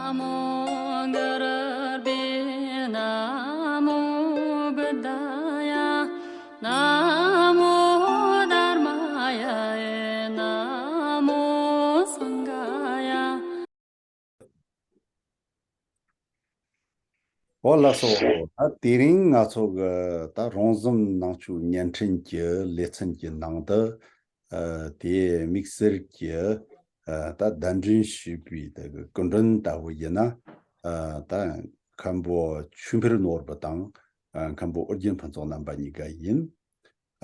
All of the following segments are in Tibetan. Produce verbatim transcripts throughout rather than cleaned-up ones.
नमो गुरुर्भ्यो नमो बुद्धाय नमो धर्माय नमो संघाय। ཨོ་ལགས་སོ། ད་དེ་རིང་ང་ཚོ་གི་ད་རོང་ཟོམ་ནང་ཆོས་བརྙན་འཕྲིན་གྱི་ལེ་ཚན་གྱི་ནང་དུ། ཨ། དེ་དམིགས་བསལ་གྱི་ཨ་ད་གདན་འདྲེན་ཞུས་པའི་དེ་གི་སྐུ་མགྲོན་ལྟ་བུ་ཡིན་ན། ཨ་ད་མཁན་པོ་ཆོས་འཕེལ་ནོར་བུ་དང་། ཨ་མཁན་པོ་ཨོ་རྒྱན་ཕུན་ཚོགས་རྣམ་པ་གཉིས་ཀ་ཡིན།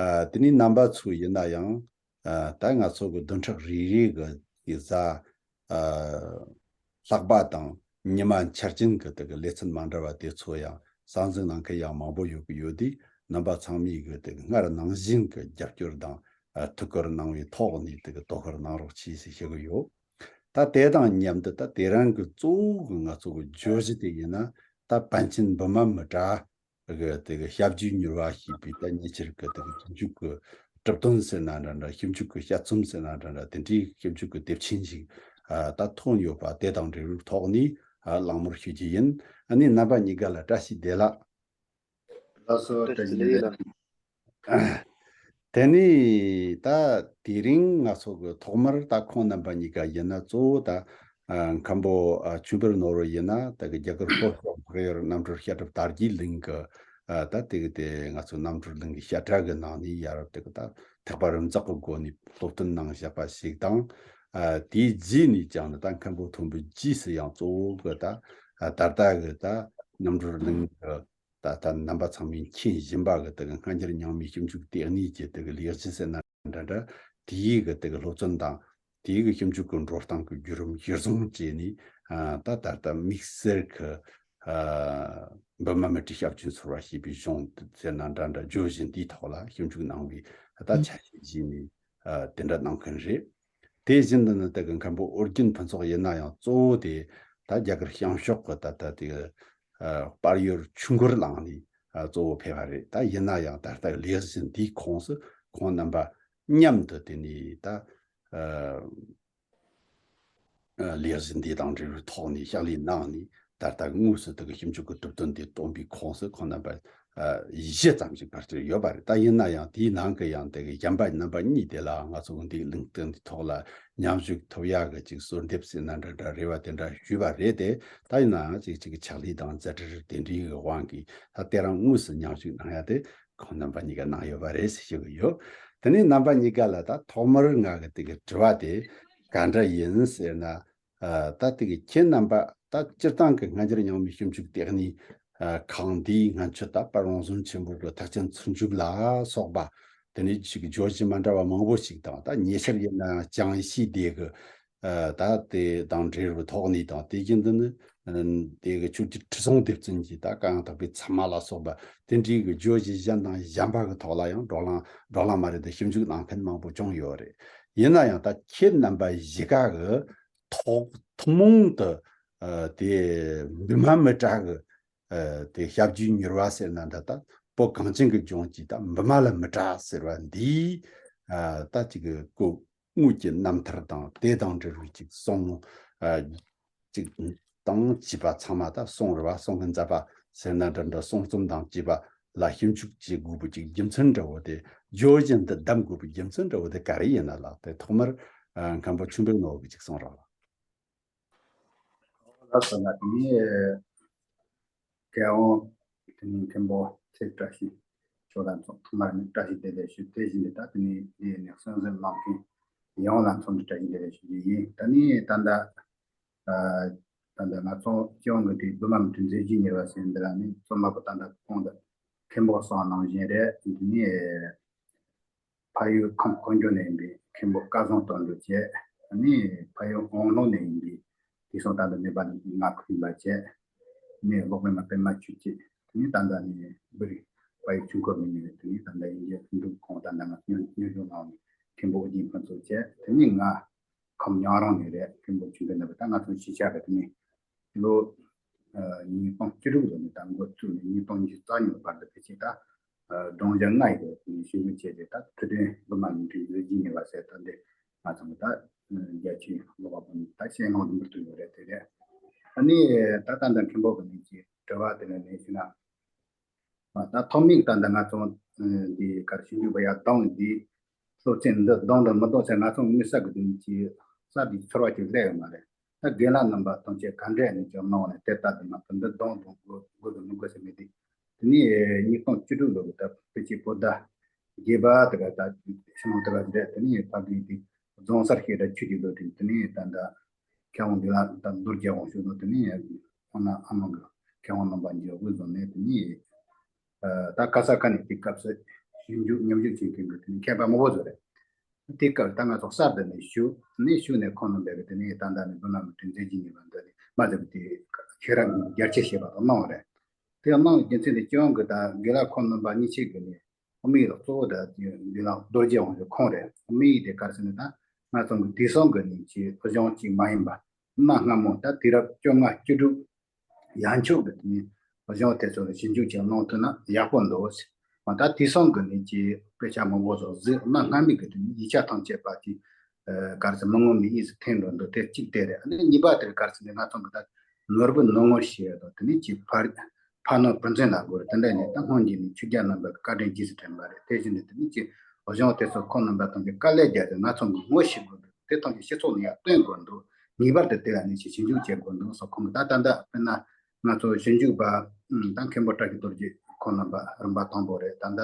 ཨ་དེ་ནས་རྣམ་པ་ཚོ་ཡིན་ན་ཡང་། ཨ་ད་ང་ཚོ་གི་བདུན་ཕྲག་རེ་རེ་གི་གི་གཟའ། ཨ་ལྷག་པ་དང་ཉི་མ་འཆར་ཅན་གི་དེ་གི་ལེ་ཚན་མ་འདྲ་བ་དེ་ཚོ་ཡང་གསན་གཟིགས་གནང་མཁན་ཡང་མང་པོ་ཡོད་གི་ཡོད་དུས། རྣམ་པ་ཚང་མས་གི་དེ་གི་སྔར་ནང་བཞིན་གི་རྒྱབ་སྐྱོར་དང་། ཨ་ཐུགས་ཁུར་གནང་བའི་ཐོག་ནས་དེ་གི་དོ་ཁུར་གནང་རོགས་གྱིས་ཟེར་ཞུ་གི་ཡོད། ད་དེ་དང་མཉམ་དུ་ད་དེ་རིང་གི་གཙོ་བོ་གི་ང་ཚོ་གི་བརྗོད་གཞི་དེ་ཡིན་ན། ད་པཎ་ཆེན་བི་མ་མི་ཏྲ་གི་དེ་གི་ཞབས་རྗེས་མྱུར་བ་ཞེས་པའི་ད་ཉེ་ཆར་གི་དེ་གི་ཞིབ་འཇུག་གི་གྲུབ་དོན་ཟེར་ན་འདྲ་འདྲ། ཞིབ་འཇུག་གི་དཔྱད་རྩོམ་ཟེར་ན་འདྲ་འདྲ། དེ་འདྲའི་ཞིབ་འཇུག་གི་དེབ་ཆེན་ཞིག་ཨ་ད་ཐོན་ཡོད་པ་དེ་དང་འབྲེལ་བའི་ཐོག་ནས་ཨ་གླེང་མོལ་ཞུ་རྒྱུ་ཡིན། ཨ་ནི་རྣམ་པ་གཉིས་ཀ་ལ་བཀྲ་ཤིས་བདེ་ལེགས། ལགས་སོ། བཀྲ་ཤིས་བདེ་ལེགས། དེ་ནས་ད་དེ་རིང་ང་ཚོ་གི་ཐོག་མར་ད་ཁོང་རྣམ་པ་གཉིས་ཀ་ཡིན་ན། གཙོ་བོ་ད་ཨ་མཁན་པོ་ཨ་ཆོས་འཕེལ་ནོར་བུ་ཡིན་ན། ད་གི་རྒྱ་གར་ལྷོ་ཕྱོགས་འཕགས་ཡུལ་རྣམ་གྲོལ་བཤད་སྒྲུབ་དར་རྒྱས་གླིང་གི་ཨ་ད་དེ་གི་དེ་ང་ཚོ་རྣམ་གྲོལ་གླིང་གི་བཤད་གྲྭ་གི་ནང་ནས་ཡར་དེ་གི་ད་ཐེག་པ་རིམ་འཛེགས་གི་སྒོ་ནས་སློབ་སྟོན་གནང་བཞག་པ་ཞིག་དང་། ཨ་དེའི་རྗེས་ནས་ཀྱང་ནི་ད་མཁན་པོ་མཐོན་པོའི་རྗེས་སུ་ཡང་གཙོ་བོ་གི་ད་ཨ་ད་ལྟ་གི་ད་རྣམ་གྲོལ་གླིང་གི་ད་ལྟ་རྣམ་པ་ཚང་མས་མཁྱེན་བཞིན་པ་གི་དེ་གི་སྔ་འགྱུར་རྙིང་མའི་ཞིབ་འཇུག་ལྟེ་གནས་ཀྱི་དེ་གི་ལས་གཞི་ཟེར་ན་འདྲ་འདྲ། དེའི་གི་དེ་གི་སློབ་ཚན་དང་། དེའི་གི་ཞིབ་འཇུག་གི་འགྲོ་སྟངས་ཀྱི་བརྒྱུད་རིམ་གཞིར་བཟུང་བྱས་ནས། ཨ་ད་ད་ལྟ་དམིགས་བསལ་གི་ཨ་བི་མ་མི་ཏྲའི་ཞབས་ཀྱི་ཚོར་བ་ཞེས་པའི་གཞུང་ཟེར་ན་འདྲ་འདྲ། བརྗོད་གཞི་འདིའི་ཐོག་ལ་ཞིབ་འཇུག་གནང་བའི་ཨ་ད་ཆ་ཤས་ཤིག་ནས་ཨ་དེ་འདྲ་གནང་མཁན་རེད། དེ་བཞིན་དུ་ནི་དེ་གི་མཁན་པོ་ཨོ་རྒྱན་ཕུན་ཚོགས་ཡིན་ན་ཡང་གཙོ་བོ་དེ་ད་རྒྱ་གར་བྱང་ཕྱོགས་ཀྱི་ད་ལྟ་དེ་གི་ཨ་དཔལ་ཡུལ་ཆུ་འགོར་ལ་ནི་ཨ་གཙོ་བོ་ཕེབས་པ་རེད། ད་ཡིན་ན་ཡང་ད་ལྟ་ལས་གཞི་འདིའི་ཁོངས་སུ་ཁོང་རྣམ་པ་མཉམ་དུ་དེ་ནས་ད་ཨ་ཨ་ལས་གཞི་འདི་དང་འབྲེལ་བའི་ཐོག་ནས་ཕྱག་ལས་གནང་ནས། ད་ལྟ་དངོས་སུ་དེ་གི་ཞིབ་འཇུག་གི་གྲུབ་དོན་དེ་སྟོན་པའི་ཁོངས་སུ་ཁོང་རྣམ་པ་ཨ་བཞི་ཙམ་ཞིག་བར་དུ་ཡོད་པ་རེད། ད་ཡིན་ན་ཡང་དེའི་ནང་གི་ཡང་དེ་གི་གཞན་པ་རྣམ་པ་གཉིས་དེ་ལ་ང་ཚོ་གི་འདིའི་གླེང་སྟེགས་འདིའི་ཐོག་ལ་མཉམ་ཞུགས་ཐུབ་ཡག་གི་ཅིག་གསོལ་འདེབས་ཟེར་ན་འདྲ་འདྲ། རེ་བ་དེ་འདྲ་ཞུས་པ་རེད་དེ། ད་ཡིན་ན་ཡང་ཅིག་ཅིག་ཕྱག་ལས་དང་མཛད་བྲེལ་དེ་འདྲའི་གི་དབང་གིས་ད་དེ་རིང་དངོས་སུ་མཉམ་ཞུགས་གནང་ཡ་དེ་ཁོང་རྣམ་པ་གཉིས་ཀ་གནང་ཡོད་པ་རེད་ཟེར་ཞུ་གི་ཡོད། དེ་ནས་རྣམ་པ་གཉིས་ཀ་ལ་ད་ཐོག་མར་ང་གི་དེ་གི་དྲི་བ་དེ་ག་འདྲ་ཡིན་ཟེར་ན། ཨ་ད་དེ་གི་ཁྱེད་རྣམ་པ་ད་སྤྱིར་བཏང་གི་སྔ་འགྱུར་རྙིང་མའི་ཞིབ་འཇུག་ལྟེ་གནས་ཨ་ཁང་འདིའི་སྔོན་ཆད་ད་དཔལ་རོང་ཟོམ་ཆེན་པོ་གི་ཐེག་ཆེན་ཚུལ་འཇུག་ལ་སོགས་པ་དེ་ནས་ཅིག་བརྗོད་གཞི་མ་འདྲ་བ་མང་པོ་ཞིག་དང་། ད་ཉེ་ཆར་ཡིན་ན་ཅང་ཤེས་སྡེ་གི་ཨ་ད་དེ་དང་འབྲེལ་བའི་ཐོག་ནས་དང་། དེ་བཞིན་དུ་ནི་ཨ་དེ་གི་ཆོས་རྒྱལ་ཁྲི་སྲོང་ལྡེ་བཙན་གྱི་ད་བཀའ་ཡང་དག་པའི་ཚད་མ་ལ་སོགས་པ་དེ་འདྲའི་གི་བརྗོད་གཞི་གཞན་དང་གཞན་པ་གི་ཐོག་ལ་ཡང་བགྲོ་གླེང་བགྲོ་གླེང་མ་རེད་དེ་ཞིབ་འཇུག་གནང་མཁན་མང་པོ་བྱུང་ཡོད་རེད། ཡིན་ན་ཡང་ད་ཁྱེད་རྣམ་པ་གཞིས་ཀ་གི་ཐོག་ཐུན་མོང་དུ་ཨ་དེ་བི་མ་མི་ཏྲ་གི་ཨ་དེ་ཞབས་རྗེས་མྱུར་བ་ཟེར་ན་འདྲ། ད་བོད་གངས་ཅན་གྱི་ལྗོངས་ཀྱི་ད་བི་མ་ལ་མི་ཏྲ་ཟེར་བ་འདིའི་ཨ་ད་ཅིག་གི་སྐུ་དངོས་ཀྱི་རྣམ་ཐར་དང་དེ་དང་འབྲེལ་བའི་ཅིག་གསུང་ཨ་ཅིག་དང་བཅས་པ་ཚང་མ། ད་གསུང་རེད་པ། གསུང་གི་མཛད་པ་ཟེར་ན་འདྲ་འདྲ། གསུང་རྩོམ་དང་བཅས་པ་ལ་ཞིབ་འཇུག་བྱེད་དགོས་པའི་ཅིག་རྒྱུ་མཚན་འདྲ་བོ་དེ། བརྗོད་གཞི་འདི་གདམ་དགོས་པའི་རྒྱུ་མཚན་འདྲ་བོ་དེ་ག་རེ་ཡིན་ན་ལགས། དེ་ཐོག་མར་ཨ་མཁན་པོ་ཆོས་འཕེལ་ནོར་བུ་གིས་ཅིག་གསུང་རོགས་ལགས། ལགས་སོ། ལགས། དེ་ནས་རྒྱལ་དབང་དེ་ནས་མཁན་པོ་ཚེ་བཀྲ་ཤིས་ཇོ་ལགས་མཆོག་ཐོག་མར་ནས་བཀྲ་ཤིས་བདེ་ལེགས་ཞུ། དེ་བཞིན་དུ་ད་དེ་ནས་འདི་ནས་གསན་གཟིགས་གནང་མཁན་ཡོངས་ལ་འཚམས་འདྲི་བཀྲ་ཤིས་བདེ་ལེགས་ཞུ་རྒྱུ་ཡིན། ད་ནི་ད་ལྟ་ཨ་ད་ལྟ་ང་ཚོ་སྤྱི་ཡོངས་ཀྱི་དེ་བི་མ་མི་ཏྲའི་མཛད་རྗེས་གཉེར་བ་ཟེར་འདི་ལ་ནི་རྩོམ་པ་པོ་ད་ལྟ་ཁོང་དང་མཁན་པོ་གསུངས་ནང་བཞིན་རེད། འདི་ནི་ཕ་ཡུལ་ཁམས་དཀོན་མཆོག་ནས་ཡིན་པའི་མཁན་པོ་སྐལ་བཟང་དོན་གྲུབ་བཅས། ཨ་ནི་ཕ་ཡུལ་དབང་ལུང་ནས་ཡིན་པའི་དེང་སང་ད་ལྟ་ནད་པ་ལྔ་ཁུག་ཡིན་པ་བཅས། ནས་སློབ་དཔོན་མ་པདྨ་ཆོས་སྐྱིད། དེ་ནས་ད་ལྟ་ནི་བོད་རིགས་དཔལ་ཡུལ་ཆུ་འཁོར་མི་ཉེ་བའི་དེ་ནས་ད་ལྟ་དབྱིན་ཇིའི་ལྷུན་གྲུབ་ཁོང་ད་ལྟ་ང་ཚོ་སྙན་སྙན་སྒྲོན་གནང་བའི་མཁན་པོ་ཨོ་རྒྱན་ཕུན་ཚོགས་བཅས། དེ་ནས་ང་ཁམས་ཉང་རོང་ནས་རེད། མཁན་པོ་ཆོས་འཕེལ་ནོར་བུ། ད་ང་ཚོ་གཞིས་ཆགས་ཀྱི་དེ་ནས་ལོ་ཨ་ཉིས་སྟོང་བཅུ་དྲུག་ལོ་ནས་ད་འགོ་བཙུགས་ནས་ཉིས་སྟོང་ཉི་ཤུ་རྩ་གཉིས་ལོ་བར་དུ་ཕལ་ཆེར་ད་ཨ་སྒྲུང་གཞས་ལྔ་ཡི་སྒོ་ནས་ཞིབ་འཇུག་བྱས་ཏེ། ད་ཐུབ་བསྟན་བི་མ་མི་ཏྲའི་མཛད་རྗེས་གཉེར་བ་ཟེར་ད་འདི་ང་ཚོ་ད་རྒྱ་ཆེའི་ཀློག་པ་པོ་ནི་ད་ཤེས་ཡོན་ལ་མི་ཐུབ་ཡོད་རེད། དེ་རེད། ཨ་ནི་ད་ལྟ་འདི་མཁན་པོ་གི་ནས་ཀྱི་དྲི་བ་དེ་ནས་ནས་ཞུ་ན། ཨ་ད་ཐོག་མིག་ད་འདི་ང་ཚོ་འདི་གར་ཞིབ་འཇུག་པ་ཡར་གདོང་འདི་སློབ་ཚན་འདི་གདོང་དུ་མི་གདོང་ཟེར་ང་ཚོ་དམིགས་བསལ་གི་དེ་ནས་ཀྱི་གསར་འདི་ཚོར་བ་ཅིག་སླེབས་ཡོད་མ་རེད། ད་རྒན་ལགས་རྣམ་པ་ཐམས་ཅད་ག་འདྲས་ནས་ཀྱང་གནང་ནས་དེ་ལྟ་དུ་མ་ད་འདི་གདོང་དུ་དགོས་དགོས་དུ་མི་དགོས་ཟེར་མི་དེ། དེ་ནས་ཉིས་སྟོང་བཅུ་དྲུག་ལོ་གི་ད་ཕལ་ཆེར་བོད་ཟླ་བརྒྱད་པ་དེ་ག་ད་ཕྱི་ནང་དེ་ག་རེད། དེ་ནས་ཕ་གི་དེ་རྫོང་སར་ཤེས་ད་ཆུ་དེ་ལོ་དེ་དེ་ནས་ད་ད་མཁས་དབང་འདི་ལ་ད་རྡོ་རྗེ་དབང་ཕྱུག་ལོ་དེ་ནས་ཨ་ན་ཨ་ནང་གི་མཁས་དབང་རྣམ་པ་འཇོག་དགོས་བཟོ་ནས་དེ་ནས་ད་ག་ས་ག་ནས་དེ་སྐབས་སུ་ཞིབ་འཇུག་ཉམས་ཞིབ་བྱེད་མཁན་གི་དེ་ནས་མཁས་པ་མང་པོ་བཟོ་རེད། དེ་སྐབས་ད་ང་ཚོ་གསར་དུ་ནས་ཞུགས་ནས་ཞུགས་ནས་ཁོང་རྣམ་པས་དེ་ནས་ད་ལྟ་ནས་འདུག་ན་མི་དྲན་མཛད་ཀྱི་ཉེས་པ་འདི་ནས་མ་ཟད་པའི་དེ་ཤེས་རབ་རྒྱ་ཆེ་ཞེས་པ་དང་གནང་བ་རེད། དེ་གནང་བའི་རྒྱུ་མཚན་དེ་སྤྱི་ཡོངས་ཀྱི་ད་དགེ་ལགས་ཁོང་རྣམ་པ་གཉིས་ཆེད་ཀྱི་ནས་དམིགས་ཡུལ་གཙོ་བོ་ད་དེ་འདི་ལ་རྡོ་རྗེ་དབང་ཕྱུག་ཁོང་རེད། དམིགས་ཡུལ་དེ་ག་རེ་ཟེར་ན་ད་ང་ཚོ་གི་དེང་སང་གི་ནས་ཀྱི་གཞུང་གཅིག་མ་ཡིན་པ་གནའ་སྔ་མོ་ད་དུས་རབས་བཅོ་ལྔ་བཅུ་དྲུག་ཡན་ཆོད་ཀྱི་དེ་ནས་གཞུང་དེ་ཚོ་ལ་ཞིབ་འཇུག་ཅིག་གནང་ཐུབ་ན་ཡག་པོ་འདུག་ཟེར། མ་ད་དེང་སང་གི་ནས་ཀྱི་དཔེ་ཆ་མང་པོ་ཚོ་གཟིགས་གནའ་སྔ་མོའི་གི་དེ་ནས་ཡིག་ཆ་ཐམས་ཅད་པ་ཀྱི་ག་རེ་ཟེར་མི་ངོམས་ནས་དབྱིངས་སུ་ཐིམ་འགྲོ་འདུག་དེ་གཅིག་དེ་རེད། ཨ་ནི་གཉིས་པ་དེར་ག་རེ་ཟེར་ནས་ང་ཚོ་གི་ད་ནོར་བུ་སྣང་ངོ་ཞེས་དང་དེ་ནས་ཀྱི་ཕར་ཕ་ནོར་བུ་འཛིན་ལ་དགོས་རེད། དེ་འདྲ་ནས་ད་སྔོན་གྱི་ནས་ཆོས་རྒྱལ་རྣམ་པ་གི་བཀའ་དྲིན་རྗེས་སུ་དྲན་པ་རེད། དེ་བཞིན་དུ་དེ་ནས་ཀྱི་གཞུང་དེ་ཚོ་ཁོང་རྣམ་པ་ཐམས་ཅད་དཀའ་ལས་བརྒྱབ་སྟེ་ང་ཚོ་གི་ངོ་ཤེས་དགོས་འདུག་དེ་ཐམས་ཅད་སྤྱི་ཚོགས་ནས་ཡར་སྟོན་དགོས་འདུག་ངེས་པར་དུ་དེ་ལ་ནས་ཀྱི་ཞིབ་འཇུག་བྱེད་དགོས་འདུག་སོགས་ཁོང་གི་ད་ལྟ་འདི་དཔེར་ན། ང་ཚོ་ཞིབ་འཇུག་པ་ད་མཁན་པོ་བཀྲ་ཤིས་རྡོ་རྗེ་ཁོང་རྣམ་པ་རིམ་པ་དང་པོ་རེད། ད་ལྟ་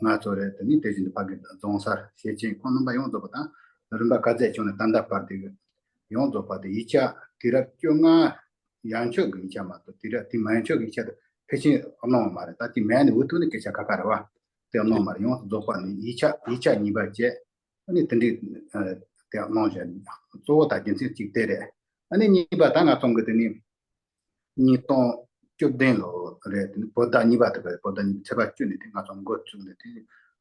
ང་ཚོ་རེད། དེ་ནས་དེ་བཞིན་དུ་ཕ་གི་རྫོང་སར་ཤེས་ཆེན་ཁོང་རྣམ་པ་ཡོངས་རྫོགས་པ་དང་རིམ་པ་ག་ཚད་བྱུང་ནས་ད་ལྟ་བར་དུ་ཡོངས་རྫོགས་པ་དེ་ཡིག་ཆ་དུས་རབས་བཅོ་ལྔ་ཡན་ཆོད་ཀྱི་ཡིག་ཆ་མ་གཏོགས་དུས་རབས་དེ་མན་ཆོད་ཀྱི་ཡིག་ཆ་དེ་ཕལ་ཆེར་གནང་བ་མ་རེད། ད་དེ་མན་ནས་འུ་ཐུག་ནས་སྐད་ཆ་ཁ་ཁ་རེད་བ། དེ་གནང་བ་མ་རེད། ཡོངས་རྫོགས་པ་ནི་ཡིག་ཆ་ཡིག་ཆ་གཉིས་པ་བཅས། ཨ་ནི་དེ་འདྲའི་དེ་གནང་བཞིན་གཙོ་བོ་དང་རྒྱུ་མཚན་གཅིག་དེ་རེད། ཨ་ནི་གཉིས་པ་ད་ང་ཚོ་གི་དེ་ནི་ཉིས་སྟོང་བཅུ་བདུན་ལོ་རེད། དེ་ནི་བོད་ཟླ་གཉིས་པ་དེ་བོད་ཟླ་གཉིས་པ་ཚེས་པ་བཅུ་ནས་དེ་ང་ཚོ་འགོ་བཙུགས་ནས་དེ་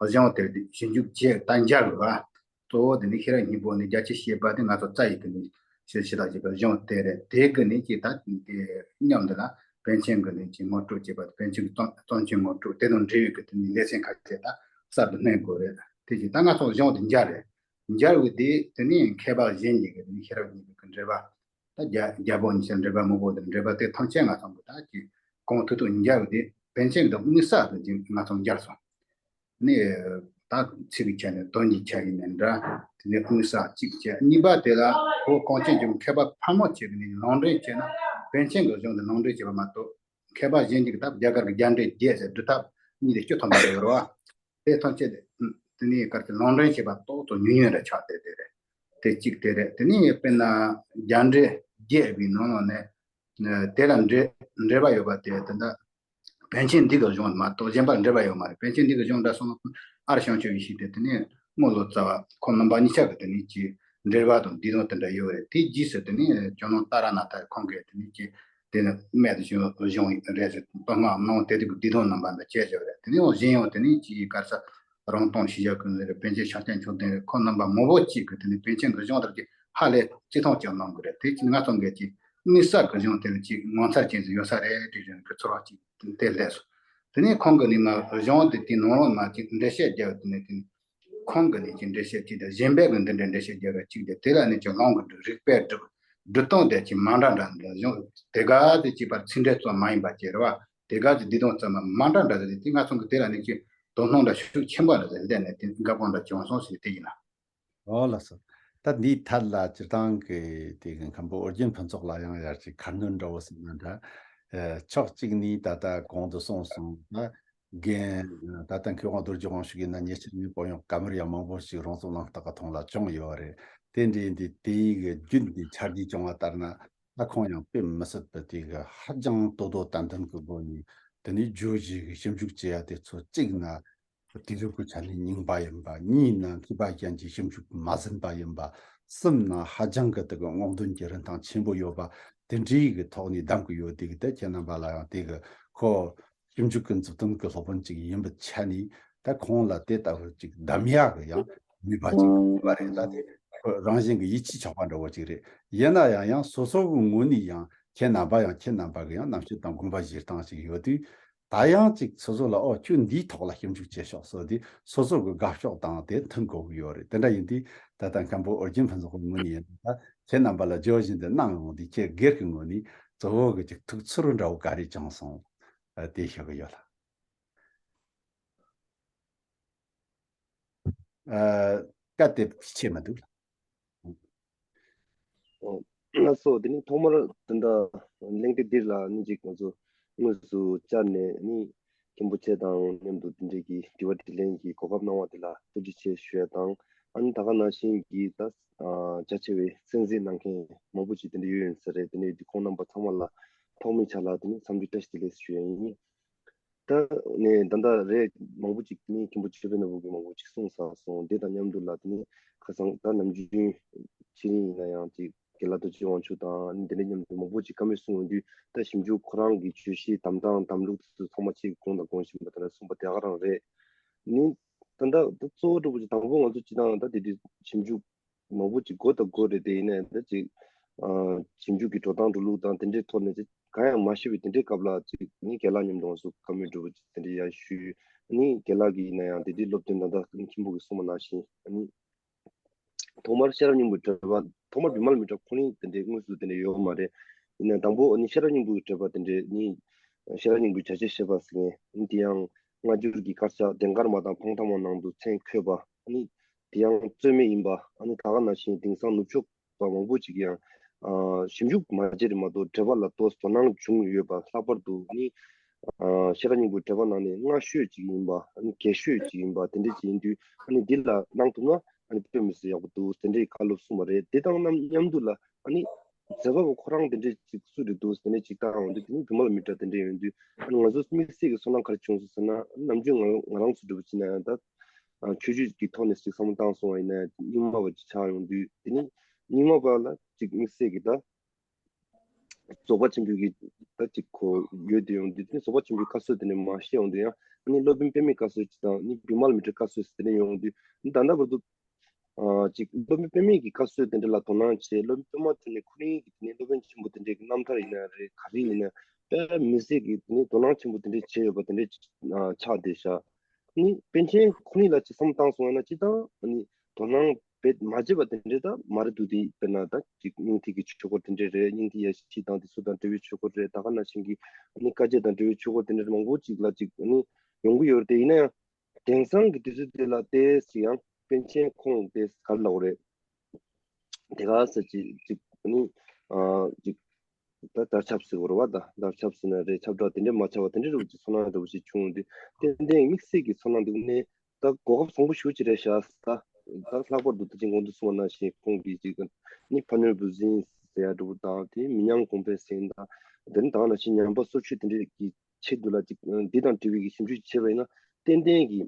གཞུང་དེར་ཞིབ་འཇུག་བྱས་ད་མཇལ་དགོས་པ། གཙོ་བོ་དེ་ནི་ཤེས་རབ་སྙིང་པོ་ནི་རྒྱ་ཆེ་ཞེས་པ་དེ་ང་ཚོ་རྩ་ཡི་དེ་ནི་ཞེས་ཞེས་དང་ཞེས་པའི་གཞུང་དེ་རེད། དེ་གི་ནི་ཅི་ད་དེ་མཉམ་དུ་ལ་པཎ་ཆེན་གི་ནི་ཅི་ངོ་སྤྲོད་བྱས་པ་དེ་པཎ་ཆེན་གི་རྩོམ་རྩོམ་ཆེན་ངོ་སྤྲོད་དེ་དང་འབྲེལ་བའི་གི་དེ་ནི་ལེ་ཚན་ཁ་ཤས་ད་གསར་དུ་བསྣན་དགོས་རེད། དེ་ཅི་ད་ང་ཚོ་གཞུང་དེ་མཇལ་རེད། མཇལ་བའི་དེ་དེ་ནི་མཁས་པ་གཞན་གྱིས་གི་དེ་ནི་ཤེས་རབ་སྙིང་པོའི་གི་འགྲེལ་པ་ད་རྒྱ་རྒྱལ་པོ་ནི་ཤེས་འགྲེལ་པ་མང་པོ་དེ་འགྲེལ་པ་དེ་ཐམས་ཅད་ང་ཚོ་གི་ད་ཅི་གོང་ཐུག་ཐུག་མཇལ་བའི་དེ་པཎ་ཆེན་གི་དམིགས་བསལ་དུ་ཅི་ང་ཚོ་མཇལ་སོང་། ནི་ད་ཚིག་གི་ཆ་ནས་དོན་གྱི་ཆ་ཡིན་ནའི་འདྲ། དེ་ནས་དཔེ་ས་གཅིག་བྱས། གཉིས་པ་དེ་ལ་བོད་གངས་ཅན་ལྗོངས་མཁས་པ་ཕལ་མོ་ཆེ་གི་ནི་ལུང་འདྲེན་བྱས་ན་པཎ་ཆེན་གྱི་གཞུང་དེ་ལུང་འདྲེན་བྱས་པ་མ་གཏོགས་མཁས་པ་གཞན་གྱིས་ད་རྒྱ་གར་གྱི་རྒྱ་འགྲེལ་བརྒྱད་ཟེར་སྒྲུབ་ཐབས་གཉིས་དེ་བཅུ་ཐམ་པ་རེད་རོ། དེ་ཐམས་ཅད་དེ་དེ་ནས་གར་གྱི་ལུང་འདྲེན་བྱས་པ་ཏོག་ཙམ་ཉུང་ཉུང་རེ་ཆགས་བསྡད་དེ་རེད། དེ་གཅིག་དེ་རེད། དེ་ནས་དཔེར་ན་རྒྱ་འགྲེལ་བརྒྱད་པའི་ནང་ལོགས་ནས་དེ་ལ་འགྲེལ་འགྲེལ་པ་ཡོད་པ་དེ་དེ་འདྲ། པཎ་ཆེན་འདི་གི་གཞུང་མ་གཏོགས་གཞན་པ་འགྲེལ་པ་ཡོད་མ་རེད། པཎ་ཆེན་འདི་གི་གཞུང་འདྲ་སོང་ན་ཨར་བྱང་ཆུབ་ཡེ་ཤེས་དེ་དེ་ནས་རྔོག་ལོ་ཙཱ་བ་ཁོང་རྣམ་པ་གཉིས་ཆ་གི་དེ་ནས་ཀྱི་འགྲེལ་པ་དང་བསྡུས་དོན་དེ་འདྲ་ཡོད་རེད། དེའི་རྗེས་སུ་དེ་ནས་ཇོ་ནང་ཏཱ་ར་ནཱ་ཐ་ཁོང་གིས་དེ་ནས་ཀྱི་དེ་ནས་རྨད་དུ་བྱུང་བའི་གཞུང་རེད་ཟེར་བསྟོད་བསྔགས་གནང་དེ་དེ་གི་བསྡུས་དོན་རྣམ་པ་འདི་བཅས་བྱས་རེད། དེ་ནས་འོ་གཞན་ཡང་དེ་ནས་ཀྱི་གར་ས་རང་སྟོང་ཤེས་བྱ་ཀུན་ལས་རེད། པཎ་ཆེན་ཕྱག་ཆེན་མཆོག་ལྡན་རེད། ཁོང་རྣམ་པ་མང་པོ་གཅིག་གི་དེ་ནས་པཎ་ཆེན་གི་གཞུང་དེ་ཀྱི་ཧ་ལས་བརྩི་མཐོང་ཅིག་གནང་གི་རེད། དེ་ཀྱི་ང་ཚོ་འགས་ཀྱི་དམིགས་བསལ་གྱི་གཞུང་དེ་ལ་ཅིག་ངོ་མཚར་ཅན་ཞིག་ཡོད་ས་རེད་དྲན་བཞིན་གྱི་ཚོར་བ་ཅིག་དེ་སླེབས་སོང་། དེ་ནས་ཁོང་གིས་ནི་མ་གཞུང་དེ་དེའི་ནང་ལོགས་མ་ཅིག་འགྲེལ་བཤད་རྒྱབ་དེ་ནས་དེ་ཁོང་གིས་ནི་ཅིག་འགྲེལ་བཤད་ཅིག་དང་གཞན་པའི་གི་འདི་འདྲའི་འགྲེལ་བཤད་རྒྱབ་པ་ཅིག་དེ་དེ་ལ་ནི་ཅིག་ལུང་གི་སྒྲུབ་རིགས་པས་སྒྲུབ་སྒྲུབ་སྟངས་དེ་ཅིག་མ་འདྲ་འདྲ་འདྲ་གཞུང་དེ་ག་དེ་ཅིག་པར་ཚིག་འགྲེལ་ཙམ་མ་ཡིན་པ་ཅིག་རེད་བ། དེ་ག་དེ་བསྡུས་དོན་ཙམ་མ་འདྲ་འདྲ་རེད། དེ་ང་ཚོ་གི་དེ་ལ་ནི་ཅིག་དོ་སྣང་འདྲ་ཤུགས་ཆེན་པོ་རེད་ཟེར་བསྡད་ནས་དེ་དགའ་པོ་འདྲ་བྱུང་སོང་ཟེར་དེ་ཡིན་ལ། ཨོ་ལགས་སོ། ད་འདིའི་ཐད་ལ་སྤྱིར་བཏང་གི་དེ་གི་མཁན་པོ་ཨོ་རྒྱན་ཕུན་ཚོགས་ལ་ཡང་ཡར་གྱི་ཁ་སྣོན་འདྲ་བོ་ཟེར་ན་འདྲ། ཨེ་ཕྱོགས་གཅིག་ནས་ད་ལྟ་གོང་དུ་གསུངས་སོང་ན་རྒན་ད་ལྟ་མཁས་དབང་རྡོ་རྗེ་དབང་ཕྱུག་ཡིན་ན་ཉེ་ཆར་ངས་པོ་ཡང་བཀའ་མོལ་ཡང་མང་པོ་ཞིག་རང་ཚོ་ལམ་རྟགས་ཀྱི་ཐོག་ལ་བྱུང་ཡོད་རེད། དེ་འདྲའི་འདི་དེའི་གི་རྒྱུན་འདི་ཆ་རྒྱུས་བྱུང་བ་ལྟར་ན་ད་ཁོང་ཡང་དཔེ་མི་སྲིད་པ་དེ་གི་ཧ་ཅང་དོ་དོ་ཏན་ཏན་གི་སྒོ་ནས་དེ་ནས་བརྗོད་གཞི་གི་ཞིབ་འཇུག་བྱེད་ཡ་དེ་ཚོ་གཅིག་ན། དུས་རབས་ཀྱི་ཆ་ནས་རྙིང་པ་ཡིན་པ། གཉིས་ན་མཁས་པ་གཞན་གྱིས་ཞིབ་འཇུག་མ་ཟིན་པ་ཡིན་པ། གསུམ་ན་ཧ་ཅང་གི་དེ་གི་སྔོག་འདོན་གྱི་རིན་ཐང་ཆེན་པོ་ཡོད་པ། དེ་འདྲའི་གི་ཐོག་ནས་གདམ་གི་ཡོད། དེ་གི་དེ་ཁྱེད་རྣམ་པ་ལ་ཡང་དེ་གི་ཁོ་ཞིབ་འཇུག་གི་མཛུབ་སྟོན་གི་སློབ་དཔོན་ཅིག་ཡིན་པའི་ཆ་ནས་ད་ཁོང་ལ་དེ་ལྟ་བུ་ཅིག་གདམ་ཡག་གི་ཡང་ནུས་པ་ཅིག་ཡོད་པ་རེད། ད་དེ་ཁོ་རང་བཞིན་གི་ཡིད་ཆེས་ཆོག་པ་འདྲ་བོ་ཅིག་རེད། ཡིན་ན་ཡང་ཡང་སོ་སོ་གི་ངོས་ནས་ཡང་ཁྱེད་རྣམ་པ་ཡང་ཁྱེད་རྣམ་པ་གི་ཡང་རྣམ་དཔྱོད་དང་དགོངས་པ་བཞེས་སྟངས་ཅིག་ཡོད་དུས། ད་ཡང་ཅིག་སོ་སོ་ལ་ཨོ་ཁྱོད་འདིའི་ཐོག་ལ་ཞིབ་འཇུག་བྱེད་ཤོག་ཟེར་དུས་སོ་སོ་གི་དགའ་ཕྱོགས་དང་དེ་མཐུན་དགོས་ཀྱི་ཡོད་རེད། དེ་འདྲ་ཡིན་དུས་ད་ལྟ་མཁན་པོ་ཨོ་རྒྱན་ཕུན་ཚོགས་ཀྱི་ངོས་ནས་ཡིན་ན་ད་ ཁྱེད་རྣམ་པ་ལ་བརྗོད་བཞིན་དུ་གནང་ཡོང་དུས་ཁྱེད་སྒེར་གྱི་ངོས་ནས་གཙོ་བོ་གི་ཅིག་ཐུགས་ཚོར་འདྲ་བོ་ག་རེ་བྱུང་སོང་། ཨ། དེ་ཞུ་གི་ཡོད་ལ། ཨ། སྐད་དེ་ཆེ་མི་འདུག་ལ། ལགས་སོ། དེ་ནི་ཐོག་མར་དེ་འདྲ་གླེང་སྟེགས་འདིར་ལ་ནི་ཅིག་ང་ཚོ་དངོས་སུ་བཅར་ནས་ནི་མཁན་པོ་ཁྱེད་དང་མཉམ་དུ་དེ་འདྲའི་གི་དྲི་བ་དྲིས་ལན་གྱི་གོ་སྐབས་གནང་བ་དེ་ལ་ཐུགས་རྗེ་ཆེ་ཞུ་ཡ་དང་། ཨ་ནི་ད་ག་ནང་བཞིན་གྱི་ད་རྒྱ་ཆེ་བའི་གསན་གཟིགས་གནང་མཁན་མང་པོ་ཅིག་དེ་འདྲ་ཡོད་ཡོད་ས་རེད། དེ་ནས་དེ་ཁོང་རྣམ་པ་ཚང་མ་ལ་ཐོག་མའི་ཆ་ལ་དེ་ནི་འཚམས་འདྲི་བཀྲ་ཤིས་བདེ་ལེགས་ཞུ་ཡ་ཡིན། ད་ནས་ད་ལྟ་རེད། མང་པོ་ཅིག་ནི་མཁན་པོ་ཆོས་འཕེལ་ནོར་བུ་གིས་མང་པོ་ཅིག་གསུངས་ཚར་སོང་། དེ་དང་མཉམ་དུ་ལ་དེ་ནི་ཁ་སང་ད་ནམ་རྒྱུན་ཕྱི་གླིང་ཡིན་ན་ཡང་ཅིག་དགེ་ལགས་རྡོ་རྗེ་དབང་ཕྱུག་དང་ནི་དེ་འདྲ་མཉམ་དུ་མང་པོ་ཅིག་བཀའ་མོལ་གསུང་ཡོང་དུས། ད་ཞིབ་འཇུག་ཁོ་རང་གི་བརྗོད་གཞི་དམ་སྟངས་དམ་ལུགས་དེ་ཚོ་ཚང་མ་ཅིག་གོང་དང་གོང་བཞིན་པ་དེ་འདྲ་གསུངས་པ་དེ་ག་རང་རེད། ནི་ད་ད་ད་གཙོ་བོ་འདྲ་པོ་ཅིག་དང་པོ་ང་ཚོ་སྤྱི་བཏང་ད་དེ་དུས་ཞིབ་འཇུག་མང་པོ་ཅིག་དགོས་དང་དགོས་རེད། དེ་ཡིན་ནའི་ད་ཅིག་ཨ། ཞིབ་འཇུག་གི་འགྲོ་སྟངས་འགྲོ་ལུགས་དང་དེ་འདྲའི་ཐོག་ནས་ཅིག་གང་ཡང་མ་ཤེས་པའི་དེ་འདྲའི་སྐབས་ལ་ཅིག་ནི་རྒན་ལགས་མཉམ་དུ་ང་ཚོ་བཀའ་མོལ་འདྲ་པོ་ཅིག་དེ་འདྲའི་ཡར་ཞུས། ནི་རྒན་ལགས་ཀྱིས་ཡིན་ན་ཡང་དེ་དུས་སློབ་སྟོན་ད་ལྟ་མཁན་པོ་གིས་གསུངས་པ་ནང་བཞིན། ནི་ཐོག་མར་ཤེས་རབ་སྙིང་པོའི་འགྲེལ་པ། ཐོག་མར་བི་མ་ལ་མི་ཏྲ་ཁོ་རང་དེ་འདྲའི་དངོས་སུ་དེ་འདྲའི་ཡོད་མ་རེད། ཡིན་ནའི་དང་པོ་ནི་ཤེས་རབ་སྙིང་པོའི་འགྲེལ་པ་དེ་འདྲའི་ནི། ཤེས་རབ་སྙིང་པོའི་བྱ་བྱེད་བཤད་པ་ཟེར་མཁན་ནི་དེ་ཡང་སྔ་འགྱུར་གྱི་དཀར་ཆག་ལྡན་དཀར་མ་དང་འཕང་ཐང་མ་ནང་དུ་མཚན་འཁོད་པ་ནི། དེ་ཡང་རྩོད་མེད་ཡིན་པ། ཨ་ནི་ད་ག་ནང་བཞིན་དེང་སང་ནུབ་ཕྱོགས་པ་མང་པོ་ཅིག་ཡང་ཨ་ཞིབ་འཇུག་མ་བྱས་རེད་མ་གཏོགས་འགྲེལ་པ་ལ་ཏོག་ཙམ་དོ་སྣང་བྱུང་ཡོད་པ། ལྷག་པར་དུ་ནི་ཨ་ཤེས་རབ་སྙིང་པོའི་འགྲེལ་པ་ནང་ནས་སྔ་ཤོས་ཅིག་ཡིན་པ། ཨ་ནི་རྒྱས་ཤོས་ཅིག་ཡིན་པ་དེ་འདྲ་ཅིག་ཡིན་དུས། ཨ་ནི་འདི་ལ་གནང་ཐུབ་ན་ཨ་ནི་དཔེ་མི་སྲིད་ཡག་པོ་འདུག་དེ་འདྲའི་བཀའ་སློབ་གསུངས་པ་རེད། དེ་དང་མཉམ་དུ་ལ་ཨ་ནི་མཛད་པ་པོ་ཁོ་རང་དེ་འདྲ་ཅིག་སུ་རེད་འདུག་དེ་འདྲ་ཅིག་བལྟ་ཡོང་དུས། དེ་ནི་བི་མ་ལ་མི་ཏྲ་དེ་འདྲ་ཡོང་དུས། ཨ་ནི་ང་ཚོ་དམིགས་བསལ་གྱི་ཚོར་སྣང་ག་རེ་བྱུང་སོང་ཟེར་ན། ནམ་རྒྱུན་ང་ང་རང་ཚོ་འདྲ་པོ་བྱས་ན་ཡང་ད། ཨ། ཆོས་བརྒྱུད་ཀྱི་ཐོག་ནས་ཅིག་བསམ་བློ་བཏང་སོང་བ་ཡིན་ན་རྙིང་མ་པ་ཅིག་ཆགས་ཡོང་དུས། དེ་ནི་རྙིང་མ་པ་ལ་ཅིག་དམིགས་བསལ་གྱི་ད་རྫོགས་པ་ཆེན་པོའི་གི་ད་ཅིག་གོ་ཡོད་དེ་ཡོང་དུས། དེ་ནི་རྫོགས་པ་ཆེན་པོའི་བཀའ་སྲོལ་དེ་ནི་མ་ཤེས་ཡོང་དུས། ཡང་ཨ་ནི་སློབ་དཔོན་པདྨའི་བཀའ་སྲོལ་ཅིག་དང་ནི་བི་མ་ལ་མི་ཏྲའི་བཀའ་སྲོལ་དེ་ནི་ཡོང་དུས། ད་ལྟ་བར་དུ་ཨ་ཅིག་སློབ་དཔོན་པདྨའི་གི་བཀའ་སྲོལ་དེ་འདྲ་ལ་དོ་སྣང་བྱས། སློབ་དཔོན་པདྨ་འབྱུང་གནས་ཁོ་རང་གི་དེ་ནི་སློབ་དཔོན་ཆེན་པོ་དེ་འདྲའི་གི་རྣམ་ཐར་ཡིན་ན་རེད། ག་རེ་ཡིན་ན་དཔེ་མི་སྲིད་ཀྱི་དེ་ནི་དོ་སྣང་ཆེན་པོ་དེ་འདྲའི་བྱས་ཡོད་པ་དེ་འདྲའི་ཨ་ཆགས་བསྡད་ཤག་ནི་པཎ་ཆེན་ཁོ་རང་ལ་ཅིག་བསམ་བློ་བཏང་སོང་ན་སྤྱིར་བཏང་ནི་དོ་སྣང་དཔེ་མ་བྱས་པ་དེ་འདྲའི་ད་མ་རེད་འདུག་དེ་དཔེར་ན་ད་ཅིག་སྙིང་ཐིག་གི་ཆོས་སྐོར་དེ་འདྲ་རེད། སྙིང་ཐིག་ཡ་བཞི་དང་དེ་ཚོ་དང་འབྲེལ་བའི་ཆོས་སྐོར་རེད། ད་ག་ནང་བཞིན་གྱི་ནི་བཀའ་བརྒྱད་དང་འབྲེལ་བའི་ཆོས་སྐོར་དེ་འདྲ་མང་པོ་ཅིག་ལ་ཅིག་ནི་ཡོང་གི་ཡོད་རེད། དེ་ཡིན་ན་ཡང་དེང་སང་གི་དུས་ཚོད་དེ་ལ་ཏོག་ཙམ་ཡང་པཎ་ཆེན་ཁོང་དེ་ག་རེ་ལབ་དགོས་རེད། དེ་ག་ས་ཅིག་ཅིག་ནི་ཨ་ཅིག་ད་དར་ཁྱབ་ཟེར་དགོས་རེད་བ། ད་དར་ཁྱབ་ཟེར་ན་རེད། ཁྱབ་བསྒྲགས་དེ་འདྲ་མ་ཆགས་པ་དེ་འདྲ་རུ་ཅིག་ཚོར་སྣང་འདྲ་བོ་ཞིག་བྱུང་ཡོང་དུས། ཏན་ཏན་དམིགས་བསལ་གྱི་ཚོར་སྣང་འདུག་ནས་ད་གོ་སྐབས་བཟང་པོ་ཞེ་པོ་ཅིག་རེད་ཤག་ད་ད་ལྷག་པར་དུ་ད་ཅིག་གོང་དུ་གསུངས་པ་ནང་བཞིན་ཁོང་གིས་ཅིག་ནི་ཕ་ནོར་བུ་འཛིན་ཟེར་ཡ་འདྲ་བོ་དང་། དེ་མི་ཉམས་གོང་འཕེལ་ཟེར་ཡ་དང་། དེ་ནི་ད་ག་ནང་བཞིན་ཉམས་པ་སོར་ཆུད་དེ་འདྲ་གི་ཆེད་དུ་ལ་ཅིག་འདི་དང་འབྲེལ་བའི་གི་ཞིབ་འཇུག་བྱས་པ་ཡིན་ན་ཏན་ཏན་གྱི་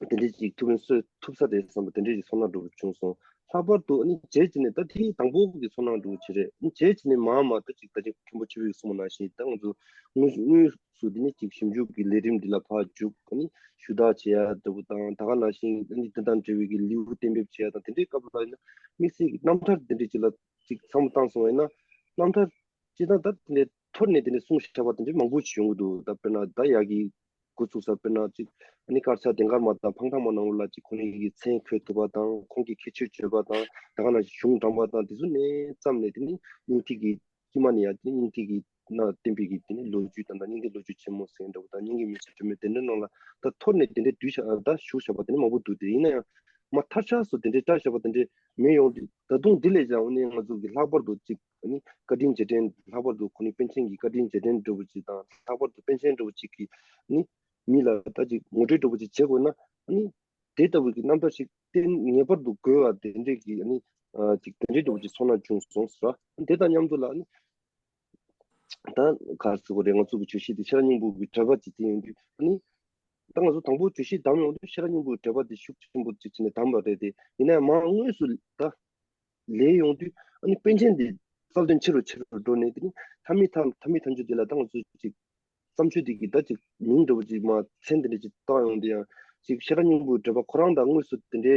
དེ་འདྲའི་ཅིག་ཐུགས་ཕན་གསོས་ཐུབ་ས་རེད་བསམ་པ་དེ་འདྲའི་ཅིག་ཚོར་སྣང་འདྲ་བོ་བྱུང་སོང་། ལྷག་པར་དུ་ཨ་ནི་རྗེས་ཀྱི་ནས་ད་དེ་དང་པོ་གི་ཚོར་སྣང་འདྲ་བོ་ཅིག་རེད། ཨ་ནི་རྗེས་ཀྱི་ནས་མར་མར་ད་ཅིག་ད་ཅིག་མཁན་པོ་ཆོས་འཕེལ་གསུངས་པ་ནང་བཞིན་ད་ང་ཚོ་དངོས་དངོས་སུ་དེ་ནི་ཅིག་ཞིབ་འཇུག་གི་ལས་རིམ་འདི་ལ་ཕར་འཇུག་ཨ་ནི་ཞུ་དག་བྱེད་ཡ་འདྲ་བོ་དང་། ད་ག་ནང་བཞིན་ཨ་ནི་དེ་དང་འབྲེལ་བའི་གི་ལེའུ་གཏན་འབེབས་བྱེད་ཡ་དང་། དེ་འདྲའི་སྐབས་ལ་ཡིན་ན་དམིགས་བསལ་གྱི་རྣམ་ཐར་དེ་འདྲའི་ཅིག་ལ་ཅིག་བསམ་བློ་བཏང་སོང་བ་ཡིན་ན། རྣམ་ཐར་སྤྱིར་བཏང་ད་དེ་འདྲའི་ཐོར་ནས་དེ་འདྲའི་གསུངས་བཞག་པ་དེ་འདྲའི་མང་པོ་ཞིག་ཡོང་གི་འདུག་ད་དཔེར་ན་ད་ཡ་གི་འགོ་ཚུགས་ས་དཔེར་ན་ཅིག་ཨ་ནི་དཀར་ཆག་ལྡན་དཀར་མ་དང་འཕང་ཐང་མ་ནང་ལོགས་ལ་ཅིག་ཁོང་གི་མཚན་འཁོད་ཐུབ་པ་དང་། ཁོང་གི་ཁྱད་ཆོས་བརྗོད་པ་དང་། ད་ག་ནང་བཞིན་གཞུང་དྲངས་པ་དང་། དེ་ཚོ་ནས་བརྩམས་ནས་དེ་ནི་སྙིང་ཐིག་གི་དཀྱིལ་མ་ནས་ཡ་དེ་ནི་སྙིང་ཐིག་གི་ནང་བསྟན་པའི་གི་དེ་ནི་ལོ་རྒྱུས་དང་། ད་སྙིང་ཐིག་ལོ་རྒྱུས་ཆེན་མོ་ཟེར་འདྲ་བོ་དང་། སྙིང་གི་མེ་ལྕེ་སྒྲོན་མེ་དེ་འདྲའི་ནང་ལ་ད་ཐོར་ནས་དེ་འདྲའི་བསྡུས་བཞག་ད་བཞུགས་བཞག་པ་དེ་ནི་མང་པོ་འདུག་དེ་ཡིན་ན་ཡང་མ་མཐར་ཆགས་སུ་དེ་འདྲའི་བཀྲལ་བཞག་པ་དེ་འདྲའི་མེད་ཡོང་དུས། ད་དུང་འདི་ལས་ཀྱང་ཨ་ནི་ང་ཚོ་གི་ལྷག་པར་དུ་ཅིག་ཨ་ནི་བཀའ་དྲིན་རྗེས་དྲན། ལྷག་པར་དུ་ཁོ་ནི་པཎ་ཆེན་གྱི་བཀའ་དྲིན་རྗེས་དྲན་འདྲ་བོ་ཅིག་དང་། ལྷག་པར་དུ་པཎ་ཆེན་འདྲ་བོ་ཅིག་གིས་ཨ་ནི་མི་ལ་ད་ཅིག་ངོ་སྤྲོད་འདྲ་བོ་ཅིག་བྱེད་དགོས་ན་ཨ་ནི་དེ་ལྟ་བུ་གི་རྣམ་ཐར་ཞིག་བསྟན་ངེས་པར་དུ་དགོས་པ་དེ་འདྲའི་གི་ཨ་ནི་ཨ་ཅིག་དེ་འདྲའི་འདྲ་བོ་ཅིག་ཚོར་སྣང་བྱུང་སོང་ཟེར་བ། དེ་དང་མཉམ་དུ་ལ་ཨ་ནི་ད་ག་རེ་ཟེར་དགོས་རེད། ང་ཚོ་གི་བརྗོད་གཞི་དེ་ཤེས་རབ་སྙིང་པོ་གི་འགྲེལ་པ་ཅིག་དེ་ཡིན་དུས་ཨ་ནི། ད་ང་ཚོ་དང་པོ་བརྗོད་གཞི་བདམས་ཡོང་དུས་ཤེས་རབ་སྙིང་པོའི་འགྲེལ་པ་དེ་ཤུགས་ཆེན་པོ་ཅིག་བྱས་ནས་བདམས་པ་རེད་དེ། ཡིན་ནའང་མར་དངོས་སུ་ད་ལས་ཡོང་དུས་ཨ་ནི་པཎ་ཆེན་དེ་རྩ་དོན་ཆེ་རུ་ཆེ་རུ་འགྲོ་ནས། དེ་ནི་མཐའ་མའི་མཐའ་མཐའ་མའི་མཐའ་མཇུག་དེ་ལ་ད་ང་ཚོ་ཅིག་བརྩམས་ཆོས་དེ་གི་ད་ཅིག་མིང་འདྲ་བོ་ཅིག་མར་མཚན་དེ་འདྲ་ཅིག་བཏགས་ཡོང་དུས་ཡང་ཅིག་ཤེས་རབ་སྙིང་པོའི་འགྲེལ་པ་ཁོ་རང་དང་དངོས་སུ་དེ་འདྲའི་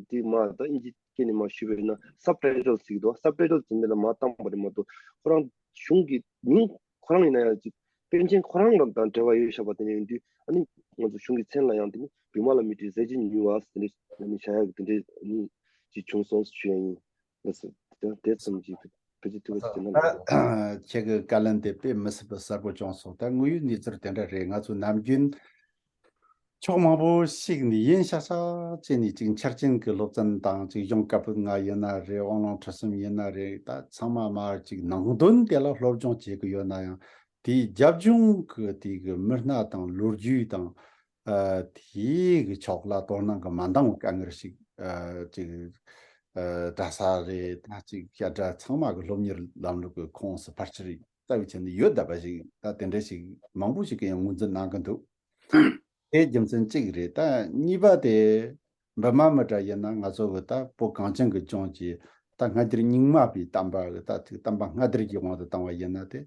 དེ་མར་ད་ཨིན་ཇི་སྐད་ནས་མར་ཞུས་པ་ཡིན་ན་སབ་ཊའི་ཊལ་ཟེར་གྱི་འདུག་སབ་ཊའི་ཊལ་ཟེར་ནས་ལ་མར་བཏང་པ་རེད་མ་གཏོགས། ཁོ་རང་གཞུང་གི་མིང་ཁོ་རང་ཡིན་ན་ཡང་ཅིག་པཎ་ཆེན་ཁོ་རང་རང་དང་འབྲེལ་བ་ཡོད་བཞག་པ་དེ་འདྲ་ཡིན་དུས་ཨ་ནི་ང་ཚོ་གཞུང་གི་མཚན་ལ་ཡང་དེ་ནི་བི་མ་ལ་མི་ཏྲའི་ཟས་བཅད་ཉུལ་བ་ཟེར་ནས་ཨ་ནི་བྱ་ཡག་གི་དེ་འདྲའི་ཨ་ནི་ཅིག་བྱུང་སོང་ཞུ་ཡ་ཡིན། ལགས་སོ། དེ་དེ་ཙམ་གྱིས་བེད་སྤྱོད་ཐུབ་པ་དེ་ནམ་ཡང་། ཁྱེད་ཀྱི་བཀའ་ལན་དེ་དཔེ་མི་སྲིད་པའི་གསལ་པོ་བྱུང་སོང་། ད་དངོས་ཡོད་གནས་ཚུལ་དེ་འདྲ་རེད། ང་ཚོ་ནམ་རྒྱུན་ཕྱོགས་མང་པོ་ཞིག་ནས་ཡིན་ཤག་ཤག་བྱས་ནས་ཅིག་འཆར་ཅན་གྱི་སློབ་ཚན་དང་ཅིག་གཞུང་བཀའ་པོད་ལྔ་ཡིན་ན་རེད། དབང་ལུང་ཁྲིད་གསུམ་ཡིན་ན་རེད། ད་ཚང་མ་མར་ཅིག་ནང་དོན་དེ་ལ་སློབ་སྦྱོང་བྱེད་ཀྱི་ཡོད་ན་ཡང་། དེའི་རྒྱབ་ལྗོངས་ཀྱི་དེ་གི་མི་སྣ་དང་ལོ་རྒྱུས་དང་། ཨ། དེའི་གི་ཕྱོགས་ལ་དོ་སྣང་གི་མ་འདང་བའི་དཀའ་ངལ་ཞིག་ཨ། ཅིག་ཨ། འདྲ་ས་རེད། ད་ཅིག་བཤད་གྲྭ་ཚང་མ་གི་སློབ་གཉེར་ལམ་ལུགས་ཀྱི་ཁོངས་སུ་ཕལ་ཆེར་རྩ་བའི་ཆ་ནས་ཡོད་བསྡད་པ་ཞིག་ད་དེ་འདྲ་ཞིག་མང་པོ་ཞིག་གིས་ཡང་ངོས་འཛིན་གནང་གི་འདུག་དེ་རྒྱུ་མཚན་གཅིག་རེད། ད་གཉིས་པ་དེ། འབུ་མ་མི་དྲ་ཡིན་ན་ང་ཚོ་གི་ད་བོད་གངས་ཅན་གྱི་ལྗོངས་ཀྱི་ད་སྔ་འགྱུར་རྙིང་མ་པའི་བསྟན་པ་གི་ད་ཅིག་བསྟན་པ་སྔ་དར་གྱི་དབང་དུ་བཏང་བ་ཡིན་ན། དེ་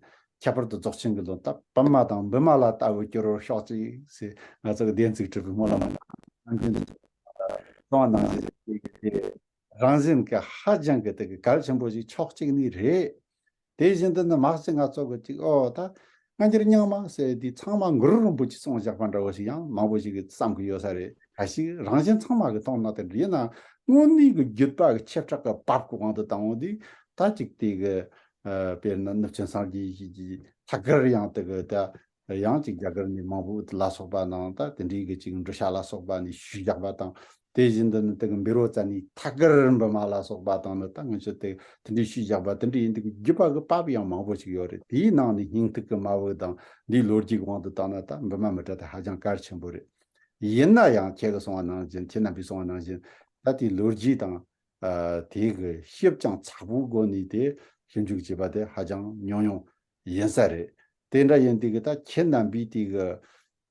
ཁྱད་པར་དུ་རྫོགས་ཆེན་གྱི་ལུང་ད་བུ་མ་དང་འབུ་མ་ལ་ལྟ་བུ་གྱུར་བར་ཤོག་ཅིག་ཟེར། ང་ཚོ་གི་བདེན་ཚིག་གྲུབ་པའི་སྨོན་ལམ་གནང་གི་འདུག་གསུངས་པ་ནང་བཞིན་དེ་གི་དེ་རང་བཞིན་གྱི་ཧ་ཅང་གི་དེ་གི་གལ་ཆེན་པོ་ཞིག་ཕྱོགས་གཅིག་ནས་རེད། དེ་བཞིན་དུ་ནི་མ་གཞི་ང་ཚོ་གི་ཅིག་ཨོ་ད་སྔ་འགྱུར་རྙིང་མ་ཟེར་དུས་ཚང་མ་གུ་རུ་རིན་པོ་ཆེ་གསུངས་བཞག་པ་འདྲ་བོ་ཞིག་ཡང་མང་པོ་ཞིག་གིས་བསམ་གི་ཡོད་ས་རེད། གལ་སྲིད་རང་བཞིན་ཚང་མ་གི་མཐོང་སྣང་དེ་འདྲ་ཡིན་ན། དངོས་གནས་ཀྱི་བརྒྱུད་པ་གི་ཁྱབ་བསྒྲགས་ཀྱི་བབ་ཀྱི་དབང་དུ་བཏང་བ་དེ་ད་ཅིག་དེ་གི་ཨ། དཔེར་ན་ནུབ་ཆེན་སངས་རྒྱས་ཀྱི་ཐད་ཀར་ཡང་དེ་གི་ད། ཡང་ཅིག་རྒྱ་གར་ནས་མང་པོ་ལ་སོགས་པ་ནང་ད་དེ་འདྲའི་གི་ཅིག་འབྲུ་ཤ་ལ་སོགས་པ་ནས་ཞུས་བཞག་པ་དང་། དེ་བཞིན་དུ་ནི་དེ་གི་བཻ་རོ་ཙ་ནའི་ཐད་ཀར་འབུ་མ་ལ་སོགས་པ་དང་ནི་ད་ངེད་ཚོ་དེ་དེ་འདྲའི་ཞུས་བཞག་པ་དེ་འདྲ་ཡིན་དུས་ཀྱི་བརྒྱུད་པ་གི་བབ་ཡང་མང་པོ་ཞིག་ཡོད་རེད། དེའི་ནང་ནས་སྙིང་ཐིག་གི་མ་བུ་དང་འདིའི་ལོ་རྒྱུས་ཀྱི་དབང་དུ་བཏང་ན་ད་འབུ་མ་མི་དྲ་དེ་ཧ་ཅང་གལ་ཆེན་པོ་རེད། ཡིན་ན་ཡང་ཁྱེད་ཀྱིས་གསུངས་པ་ནང་བཞིན། ཁྱེད་རྣམ་པས་གསུངས་པ་ནང་བཞིན་ད་དེའི་ལོ་རྒྱུས་དང་། ཨ། དེ་གི་ཞིབ་ཅིང་ཚགས་པོའི་སྒོ་ནས་དེ་ཞིབ་འཇུག་བྱས་པ་དེ་ཧ་ཅང་ཉུང་ཉུང་ཡིན་ས་རེད། དེ་འདྲ་ཡིན་དུས་ཀྱི་ད་ཁྱེད་རྣམ་པས་དེ་གི་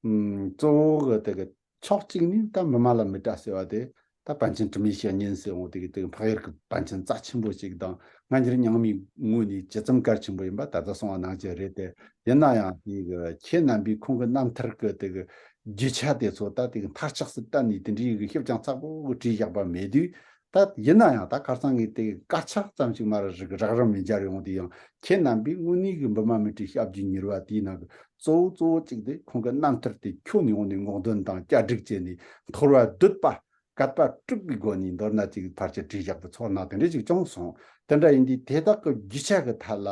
ཨུམ། གཙོ་བོ་གི་དེ་གི་ཕྱོགས་གཅིག་ནས་ད་འབུ་མ་ལ་མི་དྲ་ཟེར་བ་དེ་ད་པཎ་ཆེན་དྲི་མེད་བཤེས་གཉེན་ཟེར་འོང་དེ་གི་དེ་གི་འཕགས་ཡུལ་གྱི་པཎ་ཆེན་རྩ་ཆེན་པོ་ཞིག་དང་སྔ་འགྱུར་རྙིང་མའི་ངོས་ནས་ཇི་ཙམ་གལ་ཆེན་པོ་ཡིན་པ་ད་ལྟ་གསུངས་པ་ནང་བཞིན་རེད་དེ། ཡིན་ན་ཡང་དེ་གི་ཁྱེད་རྣམ་པས་ཁོང་གི་རྣམ་ཐར་གི་དེ་གི་རྒྱུ་ཆ་དེ་ཚོ་ད་དེ་གི་མཐར་ཆགས་སུ་བཏོན་ནས་དེ་འདྲའི་གི་ཞིབ་ཅིང་ཚགས་པོ་གི་བྲིས་བཞག་པ་མེད་དུས། ད་ཡིན་ན་ཡང་ད་ཁ་སང་གི་དེ་གི་དཀར་ཆག་ཙམ་ཞིག་མར་རག་རམ་མི་འབྱར་ཡོང་དུས། ཡང་ཁྱེད་རྣམ་པས་དངོས་གནས་གི་འབུ་མ་མི་དྲའི་ཞབས་ཀྱི་མྱུར་བ་དེའི་ནང་གི་གཙོ་བོ་གཙོ་བོ་གཅིག་དེ་ཁོང་གི་རྣམ་ཐར་དེ་ཁྱོན་ནས་ཡོང་ནས་སྔོག་འདོན་དང་བསྐྱར་སྒྲིག་བྱས་ནས་མཐོ་རིམ་བསྡུས་པ་གད་པ་དཀྲུགས་པའི་སྒོ་ནས་མདོར་ན་ཅིག་ཕལ་ཆེར་བྲིས་བཞག་པའི་ཚོར་སྣང་དེ་འདྲ་ཞིག་བྱུང་སོང་། དེ་འདྲ་ཡིན་དུས་དེ་དག་གི་རྒྱུ་ཆ་གི་ཐད་ལ་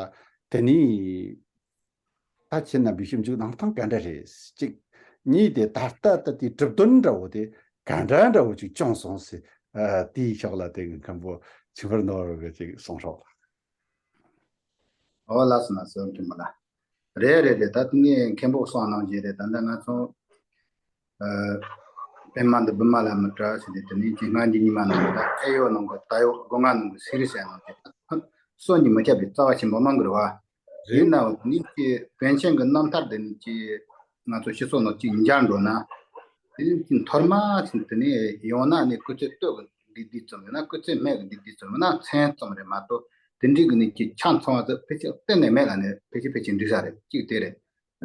དེ་ནས། ད་ཁྱེད་རྣམ་པའི་ཞིབ་འཇུག་གནང་སྟངས་ག་འདྲ་རེད། གཅིག་གཉིས་དེ་ད་ལྟ་ད་དེའི་གྲུབ་དོན་འདྲ་བོ་དེ་ག་འདྲ་འདྲ་བོ་ཅིག་བྱུང་སོང་ཟེར། ཨ། དེའི་ཕྱོགས་ལ་དེ་གི་མཁན་པོ་ཆིག་དཔལ་ནོར་བུ་གིས་ཅིག་གསུང་རོགས། ཨོ་ལགས་སོ། ལགས་སོ། མཁན་པོ་ལགས། རེད་རེད་རེད། ད་དེ་ནས་མཁན་པོ་གསུངས་ནང་བཞིན་རེད། ད་ལྟ་ང་ཚོ་ཨ། པད་མ་འདི་འབུ་མ་ལ་མི་དྲ་ཟེར་དེ་དེ་ནས་ཅིག་སྔ་འགྱུར་རྙིང་མ་ནང་གི་ད་ཨེ་ཡོད་ནང་གི་ད་ཡོད་སྒོ་ང་ནང་གི་སི་རི་ཟེར་ནང་གི་ད་སོ་གཉིས་མི་ཁྱབ་པའི་རྩ་བ་ཆེན་པོ་གནང་གི་རེད་བ། རེད། ཡིན་ནའང་དེ་ནས་ཀྱི་པཎ་ཆེན་གྱི་རྣམ་ཐར་དེ་ནས་ཀྱི་ང་ཚོ་སྤྱི་ཚོགས་ནང་གཅིག་འབྱར་འགྲོ་ན། དེ་ནས་ཀྱི་མཐོ་དམའ་ཚུན་དེ་ནས་ཡང་ན་ནས་སྐུ་ཚེ་སྟོད་ཀྱི་འདི་འདི་ཙམ་ཡིན་ན། སྐུ་ཚེ་སྨད་ཀྱི་འདི་འདི་ཙམ་ཡིན་ན། མཚན་ཙམ་རེད་མ་གཏོགས་དེ་འདྲའི་གི་ནས་ཀྱི་ཆ་ཚང་བ་ཚོ་ཕལ་ཆེར་གཏན་ནས་མེད་ལ་ནས་ཕལ་ཆེར་ཕལ་ཆེར་འགྲིག་ས་རེད། གཅིག་དེ་རེད།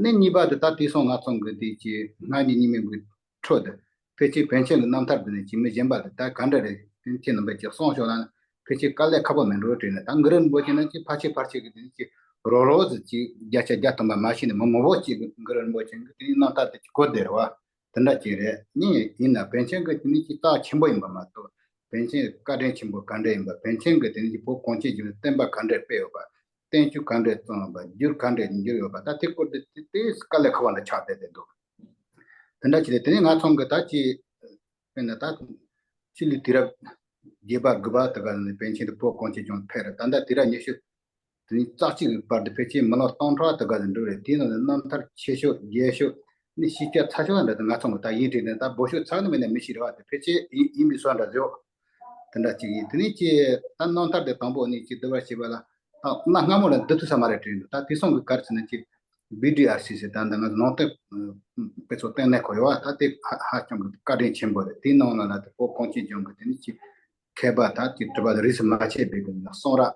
ནས་གཉིས་པ་དེ་ད་དེང་སང་ང་ཚོ་གི་འདི་ཀྱི་སྔ་ནས་རྙིང་མའི་གི་ཁྲོད་དུ། ཕལ་ཆེར་པཎ་ཆེན་གྱི་རྣམ་ཐར་འདི་ནས་ཀྱི་མི་གཞན་པ་དེ་ད་ག་འདྲ་རེད། དེ་ཁྱེད་རྣམ་པས་ཀྱི་གསུང་ཤོག་ལ་ཕལ་ཆེར་དཀའ་ལས་ཁག་པོ་མིན་འགྲོ་དྲན་ནས། ད་གུ་རུ་རིན་པོ་ཆེ་ནི་ཀྱི་ཕལ་ཆེར་ཕལ་ཆེར་གྱི་དེ་ནི་ཀྱི་རོ་རོ་ཟིག་ཀྱི་བརྒྱ་ཆ་བརྒྱ་ཐམ་པ་མ་ཤེས་ནས་མི་མང་པོ་ཅིག་གི་གུ་རུ་རིན་པོ་ཆེ་གི་དེ་ནི་རྣམ་ཐར་དེ་ཀྱི་གོ་བདེ་རེད་བ། དེ་འདྲ་ཅིག་རེད། ནི་ཡིན་ན་པཎ་ཆེན་གྱི་དེ་ནི་ཀྱི་རྩ་ཆེན་པོ་ཡིན་པ་མ་གཏོགས། པཎ་ཆེན་བཀའ་དྲིན་ཆེན་པོ་ག་འདྲ་ཡིན་པ། པཎ་ཆེན་གྱི་དེ་ནི་ཀྱི་བོད་གངས་ཅན་ལྗོངས་ནས་བསྟན་པ་ག་འདྲ་སྤེལ་ཡོད་པ། བསྟན་བཅོས་ག་འདྲ་བརྩམས་ཡོད་པ། བསྒྱུར་ག་འདྲ་བསྒྱུར་ཡོད་པ། ད་དེ་སྐོར་དེ་དེ་དེ་དཀའ་ལས་ཁག་པ་འདྲ་ཆགས་བསྡད་བསྡད་འདུག་དེ་འདྲ་ཅིག་རེད། དེ་ནས་ང་ཚོ་གི་ད་ཅི། དཔེར་ན་ད་ཕྱི་ལོའི་དུས་རབས་བརྒྱད་པ་དགུ་པ་དེ་ག་ནས་པཎ་ཆེན་དེ་བོད་གངས་ཅན་ལྗོངས་ཕེབས་རེད། ད་ལྟ་དུས་རབས་ཉི་ཤུ་དེ་ནས་རྩ་གཅིག་གི་བར་དུ་ཕལ་ཆེར་མི་ལོ་སྟོང་ཕྲག་དེ་ག་ནས་འགྲོ་རེད། དེའི་ནང་ནས་རྣམ་ཐར་ཆེ་ཤོས་རྒྱས་ཤོས་ནི་ཕྱི་རྒྱལ་ཚ་ཤོས་འདྲ་དེ་ང་ཚོ་གི་ད་ཡིན་དྲན་ནས། ད་བོད་ཤོད་ཚ་ནི་མིན་ན་མི་ཤེས་རེད་བ། དེ་ཕལ་ཆེར་ཡིན་ཡིན་པའི་བཟོ་འདྲ་བཟོས། དེ་འདྲ་ཅིག་ཡིན། དེ་ནས་ཀྱི་ད་རྣམ་ཐར་དེ་དང་པོ་ནས་ཀྱི་བསྡུ་བ་བྱས་པ་ལ་ད་གནའ་སྔ་མོ་ལ་འདི་ཐུག་ས་མ་རེད་དྲན་འདུག་ད་དེང་སང་གི་ག་རེ་ཟེར་ན་ཀྱི་བི་ཌི་ཨར་སི་ཟེར། ད་ད་ང་ནང་བསྟན་དཔེ་ཚོགས་ལྟེ་གནས་ཁོ་ཡོད་བ། ད་དེ་ཧ་ཧ་ཅང་གི་བཀའ་དྲིན་ཆེན་པོ་རེད། དེའི་ནང་ལ་ལ་དེ་བོད་གངས་ཅན་ལྗོངས་གི་དེ་ནི་ཀྱི་མཁས་པ་ད་ཀྱི་གྲུབ་པ་རིས་སུ་མ་ཆད་པའི་གི་གསུང་རབ་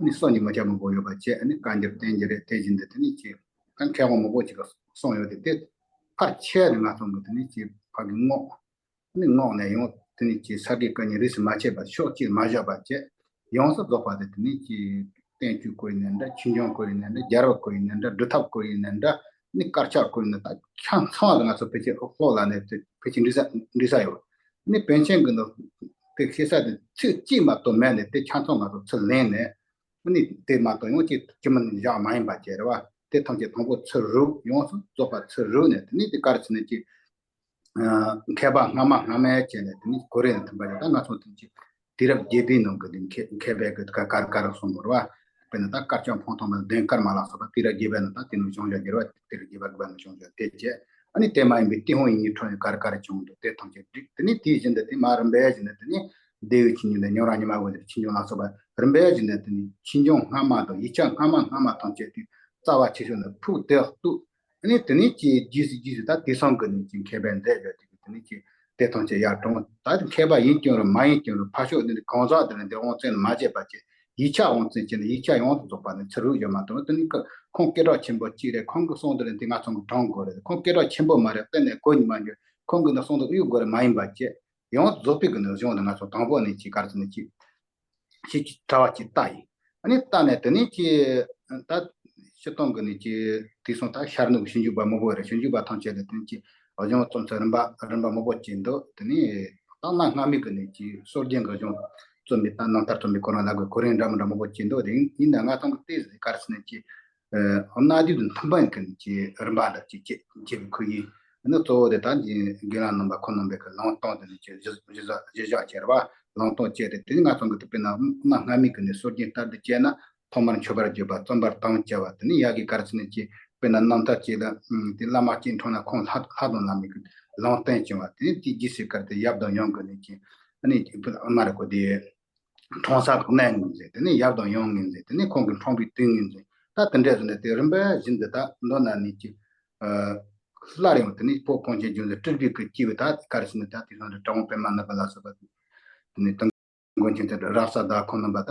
ནི་སོ་གཉིས་མི་ཁྱབ་མང་པོ་ཡོད་པ་བཅས་ནི་བཀའ་འགྱུར་བསྟན་འགྱུར་རེད། དེ་བཞིན་དུ་དེ་ནི་ཀྱི་ད་མཁས་དབང་མང་པོ་ཅིག་གིས་གསུངས་ཡོད་དེ། དེ་ཕལ་ཆེར་ང་ཚོ་གི་དེ་ནི་ཀྱི་ཕ་གི་རྔོག་ནི་རྔོག་ནས་ཡང་དེ་ནི་ཀྱི་ས་དགེ་བཀའ་རྙིང་རིས་སུ་མ་ཆད་པ་ཕྱོགས་གཅིག་མ་བཞག་པ་བཅས་ཡོངས་སུ་རྫོགས་པ་དེ་དེ་ནི་ཀྱི་བསྟན་བཅོས་སྐོར་ཡིན་ནའི་འདྲ། ཆོས་འབྱུང་སྐོར་ཡིན་ནའི་འདྲ། རྒྱལ་རབས་སྐོར་ཡིན་ནའི་འདྲ། སྒྲུབ་ཐབས་སྐོར་ཡིན་ནའི་འདྲ། ནི་དཀར་ཆག་སྐོར་ཡིན་ནའི་ད་ཆ་ཚང་བ་ང་ཚོ་ཕལ་ཆེར་ཀློག་ལ་ནས་ཕལ་ཆེར་འགྲིག་ས་འགྲིག་ས་ཡོད། ནི་པཎ་ཆེན་གྱི་འདི་ དེ་ཤེས་ས་དེ་ཚིག་གཅིག་མ་གཏོགས་མེད་ནས་དེ་ཆ་ཚང་ང་ཚོ་ཚུར་ལེན་ནས། ཨ་ནི་དེ་མ་གཏོགས་ཡང་ཅིག་ཅི་མིན་བཞག་མ་ཡིན་པ་བྱས་རེད་བ། དེ་ཐམས་ཅད་དང་པོ་ཚུར་རུབ། ཡོངས་སུ་རྫོགས་པ་ཚུར་རུབ་ནས། དེ་ནས་དེ་ག་རེ་ཟེར་ན་ཅིག་མཁས་པ་སྔ་མ་སྔ་མ་བྱས་ནས། དེ་ནས་གོ་རིམ་མཐུན་པ་ཡང་ད་ང་ཚོ་དེ་ཅིག་དུས་རབས་བརྒྱད་པའི་ནང་གི་དེ་མཁས་མཁས་པའི་གི་ག་ག་ག་རེ་གསུངས་པ་རེད་བ། དཔེར་ན་ད་དཀར་ཆག་འཕང་ཐང་དང་ལྡན་དཀར་མ་ལ་སོགས་པ་དུས་རབས་བརྒྱད་པའི་ནང་ད་དེ་ནས་བྱུང་བཞག་རྒྱལ་བ་དུས་རབས་བརྒྱད་པ་གི་བར་ནས་བྱུང་བཞག་དེ་བྱས། ཨ་ནི་དེ་མ་ཡིན་པའི་དེ་ཧོང་ཡིན་གཉིས་ཁྲོད་ནས་ག་རེ་ག་རེ་བྱུང་འདུག་དེ་ཐམས་ཅད་བསྒྲིགས། དེ་ནས་དེའི་བཞིན་དུ་དེ་མ་རིམ་པས་བཞིན་དུ། དེ་ནས་ལྡེའུ་ཆོས་འབྱུང་དང་ཉམས་རང་ཉི་མ་འོད་ཟེར་ཆོས་འབྱུང་ལ་སོགས་པ་རིམ་པས་བཞིན་དུ། དེ་ནས་ཆོས་འབྱུང་སྔ་མ་དང་ཡིག་ཆ་སྔ་མ་སྔ་མ་ཐམས་ཅད་དེ་རྩ་བ་ཆེ་ཤོས་ནས་ཕུགས་དེ་གཏུགས། ཨ་ནི་དེ་ནས་ཀྱི་རྗེས་སུ་རྗེས་སུ་ད་དེང་སང་གི་ནས་ཀྱི་མཁས་པས་མཛད་བཞག་དེ་གི་དེ་ནས་ཀྱི་དེ་ཐམས་ཅད་ཡར་དྲངས། ད་མཁས་པ་ཡིན་ཀྱང་རུང་མ་ཡིན་ཀྱང་རུང་ཕར་ཕྱོགས་འདི་ནས་གང་ཟག་འདི་ནས་འདི་དབང་བཙན་མ་བྱས་པ་བྱས། ཡིག་ཆ་དབང་བཙན་བྱས་ནས་ཡིག་ཆ་ཡོངས་སུ་རྫོགས་པ་ནས་ཚུར་རུབ་བཞག་མ་གཏོགས། དེ་ནས་ཁོང་སྐད་གྲགས་ཆེན་པོ་གཅིག་རེད། ཁོང་གི་གསུང་འདི་ནས་འདི་ང་ཚོ་གི་དྲངས་དགོས་རེད། ཁོང་སྐད་གྲགས་ཆེན་པོ་མ་རེད། གཏན་ནས་གོ་ནི་མ་འགྱུར། ཁོང་གི་ནས་གསུང་འདི་གཡུག་དགོས་རེད་མ་ཡིན་པ་བྱས། ཡང་རྫོགས་པའི་གི་ནས་གཞུང་འདི་ང་ཚོ་དང་པོ་ནས་ཀྱི་ག་རེ་ཟེར་ན་ཀྱི་ཤེས་ཀྱི་གྲྭ་བ་ཅིག་ལྟ་ཡིན། ཨ་ནི་ལྟ་ནས་དེ་ནས་ཀྱི་ད་སྤྱིར་བཏང་གི་ནས་ཀྱི་དེང་སང་ད་ཤར་ནུབ་ཞིབ་འཇུག་པ་མང་པོ་རེད། ཞིབ་འཇུག་པ་ཐམས་ཅད་ལ་དེ་ནས་ཀྱི་གཞུང་རྩོམ་ཚུལ་རིམ་པ་རིམ་པ་མང་པོ་ཅིག་འདུག་དེ་ནས་ད་གནའ་སྔ་མོའི་གི་ནས་ཀྱི་སྲོལ་རྒྱུན་གི་གཞུང་རྩོམ་པའི་ད་རྣམ་ཐར་རྩོམ་པའི་ཁོ་རང་ལ་གི་གོ་རིམ་འདྲ་མི་འདྲ་མང་པོ་ཅིག་འདུག་དེ་ཡིན་ན་ང་ཚང་གི་ཏོག་ཙམ་ག་རེ་ཟེར་ན་ཀྱི་ཨ་གནའ་དུས་དང་མཐུན་པའི་གི་ཀྱི་རིམ་པ་འདྲ་ཅིག་བྱེད་བྱེད་པའི་ཁུལ་ཡིན། ཨ་ནི་གཙོ་བོ་དེ་ད་ཀྱི་རྒན་ལགས་རྣམ་པ་ཁོང་རྣམ་པའི་གི་ལུང་སྟོན་དེ་ནས་ཀྱི་གཞི་གཞི་བཞག་གཞི་བཞག་བྱས་རེད་བ། ལུང་སྟོན་བྱས་ཏེ། དེ་ནས་ང་ཚོ་གི་དེ་དཔེར་ན་གནའ་སྔ་མོའི་གི་ནས་སྲོལ་རྒྱུན་ལྟར་དུ་བྱས་ན། ཐོག་མར་མཆོད་པར་བརྗོད་པ། རྩོམ་པར་དམ་བཅའ་བ། དེ་ནས་ཡ་གི་ག་རེ་ཟེར་ན་ཀྱི་དཔེར་ན་རྣམ་ཐར་ཅིག་ལ་དེ་བླ་མ་གཅིག་འཁྲུངས་ན་ཁོང་ལྷ་ལྷ་དང་ལྷ་མོའི་གི་ལུང་བསྟན་བྱུང་བ། དེ་ནས་དེའི་རྗེས་སུ་ག་རེ་དེ་ཡབ་དང་ཡུམ་གི་ནས་ཀྱི་ཨ་ནི་དཔེར་ན་རེ་གོ་དེ། འཁྲུངས་ས་གནས་ངོས་འཛིན། དེ་ནས་ཡབ་དང་ཡུམ་ངོས་འཛིན། དེ་ནས་ཁོང་གི་འཁྲུངས་པའི་དུས་ངོས་འཛིན། ད་དེ་འདྲས་ཟེར་ནས་དེ་རིམ་པ་བཞིན་དུ་ད་མདོར་ན་ནས་ཀྱི་ཨ་སླར་ཡང་དེ་ནས་བོད་གངས་ཅན་ལྗོངས་འདི་སྤྲུལ་པའི་སྐུ་སྐྱེས་པའི་ད་ག་རེ་ཟེར་ན་ད་དེ་ཚོ་འདྲ་གྲུབ་དབང་པདྨ་ནཱ་པ་ལ་སོགས་པ་དེ་ནས་དུང་མགོན་ཆེན་དེ་རབ་གསལ་དང་ཁོང་རྣམ་པ་ད་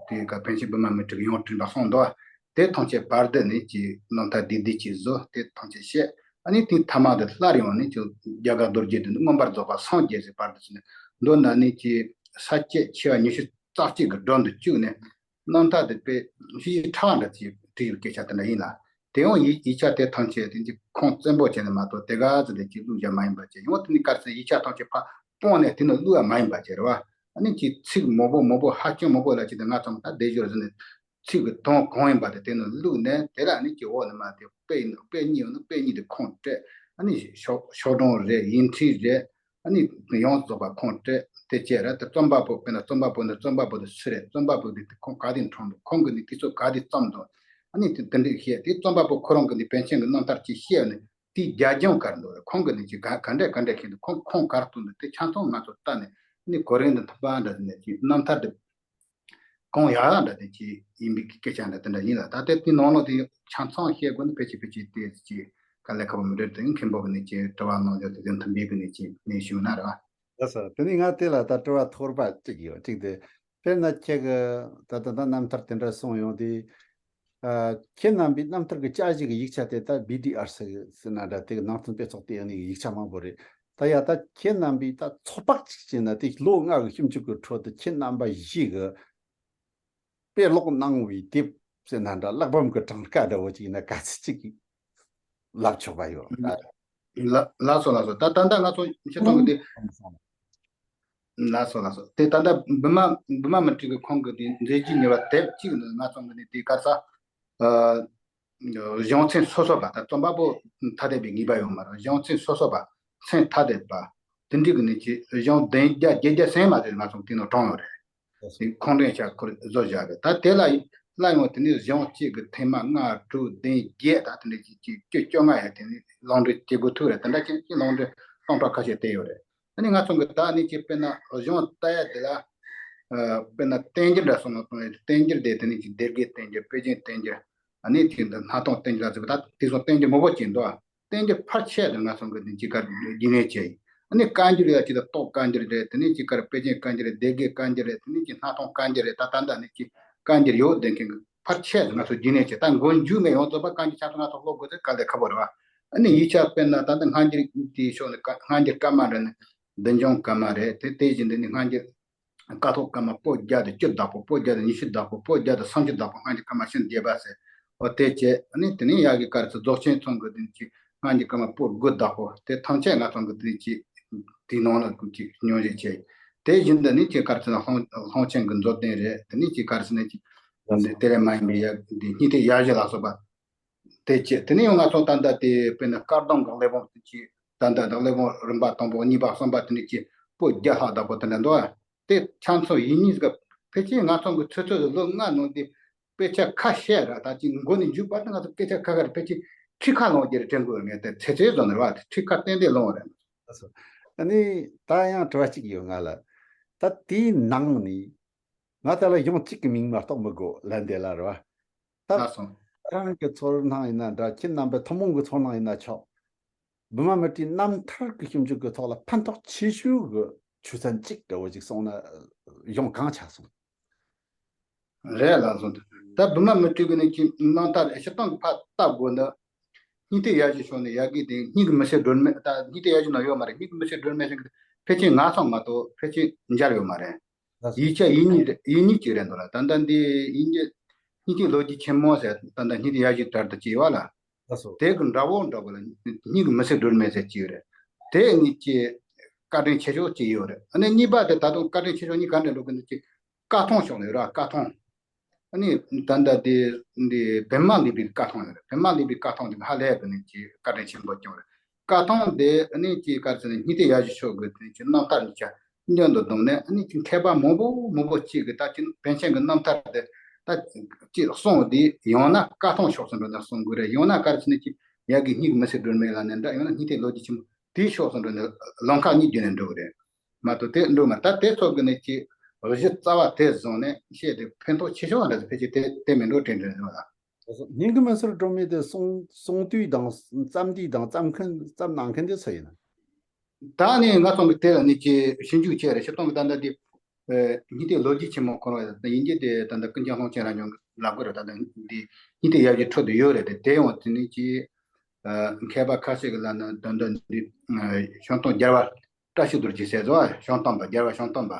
དེ་ག་པཎ་ཆེན་པདྨ་མི་ཏྲི་གི་ཡང་དྲན་པ་གསུངས་འདུག་དེ་ཐམས་ཅད་བར་དུ་ནས་ཀྱི་རྣམ་ཐར་བདེ་བདེ་ཅིག་བཟོ། དེ་ཐམས་ཅད་བཤད། ཨ་ནི་དེའི་ཐ་མ་དེ་སླར་ཡང་ནི་ཅིག་རྒྱ་གར་རྡོ་རྗེ་དེ་མངོན་པར་རྫོགས་པ་སངས་རྒྱས་སའི་བར་དུ་ཕྱིན་ནས། མདོར་ན་ནི་ཅིག་ས་བཅད་ཆེ་བ་ཉི་ཤུ་རྩ་གཅིག་གི་སྒྲོམ་དུ་བཅུག་ནས། རྣམ་ཐར་དེ་དཔེ་ཤེས་བྱའི་ཕྲེང་བ་འདྲ་ཅིག་བྲིས་ཡོད་སྐད་ཆ་དེ་འདྲ་ཡིན་ལ། དེ་ཡང་ཡིག་ཡིག་ཆ་དེ་ཐམས་ཅད་དེ་ཅིག་ཁུངས་བཙན་པོ་བྱས་ནས་མ་གཏོགས་དེ་ག་ཙམ་དེ་ཅིག་བླུགས་བཞག་མ་ཡིན་པ་བྱས། ཡང་དེ་ནི་ག་རེ་ཟེར་ཡིག་ཆ་ཐམས་ཅད་ཕར་སྤུངས་ནས་དེ་ནི་བླུགས་ཡ་མ་ཡིན་པ་བྱས་རེད་བ། ཨ་ནི་ཅིག་ཚིག་མང་པོ་མང་པོ་ཧ་ཅང་མང་པོ་ལ་ཅིག་དེ་ང་ཚོ་ད་སྡེབ་སྦྱོར་ཟེར་ནས། ཚིག་གི་དོན་གང་ཡིན་པ་དེ་དེ་ནས་བླུགས་ནས། དེ་ལ་ནི་ཀྱི་འོག་ནས་མ་དེ་དཔེ་ཡིན་ན་དཔེ་གཉིས་ཡོད་ན་དཔེ་གཉིས་དེ་ཁུངས་སྤྲད། ཨ་ནི་ཤོག་ཤོག་གྲངས་རེད། ཡིག་འཕྲིན་རེད། ཨ་ནི་ཡོངས་རྫོགས་པ་ཁུངས་སྤྲད། དེ་བྱས་ར་དེ་རྩོམ་པ་པོ། དཔེར་ན་རྩོམ་པ་པོ་ནི་རྩོམ་པ་པོ་དེ་སུ་རེད། རྩོམ་པ་པོ་དེ་དེ་ཁོང་ག་དུས་འཁྲུངས་འདུག་ཁོང་གི་ནི་དུས་ཚོད་ག་དུས་བརྩམས་འདུག་ཨ་ནི་དེ་དེ་འདྲ་བཤད་དེ། རྩོམ་པ་པོ་ཁོ་རང་གི་ནི་པཎ་ཆེན་གྱི་རྣམ་ཐར་ཅིག་བཤད་ནས་དེའི་རྒྱབ་ལྗོངས་ག་རེ་འདུག་རེད། ཁོང་གི་ནི་ཅིག་ག་ག་འདྲས་ག་འདྲས་བཤད་འདུག་ཁོང་ཁུངས་ག་རེ་བཏུགས་འདུག་དེ་ཆ་ཚང་ང་ཚོ་ལྟ་ནས་ནི་གོ་རིམ་དང་མཐུན་པ་འདྲ་ནས་ཅིག་རྣམ་ཐར་དེ། གང་ཡག་ཡག་འདྲ་དེ་ཅིག་ཡིན་པའི་སྐད་ཆ་འདྲ་དེ་འདྲ་ཡིན་ལ། ད་ལྟའི་དེའི་ནང་ལོགས་དེ་ཆ་ཚང་བཤད་དགོས་ན་ཕལ་ཆེར་ཕལ་ཆེར་དེ་ཅིག་དཀའ་ལས་ཁག་པོ་མི་འདྲ་དེ་མཁན་པོ་གི་ནས་ཅིག་དྲི་བ་གནང་རྒྱུ་དེ་དོན་མཐུན་པའི་གི་ནས་ཅིག་གནས་ཞུས་ན་རེད་བ། ལགས་སོ། དེ་ནས་ང་དེ་ལ་ད་དྲི་བ་ཐོར་པ་གཅིག་ཡོད། གཅིག་དེ་དཔེར་ན་ཁྱེད་ཀྱི་ད་ད་ད་རྣམ་ཐར་དེ་འདྲ་གསུངས་ཡོང་དུས། ཨ། ཁྱེད་རྣམ་པའི་རྣམ་ཐར་གྱི་དཔྱད་གཞི་གི་ཡིག་ཆ་དེ་ད་བི་ཌི་ཨར་སི་ཟེར་ན་འདྲ། དེ་གི་ནང་བསྟན་དཔེ་ཚོགས་ལྟེ་གནས་ཀྱི་ཡིག་ཆ་མང་པོ་རེད། ད་ཡ་ད་ཁྱེད་རྣམ་པས་ད་ཚོད་དཔག་ཅིག་བྱས་ན། དེ་ལོ་ལྔ་གི་ཞིབ་འཇུག་གི་ཁྲོད་དུ་ཁྱེད་རྣམ་པ་བཞི་གི་དཔེ་ཀློག་གནང་བའི་དེབ་ཟེར་ན་འདྲ། བསླབ་པའམ་གི་གྲངས་ཀ་འདྲ་བོ་ཅིག་ཡིན་ན་ག་ཚོད་ཅིག་ལབ་ཆོག་པ་ཡོད། ད་ལ་ལགས་སོ་ལགས་སོ། ད་ད་ལྟ་ང་ཚོ་བཤད་སྟངས་ཀྱི་དེ། ལགས་སོ་ལགས་སོ། དེ་ད་ལྟ་བི་མ་བི་མ་མི་ཏྲི་གི་ཁོང་གི་དེ་མཛད་རྗེས་གཉེར་བ་དེབ་གཅིག་ནི་ང་ཚོ་གི་ནི་དེ་ག་རེ་ཟེར། ཨ། གཞུང་ཚན་སོ་སོ་པ། ད་རྩོམ་པ་པོ་ཐ་དད་པའི་ངེས་པ་ཡོད་མ་རེད། གཞུང་ཚན་སོ་སོ་པ། ཚན་ཐ་དད་པ། དེ་འདྲའི་གི་ནི་ཅིག་གཞུང་བདུན་བརྒྱ་བརྒྱད་བརྒྱ་ཟིན་མ་ཟིན་ང་ཚོ་དེ་ནང་དྲངས་ཡོད་རེད། དེ་ཁུངས་ལྡན་ཆ་ཁུར་བཟོ་བཞག་རེད། ད་དེ་ལ་སླར་ཡང་དེ་ནི་གཞུང་གཅིག་གི་ཐེངས་མ་ལྔ་དྲུག་བདུན་བརྒྱད། ད་དེ་འདྲའི་ཅིག་ཅིག་བཅུ་བཅོ་ལྔ་ཡང་དེ་ནི་ལུང་འདྲེན་བྱེད་དགོས་ཐུག་རེད། དེ་འདྲ་ཅིག་ཅིག་ལུང་འདྲེན་སྟོང་ཕྲག་ཁ་ཤས་བསྟན་ཡོད་རེད། ཨ་ནི་ང་ཚོ་གི་ད་ནི་ཅིག་དཔེར་ན་གཞུང་ལྟ་ཡ་དེ་ལ། ཨ། དཔེར་ན་བསྟན་འགྱུར་འདྲ་སོང་ན་གཏོང་ཡ་དེ། བསྟན་འགྱུར་དེ་དེ་ནི་ཅིག་སྡེ་དགེ་བསྟན་འགྱུར། པེ་ཅིན་བསྟན་འགྱུར། ཨ་ནི་དེ་འདི་སྣར་ཐང་བསྟན་འགྱུར་ལ་ཟེར་བ། ད་དེ་ཚོ་བསྟན་འགྱུར་མང་པོ་ཅིག་འདུག་དེ་འདི་ཕལ་ཆེར་དེ་ང་ཚོ་གི་དེ་ཅིག་ག་རྒྱུན་ལས་བྱས་ཡིན། ཨ་ནི་བཀའ་འགྱུར་ཡ་ཅིག་ད་སྟོད་བཀའ་འགྱུར་རེད། དེ་ནས་ཅིག་ག་ར་པེ་ཅིན་བཀའ་འགྱུར་རེད། སྡེ་དགེ་བཀའ་འགྱུར་རེད། དེ་ནས་ཅིག་སྣར་ཐང་བཀའ་འགྱུར་རེད། ད་ད་ལྟ་ནི་ཅིག་བཀའ་འགྱུར་ཡོད་དེ་མཁན་གི་ཕལ་ཆེར་དེ་ང་ཚོ་རྒྱུན་ལས་བྱས། ད་མགོ་མཇུག་ནས་ཡོངས་རྫོགས་པ་བཀའ་འགྱུར་ཆ་ཚང་ང་ཚོ་ཀློག་དགོས་ཚེ་དཀའ་ལས་ཁག་པོ་རེད་བ། ཨ་ནི་ཡིག་ཆ་དཔེར་ན་ད་ལྟ་སྔ་འགྱུར་དེའི་ཕྱོགས་ནས་སྔ་འགྱུར་བཀའ་མ་རེད་ནི། བདུད་འཇོམས་བཀའ་མ་རེད། དེ་དེ་བཞིན་དུ་ནི་སྔ་འགྱུར་ཀཿཐོག་བཀའ་མ་པོད་བརྒྱ་དང་བཅུ་བདག་པོ། པོད་བརྒྱ་དང་ཉི་ཤུ་བདག་པོ། པོད་བརྒྱ་དང་སུམ་ཅུ་བདག་པོ། སྔ་འགྱུར་བཀའ་མ་ཤིན་ཏུ་རྒྱས་པ་ཟེར། འོ་དེ་བྱས། ཨ་ནི་དེ་ནས་ཡ་གི་ག་རེ་ཟེར། རྫོགས་ཆེན་ཚང་གི་དེ་ཅིག་སྔ་འགྱུར་བཀའ་མ་པོད་དགུ་བདག་པོ། དེ་ཐམས་ཅད་ང་ཚང་གི་དེ་ཅིག་དེའི་ནང་ལ་ཀུན་གྱིས་སྙན་ཞུ་བྱས། དེ་བཞིན་དུ་ནི་ཅིག་ག་རེ་ཟེར་ན་ལྷོང་ལྷོང་ཆེན་གྱི་མཛོད་ལྡན་རེད། དེ་ནི་ཅིག་ག་རེ་ཟེར་ན་ཅིག་དེ་ལས་མ་ཡིན་པའི་ཡ་འདི་སྙིང་ཐིག་ཡ་བཞི་ལ་སོགས་པ། དེ་བཅས་དེ་ནས་ཡང་ང་ཚོ་ད་ལྟ་དེ་དཔེར་ན་བཀའ་གདམས་ཀྱི་གླེགས་བམ་དེ་ཅིག་ད་ལྟ་གླེགས་བམ་རིམ་པ་དང་པོ་གཉིས་པ་གསུམ་པ་དེ་ནས་ཅིག་པོད་བརྒྱ་ལྷག་དག་པོ་དེ་འདྲ་འདུག་དེ་ཆ་མཚོན་ཡིན་ཉིས་ཀ་ཕལ་ཆེར་ང་ཚོ་གི་ཚོད་ཚོད་ལོ་ལྔ་ནང་དེ་དཔེ་ཆ་ཁ་ཤས་ར་ད་ཅིག་མགོ་ནས་མཇུག་བར་དུ་ང་ཚོ་སྐད་ཆ་ཁ་ཁ་རེ་ཕལ་ཆེར་ཁྲི་ཁ་ལོངས་རྒྱུ་རེད་དྲན་དགོས་ངས་དེ་ཚེ་ཚེ་བཟོ་ནས་ར་བ་དེ་ཁྲི་ཁ་ཏན་ཏན་ལོངས་རེད། ལགས་སོ། ཨ་ནི་ད་ཡང་དྲི་བ་གཅིག་ཡོད་ང་ལ། ད་དེའི་ནང་ནས་ང་ད་ལ་ཡང་གཅིག་གི་མིང་མ་གཏོགས་མི་དགོས་ལན་དེ་ལ་རེད་བ། ད་ལགས་སོ། རང་གི་ཚོར་སྣང་ཡིན་ན་འདྲ། ཁྱེད་རྣམ་པའི་ཐུན་མོང་གི་ཚོར་སྣང་ཡིན་ན་ཆོག་བི་མ་མི་ཏྲའི་རྣམ་ཐར་གྱི་ཞིབ་འཇུག་གི་ཐོག་ལ་ཕན་ཐོགས་ཆེ་ཤོས་ཀྱི་ཆོས་ཚན་གཅིག་འདྲ་བོ་ཅིག་གསུངས་ན་ཡོང་གང་ཆ་སོང་། རེད་ལགས་སོ། ད་བི་མ་མི་ཏྲའི་གི་ནི་ཅིག་རྣམ་ཐར་སྤྱིར་བཏང་གི་ཕར་ལྟ་དགོས་ན། སྙིང་ཐིག་ཡ་བཞི་ཕྱོགས་ནས་ཡ་གི་དེ་སྙིང་གི་མི་ཚེ་སྒྲོན་མེ་ད་སྙིང་ཐིག་ཡ་བཞི་ན་ཡོད་མ་རེད། སྙིང་གི་མི་ཚེ་སྒྲོན་མེ་ཟེར་གི་ཕལ་ཆེར་ང་ཚང་མ་གཏོགས་ཕལ་ཆེར་མཇལ་ཡོད་མ་རེད། ལགས་སོ། ཡིག་ཆ་ཡིན་གཉིས་རེད། ཡིན་གཉིས་ཅིག་རེད་འདུག་ལ། ད་ལྟ་འདི་ཡིན་གྱི་སྙིང་ཐིག་ལོ་རྒྱུས་ཆེན་མོ་ཟེར་ད་ལྟ་སྙིང་ཐིག་ཡ་བཞི་དྲར་དུ་བྱས་ཡོད་ལ། ལགས་སོ། དེ་གི་འདྲ་བོ་འདྲ་བོ་ལ་སྙིང་གི་མི་ཚེ་སྒྲོན་མེ་ཟེར་གྱི་ཡོད་རེད། དེ་གཉིས་ཀྱི་བཀའ་དྲིན་ཆེ་ཤོས་ཅིག་ཡོད་རེད། ཨ་ནི་གཉིས་པ་དེ་ད་དུང་བཀའ་དྲིན་ཆེ་ཤོས་གཉིས་ག་འདྲ་འགྲོ་གི་འདུག་ཅིག་བཀའ་ཐང་ཕྱོགས་ནས་ར་བཀའ་ཐང་། ཨ་ནི་ད་ལྟ་དེ་འདི་པདྨ་ལེགས་པའི་བཀའ་ཐང་ཡོད་རེད། པདྨ་ལེགས་པའི་བཀའ་ཐང་དེ་ཧ་ལས་པ་ནས་ཀྱི་བཀའ་དྲིན་ཆེན་པོ་བསྐྱངས་རེད། བཀའ་ཐང་དེ་ཨ་ནི་ཀྱི་བཀའ་ཟེར་ནས་སྙིང་ཐིག་ཡ་བཞི་ཕྱོགས་ཀྱི་དེ་ཀྱི་རྣམ་ཐར་གཉིས་ཆ་མཉམ་དུ་བསྡོམས་ནས་ཨ་ནི་ཀྱི་མཁས་པ་མང་པོ་མང་པོ་གཅིག་གི་ད་ཀྱི་པཎ་ཆེན་གྱི་རྣམ་ཐར་དེ་ད་ཀྱི་གསུངས་དེ་ཡང་ན་བཀའ་ཐང་ཕྱོགས་སུ་འགྲོ་ནས་གསུང་དགོས་རེད། ཡང་ན་བཀའ་ཟེར་ནས་ཀྱི་ཡ་གི་སྙིང་གི་མི་ཚེ་སྒྲོན་མེ་ལ་ནས་འདྲ། ཡང་ན་སྙིང་ཐིག་ལོ་རྒྱུས་ཆེན་མོ། དེའི་ཕྱོགས་སུ་འགྲོ་ནས་ལམ་ཁ་གཉིས་བརྒྱུད་ནས་འགྲོ་གི་རེད། མ་གཏོགས་དེ་འགྲོ་མ་ད་དེ་ཚོ་གི་ནས་ཀྱི་གཞི་རྩ་བ་དེ་བཟུང་ནས་བཤད་དེ་ཕན་ཐོགས་ཆེ་ཤོས་ལ་ཕལ་ཆེར་དེ་དེ་མིན་འགྲོ་དྲན་དྲན་འགྲོ་ལ། སྙིང་གི་མི་ཚེ་སྒྲོན་མེ་དེ་གསུང་གསུང་དུས་དང་བརྩམས་དུས་དང་བརྩམས་མཁན་བརྩམས་གནང་མཁན་དེ་སུ་ཡིན། ད་ནི་ང་ཚོ་གི་དེ་ལ་ནི་ཀྱི་ཞིབ་འཇུག་བྱས་རེད། ཞིབ་གཏོང་གི་ད་ལྟ་དེ་སྙིང་ཐིག་ལོ་རྒྱུས་ཆེན་མོ་འཁོར་བ་ཡིན་གྱི་དེ་ད་ལྟ་ཀུན་མཁྱེན་ཀློང་ཆེན་རང་ཉིད་ལབ་དགོས་རེད། ད་ལྟ་འདི་སྙིང་ཐིག་ཡ་གི་ཁྲོད་དུ་ཡོད་རེད། དེ་དེ་ཡང་དེ་ནི་ཀྱི་མཁས་པ་ཁ་ཤས་ཀྱི་ལ་ན་དོན་དུ་འདི་བྱང་སྟོང་རྒྱལ་བ་བཀྲ་ཤིས་རྡོ་རྗེ་ཟེར་བ་བྱང་སྟོན་པ་རྒྱལ་བ་བྱང་སྟོན་པ།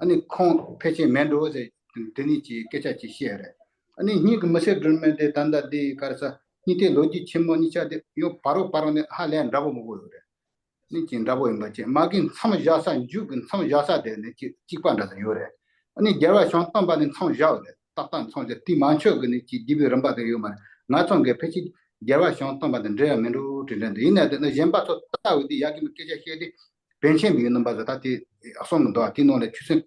ཨ་ནི་ཁོང་ཕལ་ཆེར་མེད་འགྲོ་ཟེར་དེ་ནི་ཀྱི་སྐད་ཆ་ཅིག་བཤད་རེད། ཨ་ནི་སྙིང་གི་མི་ཚེ་སྒྲོན་མེ་དེ་ད་ལྟ་འདི་ག་རེ་ཟ་སྙིང་ཐིག་ལོ་རྒྱུས་ཆེན་མོ་གཉིས་ཆ་དེ་ཡང་བར་རོ་བར་རོ་ནས་ཧ་ལས་འདྲ་པོ་མང་པོ་ཡོད་རེད། ནི་ཅིག་འདྲ་པོ་ཡིན་པ་བཅས་མ་གི་མཚམས་བཞག་ས་མཇུག་གི་མཚམས་བཞག་ས་དེ་ནི་ཅིག་གཅིག་པ་འདྲ་ས་ཡོད་རེད། ཨ་ནི་རྒྱལ་བ་བྱང་སྟོན་པ་ནི་མཚམས་བཞག་རེད། ཏག་ཏག་མཚམས་བཞག་དེ་མ་ཆོད་གི་ནི་ཅིག་བརྒྱུད་པའི་རིམ་པ་དེ་ཡོད་མ་རེད། ང་ཚོ་གི་ཕལ་ཆེར་རྒྱལ་བ་བྱང་སྟོན་པ་དེ་འདྲ་ཡང་མིན་འགྲོ་དྲན་དྲན་འདུག་ཡིན་ན་དེ་ནི་གཞན་པ་ཚོ་ལྟ་འོས་དེ་ཡ་གི་མི་སྐད་ཆ་བཤད་དེ་པཎ་ཆེན་པའི་རྣམ་པ་ཟེར་ད་དེ་གསུང་གི་འདུག་དེ་ནང་ལ་ཆུ་སྲིན་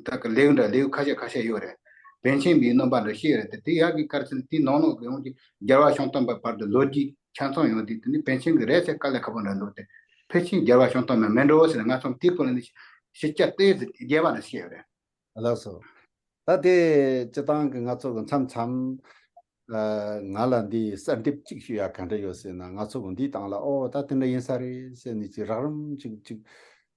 ད་གི་ལེའུ་འདྲ་ལེའུ་ཁ་ཤས་ཁ་ཤས་ཡོད་རེད། པཎ་ཆེན་པའི་རྣམ་པ་འདྲ་བཤད་རེད་དེ་དེ་ཡ་གི་ག་རེ་ཟེར་ན་དེ་ནང་ལོགས་གི་ཡོང་གི་རྒྱལ་བ་བྱང་སྟོན་པ་བར་དུ་ལོ་རྒྱུས་ཆ་ཚང་ཡོང་དུས་དེ་ནི་པཎ་ཆེན་གྱི་རེད་ཟེར་དཀའ་ལས་ཁག་པོ་འདྲ་འདུག་སྟེ། ཕལ་ཆེར་རྒྱལ་བ་བྱང་སྟོན་པ་མིན་འགྲོ་ཟེར་ནས་ང་ཚོ་དེའི་སྐོར་ལ་ནི་ཞིབ་ཆ་ཏོག་ཙམ་རྒྱས་པ་ནས་བཤད་ཡོད་རེད། ལགས་སོ། ད་དེ་སྤྱི་བཏང་གི་ང་ཚོ་གི་མཚམས་མཚམས་ཨ་ང་ལ་འདི་གསལ་འདེབས་གཅིག་ཞུ་ཡ་ག་འདྲ་ཡོད་ཟེར་ན། ང་ཚོ་གི་འདིའི་སྟེང་ལ་ཨོ་ད་དེ་འདྲ་ཡིན་ས་རེད་ཟེར་ནས་ཅིག་རགས་རིམ་ཅིག་ཅིག་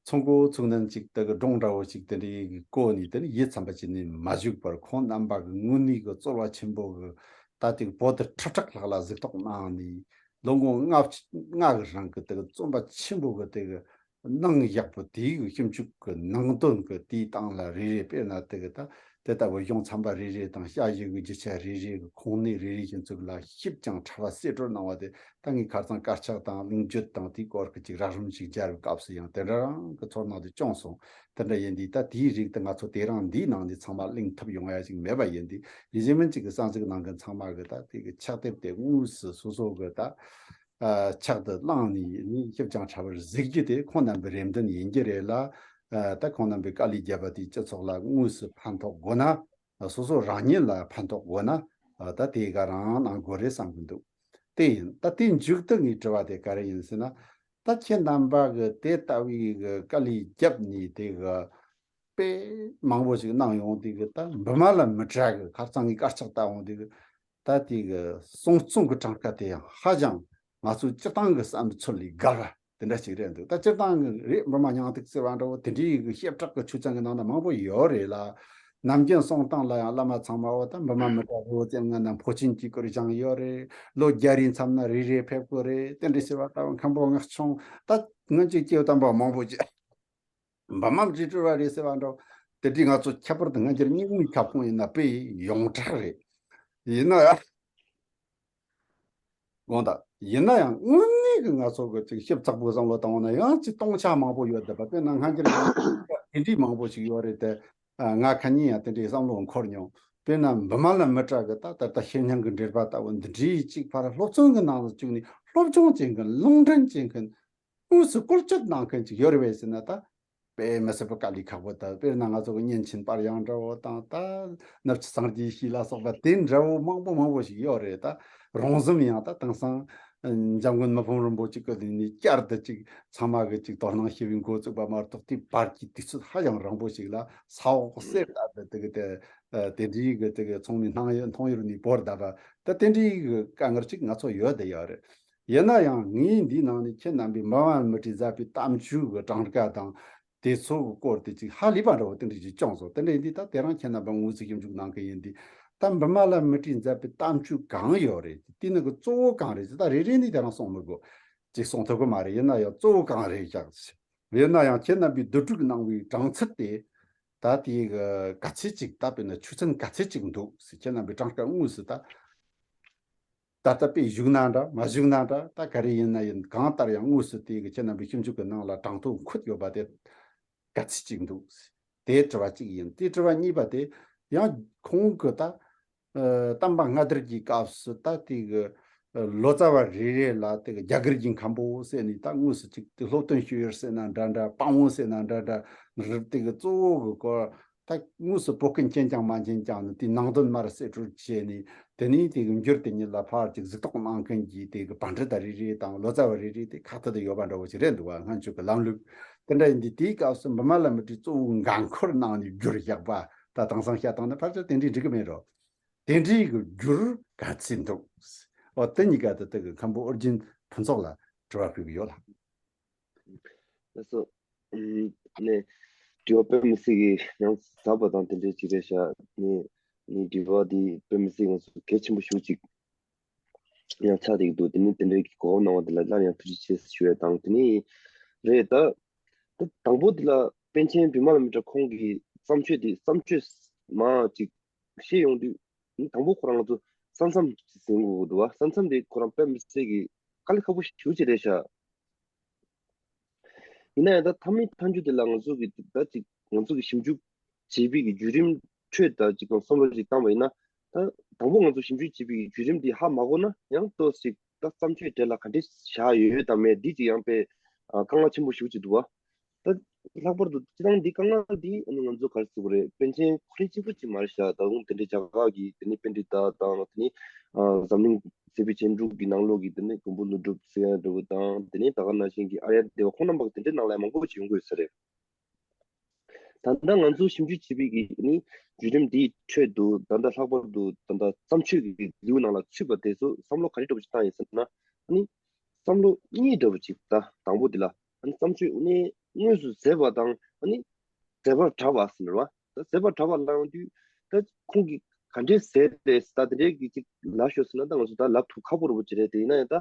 ཚོང་གོ་ཚུགས་ནན་ཅིག་དེ་གི་སྒྲུང་འདྲ་བོ་ཅིག་དེ་འདྲའི་གི་བཀོད་ནས་དེ་ནི་ཡིད་ཚིམ་པ་ཅིག་ནས་མ་བཞུགས་པར་ཁོང་རྣམ་པ་གི་དངོས་གནས་གི་རྩོལ་བ་ཆེན་པོ་གི་ད་དེ་གི་བོད་དུ་ཁྲི་ཕྲག་ལྷག་ལ་གཟིགས་རྟོག་གནང་ནས་ལོ་ངོ་ལྔ་ལྔ་གི་རིང་གི་དེ་གི་རྩོམ་པ་ཆེན་པོ་གི་དེ་གི་གནང་ཡག་པོ་དེ་གི་ཞིབ་འཇུག་གི་ནང་དོན་གི་དེའི་སྟེང་ལ་རེ་རེ་དཔེར་ན་དེ་གི་ད་དེ་ལྟ་བུ་གཞུང་ཚན་པ་རེ་རེ་དང་དཔྱད་ཞིབ་གི་རྒྱུ་ཆ་རེ་རེ་གི་ཁུངས་སྣེ་རེ་རེ་བཞིན་ཚུགས་ལ་ཞིབ་ཅིང་ཕྲ་བ་གསེད་བཀྲོལ་གནང་བ་དེ་ད་ངས་ཁ་སང་དཀར་ཆག་དང་གླེང་བརྗོད་དང་དེའི་སྐོར་གི་ཅིག་རགས་རིམ་ཞིག་སྦྱར་བའི་སྐབས་སུ་ཡང་དེ་འདྲ་རང་གི་ཚོར་སྣང་དེ་བྱུང་སོང་། དེ་འདྲ་ཡིན་དུས་ད་དེའི་རིགས་དེ་ང་ཚོ་དེ་རིང་འདིའི་ནང་ནས་ཚང་མ་གླེང་ཐུབ་ཡོང་ཡ་ཞིག་མེད་པ་ཡིན་དུས་ཡིན་གཅིག་མིན་གཅིག་གི་གསན་གཟིགས་གནང་མཁན་ཚང་མ་གི་ད་དེ་གི་ཕྱག་དེབ་དེ་དངོས་སུ་སོ་སོ་གི་ད་ཕྱག་ཏུ་བླངས་ནས་ནི་ཞིབ་ཅིང་ཕྲ་བར་གཟིགས་རྒྱུ་དེ་ཁོང་རྣམ་པའི་རེ་འདུན་ཡིན་གྱི་རེད་ལ། ད་ཁོང་རྣམ་པའི་དཀའ་ལས་བརྒྱབ་པ་དེ་སྤྱི་ཚོགས་ལ་དངོས་སུ་ཕན་ཐོགས་དགོས་ན། སོ་སོ་རང་ཉིད་ལ་ཕན་ཐོགས་དགོས་ན། ད་དེ་ག་རང་གནང་དགོས་རེད་བསམ་གྱི་འདུག་དེ་ཡིན། ད་དེའི་མཇུག་ཏུ་ངའི་དྲི་བ་དེ་ག་རེ་ཡིན་ཟེར་ན། ད་ཁྱེད་རྣམ་པ་གི་དེ་ལྟ་བུའི་གི་དཀའ་ལས་བརྒྱབ་ནས་དེ་གི་དཔེ་མང་པོ་ཞིག་གནང་ཡོང་དུས་གི་ད་བི་མ་ལ་མི་ཏྲ་གི་ཁ་སང་ངའི་དཀར་ཆག་བལྟ་ཡོང་དུས་གི་ད་དེ་གི་གསུང་རྩོམ་གི་གྲངས་ཀ་དེ་ཡང་ཧ་ཅང་ང་ཚོའི་སྤྱིར་བཏང་གི་བསམ་ཚུལ་ལས་བརྒལ་བ་དེ་འདྲ་ཞིག་རེད་འདུག་ད་སྤྱིར་བཏང་གི་རེད། འབུམ་མ་མྱང་འདུག་ཟེར་བ་འདྲ་བོ་དེ་འདྲའི་གི་བཤད་གྲགས་གི་ཆོས་ཚན་གི་ནང་ན་མང་པོ་ཡོད་རེད་ལ། ནམ་རྒྱུན་གསུང་སྟངས་ལ་ཡང་བླ་མ་ཚང་མ་འོ་ད་འབུམ་མ་མི་ཏྲ་རི་བོ་རྩེ་ལྔ་ན་འཕོ་ཆེན་གྱི་སྐོར་སྦྱངས་ཡོད་རེད། ལོ་བརྒྱ་རེའི་མཚམས་ན་རེ་རེ་ཕེབས་དགོས་རེད། དེ་འདྲ་ཟེར་བ་ལྟ་བུ་མཁན་པོ་ངག་ཆུང་ད་སྔོན་གྱི་སྐྱེས་བུ་དམ་པ་མང་པོ་ཅིག་འབུམ་མ་མི་ཏྲའི་སྤྲུལ་བ་རེད་ཟེར་བ་འདྲ་བོ་དེ་འདྲའི་ང་ཚོ་ཁྱད་པར་དུ་སྔ་འགྱུར་རྙིང་མའི་ཁྱབ་ཁོངས་ཡིན་ན་དཔེ་ཡོངས་གྲགས་རེད། ཡིན་ན་ཡང་། དགོངས་དག་ཡིན་ན་ཡང་དངོས་གནས་ཀྱི་ང་ཚོ་གི་ཅིག་ཞིབ་ཚགས་པོའི་བསམ་བློ་བཏང་བ་ན་ཡང་ཅིག་སྟོང་ཆ་མང་པོ་ཡོད་བསྡད་པ་དཔེར་ན་སྔ་འགྱུར་ཡང་ དེ་འདྲའི་མང་པོ་ཞིག་ཡོད་རེད་དེ། ཨ། ང་ཁ་ཉིན་ཡང་དེ་འདྲའི་བསམ་བློ་འཁོར་མྱོང་། དཔེར་ན་བི་མ་ལ་མི་ཏྲ་གི་ད་ད་ལྟ་བཤེས་གཉེན་གྱི་འགྲེལ་པ་ལྟ་བུ་འདི་འདྲའི་གཅིག་ཕར་སློབ་ཚན་གྱི་ནང་ལ་བཅུག་ནས། སློབ་སྦྱོང་བྱེད་མཁན། ལུང་འདྲེན་བྱེད་མཁན། དངོས་སུ་བཀོལ་སྤྱོད་གནང་མཁན་ཅིག་ཡོད་རེད་པས་ཟེར་ན། ད་དཔེ་མི་སྲིད་པ་དཀའ་ལས་ཁག་པོ། ད་དཔེར་ན་ང་ཚོ་གི་གཉན་ཆེན་དཔལ་དབྱངས་འདྲ་བོ་དང་། ད་ནུབ་ཕྱི་སངས་རྒྱས་ཤེས་ལ་སོགས་པ་དེ་འདྲ་བོ་མང་པོ་མང་པོ་ཞིག་ཡོད་རེད། ད་རོང་ཟོམ་ཡང་ད་དེང་སང་འཇམ་མགོན་མི་ཕམ་རིན་པོ་ཆེ་གི་ལུགས་ནས་བསྐྱར་དུ་ཅིག་ཚང་མ་གི་ཅིག་དོ་སྣང་བྱེད་པའི་འགོ་བཙུགས་པ་མ་གཏོགས། དེའི་བར་གྱི་དུས་ཚོད་ཧ་ཅང་རིང་པོ་ཞིག་ལ་ས་འོག་གསེར་ལྟ་བུ་དེ་གི་དེ་དེ་འདྲའི་གི་དེ་གི་ཚོང་ནས་མཐོང་ཡུལ་ནས་བོར་བསྡད་པ། ད་དེ་འདྲའི་གི་དཀའ་ངལ་ཅིག་ང་ཚོ་ཡོད་དེ་ཡོད་རེད། ཡིན་ན་ཡང་ངས་འདིའི་ནང་ནས་ཁྱེད་རྣམ་པས་བི་མ་ལ་མི་ཏྲས་མཛད་པའི་གཏམ་བཅོས་ཀྱི་གྲངས་ཀ་དང་དེ་ཚོ་གི་སྐོར་དེ་ཅིག་ཧ་ལས་པ་འདྲ་བོ་དེ་འདྲ་ཅིག་བྱུང་སོང་། དེ་འདྲ་ཡིན་དུས་ད་དེ་རིང་ཁྱེད་རྣམ་པ་དངོས་སུ་ཞིབ་འཇུག་གནང་གི་ཡིན་དུས། ད་བི་མ་ལ་མི་ཏྲས་མཛད་པའི་གཏམ་བཅོས་གང་ཡོད་རེད། དེ་ནང་གི་གཙོ་བོ་གང་རེད། ད་རེ་རེ་ནས་དེ་རིང་གསུང་མི་དགོས། ཅིག་གསུང་ཐུབ་ཀྱི་མ་རེད། ཡིན་ན་ཡང་གཙོ་བོ་གང་རེད་བཞག་ཟེར། ཡིན་ན་ཡང་ཁྱེད་རྣམ་པས་བསྡུ་སྒྲིག་གནང་བའི་གྲངས་ཚད་དེ། ད་དེ་གི་ག་ཚད་ཅིག་ད་དཔེར་ན་ཆོས་ཚན་ག་ཚད་ཅིག་འདུག་ཟེར། ཁྱེད་རྣམ་པས་གྲངས་ཀ་དངོས་སུ་ད། ད་ལྟ་དཔེ་བཞུགས་ན་འདྲ་མ་བཞུགས་ན་འདྲ། ད་ག་རེ་ཡིན་ན་ཡིན། གང་ལྟར་ཡང་དངོས་སུ་དེ་གི་ཁྱེད་རྣམ་པའི་ཞིབ་འཇུག་གི་ནང་ལ་གྲངས་ཐོ་འཁོད་ཡོད་པ་དེ་ག་ཚད་ཅིག་འདུག། དེ་དྲི་བ་གཅིག་ཡིན། དེ་དྲི་བ་གཉིས་པ་དེ་ཡང་ཁོང་གི་ད་ཨ་གཏམ་དཔེ་སྔ་དར་གྱི་སྐབས་སུ་ད་དེ་གི་ཨ་ལོ་ཙཱ་བ་རེ་རེ་ལ་དེ་གི་རྒྱ་གར་གྱི་མཁན་པོ་ཟེར་ནས། ད་དངོས་སུ་ཅིག་དེ་སློབ་སྟོན་ཞུ་ཡུལ་ཟེར་ན་འདྲ་འདྲ། དཔང་པོ་ཟེར་ན་འདྲ་འདྲ། རི་དེ་གི་གཙོ་བོ་གི་སྐོར། ད་དངོས་སུ་བོད་སྐད་མཁྱེན་རྐྱང་མ་མཁྱེན་རྐྱང་ནི་དེའི་ནང་དོན་མར་གསེད་བཀྲོལ་བྱས་ནས། དེ་ནས་དེ་གི་འགྱུར་དེ་ཉིད་ལ་ཕར་ཅིག་གཟིགས་རྟོག་གནང་མཁན་གྱི་དེ་གི་པཎྜི་ཏ་རེ་རེ་དང་ལོ་ཙཱ་བ་རེ་རེ་དེ་ཁག་ཐེག་ཏུ་ཡོད་པ་འདྲ་བོ་ཞིག་རེད་འདུག་བ། སྔོན་བྱུང་གི་ལམ་ལུགས་དེ་འདྲ་ཡིན་དུས། དེའི་སྐབས་སུ་བི་མ་ལ་མི་ཏྲས་གཙོ་བོ་འགན་འཁུར་གནང་ནས་བསྒྱུར་བཞག་པ། ད་དེང་སང་བཤད་སྟངས་ནི་ཕལ་ཆེར་དེ་འདྲའི་འགྲིག་གི་མེད་རོ། དེ་འདྲའི་གི་བསྒྱུར་ག་ཚད་འདུག། འོ། དེ་གཉིས་ཀ་དེ་དེ་གི་མཁན་པོ་ཨོ་རྒྱན་ཕུན་ཚོགས་ལ་དྲི་བ་ཕུལ་གི་ཡོད་ལགས། ལགས་སོ། ཨུམ། ནས་དྲི་བ་དཔེ་མི་སྲིད་ཀྱི་ཡང་ཟབ་པ་དང་དེ་འདྲའི་ཅིག་རེད་ཤག། ནས་ནས་དྲི་བ་འདི་དཔེ་མི་སྲིད་ང་ཚོ་གལ་ཆེན་པོ་ཞེ་པོ་ཅིག་ཡང་ཆགས་བསྡད་ཀྱི་འདུག། དེ་ནས་དེ་འདྲའི་གི་གོ་སྐབས་གནང་བ་དེ་ལ་སླར་ཡང་ཐུགས་རྗེ་ཆེ་ཞུ་ཡ་དང་། དེ་ནས་རེད། ད་ད་དང་པོ་དེ་ལ་པཎ་ཆེན་བི་མ་ལ་མི་ཏྲ་ཁོང་གི་བརྩམས་ཆོས་དེ། བརྩམས་ཆོས་མང་ཅིག་བཤད་ཡོང་དུས། དང་པོ་ཁོ་རང་ང་ཚོ་ས་མཚམས་ཟིན་དགོས་ཀྱི་འདུག་བ། ས་མཚམས་དེ་ཁོ་རང་དཔེ་མི་སྲིད་ཀྱི་དཀའ་ལས་ཁག་པོ་ཞེ་པོ་ཅིག་རེད་ཤག། ཡིན་ན་ཡང་ད་མཐའ་མའི་མཐའ་མཇུག་དེ་ལ་ང་ཚོ་གི་ད་ཅིག་ང་ཚོ་གི་ཞིབ་འཇུག་བྱེད་པའི་གི་བརྒྱུད་རིམ་ཁྲོད་ད་ཅིག་གང་བསམ་བློ་ཞིག་བཏང་བ་ཡིན་ན། ད་དང་པོ་ང་ཚོ་ཞིབ་འཇུག་བྱེད་པའི་གི་བརྒྱུད་རིམ་དེ་ཧ་མ་གོ་ན། ཡང་ཏོག་ཙམ་ད་བརྩམས་ཆོས་དེ་ལ་ག་འདྲས་བཞག་ཡོད་དང་མེད་འདི་ཅིག་ཡང་དཔེ་ཨ་དཀའ་ངལ་ཆེན་པོ་ཞེ་པོ་ཅིག་འདུག་བ། ད་ལྷག་པར་དུ་སྤྱིར་བཏང་འདི་དཀའ་ངལ་འདི་ཨ་ནི་ང་ཚོ་ག་རེ་ཟེར་དགོས་རེད། པཎ་ཆེན་ཁོ་རང་གཅིག་པུ་ཅིག་མ་རེད་ཤག། ད་དུང་དེ་འདྲའི་རྒྱ་གར་གྱི་དེ་ནས་པཎྜི་ཏ་དང་། དེ་ནས་ཨ་འཛམ་གླིང་ཚེ་འཕེལ་ཆོས་དྲུག་གི་ནང་ལོགས་ཀྱི་དེ་ནས་མགོན་པོ་ཀླུ་སྒྲུབ་ཟེར་ཡ་འདྲ་བོ་དང་། དེ་ནས་ད་ག་ནང་བཞིན་གྱི་ཨཱརྱ་དེ་བ་ཁོང་རྣམ་པ་དེ་འདྲའི་ནང་ལ་ཡང་མང་པོ་ཅིག་ཡོང་གི་ཡོད་ས་རེད། ད་ལྟ་ང་ཚོ་ཞིབ་འཇུག་བྱེད་པའི་གི་ནི་བརྒྱུད་རིམ་འདིའི་ཁྲོད་དུ། ད་ལྟ་ལྷག་པར་དུ་ད་ལྟ་བརྩམས་ཆོས་ཀྱི་ལེའུ་ནང་ལ་ཚུད་པ་དེ་ཚོ་བསམ་བློ་ག་རེ་འདྲ་པོ་ཞིག་བཏང་ཡིན་ཟེར་ན། ཨ་ནི་བསམ་བློ་གཉིས་འདྲ་པོ་ཅིག། ད་དང་པོ་དེ་ལ་ཨ་ནི་བརྩམས་ཆོས་ནི་དངོས་སུ་མཛད་པ་དང་། ཨ་ནི་མཛད་པར་གྲགས་པ་ཟེར་བ། ད་མཛད་པར་གྲགས་པ་ལབ་ཡོང་དུས། ད་ཁོང་གིས་ག་འདྲས་མཛད་དེ་ད་དེ་འདྲའི་གི་ཅིག་ལབ་ཤོག་ཟེར་ན། ད་ང་ཚོ་ད་ལབ་ཐུབ་ཁག་པོ་འདྲ་པོ་ཅིག་རེད། དེ་ཡིན་ན་ཡང་ད་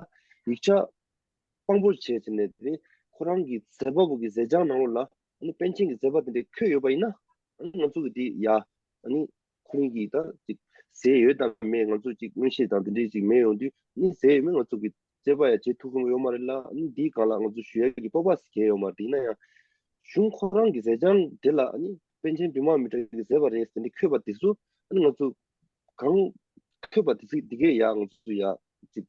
ཡིག་ཆ་དཔང་པོ་བྱས་ཟིན་ནས། དེ་ནི་ཁོ་རང་གི་མཛད་པ་པོ་གི་མཛད་བྱང་ནང་ལོགས་ལ་ཨ་ནི་པཎ་ཆེན་གྱི་མཛད་པ་དེ་འདྲ་འཁོད་ཡོད་པ་ཡིན་ན། ཨ་ནི་ང་ཚོ་གི་དེ་ཡ། ཨ་ནི་ཁོ་རང་གིས་ད་ཅིག་མཛད་ཡོད་དམ་མེད། ང་ཚོ་ཅིག་མངོན་ཤེས་དང་དེ་འདྲའི་ཅིག་མེད་ཡོང་དུས། ཨ་ནི་མཛད་ཡོད་མེད་ང་ཚོ་གི་དཔྱད་པ་ཡ་བྱེད་ཐུབ་ཀྱི་ཡོད་མ་རེད་ལ། ཨ་ནི་འདིའི་སྒང་ལ་ང་ཚོ་ཞུ་ཡ་གི་སྤོབས་པ་ཞིག་གང་ཡང་ཡོད་མ་རེད། ཡིན་ན་ཡང་གཞུང་ཁོ་རང་གི་མཛད་བྱང་དེ་ལ། ཨ་ནི་པཎ་ཆེན་བི་མ་མི་ཏྲ་གི་མཛད་པ་རེད་ཟེར་ནས་འཁོད་པ་དེ་ཚོ། ཨ་ནི་ང་ཚོ་གང་འཁོད་པ་དེ་ཚོ་དེ་གས་ཡ་ང་ཚོ་ཡ་ཅིག་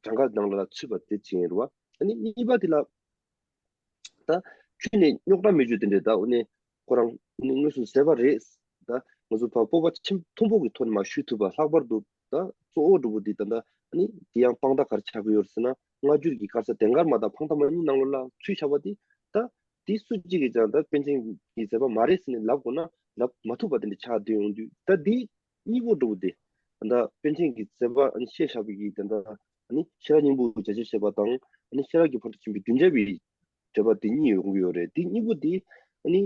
གྲངས་ཀ་ནང་ལ་ཚུད་པ་དེ་བྱས་ཡིན་རེད་བ། ཨ་ནི་གཉིས་པ་དེ་ལ་ད་ཁྱོན་ནས་རྙོག་དྲ་མེད་རྒྱུ་དེ་འདྲས། ད་འོ་ནས་ཁོ་རང་ཨ་ནི་དངོས་སུ་མཛད་པ་རེད། ད་ང་ཚོ་ཕར་སྤོབས་པ་ཆེན་མཐོན་པོ་གི་ཐོག་ནས་མར་ཞུ་ཐུབ་པ། ལྷག་པར་དུ་ད་གཙོ་བོ་འདྲ་པོ་དེ་ད་ལྟ་ཨ་ནི་དེ་ཡང་དཔང་རྟགས་ག་རེ་ཆགས་ཀྱི་ཡོད་རེད་ཟེར་ན། སྔ་འགྱུར་གྱི་སྐལ་བཟང་དེང་སྐར་མ་དང་ཕང་ཐང་མ་གཉིས་ནང་ལོགས་ལ་ཚུད་བཞག་པ་དེ། ད་དེ་སུ་གཅིག་གིས་ཀྱང་ད་པཎ་ཆེན་གྱི་མཛད་པ་མ་རེད་ཟེར་ནས་ལབ་དགོས་ན་ལབ་མ་ཐུབ་པ་དེ་འདྲ་ཆགས་བསྡད་ཡོང་དུས། ད་དེ་གཉིས་པོ་འདྲ་པོ་དེ། ད་ལྟ་པཎ་ཆེན་གྱི་མཛད་པ་ཨ་ནི་བཤད་བཞག་པའི་གི་ད་ལྟ་ཨ་ནི་ཤེས་རབ་སྙིང་པོ་རྒྱ་ཆེར་བཤད་པ་དང་། ཨ་ནི་ཤེས་རབ་ཀྱི་ཕ་རོལ་ཏུ་ཕྱིན་པའི་བདུན་བརྒྱ་པའི་འགྲེལ་པ་དེ་གཉིས་ཡོང་གི་ཡོད་རེད། དེ་གཉིས་པོ་དེ་ཨ་ནི་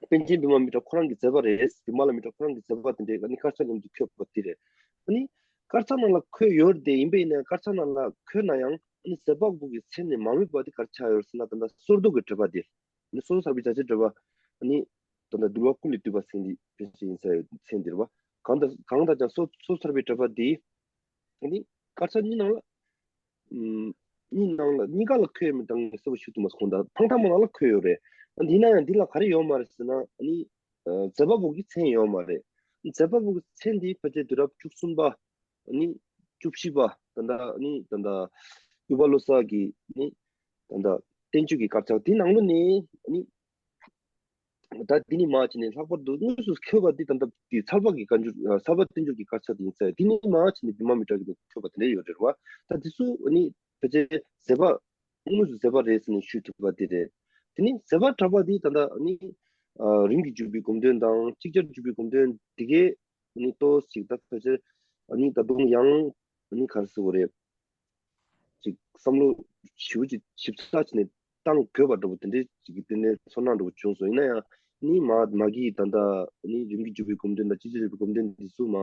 པཎ་ཆེན་བི་མ་མི་ཏྲ་ཁོ་རང་གི་མཛད་པ་རེད། བི་མ་ལ་མི་ཏྲ་ཁོ་རང་གི་མཛད་པ་དེ་འདྲའི་ཨ་ནི་དཀར་ཆག་མཉམ་དུ་འཁོད་པ་དེ་རེད། ཨ་ནི་དཀར་ཆག་ནང་ལ་འཁོད་ཡོད་རེད། ཡིན་པས་ན་དཀར་ཆག་ནང་ལ་འཁོད་ན་ཡང་ཨ་ནི་མཛད་པ་པོ་གི་མཚན་ནས་མ་དམིགས་པ་དེ་ག་རེ་ཆགས་ཡོད་ཟེར་ན། ད་ལྟ་སོར་བཟློག་གི་འགྲེལ་པ་དེ། ནི་སོ་སོར་ཐར་པའི་རྒྱ་ཆེར་འགྲེལ་པ། ནི་ད་ལྟ་འདུལ་བ་ཀུན་ལས་བཏུས་པ་ཟེར་འདི་ཕལ་ཆེར་ཡིན་ས་ཡོད་ཚན་འདིར་བ། གང་ལྟར་གང་ལྟར་ཀྱང་སོ་སོར་ཐར་པའི་འགྲེལ་པ་འདི་ནི་དཀར་ཆག་གཉིས་ནང་ལ། ཨམ། གཉིས་ནང་ལ་གཉིས་ཀ་ལ་འཁོད་མེད་དང་གསལ་པོ་ཞུ་ཐུབ་མ་སོང་། ད་ཕང་ཐང་མ་ནང་ལ་འཁོད་ཡོད་རེད། ཨ་འདི་ན་ཡང་འདི་ལ་ག་རེ་ཡོད་མ་རེད་ཟེར་ན། ཨ་ནི་ཨ་མཛད་པ་པོ་གི་མཚན་ཡོད་མ་རེད། མཛད་པ་པོ་གི་མཚན་འདི་ཕལ་ཆེར་དུས་རབས་བཅུ་གསུམ་པ། ཨ་ནི་བཅུ་བཞི་པ། ད་ལྟ་ཨ་ནི་ད་ལྟ་དབུས་པ་བློ་བཟང་གི་ནི་ད་ལྟ་བསྟན་བཅོས་ཀྱི་དཀར་ཆག་འདི་ནང་ལོ་ནས་ཨ་ནི། ད་འདི་ནས་མར་བྱས་ནས་ལྷག་པར་དུ་དངོས་སུ་མཁས་པ་འདི་ད་ལྟ་འདི་ཚལ་པ་གི་བཀའ་འགྱུར། ཨ་ཚལ་པ་བསྟན་བཅོས་ཀྱི་དཀར་ཆག་འདི་ཡིན་ཚེ། འདི་ནས་མར་བྱས་ནས་བི་མ་མི་ཏྲ་གི་མཁས་པ་དེ་འདྲ་ཡོད་རེད་བ། ད་འདི་ཚོ་ནི་ཕལ་ཆེར་མཛད་པ་དངོས་སུ་མཛད་པ་རེད་ཟེར་ནས་ཞུ་ཐུབ་པ་འདི་རེད། དེ་ནས་མཛད་པ་གྲགས་པ་འདི་ད་ལྟ་ནི་ཨ་རིམ་གྱིས་འཇུག་པའི་སྒོམ་དོན་དང་ཅིག་ཅར་འཇུག་པའི་སྒོམ་དོན་འདི་གས་ནི་ཏོག་ཙམ་ཅིག་ད་ཕལ་ཆེར་ནི་ད་དུང་ཡང་ནི་ག་རེ་ཟེར་དགོས་རེད། ཅིག་བསམ་བློ་ཞེ་པོ་ཅིག་ཞིབ་ཚགས་བྱས་ནས་བཏང་དགོས་པ་འདྲ་པོ་དེ་འདྲའི་ཅིག་གི་དེ་ནས་ཚོར་སྣང་འདྲ་པོ་བྱུང་སོང་། ཡིན་ན་ཡང་ནི་མ་མ་གི་ད་ལྟ་ནི་རིམ་གྱིས་འཇུག་པའི་སྒོམ་དོན་དང་ཅིག་ཅར་འཇུག་པའི་སྒོམ་དོན་འདི་ཚོ་མ་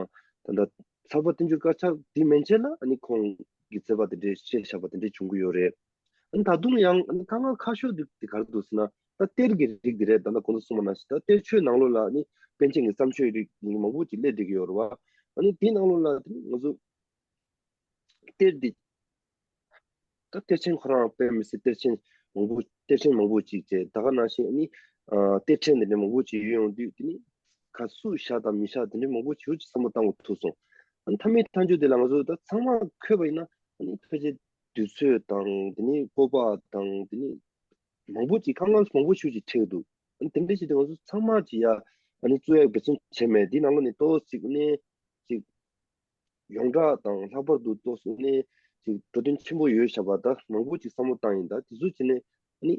ད་ལྟ་ཚལ་པ་བསྟན་བཅོས་དཀར་ཆག་འདི་མན་ཆད་ལ་ནི་ཁོང་གི་མཛད་པ་དེ་འདྲའི་བཤད་བཞག་པ་དེ་འདྲའི་བྱུང་གི་ཡོད་རེད། ཨ་ནི་ད་དུང་ཡང་ཨ་ནི་དཀའ་ངལ་ཁག་ཤོས་འདི་དེ་ག་རེ་འདུག་ཟེར་ན། ད་གཏེར་གྱི་རིགས་འདི་རེད། ད་ལྟ་གོང་དུ་གསུངས་པ་ནང་བཞིན་ད་གཏེར་ཆོས་ནང་ལོགས་ལ་ནི་པཎ་ཆེན་གྱི་བརྩམས་ཆོས་རིགས་མང་པོ་ཅིག་སླེབས་བསྡད་ཀྱི་ཡོད་རེད་བ། ཨ་ནི་དེའི་ནང་ལོགས་ལ་དེ་ང་ཚོ་གཏེར་འདི་ད་གཏེར་ཆེན་ཁོ་རང་དཔེ་མི་སྲིད་གཏེར་ཆེན་མང་པོ་གཏེར་ཆེན་མང་པོ་ཅིག་བྱས། ད་ག་ནང་བཞིན་ཨ་ནི་ཨ་གཏེར་ཕྲན་འདི་འདྲ་མང་པོ་ཅིག་ཡོད་ཡོང་དུས། དེ་ནི་ག་སུ་བཞག་དང་མི་བཞག་དེ་འདྲ་མང་པོ་ཞེ་པོ་ཅིག་བསམ་བློ་བཏང་དགོས་ཐུག་སོང་། ཨ་ནི་མཐའ་མའི་མཐའ་མཇུག་དེ་ལ་ང་ཚོ་ད་ཚང་མ་འཁོད་པ་ཡིན་ན། ཨ་ནི་ཕལ་ཆེར་དུས་ཚོད་དང་དེ་ནི་སྤོབས་པ་དང་དེ་ནི་མང་པོ་ཅིག་དཀའ་ངལ་མང་པོ་ཞེ་པོ་ཅིག་འཕྲད་འདུག་ཨ་ནི་དེ་འདྲ་ཞིག་དེ་ང་ཚོ་ཚང་མ་ཅིག་ཡ་ཨ་ནི་བཙུགས་ཡག་འབད་བརྩོན་བྱས་མེད། དེའི་ནང་ལོགས་ནས་ཏོག་ཙམ་ནས་ཅིག་ཡོངས་གྲགས་དང་ལྷག་པར་དུ་ཏོག་ཙམ་ནས་ཅིག་འགྲོ་དོན་ཆེན་པོ་ཡོད་བཞག་པ་ད་མང་པོ་ཅིག་བསམ་བློ་བཏང་ཡིན། ད་དེ་ཚོ་བྱས་ནས་ཨ་ནི་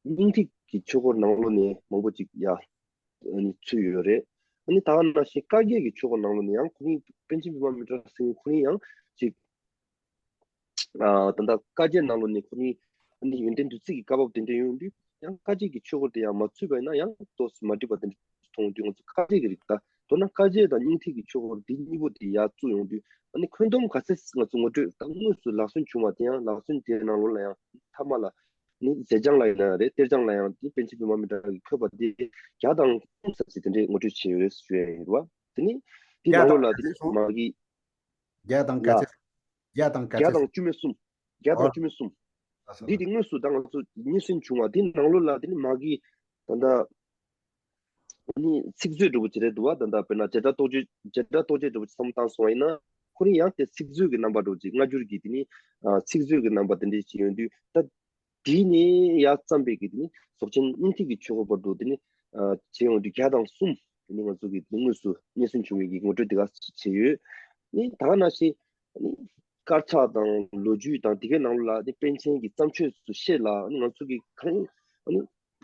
སྙིང་ཐིག་གི་ཆོས་སྐོར་ནང་ལོགས་ནས་མང་པོ་ཅིག་ཡ་ཨ་ནི་ཚུད་ཡོད་རེད། ཨ་ནི་ད་ག་ནང་བཞིན་བཀའ་བརྒྱད་ཀྱི་ཆོས་སྐོར་ནང་ལོགས་ནས་ཡང་ཁོ་རང་པཎ་ཆེན་བི་མ་མི་ཏྲ་ཟེར་མཁན་ཁོ་རང་ཡང་ཅིག་ཨ་ད་ལྟ་བཀའ་བརྒྱད་ནང་ལོགས་ནས་ཁོ་རང་ཨ་ནི་ཡོན་ཏན་བདུད་རྩི་གི་བཀའ་བབས་དེ་འདྲ་ཡོང་དུས། ཡང་བཀའ་བརྒྱད་ཀྱི་ཆོས་སྐོར་དེ་ཡང་མ་ཚུད་པ་ཡིན་ན་ཡང་ཏོག་ཙམ་མ་འགྲིག་པ་དེ་འདྲ་མཐོང་དུས། ང་ཚོ་བཀའ་བརྒྱད་ཀྱི་རིགས་ད་མདོར་ན་བཀའ་བརྒྱད་དང་སྙིང་ཐིག་གི་ཆོས་སྐོར་འདི་གཉིས་པོ་དེ་ཡར་བཙུགས་ཡོང་དུས། ཨ་ནི་འཁོན་སྡོམ་ག་ཚད་ང་ཚོ་ངོ་སྤྲོད་ད་དངོས་སུ་ལག་སོན་བྱུང་བ་དེ་ཡང་ལག་སོན་དེའི་ནང་ལོགས་ལ་ཡང་མཐའ་མ་ལ་ནི་ཟས་སྦྱང་ལ་ཡིན་ན་རེད། གཏེར་སྦྱང་ལ་ཡང་དེ་པཎ་ཆེན་བི་མ་མི་ཏྲ་གིས་འཁོད་པ་དེ་བརྒྱ་དང་གསུམ་ཙམ་ཞིག་དེ་འདྲའི་ངོ་སྤྲོད་བྱས་ཡོད་ཞུ་ཡ་ཡིན་རེད་བ། དེ་ནི་དེའི་ནང་ལོགས་ལ་དེ་ནི་མ་གི་བརྒྱ་དང་ག་ཡ། ཚོད། བརྒྱ་དང་ག་བརྒྱ་ཚོད། དང་བཅུ་མེད་གསུམ། བརྒྱ་དང་ཨོ། བཅུ་མེད་གསུམ། ལགས་སོ། འདི་དེ་དངོས་སུ་ད་ང་ཚོ་རྙེད་སོན་བྱུང་བ་དེ་ནང་ལོགས་ལ་དེ་ནི་མ་གི་ད་ལྟ་ནི་ཚིག་མཛོད་འདྲ་པོ་ཅིག་རེད་འདུག་བ། ད་ལྟ་དཔེར་ན་བྱེ་བྲག་རྟོགས་བརྗོད། བྱེ་བྲག་རྟོགས་བརྗོད་འདྲ་པོ་ཅིག་བསམ་བློ་བཏང་སོང་བ་ཡིན་ན། ཁོ་རང་ཡང་དེ་ཚིག་མཛོད་ཀྱི་རྣམ་པ་འདྲ་པོ་ཅིག་སྔ་འགྱུར་གྱི་དེ་ནི་ཨ་ཚིག་མཛོད་ཀྱི་རྣམ་པ་དེ་འདྲ་ཅིག་ཡོང་དུས། ད་དེ་ནས་ཡར་བརྩམས་པའི་གི་དེ་ནི་རྫོགས་ཆེན་སྙིང་ཐིག་གི་ཆོས་སྐོར་བར་དུ་དེ་ནི་ཨ་བྱས་ཡོང་དུས་བརྒྱ་དང་གསུམ། དེ་ནི་ང་ཚོ་གི་དེ་དངོས་སུ་རྙེད་སོན་བྱུང་བའི་གི་ངོ་སྤྲོད་དེ་ག་བྱས་ཡོད། ནི་ད་ག་ནང་བཞིན་ནི་དཀར་ཆག་དང་ལོ་རྒྱུས་དང་དེ་གའི་ནང་ལ་ནི་པཎ་ཆེན་གྱི་བརྩམས་ཆོས་སུ་བཤད་ལ། ནི་ང་ཚོ་གི་གང་ནི་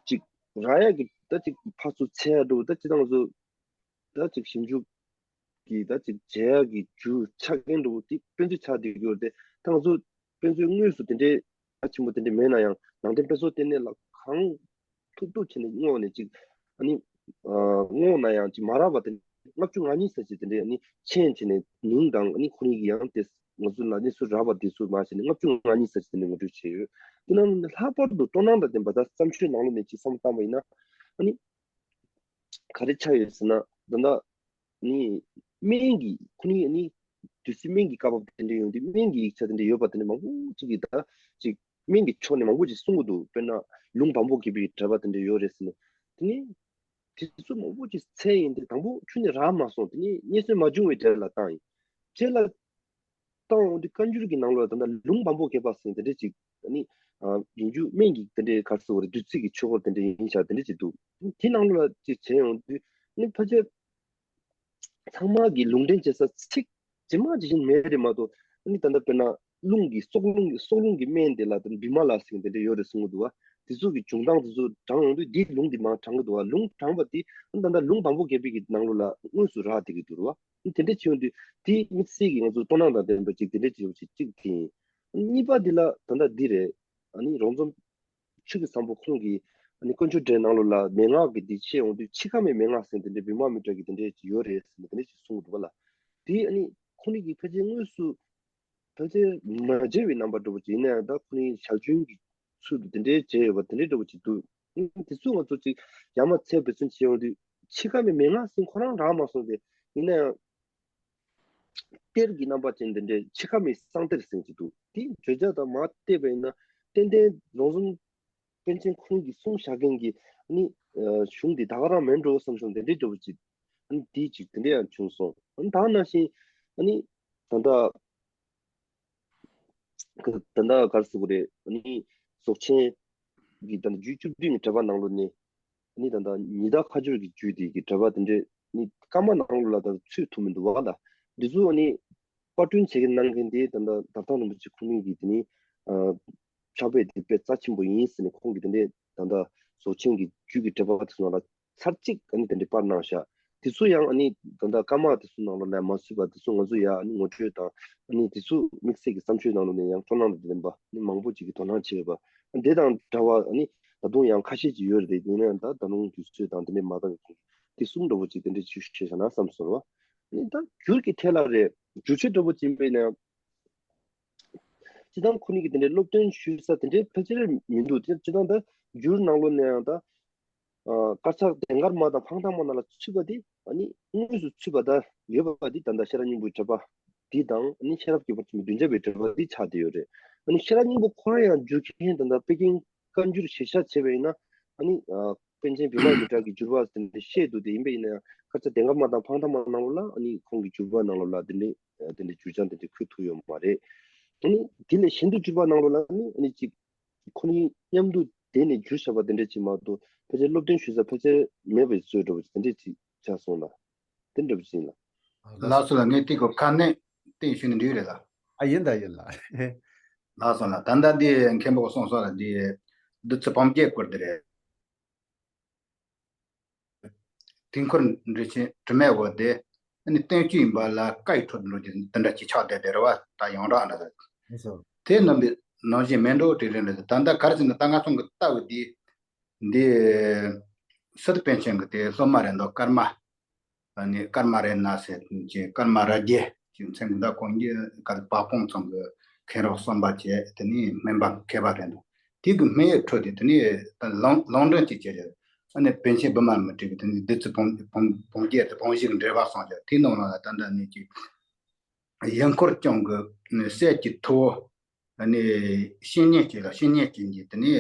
ཅིག་རག་ཡག་གི་ད་ཅིག་ཕར་ཚུར་འཚོལ་ཡག་འདྲ་པོ། ད་ཅིག་ད་ང་ཚོ་ད་ཅིག་ཞིབ་འཇུག་གི་ད་ཅིག་བྱེད་ཡག་གི་རྒྱུ་ཆ་རྐྱེན་འདྲ་པོ་དེ་དཔེ་མཛོད་ཆགས་བསྡད་ཀྱི་ཡོད་རེད་དེ། ད་ང་ཚོ་དཔེ་མཛོད་དངོས་སུ་དེ་འདྲའི་རྒྱ་ཆེན་པོ་དེ་འདྲ་མེད་ན་ཡང་། ནང་བསྟན་དཔེ་མཛོད་ལྟེ་གནས་ལ་གང་ཐུབ་ཐུབ་བྱས་ནས་བསྔོགས་ནས་ཅིག་ཨ་ནི་ཨ་བསྔོགས་ན་ཡང་ཅིག་མ་རག་པ་དེ་ལྔ་བཅུ་ང་གཉིས་ཙམ་ཅིག་དེ་འདྲའི་ཨ་ནི་མཆན་བྱས་ནས་མིང་དང་ཨ་ནི་ཁོ་རང་གི་ཡང་དེ་ང་ཚོ་ལ་གནས་ཚུལ་རག་པ་དེ་ཚོ་མ་བྱས་ནས་ལྔ་བཅུ་ང་གཉིས་ཙམ་ཅིག་དེ་འདྲ་ངོ་སྤྲོད་བྱས་ཡོད། དེ་ནང་ནས་ལྷག་པར་དུ་སྤྲོ་སྣང་དང་ལྡན་པ་ད་བརྩམས་ཆོས་ནང་ལོགས་ནས་ཅིག་བསམ་བློ་བཏང་བ་ཡིན་ན། ཨ་ནི་ག་རེ་ཆགས་ཡོད་ཟེར་ན། ད་ལྟ་ནི་སྨན་གྱི་ཁོ་ནི་ནི་བདུད་རྩི་སྨན་གྱི་བཀའ་བབས་དེ་འདྲ་ཡོང་དུས། སྨན་གྱི་ཡིག་ཆ་དེ་འདྲ་ཡོད་པ་དེ་འདྲ་མང་པོ་ཅིག་གིས་ད་ཅིག་སྨན་གྱི་ཕྱོགས་ནས་མང་པོ་ཅིག་གསུང་གི་འདུག་དཔེར་ན་ལུང་བམ་པོ་བརྒྱད་པའི་གྲགས་པ་དེ་འདྲ་ཡོད་རེད་ཟེར་ནས། དེ་ནི་དེ་ཚོ་མང་པོ་ཅིག་འཚོལ་ཡིན་ཏེ་དང་པོ་ཁྱོན་ནས་རག་མ་སོང་། དེ་ནི་རྙེད་སོན་མ་བྱུང་བའི་གྲས་ལ་བཏང་ཡིན། རྗེས་ལ་བཏང་འོང་དུས་བཀའ་འགྱུར་གྱི་ནང་ལོགས་ལ་ད་ལྟ་ལུང་བམ་པོ་བརྒྱད་པ་ཟེར་དེ་འདྲ་ཅིག་ཨ་ནི་ཨ་ཡིན་རྒྱུ་སྨན་གྱི་དེ་འདྲའི་ག་རེ་ཟེར་དགོས་རེད། བདུད་རྩི་གི་ཆོས་སྐོར་དེ་འདྲ་ཡིན་ཤག་དེ་འདྲ་ཅིག་འདུག་དེ་ནང་ལོགས་ལ་ཅིག་བྱས་ཡོང་དུས་ནི་ཕལ་ཆེར་ཚང་མ་གི་ལུང་འདྲེན་བྱེད་ས་ཚིག་ཇི་མ་ཇི་བཞིན་མེད་རེད་མ་གཏོགས། ཨ་ནི་ད་ལྟ་དཔེར་ན་རླུང་གི་སྲོག་རླུང་གི་སྲོག་རླུང་གི་སྨན་དེ་ལ་ད་བི་མ་ལ་ཟེར་མཁན་དེ་འདྲ་ཡོད་རེད་གསུང་གི་འདུག་བ། དེ་ཚོ་གི་བྱུང་སྟངས་དེ་ཚོ་དྲངས་ཡོང་དུས་འདིའི་ལུང་འདི་མར་དྲངས་གི་འདུག་བ། ལུང་དྲངས་པ་དེ་ཨ་ནི་ད་ལྟ་ལུང་བམ་པོ་བརྒྱད་པའི་གི་ནང་ལོགས་ལ་དངོས་སུ་རག་བསྡད་ཀྱི་འདུག་རེད་བ། ཨ་ནི་དེ་འདྲ་བྱས་ཡོང་དུས་དེ་དམིགས་བསལ་གྱི་ང་ཚོ་སྤྲོ་སྣང་དང་ལྡན་པ་ཅིག་དེ་འདྲ་ཅིག་ཡོད་པ་ཅིག་གཅིག་དེ་ཡིན། ཨ་ནི་གཉིས་པ་འདི་ལ་ད་ལྟ་འདི་རེད། ཨ་ནི་རོང་ཟོམ་ཆོས་ཀྱི་བཟང་པོ་ཁོང་གིས་ཨ་ནི་དཀོན་མཆོག་འགྲེལ་ནང་ལོགས་ལ་མན་ངག་གི་འདི་བཤད་ཡོང་དུས་འཆི་ཁ་མའི་མན་ངག་ཟེར་དེ་འདྲའི་བི་མ་མི་ཏྲ་གི་དེ་འདྲའི་ཅིག་ཡོད་རེད་ཟེར་ནས་དེ་འདྲའི་ཅིག་གསུངས་འདུག་པ་ལ། དེ་ཨ་ནི་ཁོང་གིས་ཕལ་ཆེར་དངོས་སུ་ཕལ་ཆེར་མ་མཇལ་བའི་རྣམ་པ་འདྲ་པོ་ཅིག་ཡིན་ན་ཡང་། ད་ཁོང་གིས་ཞལ་བྱུང་གི་ཚུལ་དུ་དེ་འདྲའི་མཇལ་ཡོད་པ་དེ་འདྲའི་འདྲ་པོ་ཅིག་འདུག་དེ་ཚོ་ང་ཚོ་ཅིག་ཡར་མར་འཚོལ་འབད་བརྩོན་བྱེད་ཡོང་དུས་འཆི་ཁ་མའི་མན་ངག་ཟེར་ཁོ་རང་རག་མ་སོང་སྟེ། ཡིན་ན་ཡང་གཏེར་གྱི་རྣམ་པ་ཅན་དེ་འདྲའི་འཆི་ཁ་མའི་གསང་གཏེར་ཟེར་གྱི་འདུག་དེའི་བརྗོད་བྱ་དང་མ་བལྟས་པ་ཡིན་ན་ཏན་ཏན་རོང་ཟོམ་པཎ་ཆེན་ཁོང་གིས་གསུངས་བཞག་མཁན་གྱི་ ནི་གཞུང་འདི་ད་ག་རང་མིན་འགྲོ་བསམ་བྱུང་། དེ་འདྲའི་འདྲ་བོ་ཅིག་ཨ་ནི་དེའི་ཅིག་དེ་འདྲ་ཡང་བྱུང་སོང་། ཨ་ནི་ད་ག་ནང་བཞིན་ཨ་ནི་ད་ལྟ་ད་ལྟ་ག་རེ་ཟེར་དགོས་རེད། ཨ་ནི་རྫོགས་ཆེན་གྱི་ད་ལྟ་རྒྱུད་བཅུ་བདུན་གྱི་འགྲེལ་པ་ནང་ལོགས་ནས་ཨ་ནི་ད་ལྟ་ཉི་ཟླ་ཁ་སྦྱོར་གྱི་རྒྱུད་དེ་གི་འགྲེལ་པ་དེ་འདྲས་ནི་བཀའ་མ་ནང་ལོགས་ལ་ད་ལྟ་ཚུད་ཐུབ་མི་འདུག་བ་ལ། འདི་ཚོ་ཨ་ནི་པར་སྐྲུན་བྱེད་མཁན་གནང་མཁན་དེ་ད་ལྟ་དར་ཐང་རིན་པོ་ཆེ་ཁོ་རང་གིས་དེ་ནི་ཕྱག་དཔེ་དེ་དཔེ་རྩ་ཆེན་པོ་ཡིན་ཟེར་ནས་ཁོང་གིས་དེ་འདྲས་ད་ལྟ་རྫོགས་ཆེན་གྱི་རྒྱུད་ཀྱི་འགྲེལ་པ་དེ་ཚོ་ནང་ལ་ཚར་གཅིག་ཨ་ནི་དེ་འདྲའི་པར་གནང་བཞག་དེ་ཚོ་ཡང་ཨ་ནི་ད་ལྟ་བཀའ་མ་དེ་ཚོ་ནང་ལོགས་ལ་མ་ཚུད་པ་དེ་ཚོ་ང་ཚོ་ཡ་ཨ་ནི་ངོ་སྤྲོད་དང་ཨ་ནི་དེ་ཚོ་དམིགས་བསལ་གྱི་བརྩམས་ཆོས་ནང་ལོགས་ནས་ཡང་སྤྲོ་སྣང་དང་ལྡན་པ་ཨ་ནི་མང་པོ་ཅིག་གིས་དོ་སྣང་བྱེད་པ་འདི་དང་འདྲ་བ་ཨ་ནི་ད་དུང་ཡང་ཁ་ཤས་ཅིག་ཡོད་རེད། ཡིན་ན་ཡང་ད་ད་དུང་དུས་ཚོད་དང་དེ་འདྲའི་མ་འདང་བའི་དེ་གསུམ་འདྲ་བོ་ཅིག་དེ་འདྲའི་ཅིག་བཤད་བཞག་ན་བསམ་སོང་བ། ཨ་ནི་ད་འགྱུར་གྱི་ཐད་ལ་རེད། འགྱུར་ཆོས་འདྲ་བོ་ཅིག་ཡིན་པས་ན་ཡང་། སྤྱི་བཏང་ཁོ་གཉིས་ཀྱི་དེ་འདྲའི་སློབ་སྟོན་ཞུ་ས་དེ་འདྲའི་ཕལ་ཆེར་མི་འདུག་དེ་སྤྱི་བཏང་ད་འགྱུར་ནང་ལོགས་ནས་ཡང་ད་དཀར་ཆག་ཟློས་གར་མ་དང་འཕང་ཐང་མ་ནང་ལ་ཚུད་པ་དེ་ཨ་ནི་དངོས་སུ་ཚུད་པ་ད་ཡོད་པ་དེ་ད་ལྟ་ཤེས་རབ་སྙིང་པོའི་འགྲེལ་པ་འདི་དང་ཨ་ནི་ཤེས་རབ་ཀྱི་བར་ཆད་མེད་བདུན་བརྒྱ་པའི་འགྲེལ་པ་འདི་ཆགས་བསྡད་ཡོད་རེད། ཨ་ནི་ཤེས་རབ་སྙིང་པོ་ཁོ་རང་ཡང་འགྱུར་མཁན་ད་ལྟ་པེ་ཀིང་བཀའ་འགྱུར་གཞིར་བཞག་བྱས་པ་ཡིན་ན་ཨ་ནི་པཎ་ཆེན་བི་མ་མི་ཏྲ་གི་འགྱུར་བ་དེ་འདྲ་བཤད་འདུག་དེ་ཡིན་པ་ཡིན་ན་ཡང་དཀར་ཆག་ཟློས་གར་མ་དང་འཕང་ཐང་མ་ནང་ལོགས་ལ་ཨ་ནི་ཁོང་གི་འགྱུར་བ་ནང་ལོགས་ལ་དེ་འདྲའི་དེ་འདྲའི་འགྱུར་བྱང་དེ་འདྲ་འཁོད་ཐུབ་ཡོད་མ་རེད། ཨ་ནི་དེ་ལས་གཞན་དུ་གྱུར་པ་ནང་ལོགས་ལ་ནི་ཨ་ནི་ཅིག་ཁོ་གཉིས་མཉམ་དུ་བསྡད་ནས་བསྒྱུར་བཞག་པ་དེ་འདྲ་ཅིག་མ་གཏོགས་ཕལ་ཆེར་སློབ་སྟོན་ཞུ་ས་ཕལ་ཆེར་མེད་པའི་བཟོ་འདྲ་བོ་དེ་འདྲ་ཅིག་ཆགས་སོང་ལ། དེ་འདྲ་བོ་ཅིག་ཡིན་ལ། ལགས་སོ་ལགས། ངས་དེ་གི་ཁ་སྣོན་ཏིག་ཞུས་ན་འགྲིག་རེད་ལགས། ཨ་ཡིན་ད་ཡིན་ལགས། ལགས་སོ་ལགས། ད་ལྟ་འདི་མཁན་པོ་གསུངས་སོང་ལ་འདི་བདུད་རྩི་བུམ་སྐྱེས་སྐོར་དེ་རེད། དུས་འཁོར་འགྲེལ་ཆེན་དྲི་མེད་འོད་དེ་ཨ་ནི་བསྟན་བཅོས་ཡིན་པ་ལ་བཀའ་ཡི་འཕྲོ་དུ་འགྲོ་རྒྱུ་དེ་འདྲ་ཅིག་ཆགས་བསྡད་དེ་རེད་བ། ད་ཡོངས་གྲགས་འདྲ་ཟེར། ལགས་སོ། དེ་རྣམས་པའི་ནང་བཞིན་མེ་འགྲོ་དྲི་རིང་རེད། ད་ལྟ་ག་རེ་ཟེར་ན་ད་ང་ཚོ་གི་ལྟ་བུ་འདི་འདི་སི་ཏུ་པཎ་ཆེན་གི་དེ་སློབ་མ་རེད་འདུག་ཀརྨ། ཨ་ནི་ཀརྨ་རཏྣ་ཟེར་གྱི་ཀརྨ་རཱ་ཛ་གི་མཚན་གྱི་ད་ཁོང་གི་གར་བ་སྤུངས་ཚང་གི་མཁན་རབས་གསུམ་པ་བྱས། དེ་ནི་སྨན་པ་མཁས་པ་རེད་འདུག་དེ་གི་སྨན་ཡིག་ཁྲོད་དེ་དེ་ནི་ད་ལུང་ལུང་འདྲེན་ཅིག་བྱས་རེད། ཨ་ནི་པཎ་ཆེན་བི་མ་མི་ཏྲ་གི་དེ་ནི་བདུད་རྩི་བུམ་བུམ་བུམ་སྐྱེས་དེ་བུམ་བཞི་གི་འགྲེལ་པ་གསུངས་ཀྱང་དེའི་ནང་ལ་ད་ལྟ་ནི་ཅིག་ཡུལ་འཁོར་སྐྱོང་གི་སྲས་ཀྱི་ཐུ་བོ་ཨ་ནི་བཤེས་གཉེན་གཅིག་ལ་བཤེས་གཉེན་གཅིག་གིས་དེ་ནི་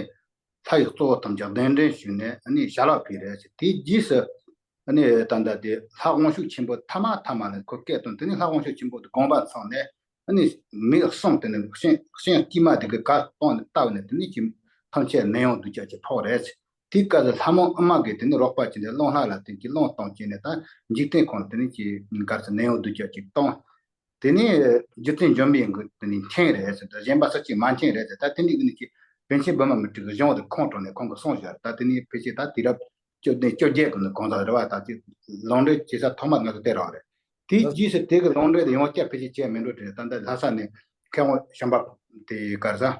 ལྷ་ཡི་གཙོ་བོ་ཐམས་ཅད་གདན་འདྲེན་ཞུས་ནས་ཨ་ནི་ཞལ་ལག་ཕུལ་རེད། དེའི་རྗེས་སུ་ཨ་ནི་ད་ལྟ་དེ་ལྷ་དབང་ཕྱུག་ཆེན་པོ་ཐ་མ་ཐ་མ་ལ་ཁོ་སྐད་བཏང་། དེ་ནི་ལྷ་དབང་ཕྱུག་ཆེན་པོ་དེ་དགོངས་པ་ཚང་ནས་ཨ་ནི་མི་གསུམ་དེ་ནི་ཤིང་ཤིང་དཀྱུས་མ་དེ་གི་ག་གཏོང་ནས་བཏབ་ནས་དེ་ནི་ཅི་ཐམས་ཅད་ནད་ཡམས་གདུག་ཅག་ཅིག་ཕོག་རེད། དེའི་སྐབས་སུ་ལྷ་མོ་ཨུ་མ་གིས་དེ་ནི་རོགས་པ་བྱས་ནས་རླུང་ལྷ་ལ་བརྟེན་གྱིས་རླུང་གཏོང་བྱས་ནས་ད་འཇིག་རྟེན་ཁོངས་དེ་ནི་ཅི་ག་རེ་ཟེར་ནད་ཡམས་གདུག་ཅག་ཅིག་གཏོང་། དེ་ནས་རྗེ་བཙུན་འཇམ་དཔལ་གྱིས་དེ་ནས་མཁྱེན་རེད་ཟེར། ད་གཞན་པ་སུ་གཅིག་མ་མཁྱེན་རེད་ཟེར། ད་དེ་ནས་ཀྱི་ནི་ཅི་པཎ་ཆེན་བི་མ་མི་ཏྲ་གི་གཞུང་དེ་ཁོང་དྲངས་ནས་ཁོང་གིས་གསུངས་བཞག་ད་དེ་ནས་ཕལ་ཆེར་ད་དུས་རབས་བཅོ་བདུན་བཅོ་བརྒྱད་ཀྱི་ནི་གང་ཟག་རེད་བ། ད་ཅི་ལུང་འདྲེན་བྱེད་ས་ཐོག་མ་ང་ཚོ་དེ་རང་རེད། དེའི་རྗེས་སུ་དེ་གི་ལུང་འདྲེན་དེ་ཡང་བསྐྱར་ཕལ་ཆེར་བྱས་མི་འགྲོ་དྲན། ད་ལྟ་ལྷ་ས་ནས་མཁས་དབང་བྱམས་པ་དེ་ག་རེ་ཟེར།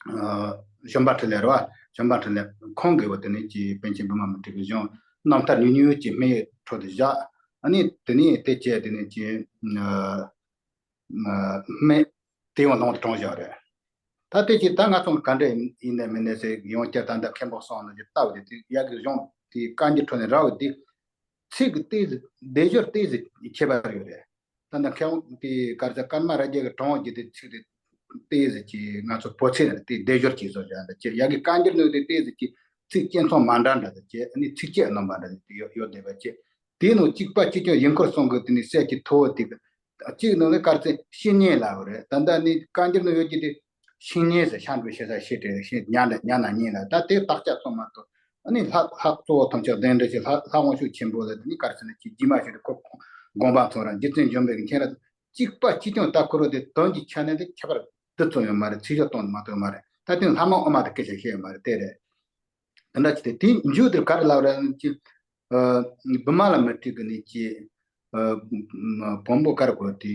ཨ་བྱམས་པ་འཕྲིན་ལས་རེད་བ། བྱམས་པ་འཕྲིན་ལས་ཁོང་གིས་བ་དེ་ནས་ཀྱི་པཎ་ཆེན་བི་མ་མི་ཏྲ་གི་གཞུང་རྣམ་ཐར་ཉུང་ཉུང་ཅིག་སྨན་ཡིག་ཁྲོད་དུ་བཞག་ཨ་ནི་དེ་ནས་དེ་བྱས་དེ་ནས་ཀྱི་ཨ་ཨ་སྨན་དེ་ཡང་ལུང་དུ་དྲངས་བཞག་རེད། ད་དེ་ཅི་ད་ང་ཚོ་ག་འདྲ་ཡིན་ནས་མིན་ནས་ཟེར་ཡང་བསྐྱར་ད་ལྟ་མཁན་པོ་གསུངས་ནས་ཀྱི་ལྟ་བུ་དེ་དེ་ཡ་གི་གཞུང་དེ་བཀའ་འགྱུར་ཁྲོད་ནས་རག་པ་དེ་ཚིག་གི་ཏོག་ཙམ་སྡེབ་སྦྱོར་ཏོག་ཙམ་ཁྱད་པར་ཡོད་རེད། ད་ལྟ་མཁས་དབང་དེ་ག་རེ་ཟེར་ཀརྨ་རཱ་ཛ་གིས་དྲངས་བ་བརྒྱུད་དེ་ཚིག་དེ་ཏོག་ཙམ་གྱིས་ང་ཚོ་བོད་ཚིག་ནང་དེ་སྡེབ་སྦྱོར་གྱིས་བཟོ་བཞག་འདྲ་བྱས། ཡ་གི་བཀའ་འགྱུར་ནང་དེ་ཏོག་ཙམ་གྱིས་ཚིག་སྐྱོན་ཚང་མ་འདྲ་འདྲ་དང་བཅས་ཨ་ནི་ཚིགས་བཅད་རྣམ་པ་འདྲ་ཡོད་ཡོད་བསྡད་པ་བཅས། དེའི་ནང་གཅིག་པ་གཅིག་རྐྱང་ཡུལ་འཁོར་གསུམ་གྱི་དེ་ནི་སྲས་ཀྱི་ཐུ་བོ་དེ་གཅིག་ནང་ལ་ག་རེ་ཟེར་བཤེས་གཉེན་ལབ་པ་རེད། ད་ལྟ་ནི་བཀའ་འགྱུར་ནང་ཡོད་ཀྱི་དེ་བཤེས་གཉེན་ཟེར་ཤ་འགྲོ་ཤེས་ས་ཤེས་བྲལ་ཤེས་ཉ་ལ་ཉ་ན་གཉེན་ལ་ད་དེ་དག་ཆ་ཚང་མ་གཏོགས། ཨ་ནི་ལྷ་ལྷ་གཙོ་བོ་ཐམས་ཅད་གདན་འདྲེན་བྱེད་ལྷ་ལྷ་དབང་ཕྱུག་ཆེན་པོ་ལ་དེ་ནི་ག་རེ་ཟེར་ན་ཅིག་རྗེས་མ་ཞིག་ཏུ་ཁོ་དགོངས་པ་ཚོམ་ར་རྗེ་བཙུན་འཇམ་དཔལ་གྱི་མཁྱེན་རབ་གཅིག་པ་གཅིག་རྐྱང་ལྟ་ཁོ་རོ་དེ་དོན་གྱི་ཆ་ནས་དེ་ཁྱད་པར་དེ་ཙམ་ཡོད་མ་རེད། ཚིག་སྦྱོར་གཏོང་མ་ཐུབ་མ་རེད། ད་དེ་ལྷ་མོ་ཨུ་མ་དེ་སྐད་ཆ་བཤད་ཡོད་མ་རེད། དེ་རེད། དེ་འདྲ་ཅིག་དེ་དེའི་མཇུག་དེར་ག་རེ་ལབ་རེད་ཅིག་ཨ་བི་མ་ལ་མི་ཏྲ་གི་ནི་ཅིག་ཨ་བོན་པོ་ག་རེ་གོ་དེ་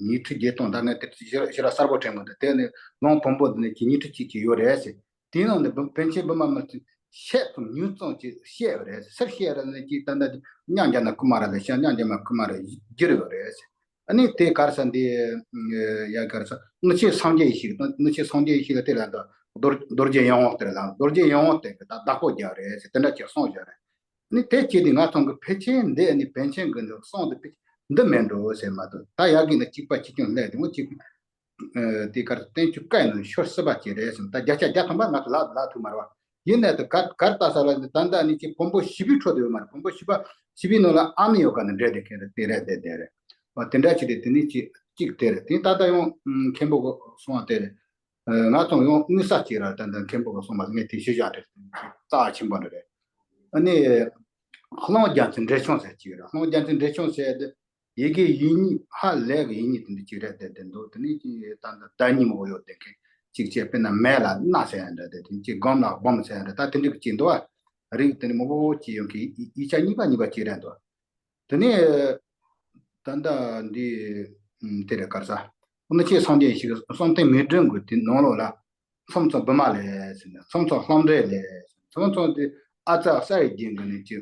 ཉི་ཁྲི་བརྒྱད་སྟོང་ད་ངས་དེ་ཞེ་དྲག་གསལ་པོ་དྲན་མི་འདུག་དེ་ནི་ལུང་བོན་པོ་དེ་ནི་ཅིག་ཉི་ཁྲི་གཅིག་ཅིག་ཡོད་རེད་ཟེར། དེའི་ནང་ནས་བུ་པཎ་ཆེན་བི་མ་མི་ཏྲ་ཤད་ཙམ་ཉུང་ཙམ་ཅིག་བཤད་ཡོད་རེད། སུར་བཤད་ར་ནི་ཅིག་ད་ལྟ་མཉམ་རྒྱལ་ན་ཀུ་མ་ར་ལ་ཤ་མཉམ་རྒྱལ་མ་ཀུ་མ་ར་བསྒྱུར་ཡོད་རེད། ཨ་ནི་དེ་ག་རེ་ཟེར་འདི་ཡ་ག་རེ་ཟེར་དངུལ་ཆེན་སངས་རྒྱས་ཡེ་ཤེས་དང་དངུལ་ཆེན་སངས་རྒྱས་ཡེ་ཤེས་ལ་དེ་ལ་ད་རྡོ་རྗེ་ཡང་དབང་དེ་ལ་རྡོ་རྗེ་ཡང་དབང་དེ་གི་ད་བདག་པོ་རྒྱག་རེད་ཟེར་དེ་འདྲ་ཅིག་གསུངས་བཞག་རེད། ཨ་ནི་དེ་ཅི་སྟེ་ང་ཚང་གི་ཕལ་ཆེར་འདི་ཨ་ནི་པཎ་ཆེན་གི་འདི་གསུང་དེ་ཕལ་ཆེར་འདི་མིན་འགྲོ་ཟེར་མ་གཏོགས་ད་ཡ་གི་ནི་གཅིག་པ་གཅིག་རྐྱང་ལས་དེ་མོ་གཅིག་དེ་གར་བསྟན་བཅོས་བཀའ་ཡིན་ནོ་ཤོ་སྲིད་པ་ཅིག་རེད་ཟེར། ད་བརྒྱ་ཆ་བརྒྱ་ཐམ་པ་ང་ཚོ་ལབ་ལབ་ཐུབ་མ་རེད་བ། ཡིན་ནའི་ད་གར་གར་ལྟ་ས་ལ་ད་ལྟ་ནི་ཅིག་བོན་པོ་བྱིས་པའི་ཁྲོད་དུ་ཡོད་མ་རེད། བོན་པོ་བྱིས་པ་བྱིས་པའི་ནང་ལ་ཨ་མ་ཡོད་ག་ནི་འདྲ་དེ་ཁེ་རེད། དེ་རེད་དེ་དེ་རེད། ཨ་དེ་འདྲ་ཅིག་རེད། དེ་ནི་ཅིག་ཅིག་དེ་རེད། དེ་ད་ལྟ་ཡང་མཁན་པོ་གི་གསུང་བ་དེ་རེད། ང་ཚོ་ཡང་དངུལ་ས་གཅིག་ར་ད་ལྟ་མཁན་པོ་གི་གསུང་བ་ངས་དེ་ཤེས་བྱ་རེད། རྩ་བ་ཆེན་པོ་འདྲ་རེད། ཨ་ནི་གླང་རྒྱ་མཚོའི་འབྲས་ཆུང་ཟེར་གཅིག་ར། གླང་རྒྱ་མཚོའི་འབྲས་ཆུང་ཟེར་དེ་ཡི་གེ་ཡིག་རྙིང་ཧ་ལས་གི་ཡིག་རྙིང་དེ་འདྲ་ཅིག་རེད་དེ། དེ་འདུག་དེ་ནས་ཅིག་ད་ལྟ་བརྡ་རྙིང་མང་པོ་ཡོད་དེ་མཁན་ཅིག་བྱས། དཔེར་ན་མེ་ལ་མནའ་ཟེར་ཡ་འདྲ་དེ། དེ་ཅིག་སྒོམ་ལ་སྦོམ་ཟེར་ཡ་འདྲ་ད་དེ་འདྲ་གི་ཅིག་འདུག་བ། རིགས་དེ་འདྲ་མང་པོ་ཅིག་ཡོང་གི་ཡིག་ཆ་གཉིས་པ་གཉིས་པ་ཅིག་རེད་འདུག་དེ་ནས་ད་ལྟ་འདི་དེ་རེད། གར་ས་ཨོ་ན་ཁྱེད་སངས་རྒྱས་ཤིག་བསམ་གཏན་མིག་སྒྲོན་གྱི་དེ་ནང་ལོགས་ལ། མཚམས་མཚམས་བི་མ་ལས་ཟེར་ནས། མཚམས་མཚམས་ལྷམ་འདྲེ་ལས་ཟེར། མཚམས་མཚམས་དེ་ཨ་ཙ་ས་ཡི་རྒྱན་གྱི་ནི་ཅིག་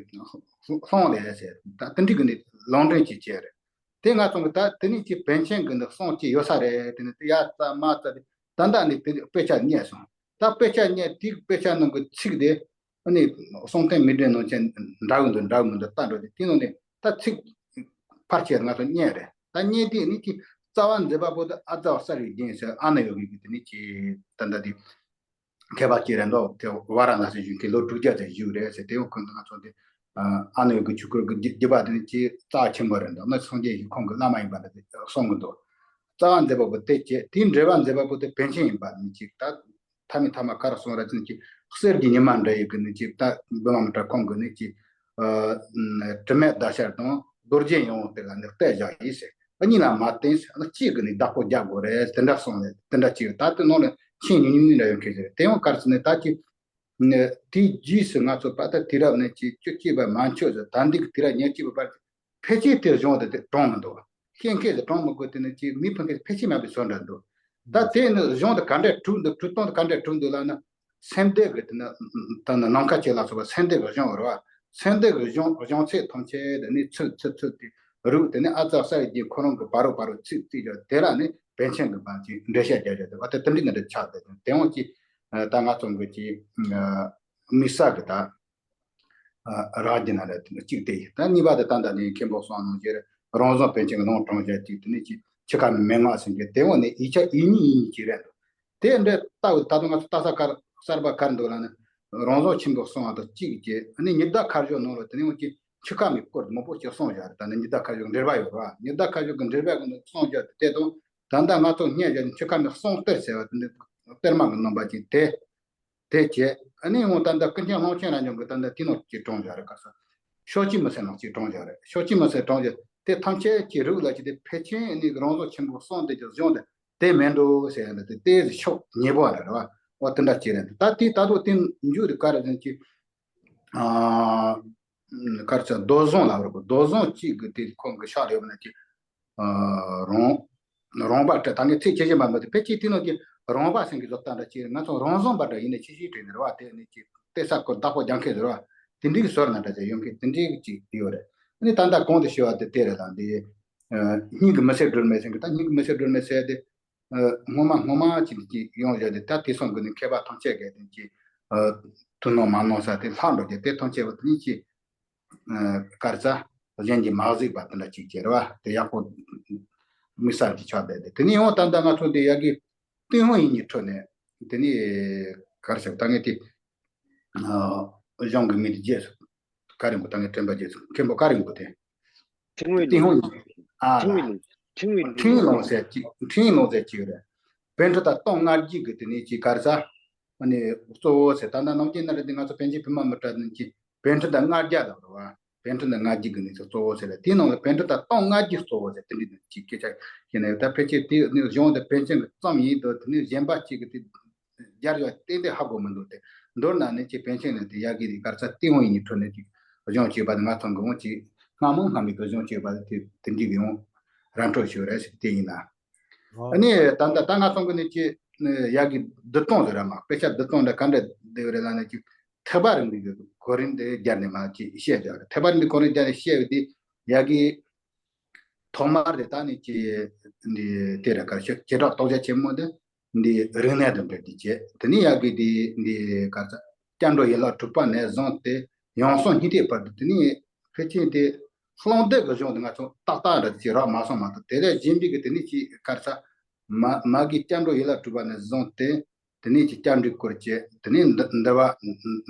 ལྷོང་ལས་ཟེར། ད་དེ་འདྲ་གི་ནི་ལུང་འདྲེན་ཅིག་བྱས་རེད། དེ་ང་ཚོ་གི་ད་དེ་ནི་ཅིག་པཎ་ཆེན་གྱི་ནི་གསུང་ཅིག་ཡོད་ས་རེད། དེ་ནི་དེ་ཡ་ཙ་མ་ཙ་དེ་ད་ལྟ་ནི་དེ་དཔེ་ཆ་རྙེད་སོང་། ད་དཔེ་ཆ་རྙེད་དེ་དཔེ་ཆ་ནང་གི་ཚིག་དེ་ཨ་ནི་བསམ་གཏན་མིག་སྒྲོན་ནང་བཞིན་འདྲ་གི་འདུག་འདྲ་གི་མི་འདུག་ལྟ་འགྲོ་དེ། དེ་ནང་ནས་ད་ཚིག་ཕལ་ཆེར་ང་ཚོ་རྙེད་རེད། ད་རྙེད་དུས་ནི་ཅིག་རྩ་བ་མཛད་པ་པོ་དེ་ཨ་ཙ་ས་རི་རྒྱན་ཟེར་ཨ་ནི་ཡོ་གི་གི་དེ་ནི་ཅིག་ད་ལྟ་དེ་མཁས་པ་ཅིག་རེད་འདུག་དེ་ཝཱ་ར་ཎ་སི་བཞུགས་མཁན་ལོ་དྲུག་བརྒྱ་ཙམ་བཞུགས་རེད་ཟེར། དེ་ཡང་ཁོང་ང་ཚོ་དེ་ཨ་ནི་ཡོ་གི་ཆོས་སྐོར་གྱི་བརྒྱུད་པ་དེ་ནི་ཅིག་རྩ་བ་ཆེན་པོ་རེད་འདུག་ཨ་ནི་སངས་རྒྱས་ཀྱི་ཁོང་གི་བླ་མ་ཡིན་པ་འདྲ་དེ་གསུང་གི་འདུག་རྩ་བ་མཛད་པ་པོ་དེ་བྱས། དེའི་འགྲེལ་པ་མཛད་པ་པོ་དེ་པཎ་ཆེན་ཡིན་པ་ནི་ཅིག་ད་མཐའ་མའི་མཐའ་མ་ག་རེ་གསུངས་རེད་ཟེར་ན། ཅིག་གསེར་གྱི་ཉི་མ་འདྲ་ཡི་གི་ནི་ཅིག་ད་བི་མ་མི་ཏྲ་ཁོང་གི་ནི་ཅིག་ཨ་དྲི་མེད་ཟླ་ཤར་དང་རྡོ་རྗེ་ཡིད་འོང་དེ་ལ་ནི་གཏད་བཞག་ཡིན་ཟེར། ཨ་གཉིས་ལ་མ་བརྟེན་ཟེར། ཨ་གཅིག་གི་ནི་བདག་པོ་རྒྱག་དགོས་རེད་དེ་འདྲ་གསུངས་རེད། དེ་འདྲ་ཅིག་ད་དེ་ནང་ལ་མཆན་ཉུང་ཉུང་འདྲ་ཡོད་མཁན་ཟེར། དེ་ཡང་ག་རེ་ཟེར་ན་ད་ཅིག་ནི་དེའི་རྗེས་སུ་ང་ཚོ་པ་ད་དུས་རབས་ནི་ཅིག་བཅུ་གཅིག་པ་མ་འཁྱོལ་ཟེར། ད་འདི་གི་དུས་རབས་ཉེར་གཅིག་པའི་བར་དུ་ཕལ་ཆེར་དེ་གཞུང་དེ་དེ་གྲུབ་མི་འདུག་ཤེས་མཁན་དེ་གྲུབ་མི་དགོས། དེ་ནི་ཅིག་མི་ཕམ་མཁན་ཕལ་ཆེར་མེད་པའི་བཟོ་འདྲ་འདུག་ད་དེ་ནི་གཞུང་དེ་ག་འདྲ་གྲུབ་འདུག་གྲུབ་སྟངས་དེ་ག་འདྲ་གྲུབ་འདུག་ལབ་ན། སེམས་སྡེ་གི་དེ་ནི་ད་ནི་ནམ་མཁའ་ཅན་ལ་སོགས་པ་སེམས་སྡེ་གི་གཞུང་རེད་བ། སེམས་སྡེ་གི་གཞུང་གཞུང་ཚིག་ཐམས་ཅད་དེ་ནི་ཚུར་ཚུར་ཚུར་དེ་རུག་དེ་ནི་ཨ་ཙ་ས་ཡི་རྒྱན་ཁོ་རང་གི་བར་རུ་བར་རུ་ཚིག་བརྩིས་ཀྱང་དེ་ལ་ནི་པཎ་ཆེན་གྱི་བར་གྱི་འགྲེལ་བཤད་རྒྱག་རྒྱག་དེ་བ་དེ་དེ་འདྲ་ནི་འདྲ་ཆགས་བསྡད་དེ། དེ་འོང་གི་ད་ང་ཚོ་གི་ཅིག་དམིགས་བསལ་གི་ད། རང་རྒྱུད་ན་རེད། དེ་གཅིག་དེ་ཡིན། ད་གཉིས་པ་དེ་ད་ལྟ་ནི་མཁན་པོ་གསུང་ནང་བཞིན་རང་བཟང་པཎ་ཆེན་གྱི་ལུང་དྲངས་བྱས་ཅིག་དེ་ནི་ཅིག་འཆི་ཁ་མན་ངག་ཟེར་མཁན་དེ་འོ་ནི་ཡིག་ཆ་ཡིག་རྙིང་ཡིན་ཅིག་རེད་འདུག་དེ་འདྲ་ལྟ་བུ་ད་དུང་ང་ཚོ་ལྟ་ས་གར་གསར་པ་གར་འདུག་ལ་ནི། རང་བཟང་ཆེན་པོ་གསུང་བ་དང་གཅིག་བྱས། ཨ་ནི་ཉི་ཟླ་མཁའ་སྦྱོར་ནང་ལ་དེ་ནི་འོ་ཅིག་འཆི་ཁ་མའི་སྐོར་མང་པོ་ཅིག་གསུངས་བཞག་རེད། ད་ནི་ཉི་ཟླ་མཁའ་སྦྱོར་གྱི་འགྲེལ་པ་ཡོད་རེད་བ། ཉི་ཟླ་མཁའ་སྦྱོར་གྱི་འགྲེལ་པ་གི་གསུངས་བཞག་དེ་དང་། ད་ལྟ་ང་ཚོ་སྙན་བརྒྱབ་ནས་འཆི་ཁ་མའི་གསུང་གཏེར་ཟེར་བ་དེ་འདྲ་གཏེར་མ་གི་རྣམ་པ་ཅིག་དེ། དེ་བྱས། ཨ་ནི་འོང་ད་ལྟ་ཀུན་མཁྱེན་ཀློང་ཆེན་རབ་འབྱམས་ཀྱིས་ད་ལྟ་དེ་ནང་གཅིག་དྲངས་བཞག་རེད། ག་ས་ཕྱོགས་གཅིག་མི་ཟེར་ནང་གཅིག་དྲངས་བཞག་རེད། ཕྱོགས་གཅིག་མི་ཟེར་དྲངས་བཞག་དེ་ཐམས་ཅད་ཀྱི་རིགས་ལ་ཅི་སྟེ་ཕལ་ཆེར་ནི་རང་བཟང་ཆེན་པོ་གསུངས་དེ་ཀྱང་གཞུང་དེ་དེ་མིན་འགྲོ་ཟེར་ཡ་འདི་དེ་དེ་ཕྱོགས་ཉེ་པོ་རེད་བ། འོ་དེ་འདྲ་ཅིག་རེད། ད་དེ་ད་དུང་དེ་མཇུག་དེ་ག་རེ་ཟེར་ན་ཅིག་ཨ་ག་རེ་ཟེར། མདོ་བཟང་ལབ་རེད་གོ། མདོ་བཟང་གཅིག་གི་དེ་ཁོང་གི་ཕྱག་ལས་ཡོད་ན་ཅིག་ཨ་རང་རང་བ་སྤྲད། ད་ངས་ཚིག་ཇི་བཞིན་པ་མ་དེ་ཕལ་ཆེར་དེ་ནང་གི་རང་བ་ཟེར་གི་བཟོ་ལྟ་འདྲ་ཅིག་ང་ཚོ་རང་བཟང་པ་འདྲ་ཡིན་ནས་ཆེ་ཤོས་བྲིས་ནས་རེད་བ། དེ་ནི་ཅིག་གཏད་ས་སྐོར་བདག་པོ་རྒྱག་མཁན་ཟེར་བ། དེ་འདྲའི་གི་ཅིག་ཡོད་རེད། ཨ་ནི་ད་ལྟ་གོང་དུ་ཞུས་པ་དེ་དེ་རེད། ད་འདི་ཨ་སྙིང་གི་མི་བསྲེག་སྒྲོན་མེ་ཟེར་གི། ད་སྙིང་གི་མི་བསྲེག་སྒྲོན་མེ་ཟེར་དེ་ཨ་སྔོན་མ་སྔོན་མ་ཅིག་ཅིག་ཡོང་བཞག་དེ། ད་དེ་སོང་གི་ནི་མཁས་པ་ཐམས་ཅད་ཀྱིས་དེ་ཅིག་ཨ་ཐུགས་སྣང་མ་གནང་ས་དེ་ལྷག་འགྲོ་གི། དེ་ཐམས་ཅད་པོ་དེ་ནི་ཅིག་ཨ་ག་རེ་ཟེར། གཞན་གྱིས་མ་གཟིགས་པ་དེ་འདྲ་ཅིག་བྱས་རེད་བ། དེ་ཡག་པོ་དམིགས་བསལ་གྱི་ཆགས་བསྡད་དེ། དེ་ནས་ཡང་ད་ལྟ་ང་ཚོ་འདི་ཡ་གི་ཏུན་ཧོང་ཡིག་རྙིང་ཁྲོད་ནས་དེ་ནས་ག་རེ་ཟེར། ད་ངས་དེ་ཨ་གཞུང་གི་མིང་དེ་བརྗེད་སོང་། ག་རེ་འགོ། ད་ངས་དྲན་པ་བརྗེད་སོང་། མཁན་པོ་ག་རེ་འགོ་དེ། ཕྲེང་བའི་ཏུན་ཧོང་ལུང་། ཡིག་ཨ་ཕྲེང་བའི་ལུང་། ཕྲེང་བའི་ལུང་། ཕྲེང་བའི་ལུང་ཟེར་གཅིག་ཕྲེང་བའི་ལུང་ཟེར་གཅིག་རེད། པཎ་གྲུབ་དང་སྟོང་ལྔ་བརྒྱད་ཀྱི་དེ་ནས་ཅིག་ག་རེ་ཟེར། ཨ་ནི་གཙོ་བོ་ཟེར། ད་ལྟ་ནམ་རྒྱུན་ནང་རེད་དེ་ང་ཚོ་པཎ་ཆེན་བི་མ་མི་ཏྲ་ནི་ཅིག་པཎ་གྲུབ་དང་ལྔ་བརྒྱ་ལབ་རེད་བ། པཎ་གྲུབ་དང་ལྔ་བརྒྱ་གི་ནི་ཅིག་གཙོ་བོ་ཟེར་ལ། དེའི་ནང་ལ་པཎ་གྲུབ་དང་སྟོང་ལྔ་བརྒྱ་གཙོ་བོ་ཟེར་དེ་འདྲ་ཅིག་སྐད་ཆ་བཤད་ན་ཡོད། ད་ཕལ་ཆེར་དེ་ནི་གཞུང་དེ་པཎ་ཆེན་གྱིས་བརྩམས་ཡིན་དུས། དེ་ནི་གཞན་པ་གཅིག་གིས་དེ་སྦྱར་ཡོད་ཏན་ཏན་ཧ་གོ་མི་འདུག་སྟེ། མདོར་ན་ནི་ཅིག་པཎ་ཆེན་ནི་དེ་ཡ་གི་དེ་ག་རེ་ཟེར། ཏུན་ཧོང་ཡིག་རྙིང་ཁྲོད་ནས་ཅིག་གཞུང་བཅོས་པ་དེ་ང་ཚོ་གི་འོང་ཅིག་སྔ་མོ་སྔ་མོ་གི་གཞུང་བཅོས་པ་དེ་དེ་འདྲ་གི་ཡང་ར་འཕྲོད་ཤིག་རེད་ཟེར། དེ་ཡིན་ན། ཨ་ཨོ། ནི་ད་ལྟ་ད་ང་ཚོ་གི་ནི་ཅིག་ཡ་གི་བསྡུས་གཏོང་ཟེར་ར་མ། དཔེ་ཆ་བསྡུས་གཏོང་འདྲ་ག་འདྲ་བསྡུས་རེད་ལབ་ན། ཅིག་ཐེག་པ་རིམ་པའི་གི་གོ་རིམ་དེ་སྦྱར་ནས་མར་ཅིག་བཤད་ཡོད་རེད། ཐེག་པ་རིམ་པའི་གོ་རིམ་སྦྱར་ནས་བཤད་ཡོད་དེ། ཡ་གི་ཐོག་མར་དེ་ད་ནི་ཅིག་འདི་དེ་རེད། ག་རེ་ཟེར། བྱེ་བྲག་རྟོགས་བྱ་ཆེན་མོ་དེ་འདི་རིག་གནས་དང་འབྲེལ་ཏེ་བྱས། དེ་ནས་ཡ་གི་དེ་འདི་ག་རེ་ཟེར། སྐྱབས་འགྲོ་ཡན་ལག་དྲུག་པ་ནས་བཟུང་སྟེ་ཡང་གསང་སྙིང་ཐིག་བར་དུ། དེ་ནས་ཕལ་ཆེར་དེ་ལྷུང་བཟེད་ཀྱི་གཞུང་དེ་ང་ཚོ་ཏག་ཏག་འདྲ་ཅིག་རག་མ་སོང་མ་གཏོགས། དེ་ལས་གཞན་པའི་གི་དེ་ནས་ཅིག་ག་རེ་ཟེར། མ་མ་གི་སྐྱབས་འགྲོ་ཡན་ལག་དྲུག་པ་ནས་བཟུང་སྟེ། དེ་ནས་ཀྱི་སྐྱབས་འགྲོ་སྐོར་བྱས། དེ་ནས་འདུལ་འདུལ་བ།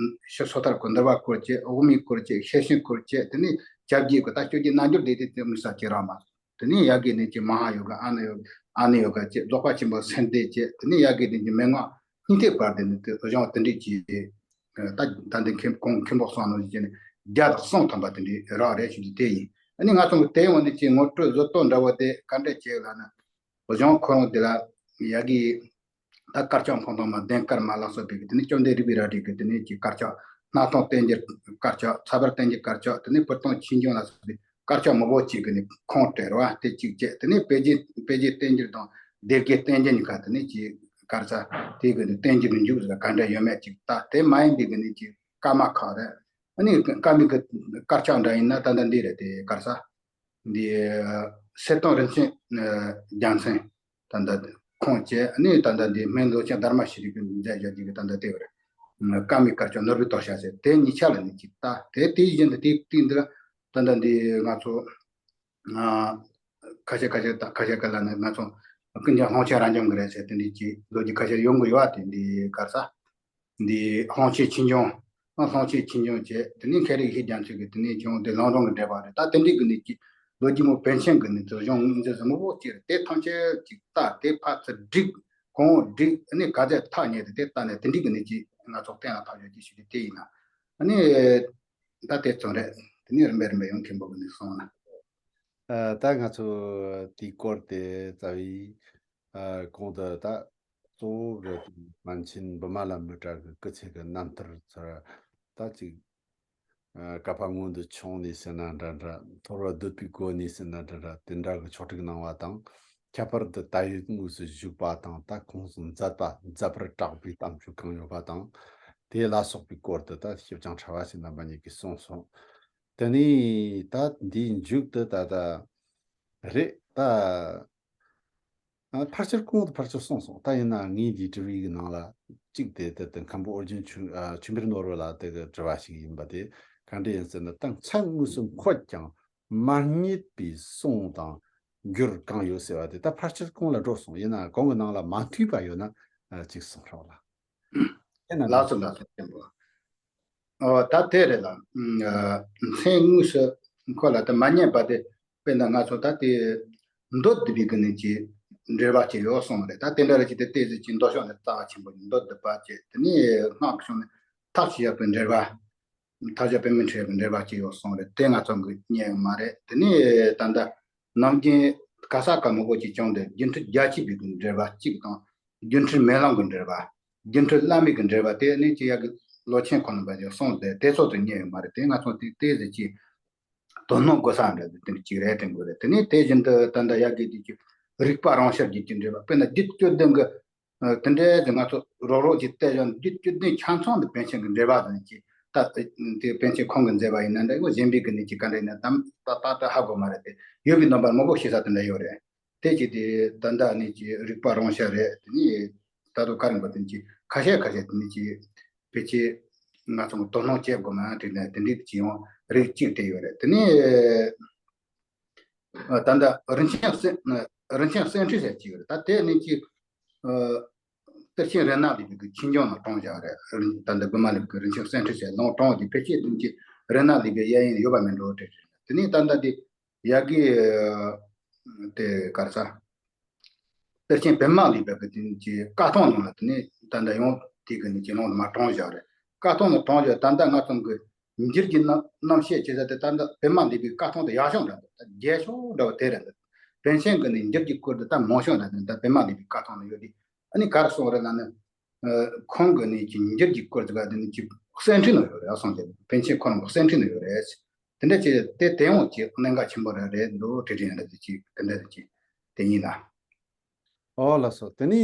ཕྱི་སོ་ཐར་སྐོར། འདུལ་བ་སྐོར་བྱས། དབུ་མའི་སྐོར་བྱས། ཤེར་ཕྱིན་སྐོར་བྱས། དེ་ནས་བཅོ་བརྒྱད་སྐོར། ད་བཅོ་བརྒྱད་རྣལ་འབྱོར་སྡེ་དེ་དེ་མི་ས་ཁྱེད་རང་མ། དེ་ནས་ཡ་གི་ནས་ཀྱི་མ་ཧཱ་ཡོ་ག། ཨ་ནི་ཡོ་ག། ཨ་ནི་ཡོ་ག་བྱས། རྫོགས་པ་ཆེན་པོ་སེམས་སྡེ་བྱས། དེ་ནས་ཡ་གི་ནས་ཀྱི་མན་ངག་སྙིང་ཐིག་བར་དེ་ནས་དེ་གཞུང་དེ་འདྲས་ཀྱི། ད་ད་འདི་མཁན་ཁོང་མཁན་པོ་གསུམ་ནང་བཞིན་བྱས་ནས་བརྒྱ་དང་གསུམ་ཐམ་པ་དེ་འདྲས་རག་རེད་ཞུ་རྒྱུ་དེ་ཡིན། ཨ་ནི་ང་ཚོ་གི་དེ་ཡོང་ནས་ཀྱི་ངོ་སྤྲོད་བཟོ་ལྟ་འདྲ་བོ་དེ་ག་འདྲས་བྱས་ལབ་ན། གཞུང་ཁོ་རང་དེ་ལ་ཡ་གི་ད་དཀར་ཆག་འཕང་ཐང་མ། ལྡན་དཀར་མ་ལ་སོགས་པའི་གི་དེ་ནས་བཅོམ་ལྡན་རིག་པའི་རལ་གྲི་གི་དེ་ནས་ཀྱི་དཀར་ཆག། སྣང་སྟོང་རྟེན་གྱི་དཀར་ཆག། ཁྱད་པར་རྟེན་གྱི་དཀར་ཆག། དེ་ནས་སྤུར་ལྡིང་ཆོས་འབྱུང་ལ་སོགས་པའི་དཀར་ཆག་མང་པོ་ཅིག་གི་ནས་ཁུངས་བྲལ་བ་དེ་གཅིག་བྱས། དེ་ནས་དཔེ་རྒྱན། དཔེ་རྒྱན་རྟེན་འབྱེད་དང་སྡེ་དགེ་རྟེན་འབྱེད་གཉིས་ཀ་དེ་ནས་ཀྱི་ག་རེ་ཟ། དེ་གི་ནས་རྟེན་འབྱེད་ཀྱི་མཇུག་ཟིག་ག་འདྲ་ཡོད་མེད་ཅིག། ད་དེ་མ་ཡིན་པའི་གི་ནས་ཀྱི་བཀའ་མ་ཁག་རེད། ཨ་ནི་བཀའ་མའི་གི་དཀར་ཆག་འདྲ་ཡིན་ན་ད་ལྟ་འདི་རེད། དེ་ག་རེ་ཟ། འདི་གསེར་ཐང་རིན་ཆེན་རྒྱལ་མཚན། ད་ལྟ་ཁུངས་བྱས། ཨ་ནི་ད་ལྟ་འདི་སྨན་ལོ་ཆེན་དྷརྨ་ཤྲཱི་གིས་མཛད་བཞག་རྒྱུ་གི་ད་ལྟ་དེ་བར་བཀའ་མའི་དཀར་ཆག་ནོར་བུའི་དོ་ཤལ་ཟེར། དེ་གཉིས་ཆ་ལ་ནི་ཅིག། ད་དེ་དེ་བཞིན་དུ་དེ་དེ་འདི་ལ་ད་ལྟ་འདི་ང་ཚོ་ཁ་ཤས་ཁ་ཤས་ད་ཁ་ཤས་ཀ་ལ་ནི་ང་ཚོ་ཀུན་ཀྱང་ལྷུང་བྱེད་རབ་འབྱམས་ཀྱི་རེད་ཟེར། དེ་འདྲའི་ཅིག་ལོ་རྒྱུས་ཁ་ཤས་ཡོང་གི་ཡོད་པ། དེ་འདི་ག་རེ་ཟ། འདི་ལྷུང་བྱེད་ཆོས་འབྱུང་། ཨ་ལྷུང་བྱེད་ཆོས་འབྱུང་བྱས། དེ་ནས་མཁན་རིག་བཞི་རྒྱ་མཚོ་གི་དེ་ནས་ཀྱང་དེ་ལུང་དྲངས་ཀྱི་འགྲེལ་པ་རེད། ད་དེ་འདྲའི་གི་ནས་ཀྱི་ལོ་རྒྱུས་མོ་པཎ་ཆེན་གི་ནས་དེ་གཞུང་དངོས་འཛིན་ཟབ་མོ་བོ་ཅིག་རེད། དེ་ཐམས་ཅད་ཅིག་ལྟ། དེ་ཕར་ཚུར་བསྒྲིགས། གོང་བསྒྲིགས། ཨ་ནི་ག་ཚད་ཐག་ཉེ་དེ་དེ་ལྟ་ནས་དེ་འདྲའི་གི་ནས་ཀྱི་ང་ཚོ་གཏན་ལ་ཕབ་ཡོད་ཀྱི་ཞུ་རྒྱུ་དེ་ཡིན་ན། ཨ་ནི་ད་དེ་ཙམ་རེད། དེ་ནས་རིམ་པས་རིམ་པས་ཡང་མཁན་པོ་གི་ནས་གསུངས་ན། ཨ། ད་ང་ཚོ་དེའི་སྐོར་དེ་རྩ་བའི། ཨ། གོང་དུ་ད་གཙོ་བོ་གི་པཎ་ཆེན་བི་མ་ལ་མི་ཏྲ་གི་སྐུ་ཚེ་གི་རྣམ་ཐར་ཚོར་ད་ཅིག། ཨ། བསྐལ་པ་སྔོན་དུ་བྱུང་ནས་ཟེར་ན་འདྲ་འདྲ། ཐོར་བུ་བརྡོལ་བའི་སྒོ་ནས་ཟེར་ན་འདྲ་འདྲ། དེ་འདྲ་གི་ཕྱོགས་སྒྲིག་གནང་བ་དང་། ཁྱད་པར་དུ་ད་ཡོད་དངོས་སུ་བཞུགས་པ་དང་། ད་ཁོང་ཚོ་མཛད་པ་མཛད་པར་གྲགས་པའི་གཏམ་རྒྱུད་གང་ཡོད་པ་དང་། དེ་ལ་སོགས་པའི་སྐོར་དུ་ད་ཞིབ་ཅིང་ཕྲ་བ་ཞིག་རྣམ་པ་གཉིས་ཀྱིས་གསུངས་སོང་། དེ་ནས་ད་འདིའི་མཇུག་ཏུ་ད་ལྟ་རེད་ད། ཨ། ཕལ་ཆེར་གོང་དུ་ཕལ་ཆེར་གསུངས་སོང་། ད་ཡིན་ན་ངས་འདིའི་དྲི་བའི་ནང་ལ་གཅིག་དེ་དེ་དེ་མཁན་པོ་ཨོ་རྒྱན་ཆོས། ཨ། ཆོས་འཕེལ་ནོར་བུ་ལགས་དེ་གི་དྲི་བ་ཞིག་ཡིན་པ་དེ་ག་འདྲ་ཡིན་ཟེར་ན། ད་མཚན་དངོས་སུ་འཁོད་ཀྱང་མ་རྙེད་པའི་གསུང་དང་འགྱུར་གང་ཡོད་ཟེར་བ་དེ་ད་ཕལ་ཆེར་གོང་ལ་འགྲོ་སོང་། ཡིན་ན་གོང་གི་ནང་ལ་མ་འཐུས་པ་ཡོད་ན། ཨ། ཅིག་གསུང་རོགས་ལ། དེ་ན། ལགས་སོ་ལགས་སོ། མཁན་པོ། ཨོ། ད་དེ་རེད་ལ། ཨ། མཚན་དངོས་སུ་འཁོད་ལ་དེ་མ་རྙེད་པ་དེ། དཔེར་ན་ང་ཚོ་ད་དེ་མདོ་སྡུད་པའི་གི་ནས་ཀྱི་འགྲེལ་པ་ཅིག་ཡོད་གསུངས་རེད། ད་དེ་འདྲ་རེད། ཅིག་དེ་ཏོག་ཙམ་ཅིག་མདོ་ཕྱོགས་ནས་རྩ་བ་ཆེན་པོ་ཡིན། མདོ་སྡུད་པ་བྱས། དེ་ནས་སྔགས་ཀྱི་ཕྱོགས་ནས་ཐབས་ཤེས་བྱ་བའི་འགྲེལ་པ། ཐབས་ཤེས་པདྨ་འཕྲིན་ཡབ་ཀྱི་འགྲེལ་པ་ཅིག་ཡོད་གསུངས་རེད། དེ་ང་ཚོ་གིས་རྙེད་ཡོད་མ་རེད། དེ་ནས་ད་ལྟ་ནམ་རྒྱུན་ག་ས་ག་མང་པོ་ཅིག་བྱུང་སྟེ། སྒྱུ་འཕྲུལ་རྒྱ་ཆེ་བའི་གི་འགྲེལ་པ་གཅིག་དང་། སྒྱུ་འཕྲུལ་མེ་ལོང་གི་འགྲེལ་པ། སྒྱུ་འཕྲུལ་བླ་མེད་ཀྱི་འགྲེལ་པ། དེ་ནས་ཅིག་ཡ་གི་ལོ་ཆེན་ཁོ་ན་པ་ཅིག་གསུངས་ཏེ། དེ་ཚོ་དེ་རྙེད་ཡོད་མ་རེད། དེ་ང་ཚོ་དེ་ཏོག་ཙམ་ཅིག་དོ་སྣང་དགོས་ས་འདྲ་དེ་འདྲ་ཅིག་རེད་དྲན་གི་རེད། དེ་ནས་དེ་བཞིན་དུ་ད་ལྟ་ཡ་གི་དེ་ཅིག་རིག་པ་རང་ཤར་རྒྱུད་ཀྱི་འགྲེལ་པ། དཔེར་ན་རྒྱུད་བཅུ་བདུན་གྱི། ཨ། དེ་འདྲའི་དེ་ང་ཚོ་རོབ་རོབ་ཅིག་བལྟས་ཡོང་། རྒྱུད་བཅུ་བདུན་ཆ་ཚང་དེ་པཎ་ཆེན་གྱི་འགྲེལ་པ་དེ་ཅིག། ད་དེ་པཎ་ཆེན་ཁོང་གིས་མཛད་པ་ཡིན་ན་འདྲ། གཞན་པའི་གི་ནས་ཅིག་ག་འདྲ་ཡིན་ན་དམ་ཏག་ཏག་ཏག་ཧ་གོ་མ་རེད་དེ། ཡོད་པའི་རྣམ་པ་མང་པོ་ཤེས་ས་དེ་འདྲ་ཡོད་རེད། དེ་ཅིག་དེ་ད་ལྟ་ནས་ཀྱི་རིག་པ་རང་ཤར་རེད། དེ་ནས་ད་དུང་ག་རེ་འབོད། དེ་ནས་ཀྱི་ཁ་ཤས་ཁ་ཤས་དེ་ནས་ཀྱི་ཕལ་ཆེར་ང་ཚོ་དོ་སྣང་བྱེད་དགོས་མ་དྲན་ནས་དེ་འདྲའི་ཀྱི་ཡང་རིགས་གཅིག་དེ་ཡོད་རེད། དེ་ནས་ད་ལྟ་རིན་ཆེན་གསེར། རིན་ཆེན་གསེར་ཁྲི་ཟེར་གཅིག་ཡོད་རེད། ད་དེ་ནས་ཀྱི་གཏེར་ཆེན་རཏྣ་ལེགས་པའི་གི་ཆོས་འབྱུང་ནང་དྲངས་བཞག་རེད། ད་ལྟ་བི་མ་ལེགས་པའི་རིན་ཆེན་གསེར་ཁྲི་ཟེར་ནང་དྲངས་ཏེ། ཕལ་ཆེར་དེ་ནས་ཀྱི་རཏྣ་ལེགས་པའི་གཡས་གཡོན་ཡོད་པ་མིན་འགྲོ་དྲན་རེད། དེ་ནས་ད་ལྟ་དེ་ཡ་གི་དེ་ག་རེ་ཟ། གཏེར་ཆེན་པདྨ་ལེགས་པའི་གི་དེ་ནས་ཀྱི་བཀའ་ཐང་ནང་ལ་དེ་ནས་ད་ལྟ་ཡང་དེ་གི་ནས་ཀྱི་ནང་དུ་མར་དྲངས་བཞག་རེད། བཀའ་ཐང་ནང་དྲངས་བཞག། ད་ལྟ་ང་ཚོ་གི་འགྱུར་གྱི་རྣམ་རྣམ་བཤད་བྱེད་ས་དེ་ད་ལྟ་པདྨ་ལེགས་པའི་བཀའ་ཐང་དེ་ཡག་ཤོས་འདྲ་འདུག། ད་རྒྱས་ཤོས་འདྲ་བ་དེ་རེད་འདུག། པཎ་ཆེན་གི་ནས་འགྱུར་གྱི་སྐོར་དེ་ད་མང་ཤོས་འདྲ་འདུག། ད་པདྨ་ལེགས་པའི་བཀའ་ཐང་ལ་ཡོད་དེ། ཨ་ནི་ག་རེ་གསུངས་རེད་ལབ་ན། ཨ། ཁོང་གི་ནས་ཀྱི་འགྱུར་གྱི་སྐོར་དེ་ག་དེ་ནས་ཀྱི་གསེར་ཁྲིའི་ནང་ཡོད་རེད། ཨ། སངས་རྒྱས་པཎ་ཆེན་ཁོ་རང་གི་གསེར་ཁྲིའི་ནང་ཡོད་རེད། དེ་འདྲ་ཅིག་དེ་དེ་ཡང་ཅིག་གནད་འགག་ཆེན་པོ་རེད་རེད་འདུག། དྲི་དྲི་ཡང་འདྲ་དེ་ཅིག་དེ་འདྲ་དེ་ཅིག་དེ་ཡིན་ལ། ཨོ་ལགས་སོ། དེ་ནས་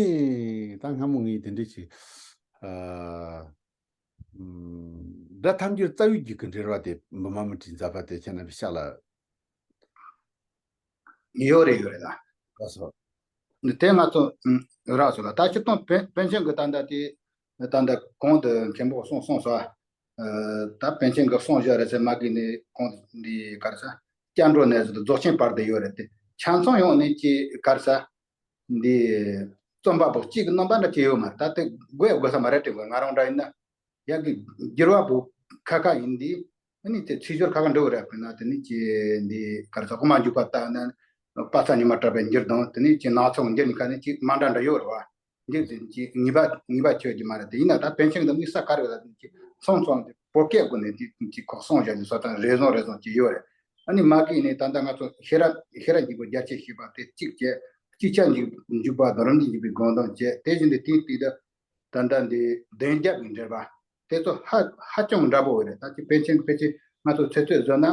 ད་སྔ་མོ་ངས་དེ་འདྲ་ཅིག། ཨ། ཨམ། སྒྲ་ཐམས་ཅད་རྩ་བའི་རྒྱུད་ཀྱི་འགྲེལ་བ་དེ་བི་མ་མུ་ཏྲའི་མཛད་པ་དེ་ཁྱེད་རྣམ་པས་ཤེས་ལ། ཡོད་རེད། ཡོད་རེད་ལ། ལགས་སོ། དེ་ང་ཚོ། ཨམ། རག་སོང་ལ། ད་སྤྱིར་བཏང་པཎ་པཎ་ཆེན་གྱི་ད་ལྟ་དེ། ད་ལྟ་གོང་དུ་མཁན་པོ་གསུངས་གསུངས་སོང་། ཨ། ད་པཎ་ཆེན་གྱིས་གསུངས་བཞག་རེད་ཟེར་མ་གི་ནས་གོང་འདི་ག་རེ་ཟ། སྐྱབས་འགྲོ་ནས་བཟུང་སྟེ་རྫོགས་ཆེན་བར་དུ་ཡོད་རེད་དེ། ཆ་ཚང་ཡོང་ནས་ཀྱི་ག་རེ་ཟ། འདི་ རྩོམ་པ་པོ་གཅིག་གི་རྣམ་པ་འདྲ་ཅིག་ཡོད་མ་རེད། ད་དེ་དགོས་དགོས་ས་མ་རེད་དྲན་གོ། ང་རང་འདྲ་ཡིན་ན་ཡག་གི་འགྱུར་བ་པོ་ཁ་ཁ་ཡིན་དེ། ཨ་ནི་དེ་ཚིག་སྦྱོར་ཁ་ཁ་འགྲོ་གི་རེད། དཔེར་ན་དེ་ནི་ཅི་འདི་གར་ས་དབུ་མ་འཇུག་པ་ལྟ་ན་དཔག་བསམ་ཉི་མ་གྲགས་པའི་འགྱུར་དང་དེ་ནི་ཅི་སྣང་ཚོགས་འགྱུར་གཉིས་ཀ་ནི་ཅི་མ་འདྲ་འདྲ་ཡོད་རེད་བ། འགྱུར་དེ་ཅི་ངེས་པ་ངེས་པ་ཆོད་ཀྱི་མ་རེད། དེ་ཡིན་ན་ད་པཎ་ཆེན་གྱི་དམིགས་ས་ག་རེ་ལ་དེ་ཅི་སོང་སོང་དེ་བོད་སྐད་སྒོ་ནས་དེ་ཅི་ཁོག་སོང་བཞག་ནས་སོ་ད་རེ་ཟུང་རེ་ཟུང་ཅི་ཡོད་རེད། ཨ་ནི་མ་གི་ནི་ད་ལྟ་ང་ཚོ་ཤེས་རབ་ཤེས་རབ་འཇུག་པ་རྒྱ་ཆེར་ཤེས་པ་དེ་གཅིག་བྱས། གཅིག་ཆར་འཇུག་འཇུག་པ་དང་རིམ་གྱིས་འཇུག་པའི་དགོངས་དོན་བཅས། དེ་བཞིན་དུ་དེའི་སྟེང་དུ་ད་ལྟ་འདི་བདེན་རྒྱབ་ཀྱི་འགྲེལ་པ་དེ་ཚོ་ཧ་ཧ་ཅང་འདྲ་པོ་རེད། ད་ཅི་པཎ་ཆེན་ཕལ་ཆེར་ང་ཚོ་ཚོད་ཚོད་བཟོས་ན་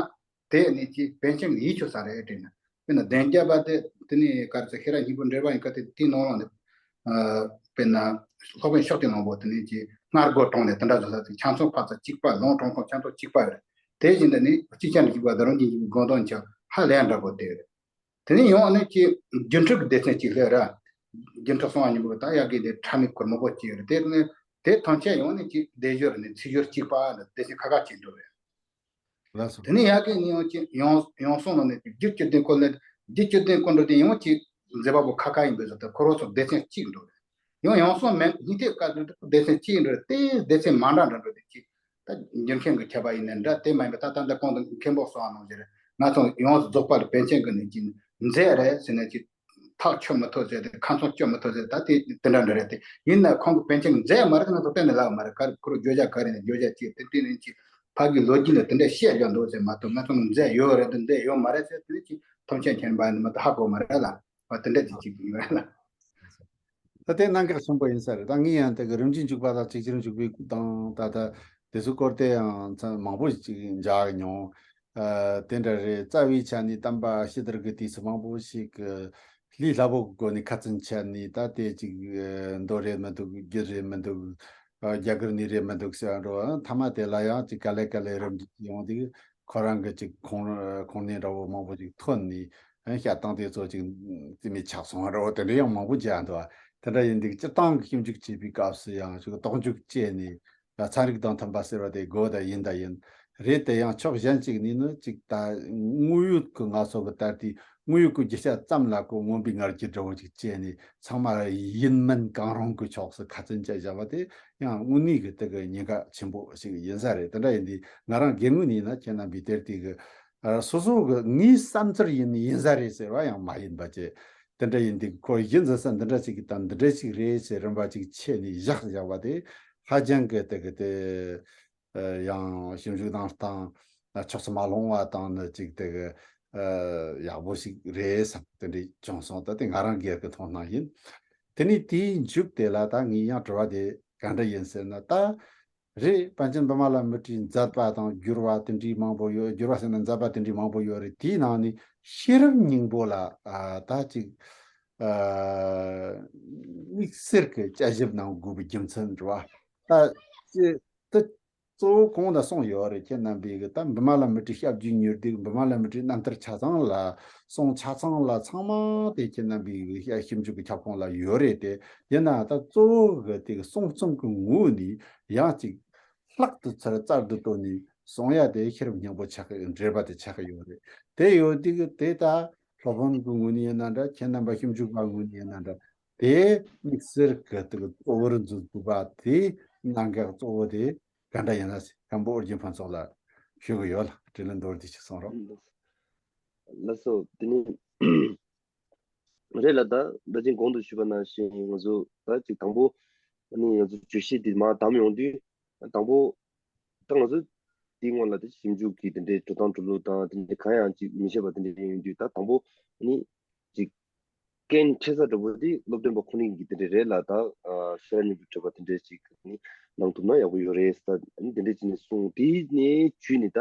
དེ་ནི་ཅི་པཎ་ཆེན་གྱི་ཡིད་ཆོད་ས་རེད་དྲན་ན། དཔེར་ན་བདེན་རྒྱབ་པ་དེ་དེ་ནི་ག་རེ་ཟེར། ཤེས་རབ་སྙིང་པོ་འགྲེལ་པ་ཡིན་ཀ་དེ་དེའི་ནང་ལོགས་ནས་ཨ་དཔེར་ན་སློབ་དཔོན་ཤཱཀྱ་ཐུབ་པ་དེ་ནི་ཅི་སྔར་རྒོལ་དྲངས་ནས་དེ་འདྲ་བཟོ་ས་དེ་ཁྱད་མཚར་འཕགས་ཚད་གཅིག་པ། ལུང་དྲངས་སྟངས་ཁྱད་མཚར་གཅིག་པ་རེད། དེ་བཞིན་དུ་ནི་གཅིག་ཆར་འཇུག་པ་དང་རིམ་གྱིས་འཇུག་པའི་དགོངས་དོན་ཆ་ཧ་ལས་འདྲ་པོ་དེ་རེད། དེ་ནས་ཡང་ཨ་ནི་ཅི་སྒྱུ་འཕྲུལ་གྱི་སྡེ་ཚན་གཅིག་སླེབས་ར། སྒྱུ་འཕྲུལ་གསང་བ་སྙིང་པོ་ད་ཡ་གི་དེ་ཕྲ་མའི་གོར་མོ་པོ་གཅིག་རེད། དེ་ནི་དེ་ཐམས་ཅད་ཡང་ནི་ཅི་སྡེ་སྦྱོར་ནི་ཚིག་སྦྱོར་གཅིག་པ་ལ་སྡེ་ཚན་ཁ་ཁ་གཅིག་འགྲོ་རེད། ལགས་སོ། དེ་ནས་ཡ་གི་ནི་ཡང་ཅི་ཡང་ཡང་གསང་ནང་ནས་ཅི་རྒྱུད་བཅུ་བདུན་སྐོར་ནས་རྒྱུད་བཅུ་བདུན་སྐོར་འགྲོ་དེ་ཡང་ཅི་མཛད་པ་པོ་ཁ་ཁ་ཡིན་པའི་བཟོ་ལྟ་འཁོར་བ་སོགས་སྡེ་ཚན་གཅིག་འགྲོ་རེད། ཡང་ཡང་གསང་མེད་སྙིང་ཐིག་བཀའ་བསྡུ་སྡེ་ཚན་གཅིག་འགྲོ་རེད། དེ་སྡེ་ཚན་མ་འདྲ་འདྲ་འགྲོ་དེ་ཅི། ད་འགྱུར་མཁན་གྱི་ཁྱད་པར་ཡིན་ནའི་འདྲ། དེ་མ་ཡིན་པ་ད་ལྟ་འདི་གོང་དུ་མཁན་པོ་གསུངས་པ་ནང་བཞིན་རེད། ང་ཚོ་ཡོངས་སུ་རྫོགས་པ་ལ་པཎ་ཆེན་གྱི་ནི་ཅི་མཛད་རེད་ཟེར་ནས་ཅི་ཐག་ཆོད་མི་ཐུབ་ཟེར་ཏེ་ཁ་ཚོན་གཅོད་མི་ཐུབ་ཟེར། ད་དེ་དེ་འདྲ་འདྲ་རེད། དེ་ཡིན་ན་ཁོང་གི་པཎ་ཆེན་གྱི་མཛད་མ་རེད། ང་ཚོ་གཏན་ནས་ལབ་མ་རེད། ག་རེ་ཁོ་རང་བརྗོད་བྱ་ག་རེ་ནས་བརྗོད་བྱ་ཅི་དེ་དེ་ནས་ཅི་ཕ་གི་ལོ་རྒྱུས་ལ་དེ་འདྲ་བཤད་རྒྱུ་འདུག་ཟེར་མ་གཏོགས། ང་ཚོ་མཛད་ཡོད་རེད་དེ་མཛད་ཡོད་མ་རེད་ཟེར་དེ་ཅི་ཐམས་ཅད་མཁྱེན་པ་ནི་མ་གཏོགས་ཧ་གོ་མ་རེད་ལ། བ་དེ་འདྲ་ཅིག་ཅིག་ཡིན་རེད་ལ། ད་དེ་གནད་འགག་ཆེན་པོ་ཡིན་ས་རེད། ད་ངས་ཡང་དེ་གི་རིམ་གྱིས་འཇུག་པ་དང་ཅིག་ཅར་འཇུག་པའི་དང་ད་ལྟ་དེ་ཚོའི་སྐོར་དེ་ཡང་ཚ་མང་པོ་ཅིག་མཇལ་མྱོང་། ཨ་དེ་འདྲ་རེད། རྩ་བའི་ཆ་ནས་བསྟན་པ་ཕྱི་དར་གྱི་དུས་སུ་མང་པོ་ཞིག་གི་ལས་སླ་པོ་གི་སྒོ་ནས་ཁ་ཚོན་བཅད་ནས། ད་དེ་ཅིག་མདོ་རེད་མི་འདུག་རྒྱུད་རེད་མི་འདུག་ཨ་རྒྱ་གར་ནས་རེད་མི་འདུག་ཟེར་འགྲོ། མཐའ་མ་དེ་ལ་ཡང་ཅིག་ག་ལེ་ག་ལེ་རིམ་གྱིས་ཡོང་དུས་ཁོ་རང་གི་ཅིག་ཁུངས་ཁུངས་སྣེ་འདྲ་བོ་མང་པོ་ཅིག་ཐོན་ནས། ཨ་བཤད་སྟངས་དེ་ཚོ་ཅིག་རྩིས་མེད་ཆགས་སོང་བ་འདྲ་བོ་དེ་འདྲ་ཡང་མང་པོ་མཇལ་འདུག་དེ་འདྲ་ཡིན་དུས་སྤྱིར་བཏང་གི་ཞིབ་འཇུག་བྱེད་པའི་སྐབས་སུ་ཡང་ཅིག་དོགས་འཇུག་བྱས་ནས་ཚན་རིག་དང་མཐུན་པ་ཟེར་བ་དེ་དགོས་ད་ཡིན་ད་ཡིན། རེད་དེ་ཡང་ཕྱོགས་གཞན་ཅིག་ནས་ནི་ཅིག་ད་དངོས་ཡོད་ཀྱི་ང་ཚོ་གི་ད་ལྟའི་དངོས་ཡོད་ཀྱི་རྒྱུ་ཆ་ཙམ་ལ་ཁོ་མངོན་པའི་ང་རྒྱལ་འདྲ་བོ་ཅིག་བྱས་ནས་ཚང་མ་ཡིན་མིན་གང་རུང་གི་ཕྱོགས་སུ་ཁ་ཚོན་བཅད་བཞག་པ་དེ་ཡང་དངོས་གནས་ཀྱི་དེ་གི་ཉེན་ཁ་ཆེན་པོ་ཞིག་ཡིན་ས་རེད། དེ་འདྲ་ཡིན་དུས་ང་རང་སྒེར་ངོས་ནས་ཡིན་ན་ཁྱེད་རྣམ་པའི་དེར་དེ་གི་ཨ་སོ་སོ་གི་ངའི་བསམ་ཚུལ་ཡིན་ཡིན་ས་རེད་ཟེར་བ་ཡང་མ་ཡིན་པ་བྱས། དེ་འདྲ་ཡིན་དུས་ཁོ་གཞི་འཛིན་ས་འདི་འདྲ་ཅིག་དང་འདི་འདྲ་ཅིག་རེད་ཟེར་རིམ་པ་ཅིག་ཕྱེ་ནས་བཞག་བཞག་པ་དེ་ཧ་ཅང་གི་དེ་གི་དེ་ཨ་ཡང་ཞིབ་འཇུག་གནང་སྟངས་ཕྱོགས་སུ་མ་ལྷུང་བ་དང་ནི་ཅིག་དེ་གི་ཨ་ཡག་པོ་ཞིག་རེད་བསམ་དེ་འདྲ་བྱུང་སོང་། ད་དེ་ང་རང་སྒེར་གི་མཐོང་སྣང་ཡིན། དེ་ནས་དེའི་མཇུག་དེ་ལ་ད་ངས་ཡང་དྲི་བ་དེ་ག་འདྲ་ཡིན་ཟེར་ན། ད་རེད། པཎ་ཆེན་བི་མ་ལ་མི་ཏྲའི་མཛད་པ་དང་བསྒྱུར་བ་དེ་འདྲའི་མང་པོ་ཡོད། བསྒྱུར་བ་ཟེར་ན་མཛད་པ་དེ་འདྲའི་མང་པོ་ཡོད་རེད། དེའི་ནང་ནས་ཤེས་རབ་སྙིང་པོ་ལ་ཨ་ད་ཅིག་ཨ་དམིགས་བསལ་གྱི་དཔྱད་ཞིབ་གནང་དགོས་པའི་རྒྱུ་མཚན་རེད་བ། ད་ཅི་ད་གཙོ་བོ་གོང་ལ་གསུངས་ཡོད་རེད། ཁྱེད་རྣམ་པས་གི་ད་བི་མ་ལ་མི་ཏྲའི་ཞབས་རྗེས་གཉེར་དུས་བི་མ་ལ་མི་ཏྲའི་རྣམ་ཐར་ཆ་ཚང་ལ་གསུང་ཆ་ཚང་ལ་ཚང་མ་དེ་ཁྱེད་རྣམ་པའི་གི་ཞིབ་འཇུག་གི་ཁྱབ་ཁོངས་ལ་ཡོད་རེད་དེ། ཡིན་ན་ད་གཙོ་བོ་གི་དེ་གི་གསུང་རྩོམ་གི་ངོས་ནས་ཡང་ཅིག་ལྷག་ཏུ་ཚུར་རྩལ་དུ་བཏོན་ནས་གསུང་ཡ་དེ་ཤེས་རབ་སྙིང་པོ་ཆགས་ཀྱི་འགྲེལ་པ་དེ་ཆགས་ཀྱི་ཡོད་རེད། དེ་ཡོད་དུས་གི་དེ་ད་སློབ་དཔོན་གི་ངོས་ནས་ཡིན་ན་འདྲ། ཁྱེད་རྣམ་པ་ཞིབ་འཇུག་པ་ངོས་ནས་ཡིན་ན་འདྲ། དེ་དམིགས་བསལ་གི་དེ་གི་གཙོ་བོར་འཛིན་ཐུབ་པ་དེ་གནད་འགག་གཙོ་བོ་དེ་ག་འདྲ་ཡིན་ན་ཟེར་མཁན་པོ་ཨོ་རྒྱན་ཕུན་ཚོགས་ལ་ཞུ་གི་ཡོད་ལ། དྲིན་ལན་མདོར་བསྡུས་ཤིག་གསུང་རོགས། ལགས་སོ། དེ་ནི་རེད་ལ། ད་ད་ཅིང་གོང་དུ་ཞུས་པ་ནང་བཞིན་ང་ཚོ་ད་ཅིག་དང་པོ་ཨ་ནི་ང་ཚོ་བརྗོད་གཞི་འདི་མར་བདམས་ཡོང་དུས། དང་པོ་ད་ང་ཚོ་འདིའི་སྔོན་ལ་ད་ཞིབ་འཇུག་གི་དེ་འདྲའི་འགྲོ་སྟངས་འགྲོ་ལུགས་དང་དེ་འདྲའི་གང་ཡང་ཅིག་མི་ཤེས་པ་དེ་འདྲའི་ཡིན་དུས། ད་དང་པོ་ཨ་ནི་ཅིག་རྐྱེན་འཕྲད་ས་འདྲ་པོ་དེ་སློབ་སྟོན་པ་ཁོ་རང་གི་དེ་འདྲ་རེད་ལ། ད་ཨ་ཤེས་རབ་སྙིང་པོའི་འགྲེལ་པ་དེ་འདྲ་ཅིག་ནི་གནང་ཐུབ་ན་ཡག་པོ་ཡོད་རེད་ཟེར། ཨ་ནི་དེ་འདྲ་ཅིག་ནས་གསུངས། དེ་ནས་བརྒྱུད་ནས་ད་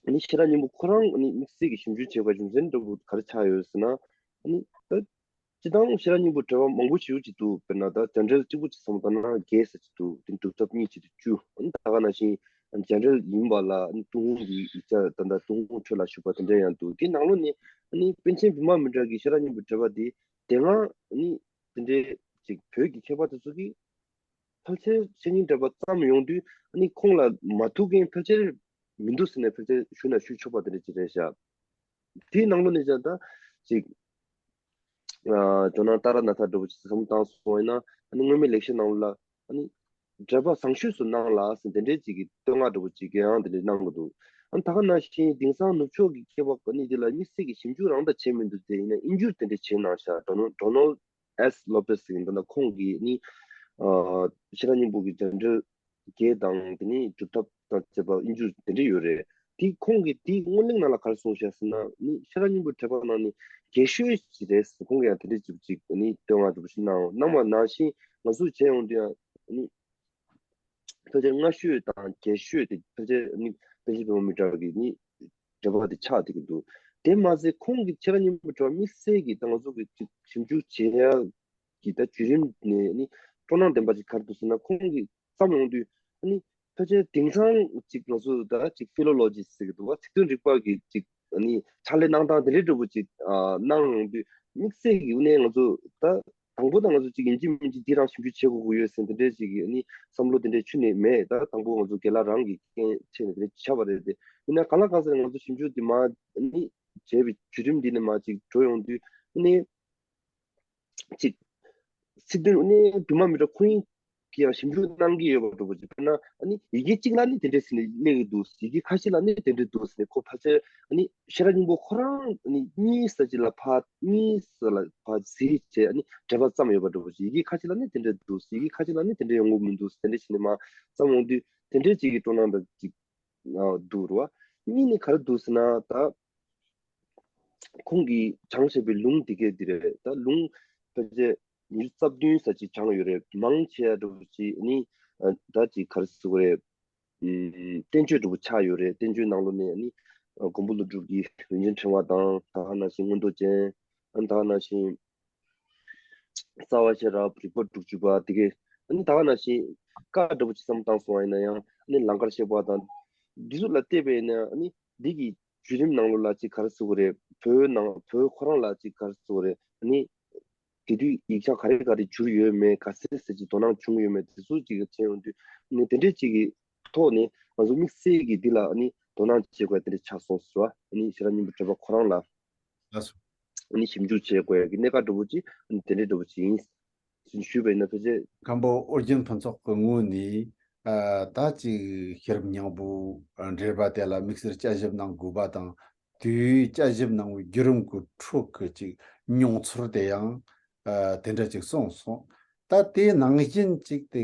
ཨ་ནི་ཤེས་རབ་སྙིང་པོ་ཁོ་རང་ཨ་ནི་དམིགས་བསལ་གྱི་ཞིབ་འཇུག་བྱེད་པའི་རྒྱུ་མཚན་འདྲ་པོ་ག་རེ་ཆགས་ཡོད་ཟེར་ན། ཨ་ནི་ད་སྤྱིར་བཏང་ཤེས་རབ་སྙིང་པོའི་འགྲེལ་པ་མང་པོ་ཞིག་ཅིག་འདུག་དཔེར་ན་ད་བྱ་འགྲེལ་གཅིག་པོ་ཅིག་བསམ་བློ་བཏང་ན་བརྒྱད་ཙམ་ཅིག་འདུག་དེ་སྒྲུབ་ཐབས་གཉིས་ཅིག་ཏུ་བཅུ། ཨ་ནི་ད་ག་ནང་བཞིན་བྱ་འགྲེལ་ཡིན་པ་ལ་ཨ་ནི་ཏུན་ཧོང་གི་ཡིག་ཆ་ད་ལྟ་ཏུན་ཧོང་ཁྲོད་ལ་བཞུགས་པ་དེ་འདྲ་ཡང་འདུག་དེའི་ནང་ལོགས་ནས་ཨ་ནི་པཎ་ཆེན་བི་མ་མི་ཏྲ་གི་ཤེས་རབ་སྙིང་པོའི་འགྲེལ་པ་དེ་དེ་སྔ་ཨ་ནི་དེ་འདྲའི་ཅིག་བོད་ཀྱི་མཁས་པ་དེ་ཚོ་གིས་ཕལ་ཆེར་བཤེས་གཉེན་འགྲེལ་པ་བརྩམས་ཡོང་དུས་ཨ་ནི་ཁོང་ལ་མ་ཐུག་མཁན་ཕལ་ཆེར་མི་འདུག་ཟེར་ནས་ཕལ་ཆེར་ཞུ་ན་ཞུ་ཆོག་པ་དེ་འདྲ་ཅིག་རེད་ཤག་དེའི་ནང་ལོགས་ནས་ཀྱང་ད་ཅིག་ ཨ་ཇོ་ནང་ཏཱ་ར་ནཱ་ཐ་འདྲ་པོ་ཅིག་བསམ་བློ་བཏང་སོང་ཡིན་ན། ཨ་ནི་སྔོན་མའི་ལེགས་བཤད་ནང་ལ་ཨ་ནི་འགྲེལ་པ་བཟང་ཤོས་སུ་གནང་ལ་ཟེར་དེ་འདྲའི་ཅིག་གི་བསྟོད་བསྔགས་འདྲ་པོ་ཅིག་གི་ཡང་དེ་འདྲའི་གནང་གི་འདུག་ཨ་ནི་ད་ག་ནང་བཞིན་དེང་སང་ནུབ་ཕྱོགས་ཀྱི་མཁས་པ་ཨ་ནི་དེ་ལ་དམིགས་བསལ་གྱི་ཞིབ་འཇུག་རང་ད་བྱས་མི་འདུག་དེ་ཡིན་ན་དབྱིན་ཇིར་དེ་འདྲ་བྱས་གནང་ཤག་ཌོ་ནལ་ཌོ་ནལ་ཨེས་ལོ་པེས་ཟེར་མཁན་འདི་ན་ཁོང་གིས་ནི་ཨ་ཤེས་རབ་སྙིང་པོ་གི་འགྲེལ་བརྒྱད་དང་དེ་ནི་སྒྲུབ་ཐབས་དང་བཅས་པ་དབྱིན་ཇིར་དེ་འདྲ་ཡོད་རེད། དེ་ཁོང་གིས་དེ་སྔོན་གླེང་ནང་ལ་ག་རེ་གསུངས་ཤག་ཟེར་ན་ནི་ཤེས་རབ་སྙིང་པོའི་འགྲེལ་པ་ནང་ནི་རྒྱས་ཤོས་ཅིག་རེད་ཟེར། ཁོང་གིས་ཡང་དེ་འདྲ་ཅིག་ཅིག་ནི་བསྟོད་བསྔགས་འདྲ་པོ་ཞིག་གནང་གནང་བ་ནང་བཞིན་ང་ཚོས་བྱས་ཡོང་དུས་ཡང་ནི་ཕལ་ཆེར་སྔ་ཤོས་དང་རྒྱས་ཤོས་དེ་ཕལ་ཆེར་ནི་པཎ་ཆེན་པདྨ་མི་ཏྲ་གི་ནི་འགྲེལ་པ་དེ་ཆགས་བསྡད་ཀྱི་འདུག་དེ་མ་ཟད་ཁོང་གིས་ཤེས་རབ་སྙིང་པོའི་འགྲེལ་པ་དམིགས་བསལ་གྱི་ད་ང་ཚོ་གི་ཅིག་ཞིབ་འཇུག་བྱེད་ཡ་གི་ད་བརྒྱུད་རིམ་ནས་ནི་སྤྲོ་སྣང་ལྡན་པ་ཅིག་ག་རེ་འདུག་ཟེར་ན། ཁོང་གིས་བསམ་ཡོང་དུས་ནི་ཕལ་ཆེར་དེང་སང་ཅིག་ང་ཚོ་ད་ཅིག་ཕི་ལོ་ལོ་ཇི་ཟེར་གྱི་འདུག་བ། ཚིག་དོན་རིག་པ་གི་ཅིག་ནི་ཕྱག་ལས་གནང་སྟངས་དེ་འདྲའི་འདྲ་པོ་ཅིག་ཨ་གནང་ཡོང་དུས་དམིགས་བསལ་གྱི་དངོས་གནས་ང་ཚོ་ད་དང་པོ་དང་ང་ཚོ་ཅིག་ཡིན་གཅིག་མིན་གཅིག་འདི་རང་ཞིབ་འཇུག་བྱེད་དགོས་ཀྱི་ཡོད་ཟེར་དེ་འདྲའི་ཅིག་ནི་བསམ་བློ་དེ་འདྲའི་ཁྱོན་ནས་མེད། ད་དང་པོ་ང་ཚོ་རྒན་ལགས་རང་གི་འགན་ཆེ་ནས་དེ་འདྲ་བྱས་པ་རེད། དེ་ཡིན་ན་གང་ལ་གང་འཚམ་ང་ཚོ་ཞིབ་འཇུག་འདི་མ་ནི་བྱས་པའི་བརྒྱུད་རིམ་འདི་ནས་མ་ཅིག་འགྲོ་ཡོང་དུས་ནི། ཅིག་ཚིག་དོན་ནི་པདྨ་མི་ཏྲ་ཁོང་གིས་ཡང་ཞིབ་འཇུག་གནང་གི་ཡོད་པ་འདྲ་པོ་ཅིག་དཔེར་ན་ཨ་ནི་ཡི་གེ་གཅིག་ལ་ནི་དེ་འདྲས་ཟེར་ནས་གནས་ཀྱི་འདུག་ཡི་གེ་ཁ་ཤས་ལ་ནི་དེ་འདྲས་འདུག་ཟེར་ནས་ཁོ་ཕལ་ཆེར་ཨ་ནི་ཤེས་རབ་སྙིང་པོ་ཁོ་རང་ཨ་ནི་གཉིས་ས་ཅིག་ལ་ཕར་གཉིས་ས་ལ་ཕར་གཟིགས་བྱས་ཨ་ནི་འགྲེལ་པ་བརྩམས་ཡོད་པ་འདྲ་པོ་ཅིག་ཡི་གེ་ཁ་ཤས་ལ་ནི་དེ་འདྲས་འདུག་ཡི་གེ་ཁ་ཤས་ལ་ནི་དེ་འདྲས་ཡོང་གི་མི་འདུག་དེ་འདྲས་བྱས་ནས་མར་བརྩམས་འོང་དུས་དེ་འདྲས་ཅིག་གི་སྤྲོ་སྣང་དང་ཅིག་འདུག་རེད་བ། གཉིས་ནི་ག་རེ་འདུག་ཟེར་ན་ད། ཁོང་གིས་སྦྱངས་བཞག་པའི་ལུང་འདི་གས་འདི་རེད། ད་ལུང་ཕལ་ཆེར་ཉི་ཤུ་རྩ་བདུན་ཙམ་ཅིག་སྦྱངས་ཡོད་རེད། མང་ཆེ་བ་འདྲ་པོ་ཅིག་ནི་ད་ཅིག་ག་རེ་ཟེར་དགོས་རེད། ཨམ། བསྟན་བཅོས་འདྲ་པོ་ཆགས་ཡོད་རེད། བསྟན་བཅོས་ནང་ལོགས་ནས་ནི་མགོན་པོ་ཀླུ་སྒྲུབ་ཀྱི་རིན་ཆེན་ཕྲེང་བ་དང་ད་ག་ནང་བཞིན་མངོན་རྟོགས་ཅན། ཨ་ནི་ད་ག་ནང་བཞིན་རྩ་བ་ཤེས་རབ། རིགས་པ་དྲུག་ཅུ་པ་དེ་གས། ཨ་ནི་ད་ག་ནང་བཞིན་བཀའ་འདྲ་པོ་ཅིག་བསམ་བློ་བཏང་སོང་བ་ཡིན་ན་ཡང་ཨ་ནི་ལང་ཀར་གཤེགས་པ་དང་འདི་ཚོ་ལ་བལྟས་པ་ཡིན་ན་ཨ་ནི་འདི་གི་བརྒྱུད་རིམ་ནང་ལོགས་ལ་ཅིག་ག་རེ་ཟེར་དགོས་རེད། བོད་ནང་བོད་ཁོ་རང་ལ་ཅིག་ག་རེ་ཟེར་དགོས་རེད། ཨ་ནི་དེ་དུས་ཡིག་ཆ་ག་རེ་ག་རེ་བསྒྱུར་ཡོད་མེད། ག་ཚད་ཚད་ཅིག་དོ་སྣང་བྱུང་ཡོད་མེད། དེ་ཚོ་ཅིག་གི་མཚོན་ཡོང་དུས་ཨ་ནི་དེ་འདྲས་ཅིག་གི་ཐོག་ནས་ང་ཚོ་དམིགས་བསལ་གྱི་འདི་ལ་ཨ་ནི་དོ་སྣང་བྱེད་དགོས་དེ་འདྲས་ཆགས་སོང་ཟེར་བ། ཨ་ནི་ཤེས་རབ་སྙིང་པོའི་འགྲེལ་པ་ཁོ་རང་ལ། ལགས་སོ། ཨ་ནི་ཞིབ་འཇུག་བྱེད་དགོས་ཡ་གི་གནད་འགག་འདྲ་པོ་ཅིག་ཨ་ནི་དེ་འདྲས་འདྲ་པོ་ཅིག་ཡིན་ཞུས་པ་ཡིན་ན་ཕལ་ཆེར། མཁན་པོ་ཨོ་རྒྱན་ཕུན་ཚོགས་ཀྱི་ངོས་ནས་ཨ་ད་ཅིག་ཤེས་རབ་སྙིང་པོ་འགྲེལ་པ་དེ་ལ་དམིགས་བསལ་དཔྱད་ཞིབ་གནང་དགོས་པ་དང་། དེའི་དཔྱད་ཞིབ་གནང་བའི་བརྒྱུད་རིམ་གྱི་ཁྲོད་ཀྱི་ཅིག་མྱོང་ཚོར་དེ་ཡང་ཨ་དེ་འདྲ་ཅིག་གསུངས་སོང་། ད་དེའི་ནང་བཞིན་ཅིག་དེ་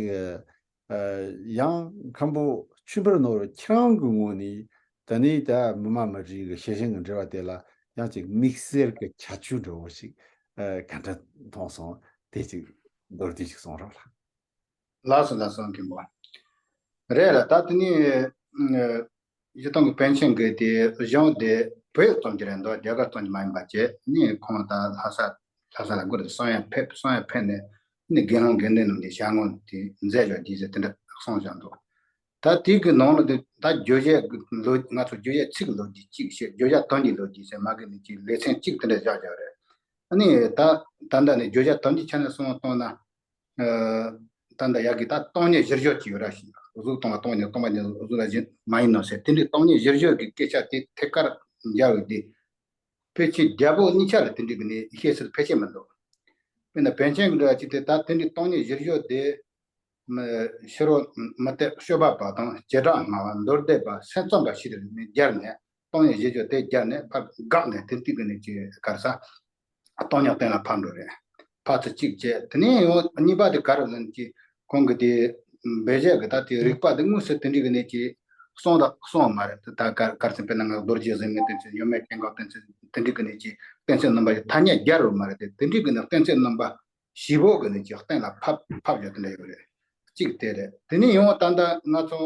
ཨ་ཡང་མཁན་པོ་ཆོས་འཕེལ་ནོར་བུ་ཁྱེད་རང་གི་ངོས་ནས་ད་ནི་ད་མི་མ་མི་རིགས་ཀྱི་ཤེས་བཞིན་གྱི་འབྲེལ་བ་དེ་ལ་ཡང་ཅིག་དམིགས་བསལ་གྱི་ཁྱད་ཆོས་འདྲ་བོ་ཞིག་ཨ་ག་འདྲ་མཐོང་སོང་། དེ་ཅིག་མདོར་བསྡུས་ཤིག་གསུང་རོགས་ལ། ལགས་སོ་ལགས་སོ་མཁན་པོ། རེད་ལ་ད་དེ་ནི་ཨ་སྤྱིར་བཏང་གི་པཎ་ཆེན་གྱི་དེ་གཞུང་དེ་བོད་རྩོམ་གྱི་རེད་འདུག་རྒྱ་གར་རྩོམ་གྱི་མ་ཡིན་པ་བྱས་ནི་ཁོང་ད་ལྷ་ས་ལྷ་ས་ལ་སྒོ་རེད་གསང་ཡ་ཕེབས་གསང་ཡ་ཕེབས་ནས་ནི་དགེ་སློང་དགེ་འདུན་རྣམས་ཀྱི་ཞལ་ངོ་དེ་མཛད་བཞག་རྒྱུ་ཟེར་དེ་འདྲ་གསུངས་བཞག་འདུག་ད་དེ་གི་ནང་ལ་དེ་ད་བརྗོད་བྱའི་ལོ་ང་ཚོ་བརྗོད་བྱའི་ཚིག་ལོ་རྒྱུས་གཅིག་བཤད། བརྗོད་བྱ་དོན་གྱི་ལོ་རྒྱུས་ཟེར་མ་གི་ནི་གཅིག་ལེ་ཚན་གཅིག་དེ་འདྲ་བཞག་བཞག་རེད། ཨ་ནི་ད་ད་ལྟ་ནི་བརྗོད་བྱ་དོན་གྱི་ཆ་ནས་གསུངས་པ་བཏང་ན། ཨ་ད་ལྟ་ཡ་གི་ད་སྟོང་ཉིད་གཞིར་བཞག་ཅིག་ཡོད་ར་ཞིག་གཟུགས་སྟོང་པ་སྟོང་ཉིད། སྟོང་པ་ཉིད་གཟུགས་ལ་གཞི་མ་ཡིན་ནོ་ཟེར། དེ་འདྲའི་སྟོང་ཉིད་གཞིར་བཞག་གི་སྐད་ཆ་དེ་ཐད་ཀར་འཇལ་བའི་དེ། ཕལ་ཆེར་རྒྱལ་པོ་གཉིས་ཆ་ལ་དེ་འདྲའི་གི་ནི་བཤད་སྲོལ་ཕལ་ཆེར་མི་འདུག་དཔེར་ན་པཎ་ཆེན་གྱི་འགྲེལ་བ་གཅིག་དེ་ད་དེ་འདྲའི་སྟོང་ཉིད་གཞིར་བཞག་དེ། ཕྱི་རོལ་མུ་སྟེགས་སྤྱོད་པ་པ་དང་བྱེ་བྲག་སྨྲ་བ་མདོ་སྡེ་པ་སེམས་ཙམ་པ་ཞིག་ནས་སྦྱར་ནས་སྟོང་ཉིད་གཞིར་བཞག་དེ་སྦྱར་ནས་ཕར་འགགས་ནས་དེ་དུས་ཀྱི་ནི་ཅི་ག་རེ་ཟ། སྟོང་ཉིད་གཏན་ལ་ཕབ་འགྲོ་རེད། ཕར་ཚུར་གཅིག་བྱས་དེ་ནས་ཡང་གཉིས་པ་དེ་ག་རེ་ལབ་ན་ཅི་ཁོང་གི་དེ་འབད་བཞག་གི་ད་དེ་རིགས་པ་དེ་དངོས་སུ་དེ་འདྲའི་གི་ནི་ཅི་གསུངས་དང་གསུངས་མ་རེད། ད་ག་ག་རེ་ཟེར་དཔེར་ན་ང་རྡོ་རྗེ་གཟིགས་མོའི་གཏན་ཚིགས་ཡོད་མེད་སྐྱེ་འགག་གཏན་ཚིགས་དེ་འདྲའི་གི་ནི་ཅི་གཏན་ཚིགས་རྣམ་པ་ཞིག་ཐ་སྙད་སྦྱར་རོ་མ་རེད། དེ་དེ་འདྲའི་གི་ནི་གཏན་ཚིགས་རྣམ་པ་བཞི་པོ་གི་ནི་ཅིག་གཏན་ལ་ཕབ་ཕབ་ཡོད་དེ་འདྲ་ཡོད་རེད། གཅིག་དེ་རེད། དེ་ནས་ཡང་ད་ལྟ་ང་ཚོ་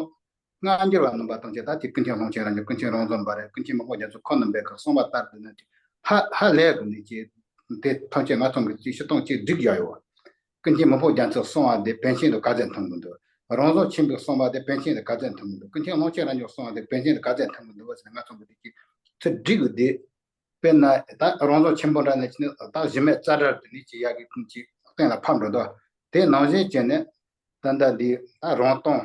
སྔ་འགྱུར་བ་རྣམ་པ་ཐམས་ཅད་ད་ཅིག་ཀུན་མཁྱེན་ཀློང་ཆེན་རང་བྱུང་། ཀུན་མཁྱེན་རང་རྫོགས་པ་རེད། ཀུན་མཁྱེན་མི་ཕམ་རྒྱ་མཚོ་ཁོང་རྣམ་པས་གི་གསུངས་པ་ལྟར་དུ་ནི་ཅིག་ཧ་ཧ་ལས་གི་ནི་ཅིག་དེ་ཐམས་ཅད་ང་ཚོ་གི་ཅིག་ཤི་སྟོང་ཅིག་བསྒྲིགས་བཞག་ཡོད། ཀུན་མཁྱེན་མི་ཕམ་རྒྱ་མཚོས་གསུངས་པ་དེ་པཎ་ཆེན་དུ་ག་ཚད་མཐུན་གི་འདུག་རང་རྫོགས་ཆེན་པོས་གསུངས་པ་དེ་པཎ་ཆེན་དུ་ག་ཚད་མཐུན་གི་འདུག་ཀུན་མཁྱེན་ཀློང་ཆེན་རང་བྱུང་གསུངས་པ་དེ་པཎ་ཆེན་དུ་ག་ཚད་མཐུན་གི་འདུག་ཟེར་ང་ཚོ་གི་དེ་ཅིག་ཚུར་བསྒྲིགས་གི་དེ། དཔེར་ན་ད་རང་བྱུང་ཆེན་པོ་འདྲ་ནས་ཅི་ནས་ད་གཞི་མེད་རྩ་བྲལ་དུ་ནི་ཅི་ཡག་གི་ཀུན་གྱིས་གཏན་ལ་ཕབ་འགྲོ་དོ། དེ་ནང་བཞིན་བྱས་ནས་ད་ལྟ་འདི་ད་རང་སྟོང་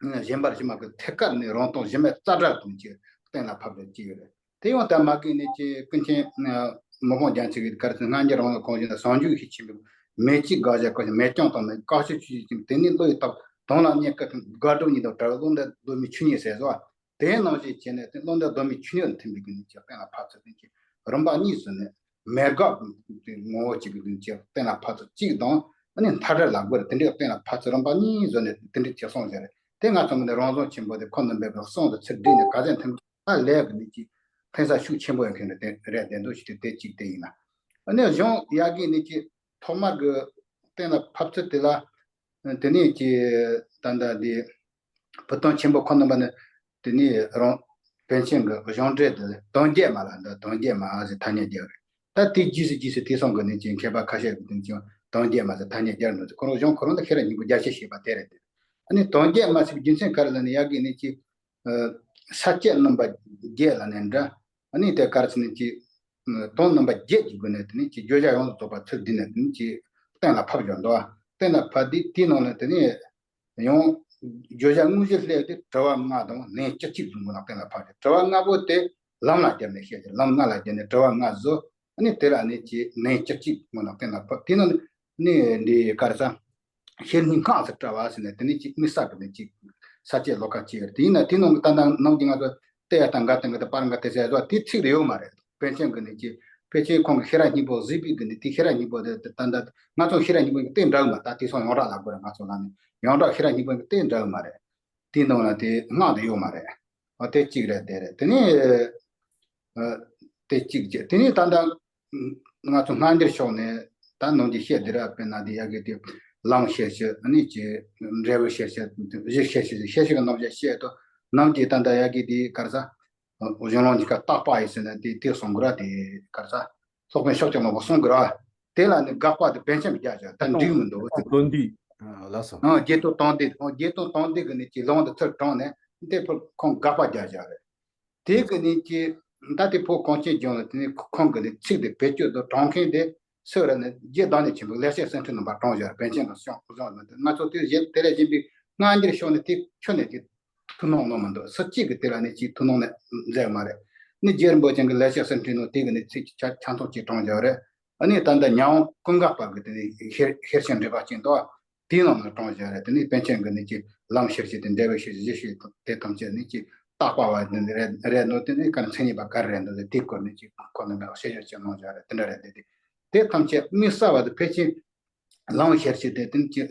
གཞན་པར་ཞི་མ་གི་ཐད་ཀར་ནི་རང་སྟོང་གཞི་མེད་རྩ་བྲལ་དུ་ནི་ཅི་གཏན་ལ་ཕབ་འགྲོ་ཅི་ཡོད་རེད། དེ་ཡང་ད་མ་གི་ནི་ཅི་ཀུན་མཁྱེན་ མི་དབང་རྒྱལ་མཚན་གྱིས་ག་རེ་ཟེར། སྔ་འགྱུར་རང་ལུགས་གོང་བཞིན་དུ་ཟུང་འཇུག་ཤས་ཆེན་པོས་མེ་ལྕེ་དགག་བྱ་བཀོད་ཅིང་མེ་རྐྱང་དང་ནི་བཀག་ཆོས་ཆོས་ཅན། དེ་ནས་བློ་ཡི་སྟོབས་དོན་ལ་གནས་སྐབས་དགག་སྒྲུབ་གཉིས་དང་བྲལ་བའི་བློ་འདས་གདོད་མའི་ཆོས་ཉིད་ཟེར་སོ། དེ་ནང་བཞིན་བྱས་ནས་དེ་བློ་འདས་གདོད་མའི་ཆོས་ཉིད་ལ་ཐིམ་པའི་སྒོ་ནས་ཀྱང་གཏན་ལ་ཕབ་ཚུལ་དེ་ཀྱི་རིམ་པ་གཉིས་སུ་ནས་མེད་དགག་གི་ངོ་བོ་གཅིག་གི་དོན་གྱི་གཏན་ལ་ཕབ་ཚུལ་གཅིག་དང་། ཨ་ནི་མཐའ་བྲལ་ལ་དགོས་རེད། དེ་འདྲའི་གཏན་ལ་ཕབ་ཚུལ་རིམ་པ་གཉིས་བཟོས་ནས་དེ་འདྲའི་བྱས་སོང་ཟེར། དེ་ང་ཚོ་གི་ནི་རང་བྱུང་ཆེན་པོ་དེ་ཁོ་ནི་འབད་པའི་གསུང་དུ་ཚུར་བསྒྲིལ་ནས་ག་ཚད་ཐིམ་ད་ལས་ཀྱི་ནི་ཀྱི་ཕན་ས་ཤུགས་ཆེན་པོ་ཡོད་མཁན་རེད། དེ་རེད་བདེན་དོན་ཞིག་དེ་དེ་གཅིག་དེ་ཡིན་ན། ཨ་ནི་གཞུང་ཡ་གི་ནི་ཀྱི་ཐོག་མར་གི་གཏན་ལ་ཕབ་ཚུལ་དེ་ལ། དེ་ནས་ཀྱི་ད་ལྟ་འདི་བུ་སྟོན་ཆེན་པོ་ཁོ་རྣམ་པ་ནི་དེ་ནས་རང་པཎ་ཆེན་གྱི་གཞུང་འགྲེལ་དེ་དོན་རྒྱན་མ་ལ་འདི་དོན་རྒྱན་མ་ཟེར་ཐ་སྙད་རྒྱག་རེད། ད་དེ་རྗེས་སུ་རྗེས་སུ་དེ་སོང་གི་ནས་ཀྱི་མཁས་པ་ཁ་ཤས་ཀྱི་དོན་ཀྱང་དོན་རྒྱན་མ་ཟེར་ཐ་སྙད་རྒྱག་འདུག་ཁོ་རང་གཞུང་ཁོ་རང་ལ་ཤེས་རབ་སྙིང་པོ་རྒྱ་ཆེར་བཤད་པ་དེ་རེད་དེ། ཨ་ནི་དོན་རྒྱན་མ་ཟེར་བའི་རྒྱུ་མཚན་ག་རེ་ལ་ནི་ཡ་གི་ནི་ཀྱི་ས་བཅད་རྣམ་པ་བརྒྱད་ལ་ནི་འདྲ། ཨ་ནི་དེ་ག་རེ་ཟེར་ནས་ཀྱི་དོན་རྣམ་པ་བརྒྱད་ཀྱི་སྒོ་ནས་དེ་ནི་ཀྱི་བརྗོད་བྱ་ཡོངས་སུ་རྫོགས་པ་ཚུར་བསྡུས་ནས་དེ་ནི་ཀྱི་གཏན་ལ་ཕབ་ཀྱང་འདུག་གཏན་ལ་ཕབ་དུས་དེའི་ནང་ལ་དེ་ནི་ཡང་བརྗོད་བྱ་དངོས་གཞི་སླེབས་ཏེ་དྲི་བ་ལྔ་དང་ལན་བཅུ་གཅིག་བཟུང་དགོས་ན་གཏན་ལ་ཕབ་ཀྱི། དྲི་བ་ལྔ་པོ་དེ་ལམ་ལ་སྦྱར་ནས་བཤད་ཀྱི། ལམ་ལྔ་ལ་སྦྱར་ནས་དྲི་བ་ལྔ་བཟོ། ཨ་ནི་དེ་ལ་ནི་ཀྱི་ལན་བཅུ་གཅིག་བཟུང་ན་གཏན་ལ་ཕབ། དེ་ནི་ནི་འདི་ག་རེ་ཟེར། ཤེར་སྙིང་སྔགས་སུ་བཀྲལ་བ་ཟེར་ནས་དེ་ནི་ཅིག་དམིགས་བསལ་གྱི་ནི་ཅིག་ས་བཅད་ལོགས་ཀ་ཅིག་ཡོད་རེད། དེ་ཡིན་ན་དེ་ནང་གི་ད་ལྟ་ནང་གི་ང་ཚོ་ཏདྱ་ཐཱ་ག་ཏེ་ག་ཏེ་པཱ་ར་ག་ཏེ་ཟེར་བ་དེ་ཚིག་རེ་ཡོད་མ་རེད། པཎ་ཆེན་གྱི་ནི་ཅིག་ཕལ་ཆེར་ཁོང་གི་ཤེས་རབ་སྙིང་པོ་གཟིགས་པའི་གི་ནི་དེ་ཤེས་རབ་སྙིང་པོ་དེ་ད་ལྟ་ང་ཚོ་ཤེས་རབ་སྙིང་པོ་གི་དེ་འདྲ་གི་མ། ད་དེ་སོང་ཡོངས་གྲགས་ལ་དགོས་རེད། ང་ཚོ་ལ་ནི་ཡོངས་གྲགས་ཤེས་རབ་སྙིང་པོ་གི་དེ་འདྲ་གི་མ་རེད། དེའི་ནང་ལ་དེ་སྔགས་དེ་ཡོད་མ་རེད། ཨ་དེ་གཅིག་རེད། དེ་རེད། དེ་ནི་ཨ་དེ་གཅིག་བྱས། དེ་ནི་ད་ལྟ་ང་ཚོ་སྔ་འགྱུར་ཕྱོགས་ནས་ད་ནང་གི་བཤད་དེ་ར། དཔེར་ན་དེ་ཡ་གི་དེ་ལམ་ཤེར་ཕྱིན། ཨ་ནི་ཀྱི་འབྲས་བུ་ཤེར་ཕྱིན། གཞི་ཤེར་ཕྱིན། ཤེར་ཕྱིན་གྱི་རྣམ་གཞག་བཤད་དོ། ནང་གི་ད་ལྟ་ཡ་གི་དེ་ག་རེ་ཟེར། གཞུང་ལུགས་གཉིས་ཀ་བརྟག་པ་ཡིན་ཟེར་ན་དེ་དེ་གསུང་གི་ར། དེ་ག་རེ་ཟེར། སློབ་དཔོན་ཤཱཀྱ་ལོ་པ་གསུང་གི་ར། དེ་ལ་ནི་དགག་པ་དེ་པཎ་ཆེན་གྱིས་རྒྱག་བྱ་ད་འགྲིག་མི་འདུག་དོན་འདི་ལ་སོ། ཨ་རྒྱན་དང་དོན་འདི། ཨ་རྒྱན་དང་དོན་འདི་གི་ནི་ཀྱི་ལུང་དེ་ཚུར་དྲངས་ནས་དེ་ཕར་ཁོང་དགག་པ་རྒྱག་བྱ་རེད། དེ་གི་ནི་ཀྱི་ད་དེ་བོད་གངས་ཅན་ལྗོངས་ལ་དེ་ནི་ཁོང་གི་ནི་ཚིག་དེ་བེད་སྤྱོད་དུ་དྲངས་མཁན་དེ་སུ་རེད་ན། རྗེ་བདག་ཉིད་ཆེན་པོ་ལེགས་བཤད་གསེར་ཕྲེང་རྣམ་པར་དྲངས་བྱ་རེད། པཎ་ཆེན་གྱི་གསུང་གསུང་ནི་དེ་ང་ཚོ་དེ་གཞན་དེ་ལས་གཞན་པའི་སྔ་འགྱུར་ཕྱོགས་ནས་དེ་ཁྱོན་ནས་ཀྱི་ཐུགས་སྣང་གནང་མི་འདུག་སུ་གཅིག་གིས་དེ་ལ་ནི་ཅིག་ཐུགས་སྣང་ནས་མཛད་མ་རེད། ནི་རྗེ་རིན་པོ་ཆེ་གི་ལེགས་བཤད་གསེར་ཕྲེང་ནང་དེ་གི་ནི་ཚིག་ཆ་ཆ་ཚང་ཅིག་དྲངས་བྱ་རེད། ཨ་ནི་ད་ལྟ་ཉ་དབོན་ཀུན་དགའ་པ་གི་དེ་ནི་ཤེར་ཤེར་ཕྱིན་འགྲེལ་པ་ཅན་དོ། དེའི་ནང་ལ་དྲངས་བྱ་རེད། དེ་ནི་པཎ་ཆེན་གི་ནི་ཅིག་ལམ་ཤེར་ཕྱིན་དེ་འབྲས་བུ་ཤེར་ཕྱིན་གཞི་ཤེར་ཕྱིན་དེ་ཐམས་ཅད་ནི་ཅིག་བརྟག་པ་བ་དེ་ནི་རེད་རེད་འདུག་དེ་ནི་ག་རེ་མཚན་ཉིད་པ་ག་རེ་རེད་འདུག་དེ་དེའི་སྐོར་ནི་ཅིག་ཁོ་ནི་འདྲ་བཤད་བྱ་ཅིག་གནང་བྱ་རེད། དེ་འདྲ་རེད། དེ་དེ་དེ་ཐམས་ཅད་དམིགས་བསལ་བ་དེ་ཕལ་ཆེར་ལམ་ཤེར་ཕྱིན་དེ་དེ་ནི་ཅིག་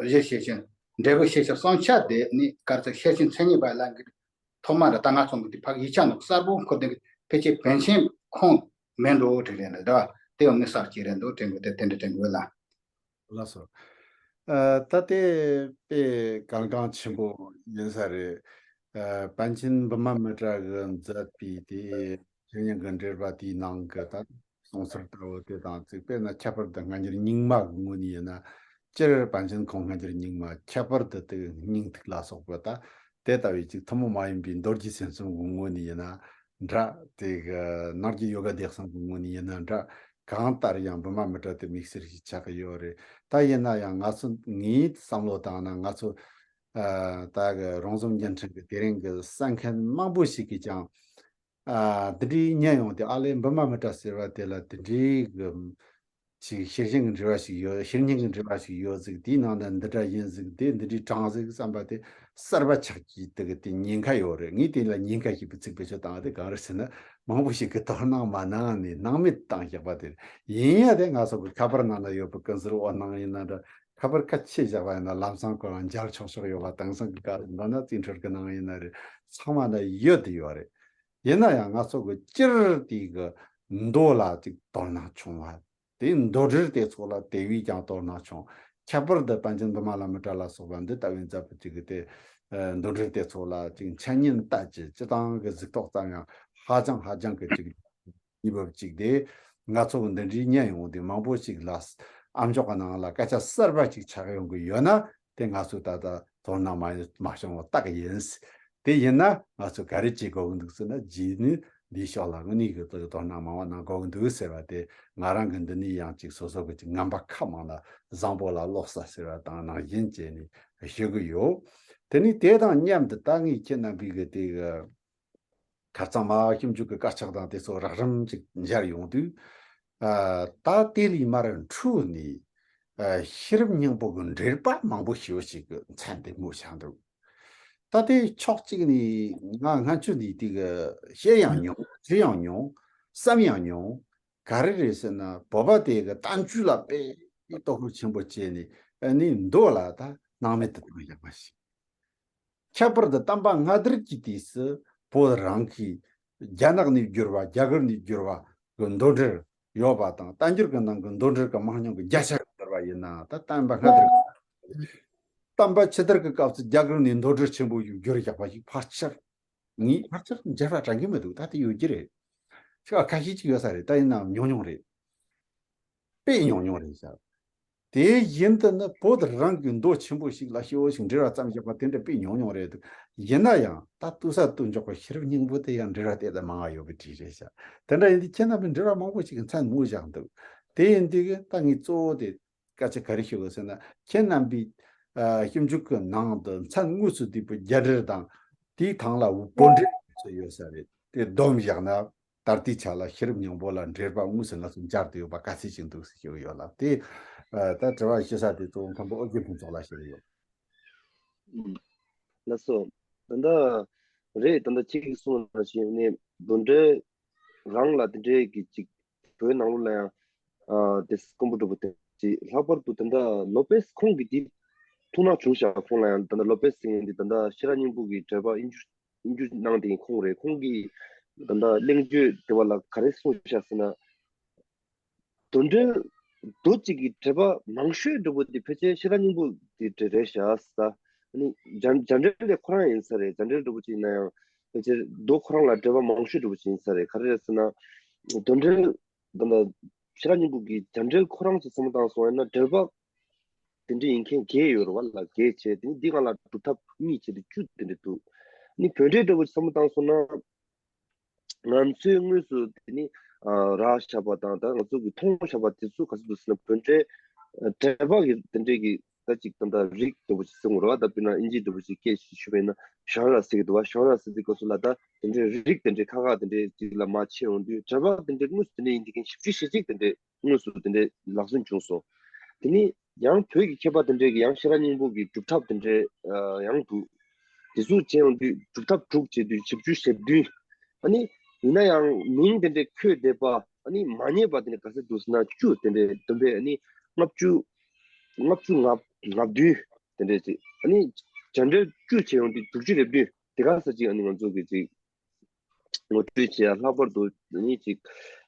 གཞི་ཤེར་ཕྱིན་འབྲས་བུ་ཤེར་ཕྱིན་གསུམ་ཆ་དེ་ནི་ག་རེ་ཟེར། ཤེར་ཕྱིན་མཚན་ཉིད་པ་ལ་གི་ཐོག་མ་ར་ད་ང་ཚོ་གི་དེ་ཕ་གི་ཡིག་ཆ་ནང་གསལ་པོ་འཁོད་དེ་ཕལ་ཆེར་པཎ་ཆེན་ཁོང་མིན་འགྲོ་དྲན་རེད་འདུག་དེ་ཡང་དམིགས་བསལ་གྱི་རེད་འདུག་དྲན་དགོས། དེ་དེ་འདྲ་དྲན་དགོས་ལ། ལགས་སོ། ཨ་ད་དེ་དཔེ་གལ་འགངས་ཆེན་པོ་ཡིན་ས་རེད། ཨ་པཎ་ཆེན་བི་མ་མི་ཏྲ་གིས་མཛད་པའི་དེ་ཤེར་སྙིང་གི་འགྲེལ་པ་དེའི་ནང་གི་ད་གསུང་ཚུལ་ལྟ་བུ་དེ་དང་གཅིག་དཔེར་ན་ཁྱད་པར་དུ་སྔ་འགྱུར་རྙིང་མ་གི་ངོས་ནས་ཡིན་ན། སྤྱིར་པཎ་ཆེན་ཁོང་སྔ་འགྱུར་རྙིང་མ་ཁྱད་པར་དུ་དེ་སྙིང་ཐིག་ལ་སོགས་པ་ད་དེ་ལྟ་བུའི་ཅིག་ཐུན་མོང་མ་ཡིན་པའི་མདོ་སྒྱུ་སེམས་གསུམ་གྱི་ངོས་ནས་ཡིན་ན་འདྲ། དེ་གི་ནང་གི་ཡོ་ག་སྡེ་གསུམ་གྱི་ངོས་ནས་ཡིན་ན་འདྲ། གང་ལྟར་ཡང་བི་མ་མི་ཏྲ་དེ་དམིགས་བསལ་ཞིག་ཆགས་ཀྱི་ཡོད་རེད། ད་ཡིན་ན་ཡང་ང་ཚོ་ངའི་བསམ་བློ་བཏང་ན་ང་ཚོ་ཨ་ད་གི་རོང་ཟོམ་བརྙན་འཕྲིན་གྱི་དེ་རིང་གི་གསན་མཁན་མང་པོ་ཞིག་གིས་ཀྱང་ཨ་འདི་འདྲའི་ཉན་ཡོང་དུས། ཨ་ལས་བི་མ་མི་ཏྲ་ཟེར་བ་དེ་ལ་དེ་འདྲའི་གི་ཅིག་ཤེར་ཕྱིན་གྱི་འགྲེལ་པ་ཞིག་ཡོད། ཤེར་སྙིང་གི་འགྲེལ་པ་ཞིག་ཡོད་ཟིག་དེའི་ནང་ན་འདི་འདྲ་ཡིན་ཟིག་དེ་འདི་འདྲའི་དྲངས་ཟིག་བསམ་པ་དེ་གསར་པ་ཆགས་ཀྱི་དེ་གི་དེ་ཉེན་ཁ་ཡོད་རེད། ངས་དེ་ལ་ཉེན་ཁ་ཞེས་པའི་ཚིག་བེད་སྤྱོད་བཏང་བ་དེ་གང་རེད་ཟེར་ན། མང་པོ་ཞིག་གིས་དོ་སྣང་མ་གནང་ནས་སྣང་མེད་བཏང་བཞག་པ་དེ་རེད། ཡིན་ཡང་དེ་ང་ཚོ་གི་ཁ་པར་ནང་ན་ཡོད་པའི་ཀུན་གསལ་འོད་སྣང་ཡིན་ན་འདྲ། ཁ་པར་ཁ་ཕྱེ་བཞག་པ་ཡིན་ན་ལམ་སང་ཁོ་རང་མཇལ་ཆོག་ཆོག་ཡོད་པ། དེང་སང་གི་སྐབས་འདི་ན་རྩིས་འཕྲུལ་གྱི་ནང་ཡིན་ན་རེད། ཚང་མ་ན་ཡོད་དེ་ཡོད་རེད། ཡིན་ན་ཡང་ང་ཚོ་གི་སྤྱིར་དེ་གི་མདོ་ལ་ཅིག་དོ་སྣང་ཆུང་བ། དེ་མདོ་སྒྲིལ་དེ་ཚོ་ལ་དེ་བས་ཀྱང་དོ་སྣང་ཆུང་། ཁྱད་པར་དུ་པཎ་ཆེན་བི་མ་ལ་མི་ཏྲ་ལ་སོགས་པ་འདི་ལྟ་བུའི་མཛད་པ་ཅིག་གི་དེ་ཨ་མདོ་སྒྲིལ་དེ་ཚོ་ལ་ཅིག་འཆད་ཉན་ལྟ་ཅི་སྤྱི་བཏང་གི་གཟིགས་རྟོག་ཙམ་ཡང་ཧ་ཅང་ཧ་ཅང་གི་ཅིག་ཉེ་བབ་ཅིག་དེ། ང་ཚོ་གི་འདི་འདྲའི་ཉན་ཡོང་དུས་མང་པོ་ཅིག་ལ་ཨ་མཆོག་གི་ནང་ལ་སྐད་ཆ་གསར་པ་ཅིག་ཆགས་ཡོང་གི་ཡོད་ན། དེ་ང་ཚོས་ད་ལྟ་དོ་སྣང་མ་མ་བྱུང་བ་རྟགས་ཡིན། དེ་ཡིན་ན་ང་ཚོས་ག་རེ་བྱེད་དགོས་ཀྱི་འདུག་ཟེར་ན། རྗེས་ནས་འདིའི་ཕྱོགས་ལ་དངོས་གནས་ཀྱི་དོ་སྣང་མང་བ་གནང་དགོས་ཀྱི་འདུག་ཟེར་བ་དེ། ང་རང་གི་འདི་ནས་ཡང་ཅིག་སོ་སོ་གི་ཅིག་ངན་པ་ཁ་མང་ལ་བཟང་པོ་ལ་ལོག་ས་ཟེར་བ་དང་ནང་བཞིན་བྱས་ནས་ཞུ་གི་ཡོད། དེ་ནས་དེ་དང་མཉམ་དུ་ད་ངས་ཁྱེད་རྣམ་པའི་གི་དེ་གི་ཁ་རྩང་མ་ཞིབ་འཇུག་གི་དཀར་ཆག་དང་དེ་ཚོ་རགས་རིམ་ཅིག་མཇལ་ཡོང་དུས། ཨ། ད་དེ་ལས་མར་འཕྲོས་ནས། ཨ། ཤེས་རབ་སྙིང་པོ་གི་འགྲེལ་པ་མང་པོ་ཞེ་པོ་ཅིག་གི་མཚན་དེ་སྨོས་བཞག་འདུག་ད་དེ་ཕྱོགས་གཅིག་ནས་ང་སྔ་ཕྱི་ནས་དེ་གི་བཤད་ཡང་མྱོང་། བྲིས་ཡང་མྱོང་། བསམ་ཡང་མྱོང་། ག་རེ་རེད་ཟེར་ན། བོད་པ་དེ་གི་བསྟན་བཅོས་ལ་དཔེ་དོ་ཁུར་ཆེན་པོ་བྱས་ནས། ཨ་ནི་མདོ་ལ་ད་སྣང་མེད་དུ་བཏང་ཡག་པ་ཞིག་ཁྱད་པར་དུ་བསྟན་པ་སྔ་དར་གྱི་དུས་སུ་བོད་རང་གི་རྒྱ་ནག་ནས་བསྒྱུར་བ། རྒྱ་གར་ནས་བསྒྱུར་བ་གི་མདོ་འགྲེལ་ཡོད་པ་དང་། བསྟན་འགྱུར་གྱི་ནང་གི་མདོ་འགྲེལ་གྱི་མང་ཉུང་གི་བརྒྱ་ཆ་གི་བསྡུར་བ་ཡིན་ན། ད་བསྟན་པ་སྔ་དར། བསྟན་པ་ཕྱི་དར་གྱི་སྐབས་སུ་རྒྱ་གར་ནས་མདོ་འགྲེལ་ཆེན་པོ་ཞིག་བསྒྱུར་བཞག་པ་ཞིག་ཕལ་ཆེར། ངས་ཕལ་ཆེར་མཇལ་བ་དྲན་གྱི་མི་འདུག་ད་དེ་ཡོད་ཀྱི་རེད། ཤ་ཁ་ཤས་ཅིག་ཡོད་ས་རེད། ད་ཡིན་ནའང་ཉུང་ཉུང་རེད། དཔེ་ཉུང་ཉུང་རེད་ཤག་དེ་བཞིན་དུ་ནི་བོད་རང་གི་མདོ་ཆེན་པོ་ཞིག་ལ་ཞེ་པོ་ཞིག་འགྲེལ་བ་བརྩམས་བཞག་པ་དེ་འདྲ་དཔེ་ཉུང་ཉུང་རེད་འདུག་ཡིན་ན་ཡང་ད་ལྟོས་ས་ལྟོས་འཇོག་པ་ཤེས་རབ་སྙིང་པོ་དེ་ཡང་འགྲེལ་བ་དེ་ལྟར་མང་བ་ཡོད་པའི་གྲས་རེད་ཤག་དེ་འདྲ་ཡིན་དུས་ཁྱེད་རྣམ་པས་འགྲེལ་བ་མང་པོ་ཞིག་གི་མཚན་སྨོས་བཞག་འདུག་དེ་ཡིན་དུས་ད་ངས་གཙོ་བོ་དེ་སྐད་ཆ་ག་རེ་ཞུ་དགོས་ཟེར་ན། ཁྱེད་རྣམ་པའི་ཨ་ཞིབ་འཇུག་གི་ནང་དུ་མཚན་དངོས་སུ་བསྡུས་པའི་རྒྱ་འགྲེལ་དང་། དེའི་ཐང་ལ་བོད་འགྲེལ་ཚུལ་ཡོད་ས་རེད། དེ་བསྡོམས་བཞག་ན་ད་ལྟའི་ཆ་ལ་ཤེས་རབ་སྙིང་པོ་ལ་འགྲེལ་པ་དངོས་སུ་ང་ཚོ་མཇལ་དུ་ཡོད་པ་ག་ཚད་ཅིག་འདུག་ཟེར་ཞུ་གི་ཡོད་ལ། དེ་ཨ་ད་དྲི་བ་ཞུ་ས་དེ་གཙོ་བོ་མཁན་པོ་ཨོ་རྒྱན་ཕུན་ཚོགས་ལ་ཞུ་གི་ཡོད། ལགས་སོ། ད་ལྟ་རེད། ད་ལྟ་ཁྱེད་ཀྱིས་གསུངས་པ་ནང་བཞིན་ནི་བོད་འགྲེལ་རང་ལ་དེ་འདྲའི་གི་ཅིག་བོད་ནང་ལོགས་ལ་ཡང་ཨ་དེ་དཀོན་པོ་འགྲོ་བོ་དེ་ཅིག་ལྷག་པར་དུ་ད་ལྟ་ལོ་པེས་ཁོང་གི་དེ་ཐུགས་སྣང་བྱུང་ཤག་ཁོང་ལ་ཡང་ད་ལྟ་ལོ་པེས་ཟེར་མཁན་དེ་ད་ལྟ་ཤེས་རབ་སྙིང་པོ་གི་འགྲེལ་པ་དབྱིན་ཇི་དབྱིན་ཇི་གནང་དེ་ཁོང་རེད། ཁོང་གིས་ད་ལྟ་གླེང་བརྗོད་དེ་བ་ལ་ག་རེ་གསུངས་ཤག་ཟེར་ན། དོན་འགྲེལ་མདོ་གཅིག་གི་འགྲེལ་པ་མང་ཤོས་འགྲོ་བོ་དེ་ཕལ་ཆེར་ཤེས་རབ་སྙིང་པོ་དེ་འགྲེལ་རེད་ཤག་ས། ཨ་ནི་རྒྱ་རྒྱ་འགྲེལ་དེ་ཁོ་རང་ཡིན་ས་རེད། རྒྱ་འགྲེལ་འགྲོ་བོ་ཅིག་ཡིན་ན་ཡང་ཕལ་ཆེར་མདོ་ཁོ་རང་ལ་འགྲེལ་པ་མང་ཤོས་འགྲོ་བོ་ཅིག་ཡིན་ས་རེད། ག་རེ་རེད་ཟེར་ན། དོན་འགྲེལ་ད་ལྟ་ཤེས་རབ་སྙིང་པོ་གི་རྒྱ་འགྲེལ་ཁོ་རང་ཚོ་བསམ་བློ་བཏང་སོང་ཡིན་ན། འགྲེལ་པ་དེ་འདྲ་ཡིན་མཁན་བརྒྱད་ཡོད་རེད་བ་ལ། བརྒྱད་བྱས་དེ་ནི་འདི་སྒང་ལ་སྒྲུབ་ཐབས་གཉིས་བྱས་ཏེ་བཅུ་དེ་འདྲ་འདུག་ཨ་ནི་བོད་འགྲེལ་འགྲོ་བོ་བསམ་བློ་བཏང་སོང་ན། ང་ཚོས་དངོས་སུ་དེ་ནི་ཨ་རག་བཞག་པ་དང་། ད་ང་ཚོ་གིས་མཐོང་བཞག་པ་དེ་ཚོ་ག་ཚོད་འདུག་ཟེར་ན། བོད་འགྲེལ་ཨ་འགྲེལ་པ་གི་དེ་འདྲའི་གི་ད་ཅིག་ད་ལྟ་རིགས་འདྲ་བོ་ཅིག་ཟེར་དགོས་རེད་བ། ད་དཔེར་ན་དབྱིན་ཇིའི་འདྲ་བོ་ཅིག་སྐད་ཅིག་ཞུས་པ་ཡིན་ན་ཞང་ར་ཟེར་གི་འདུག་བ། ཞང་ར་ཟེར་དུས་སྐབས་སུ་ལ་ད་དེ་འདྲའི་རིགས་དེ་འདྲའི་ཁག་ཁག་དེ་འདྲའི་ཅིག་ལ་མར་ཕྱེ་ཡོང་དུས། འགྲེལ་པ་དེ་འདྲའི་དངོས་སུ་དེ་འདྲའི་ཡིན་དེ་གིན་ཞིབ་འཇུག་བྱེད་ཅིག་དེ་འདྲའི་དངོས་སུ་དེ་འདྲའི་ལག་སོན་བྱུང་སོང་། དེ་ནི་ཡང་བོད་ཀྱི་མཁས་པ་དེ་འདྲས་ཀྱིས་ཡང་ཤེས་རབ་སྙིང་པོ་གི་སྒྲུབ་ཐབས་དེ་འདྲས་ཨ་ཡང་འདུག་དེ་ཚོ་བྱས་ཡོང་དུས་སྒྲུབ་ཐབས་དྲུག་བྱས་དུས་བཞི་བཅུ་ཞེ་བདུན། ཨ་ནི་ཡིན་ན་ཡང་མིང་དེ་འདྲས་འཁོད་བསྡད་པ། ཨ་ནི་མ་རྙེད་པ་དེ་འདྲས་ག་ཚོད་འདུག་ཟེར་ན་བཅུ། དེ་འདྲས་བདུན་པས་ཨ་ནི་ལྔ་བཅུ་ལྔ་བཅུ་ང་ང་བདུན་དེ་འདྲས་ཅིག་ཨ་ནི་རྒྱ་འགྲེལ་བཅུ་བྱས་ཡོང་དུས་དྲུག་ཅུ་རེ་བདུན། དེ་ག་ས་ཅིག་ཨ་ནི་ང་ཚོ་གི་ཅིག་ངོ་སྤྲོད་བྱེད་ཡ། ལྷག་པར་དུ་ནི་ཅིག་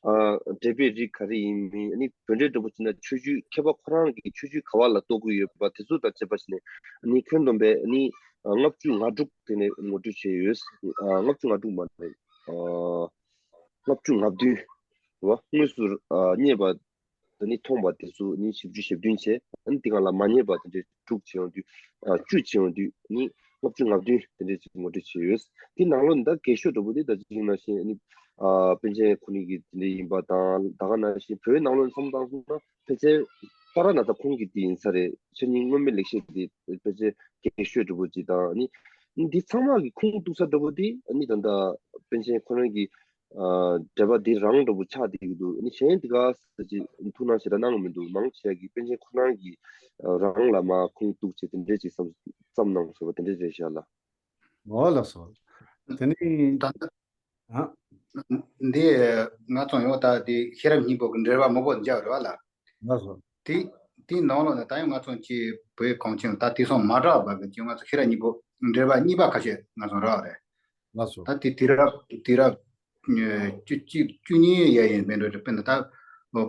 ཨ་འགྲེལ་པའི་རིགས་ག་རེ་ཡིན་མིན། ཨ་ནི་བོད་འགྲེལ་འདྲ་པོ་བྱས་ན་ཆོས་བརྒྱུད་མཁས་པ་ཁོ་རང་གིས་ཆོས་བརྒྱུད་ག་བ་ལ་གཏོགས་ཀྱི་ཡོད་པ་དེ་ཚོ་དང་བཅས་པ་བྱས་ནས། ཨ་ནི་ཁྱོན་བསྡོམས་པས་ཨ་ནི་ལྔ་བཅུ་ང་དྲུག་དེ་ནས་ངོ་སྤྲོད་བྱས་ཡོད། ཨ་ལྔ་བཅུ་ང་དྲུག་མ་རེད། ཨ་ལྔ་བཅུ་ང་བདུན་རེད་བ། དངོས་སུ་ཨ་རྙེད་པ་དེ་ནི་མཐོང་བ་དེ་ཚོ་ནི་བཞི་བཅུ་ཞེ་བདུན་བྱས། ཨ་ནི་དེ་སྒང་ལ་མ་རྙེད་པ་དེ་འདྲའི་དྲུག་བྱས་ཡོང་དུས། ཨ་བཅུ་བྱས་ཡོང་དུས་ནི་ལྔ་བཅུ་ང་བདུན་དེ་འདྲའི་ཅིག་ངོ་སྤྲོད་བྱས་ཡོད། དེ་ནང་ལོགས་ནས་ད་རྒན་ཤོས་འདྲ་པོ་དེ་ད་ཅིག་ནང་བཞིན་ཨ་ནི་ཨ་པཎ་ཆེན་ཁོ་རང་གི་དེ་འདྲའི་ཡིན་པ་དང་། ད་ག་ནང་བཞིན་བོད་ནང་ལོགས་ནས་བསམ་བློ་བཏང་སོང་ན་ཕལ་ཆེར་ཏཱ་ར་ནཱ་ཐ་ཁོང་གི་དེ་ཡིན་ས་རེད། ཆོས་ཉིད་མངོན་མེད་ལེགས་བཤད་དེ་ཕལ་ཆེར་རྒན་ཤོས་འདྲ་པོ་ཅིག་དང་། ཨ་ནི་འདི་ཚང་མ་གི་ཁུངས་གཏུགས་ས་འདྲ་པོ་དེ་ཨ་ནི་ད་ལྟ་པཎ་ཆེན་ཁོ་རང་གི་ཨ་འགྲེལ་པ་འདི་རང་འདྲ་པོ་ཆགས་བསྡད་ཀྱི་འདུག་ཨ་ནི་གཞན་དེ་ག་ས་ཅིག་ཐུགས་སྣང་ཞེ་དྲག་གནང་གི་མི་འདུག་མང་ཆེ་གིས་པཎ་ཆེན་ཁོ་རང་གིས་ཨ་རང་ལ་མར་ཁུངས་གཏུགས་བྱས་དེ་འདྲས་ཅིག་བསམ་བསམ་གནང་ཞེས་པ་དེ་འདྲས་རེད་ཤག་ལགས། འོ་ལགས་སོ། དེ་ནི་ད་ལྟ་ཨ་འདི་ང་ཚོ་ཡང་ད་དེ་ཤེས་རབ་སྙིང་པོ་གི་འགྲེལ་པ་མང་པོ་མཇལ་བ་རེད་བ་ལགས། ལགས་སོ། དེ་དེའི་ནང་ལོགས་ནས་ད་ཡང་ང་ཚོ་ཀྱི་བོད་གངས་ཅན་ད་དེང་སང་མ་གྲགས་པ་གི་ཀྱི་ང་ཚོ་ཤེས་རབ་སྙིང་པོ་འགྲེལ་པ་གཉིས་པ་ཁ་ཤས་ང་ཚོ་རག་རེད། ལགས་སོ། ད་དེ་དུས་རབས་དུས་རབས་བཅུ་གཅིག་བཅུ་གཉིས་ཡ་ཡིན་མིན་འགྲོ་རེད། དཔེར་ན་ད་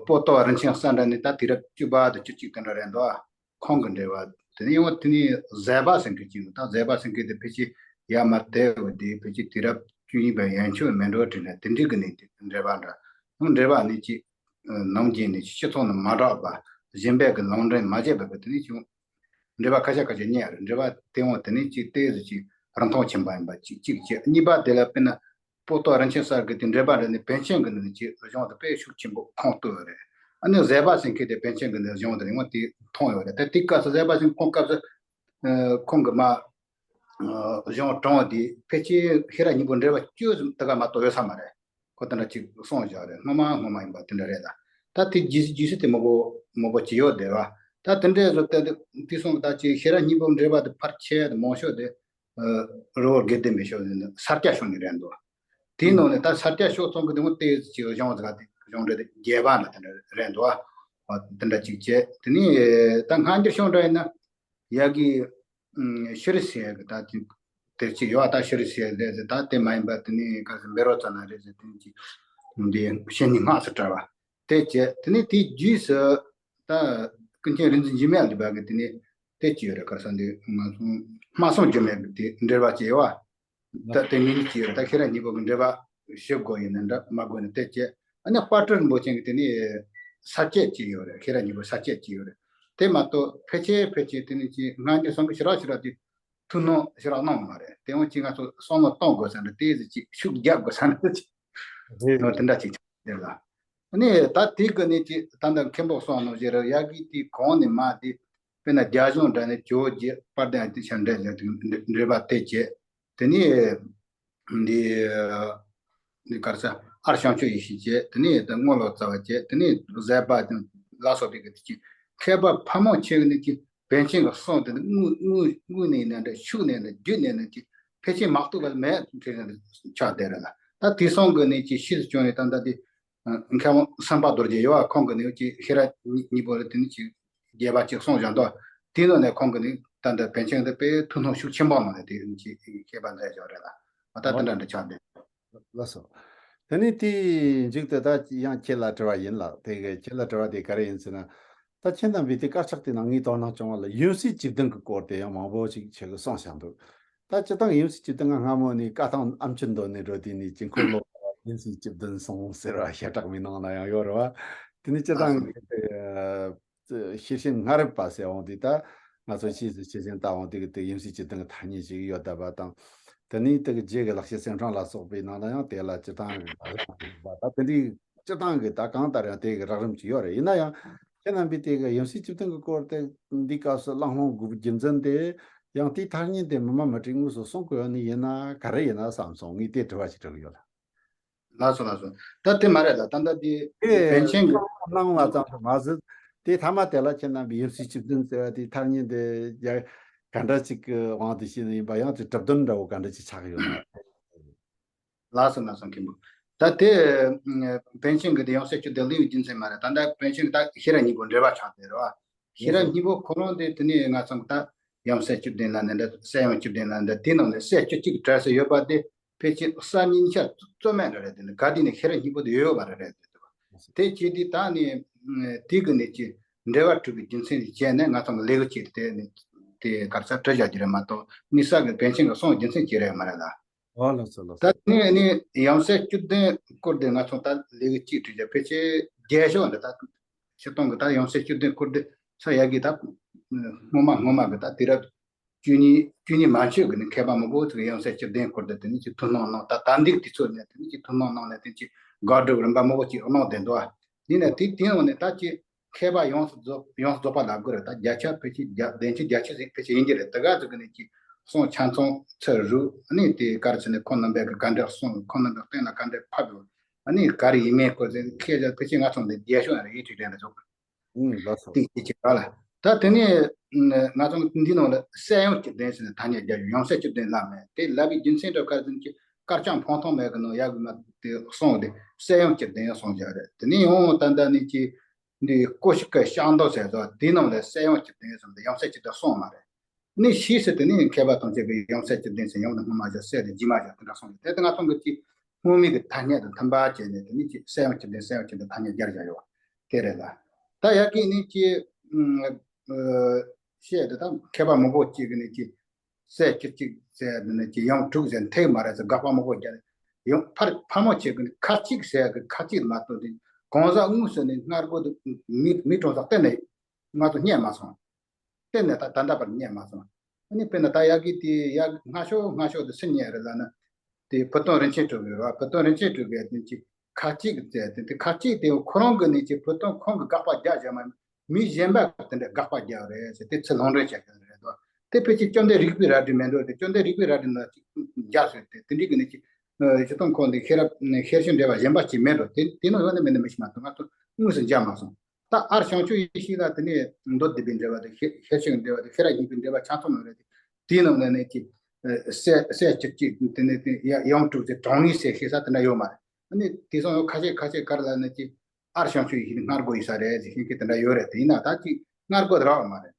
པོ་ཏོ་རིན་ཆེན་གསལ་འདྲ་ནི་ད་དུས་རབས་བཅུ་པ་དང་བཅུ་གཅིག་དེ་འདྲ་རེད་འདུག་ཁོང་གི་འགྲེལ་པ་དེ་ནི་ཡང་དེ་ནི་ཟད་པ་ཟེར་མཁན་ཅིག་འདུག་ད་ཟད་པ་ཟེར་མཁན་དེ་ཕལ་ཆེར་ཡར་མར་དལ་བ་དེ་ཕལ་ཆེར་དུས་རབས་བཅུ་གཉིས་པ་ཡན་ཆད་མིན་འགྲོ་དྲན་ནས་དེ་འདྲའི་གི་ནི་འགྲེལ་པ་འདྲ། ཡང་འགྲེལ་པ་ནི་ཅིག་ནམ་རྒྱུན་ནས་སྤྱི་ཚོགས་ནང་མ་གྲགས་པ་གཞན་པའི་གི་ལུང་འདྲེན་མ་བྱས་པ་གི་དེ་ནི་ཅིག་འགྲེལ་པ་ཁ་ཤས་ཁ་ཤས་རྙེད་ཡ་རེད། འགྲེལ་པ་དེ་འོང་དེ་ནི་ཅིག་ཏོག་ཙམ་ཅིག་རིན་ཐང་ཆེན་པོ་ཡིན་པ་ཅིག་གཅིག་བྱས། གཉིས་པ་དེ་ལ་དཔེར་ན་པོ་ཏོ་རིན་ཆེན་གསལ་གྱི་དེ་འགྲེལ་པ་རེད་ནི་པཎ་ཆེན་གྱི་ནི་ཅིག་གཞུང་དེ་དཔེ་ཤུགས་ཆེན་པོ་ཁུངས་གཏུགས་ཡོད་རེད། ཨ་ནི་ཟད་པ་ཟེར་མཁན་དེ་པཎ་ཆེན་གྱི་ནི་གཞུང་དེ་རིང་བ་དེ་མཐོང་ཡོད་རེད། ད་དེ་སྐབས་སུ་ཟད་པ་ཟེར་ཁོང་སྐབས་སུ་ཁོང་གི་མ་གཞུང་དྲངས་པ་དེ་ཕལ་ཆེར་ཤེས་རབ་སྙིང་པོ་འགྲེལ་པ་བཅུ་ཙམ་དེ་ག་མ་གཏོགས་ཡོད་ས་མ་རེད། ཁོ་དེ་འདྲ་ཅིག་གསུངས་བཞག་རེད། སྔོན་མ་སྔོན་མ་ཡིན་པ་དེ་འདྲ་རེད་ད། ད་དེ་རྗེས་རྗེས་སུ་དེ་མང་པོ་མང་པོ་ཅིག་ཡོད་དེ་བ། ད་དེ་འདྲའི་བཟོ་ལྟ་དེ་དེ་སོང་ད་ཅིག་ཤེས་རབ་སྙིང་པོ་འགྲེལ་པ་དེ་ཕལ་ཆེ་དེ་མང་ཤོས་དེ་རི་བོ་དགེ་ལྡན་པའི་ཕྱོགས་ནས་ས་སྐྱ་ཕྱོགས་ནས་རེད་འདུག་དེའི་ནང་ནས་ད་ས་སྐྱ་ཕྱོགས་ཙམ་གྱི་དེ་མོ་དེ་ཅིག་གཞུང་ཟིག་དེ་གཞུང་འགྲེལ་དེ་རྒྱས་པ་འདྲ་དེ་འདྲ་རེད་འདུག་དེ་འདྲ་ཅིག་བྱས་དེ་ནས་ད་སྔ་འགྱུར་གཞུང་འདྲ་ཡིན་ན་ཡ་གི་ཤྲཱི་སེ་ཡ་གི་ད་དེ་དེ་ཅིག་ཡོད་ད་ཤྲཱི་སེ་ཡ་རེད་ཟེར། ད་དེ་མ་ཡིན་པ་དེ་ནས་ག་ཟེར་བཻ་རོ་ཙ་ན་རེད་ཟེར། དེ་ཅིག་འདི་བཤེས་གཉེན་སྔགས་སུ་བཀྲལ་བ་དེ་བྱས། དེ་ནས་དེའི་རྗེས་སུ་ད་ཀུན་མཁྱེན་རིག་འཛིན་འཇིགས་མེད་ལ་འདི་པ་གི་དེ་ནས་དེ་ཅིག་ཡོད་རེད། ག་ས་འདི་ང་ཚོ་སྨྲ་བསམ་སྒྱུ་མའི་གི་དེ་འགྲེལ་པ་ཅིག་ཡོད་བ། ད་དེ་ཉིད་ཀྱི་ད་ཤེས་རབ་སྙིང་པོ་གི་འགྲེལ་པ་ཞིབ་དགོས་ཡིན་ན་འདྲ་མ་དགོས་ན་དེ་བྱས། ཨ་ནི་དཔལ་སྤྲུལ་རིན་པོ་ཆེ་གི་དེ་ནི་ས་བཅད་ཅིག་ཡོད་རེད། ཤེས་རབ་སྙིང་པོ་ས་བཅད་ཅིག་ཡོད་རེད། དེ་མ་གཏོགས་ཕལ་ཆེར་ཕལ་ཆེར་དེ་ནི་ཅིག་སྔ་འགྱུར་སོང་གི་ཞེ་དྲག་ཞེ་དྲག་ཅིག་ཐུགས་སྣང་ཞེ་དྲག་གནང་མ་རེད། དེ་འོང་ཅིག་ང་ཚོ་བསམ་བློ་གཏོང་དགོས་ས་འདྲ་དེ་ཟིག་ཅིག་ཤུགས་རྒྱག་དགོས་ས་འདྲ་ཅིག་རེད། དེ་འདྲ་ཅིག་དེ་ལ། ཨ་ནི་ད་དེ་གི་ནི་ཅིག་ད་ལྟ་མཁན་པོ་གསུངས་ནོ་ཞེ་རེད། ཡ་གི་དེ་གོང་ནས་མ་དེ་དཔེར་ན་རྒྱ་གཞུང་འདྲ་ནས་ཇོ་བོ་རྗེ་དཔལ་ལྡན་ཨ་ཏི་ཤ་འདྲ་ཟེར་དེ་འགྲེལ་པ་དེ་བྱས། དེ་ནས་འདི་འདི་ག་རེ་ཟེར། ཨར་བྱང་ཆུབ་ཡེ་ཤེས་བྱས། དེ་ནས་དེ་སྔོ་ལོ་ཙཱ་བ་བྱས། དེ་ནས་ཟས་པ་དེ་ལ་སོགས་པའི་གི་དེ་ཅི་མཁས་པ་ཕལ་མོ་ཆེ་གི་ནི་ཅི་པཎ་ཆེན་གི་གསུང་དེ་ནི་དངོས་དངོས་དངོས་ནས་ནས་འདྲ་ཤུགས་ནས་ནས་བརྒྱུད་ནས་ནས་ཅི་ཕལ་ཆེར་མ་གཏོགས་པ་མེད་ཆགས་བསྡད་རེད་ལ། ད་དེ་སོང་གི་ནི་ཅི་ཤེས་སུ་བྱུང་ནས་ད་ལྟ་དེ་མཁས་དབང་སེམས་དཔའ་རྡོ་རྗེ་ཡོད་བ། ཁོང་གི་ནི་ཅི་ཤེས་རབ་གཉིས་པོ་ལ་དེ་ནི་ཅི་རྒྱས་པ་ཅིག་གསུངས་བཞག་འདུག་དེའི་ནང་ནས་ཁོང་གིས་ནི་ད་ལྟ་པཎ་ཆེན་འདི་དཔེ་ཐུགས་སྣང་ཤུགས་ཆེན་པོ་གནང་ནས་དེ་ཅིག་མཁས་པ་མཛད་བཞག་རེད་ལ། ད་དེ་འདྲ་འདྲ་ཆགས་བསྡད། ལགས་སོ། དེ་ནས་དེའི་མཇུག་ཏུ་ད་ཡང་ཁྱེད་ལ་དྲི་བ་ཡིན་ལ། དེ་གི་ཁྱེད་ལ་དྲི་བ་དེ་ག་རེ་ཡིན་ཟེར་ན། ད་ཁྱེད་རྣམ་པས་དེ་དཀར་ཆག་དེ་ནང་ངའི་དོ་སྣང་བྱུང་བ་ལ་ཡུམ་སྲས་བཅུ་བདུན་གྱི་སྐོར་དེ་ཡང་མང་པོ་ཞིག་ཁྱེད་ཀྱིས་གསུངས་བཞག་འདུག་ད་སྤྱིར་བཏང་ཡུམ་སྲས་བཅུ་བདུན་ང་སྔ་མོ་ནས་བཀའ་ཐང་ཨ་མཆོད་མདོ་ནས་འགྲོ་དུས་ནས་དཀྱིལ་འཁོར་ལོ་ཡུམ་སྲས་བཅུ་བདུན་གསུངས་ཟེར་བ་ཞལ་གྲངས་མི་ནང་ན་ཡང་ཡོད་རེད་བ། དེ་ནས་སྤྱིར་བཏང་གི་ཤེར་ཕྱིན་སྔ་རབས་པ་ཟེར་འོང་དུས་ད་ང་ཚོ་ཕྱིས་སུ་ཤེར་ཕྱིན་ལྟ་འོང་དུས་ཀྱི་དེ་ཡུམ་སྲས་བཅུ་བདུན་གྱི་ཐ་སྙད་ཅིག་ཡོད་བསྡད་པ་དང་། དེ་ནས་དེ་གི་རྗེས་ཀྱི་ལེགས་བཤད་གསེར་ཕྲེང་ལ་སོགས་པའི་ནང་ལ་ཡང་དེ་ལ་སྤྱིར་བཏང་གི་ད་དེ་འདྲའི་སྤྱིར་བཏང་གི་ད་གང་ལྟར་ཡང་དེ་གི་རགས་རིམ་ཅིག་ཡོད་རེད། ཡིན་ན་ཡང་ཁྱེད་རྣམ་པས་དེ་གི་ཡུམ་སྲས་བཅུ་བདུན་གྱི་སྐོར་དེ་འདི་སྐབས་སུ་གླེང་སློང་དགོས་པའི་རྒྱུ་མཚན་དེ་ཡང་དེའི་ཐ་སྙད་དེ་མི་མ་མི་གྲངས་དངོས་སུ་གསུང་དགོས་ཡོད་ནི་ཡིན་ན་ག་རེ་ཡིན་ན་བསམ་སོང་། ངས་དེ་དྲི་བ་ཞིག་དྲི་གི་ཡོད་ལ། ལགས་སོ་ལགས་སོ། ད་དེ་མ་རེད་ལ། ད་ལྟ་དེ་དེ་པཎ་ཆེན་གྱི་གནང་བ་ཙམ་དུ་མ་ཟད། དེ་ཐ་མ་དེ་ལ་ཁྱེད་རྣམ་པས་ཡུམ་སྲས་བཅུ་བདུན་ཟེར་བ་དེ་ཐ་སྙད་དེ་ཡ་ག་འདྲ་ཅིག་གི་དབང་དུ་བྱས་ནས་ཡིན་པ། ཡང་དེ་གྲུབ་དོན་འདྲ་བོ་ག་འདྲ་ཅིག་ཆགས་ཡོད་ན། ལགས་སོ་ལགས་སོ་མཁན་པོ། ད་དེ་པཎ་ཆེན་གྱི་དེ་ཡུམ་སྲས་བཅུ་བདུན་གླེང་བའི་རྒྱུ་མཚན་མ་རེད། ད་ལྟ་པཎ་ཆེན་གྱི་ད་ཤེས་རབ་སྙིང་པོ་འགྲེལ་པ་ཆགས་བསྡད་རེད་བ། ཤེས་རབ་སྙིང་པོ་ཁོ་རང་དེ་དེ་ནས་ང་ཚོ་ད་ཡུམ་སྲས་བཅུ་བདུན་ལ་ནི་འདྲ་སྲས་ཡུམ་བཅུ་བདུན་ལ་འདྲ་དེ་ནང་ནས་སྲས་བཅུ་གཅིག་གྲས་སུ་ཡོད་པ་དེ་ཕལ་ཆེར་གསར་རྙིང་ཆ་རྩོད་མེད་འདྲ་རེད། དེ་ནི་ག་དེ་ནས་ཤེས་རབ་སྙིང་པོ་དེ་ཡོད་ཡོད་པ་རེད་རེད་དེ། དེ་བྱས་དུས་ད་ནི་དེ་གི་ནས་ཀྱི་འགྲེལ་པ་གྲུབ་པའི་རྒྱུ་མཚན་ཞིག་བྱས་ནས་ང་ཚོ་གི་ལས་ཀྱི་ཆེད་དུ་དེ་ནི་དེ་གར་ས་བྲི་བཞག་རྒྱུ་རེད་མ་གཏོགས་དམིགས་བསལ་གྱི་པཎ་ཆེན་གྱི་གསུང་རྒྱུ་མཚན་ཅིག་རེད་མ་རེད་ལ། ཨོ་ལགས་སོ་ལགས་སོ། ད་ནི་ནི་ཡུམ་སྲས་བཅུ་བདུན་སྐོར་དེ་ང་ཚོ་ད་ལས་ཀྱི་གཅིག་བྲིས་ཀྱང་ཕལ་ཆེར་རྒྱས་ཤོས་འདི་ད་ཕྱི་སྟོང་གི་ད་ཡུམ་སྲས་བཅུ་བདུན་སྐོར་དེ་ས་ཡ་གི་ད་སྔོན་མ་སྔོན་མ་གི་ད་དུས་རབས་བཅུ་གཉིས་བཅུ་གཉིས་མན་ཆད་གི་ནི་མཁས་པ་མང་པོ་ཚོས་ཡུམ་སྲས་བཅུ་བདུན་སྐོར་དེ་དེ་ནི་ཅིག་ཐུགས་སྣང་གནང་། ད་ད་འདིག་དུས་ཚོད་ནས་དེ་ནི་ཅིག་ཐུགས་སྣང་གནང་ནས་དེ་ཅིག་དགག་སྒྲུབ་རིམ་པ་མང་པོ་ཅིག་གནང་བསྡད་འདུག་ཨ། ཡིན་ནའི་དེ་དེའི་ནང་ནས་ད་ཅིག་མཁས་པ་ཡོངས་སུ་རྫོགས་ཡོངས་སུ་རྫོགས་པ་ལབ་དགོས་རེད། ད་བརྒྱ་ཆ་ཕལ་ཆེར་བརྒྱ་བདུན་ཅུ་བརྒྱད་ཅུ་ཟིག་ཕལ་ཆེར་ཡིན་གྱི་རེད། དེ་ག་ཚོད་ཀྱི་ནས་ཀྱི་གསུང་ཆ་ཚང་ཚུར་རུག་ཨ་ནི་དེ་ག་རེ་ཟེར་ནས་ཁོང་རྣམ་པས་གི་ག་འདྲ་གསུངས། ཁོང་རྣམ་པའི་སྟེང་ལ་ག་འདྲ་ཕབ་ཡོད། ཨ་ནི་ག་རེ་ཡིན་མིན་སྐོར་ཟེར་ཁྱེད་ཅག་ཕལ་ཆེར་ང་ཚོ་འདི་རྒྱས་ཤོས་རེད། ཡིད་ཆེས་དྲན་རེད་ཚོགས། ཨུམ་ལགས་སོ། དེ་ཅི་ཅི་ར་ལ། ད་དེ་ནས་ང་ཚོ་འདི་ནང་ལ་སྲས་ཡུམ་བཅུ་བདུན་ཟེར་ནས་ཐ་སྙད་རྒྱག་ཡུམ་སྲས་བཅུ་བདུན་ལབ་མེད། དེ་ལབ་པའི་རྒྱུ་མཚན་འདྲ་ག་རེ་ཟེར་ནས་ཀྱི་དཀར་ཆག་འཕང་ཐང་མེད་གི་ནང་ཡག་གི་མ་དེ་གསུངས་ཏེ་སྲས་ཡུམ་བཅུ་བདུན་ཡང་གསུངས་བཞག་རེད། དེ་ནས་ཡང་ད་ལྟ་ནས་ཀྱི་འདི་ཀོ་ཤི་ཀའི་ཤག་མདོ་ཟེར་དོ་དེའི་ནང་ལ་སྲས་ཡུམ་བཅུ་བདུན་ཟེར་ཏེ་ཡང་སྲས་བཅུ་བདུན་གསུངས་མ་རེད། ནི་ཕྱིས་སུ་དེ་ནི་མཁས་པ་ཐམས་ཅད་ཀྱིས་ཡང་སྲས་བཅུ་བདུན་ཟེར་ཡང་ནི་སྔོན་མ་བཞག་སྲས་དེ་རྗེས་མ་བཞག་དེ་འདྲ་གསུངས་ཡོད། དེ་ལྟར་ང་ཚོ་གི་ཅིག་སྔོན་མའི་གི་ཐ་སྙད་དང་མཐུན་པ་བྱས་ནས་དེ་ནི་ཅིག་སྲས་ཡུམ་བཅུ་བདུན་སྲས་ཡུམ་བཅུ་བདུན་ཐ་སྙད་སྦྱར་བཞག་ཡོད་དེ་རེད་ལ། ད་ཡ་གི་ནི་ཅིག་བཤད་དེ་ད་མཁས་པ་མང་པོ་ཅིག་གིས་ནི་ཅིག་སྲས་བཅུ་གཅིག་ཟེར་ནས་ཀྱི་ཡང་དྲུག་ཟེར་ཐེག་མ་རེད་ཟེར་དགག་པ་མང་པོ་རྒྱག་ཡང་ཕར་ཕ་མ་ཆེ་གི་ནི་ཁ་གཅིག་ཟེར་གི་ཁ་གཅིག་མ་གཏོགས་དེ་གང་ཟག་དངོས་སུ་ནི་སྔ་རྒོལ་དུ་མི་མི་གྲངས་ས་གཏན་ནས་ང་ཚོ་རྙེད་མ་སོང་། གཏན་ནས་ད་ད་ལྟ་བར་རྙེད་མ་སོང་། ཨ་ནི་དཔེར་ན་ད་ཡ་གི་དེ་ཡ་སྔ་ཤོས་སྔ་ཤོས་དེ་སུ་རྙེད་རེད་ལབ་ན་དེ་བུ་སྟོན་རིན་ཆེན་གྲུབ་གི་རེད་བ། བུ་སྟོན་རིན་ཆེན་གྲུབ་གི་དེ་ཅིག་ཁ་གཅིག་ཟེར་དེ་དེ་ཁ་གཅིག་དེ་ཁོ་རང་གི་ནི་ཅིག་བུ་སྟོན་ཁོང་གི་དགག་པ་རྒྱག་བྱ་མ་མི་གཞན་པ་དེ་འདྲ་དགག་པ་རྒྱག་རེད་ཟེར་དེ་ཚུར་ལུང་འདྲེན་བྱས་ཀྱི་རེད་དོ། དེ་ཕལ་ཆེར་བཅོམ་ལྡན་རིག་པའི་རལ་གྲི་མེད་འགྲོ་དེ་བཅོམ་ལྡན་རིག་པའི་རལ་གྲི་ན་ཅིག་རྒྱག་ཟེར་དེ་དེ་འདྲའི་གི་ནི་ཅིག་ཇི་ལྟར་ཁོང་དེ་ཤེས་རབ་ཤེར་ཕྱིན་འགྲེལ་པ་གཞན་པ་ཅིག་མེད་འགྲོ། དེ་དེ་ནང་ཡོད་ན་མེད་ན་མི་ཤེས་མ་གཏོགས་ང་ཚོ་ དངོས་སུ་མཇལ་མ་སོང་། ད་ཨར་བྱང་ཆུབ་ཡེ་ཤེས་ལ་དེ་ནས་མདོ་སྡེ་པའི་འགྲེལ་པ་དང་ཤེར་ཕྱིན་གྱི་འགྲེལ་པ་དང་ཤེས་རབ་སྙིང་པོའི་འགྲེལ་པ་ཆ་ཚང་ནང་རེད་དེ། དེའི་ནང་ནས་ནས་ཀྱི་སྲས་སྲས་བཅུ་གཅིག་དེ་ནས་དེ་ཡང་དྲུག་ཚེ་གྲངས་ངེས་སྲས་ཤེས་ས་དེ་འདྲ་ཡོད་མ་རེད། ཨ་ནི་དེང་སང་ཡང་ཁ་ཤས་ཁ་ཤས་ག་རེ་ལབ་ན་ཀྱི་ཨར་བྱང་ཆུབ་ཡེ་ཤེས་ནི་སྔར་རྒོལ་ཡིན་ས་རེད་ཟེར་མཁན་གྱི་དེ་འདྲ་ཡོད་རེད། དེ་ཡིན་ན་ད་ཀྱི་སྔར་རྒོལ་རག་པ་མ་རེད།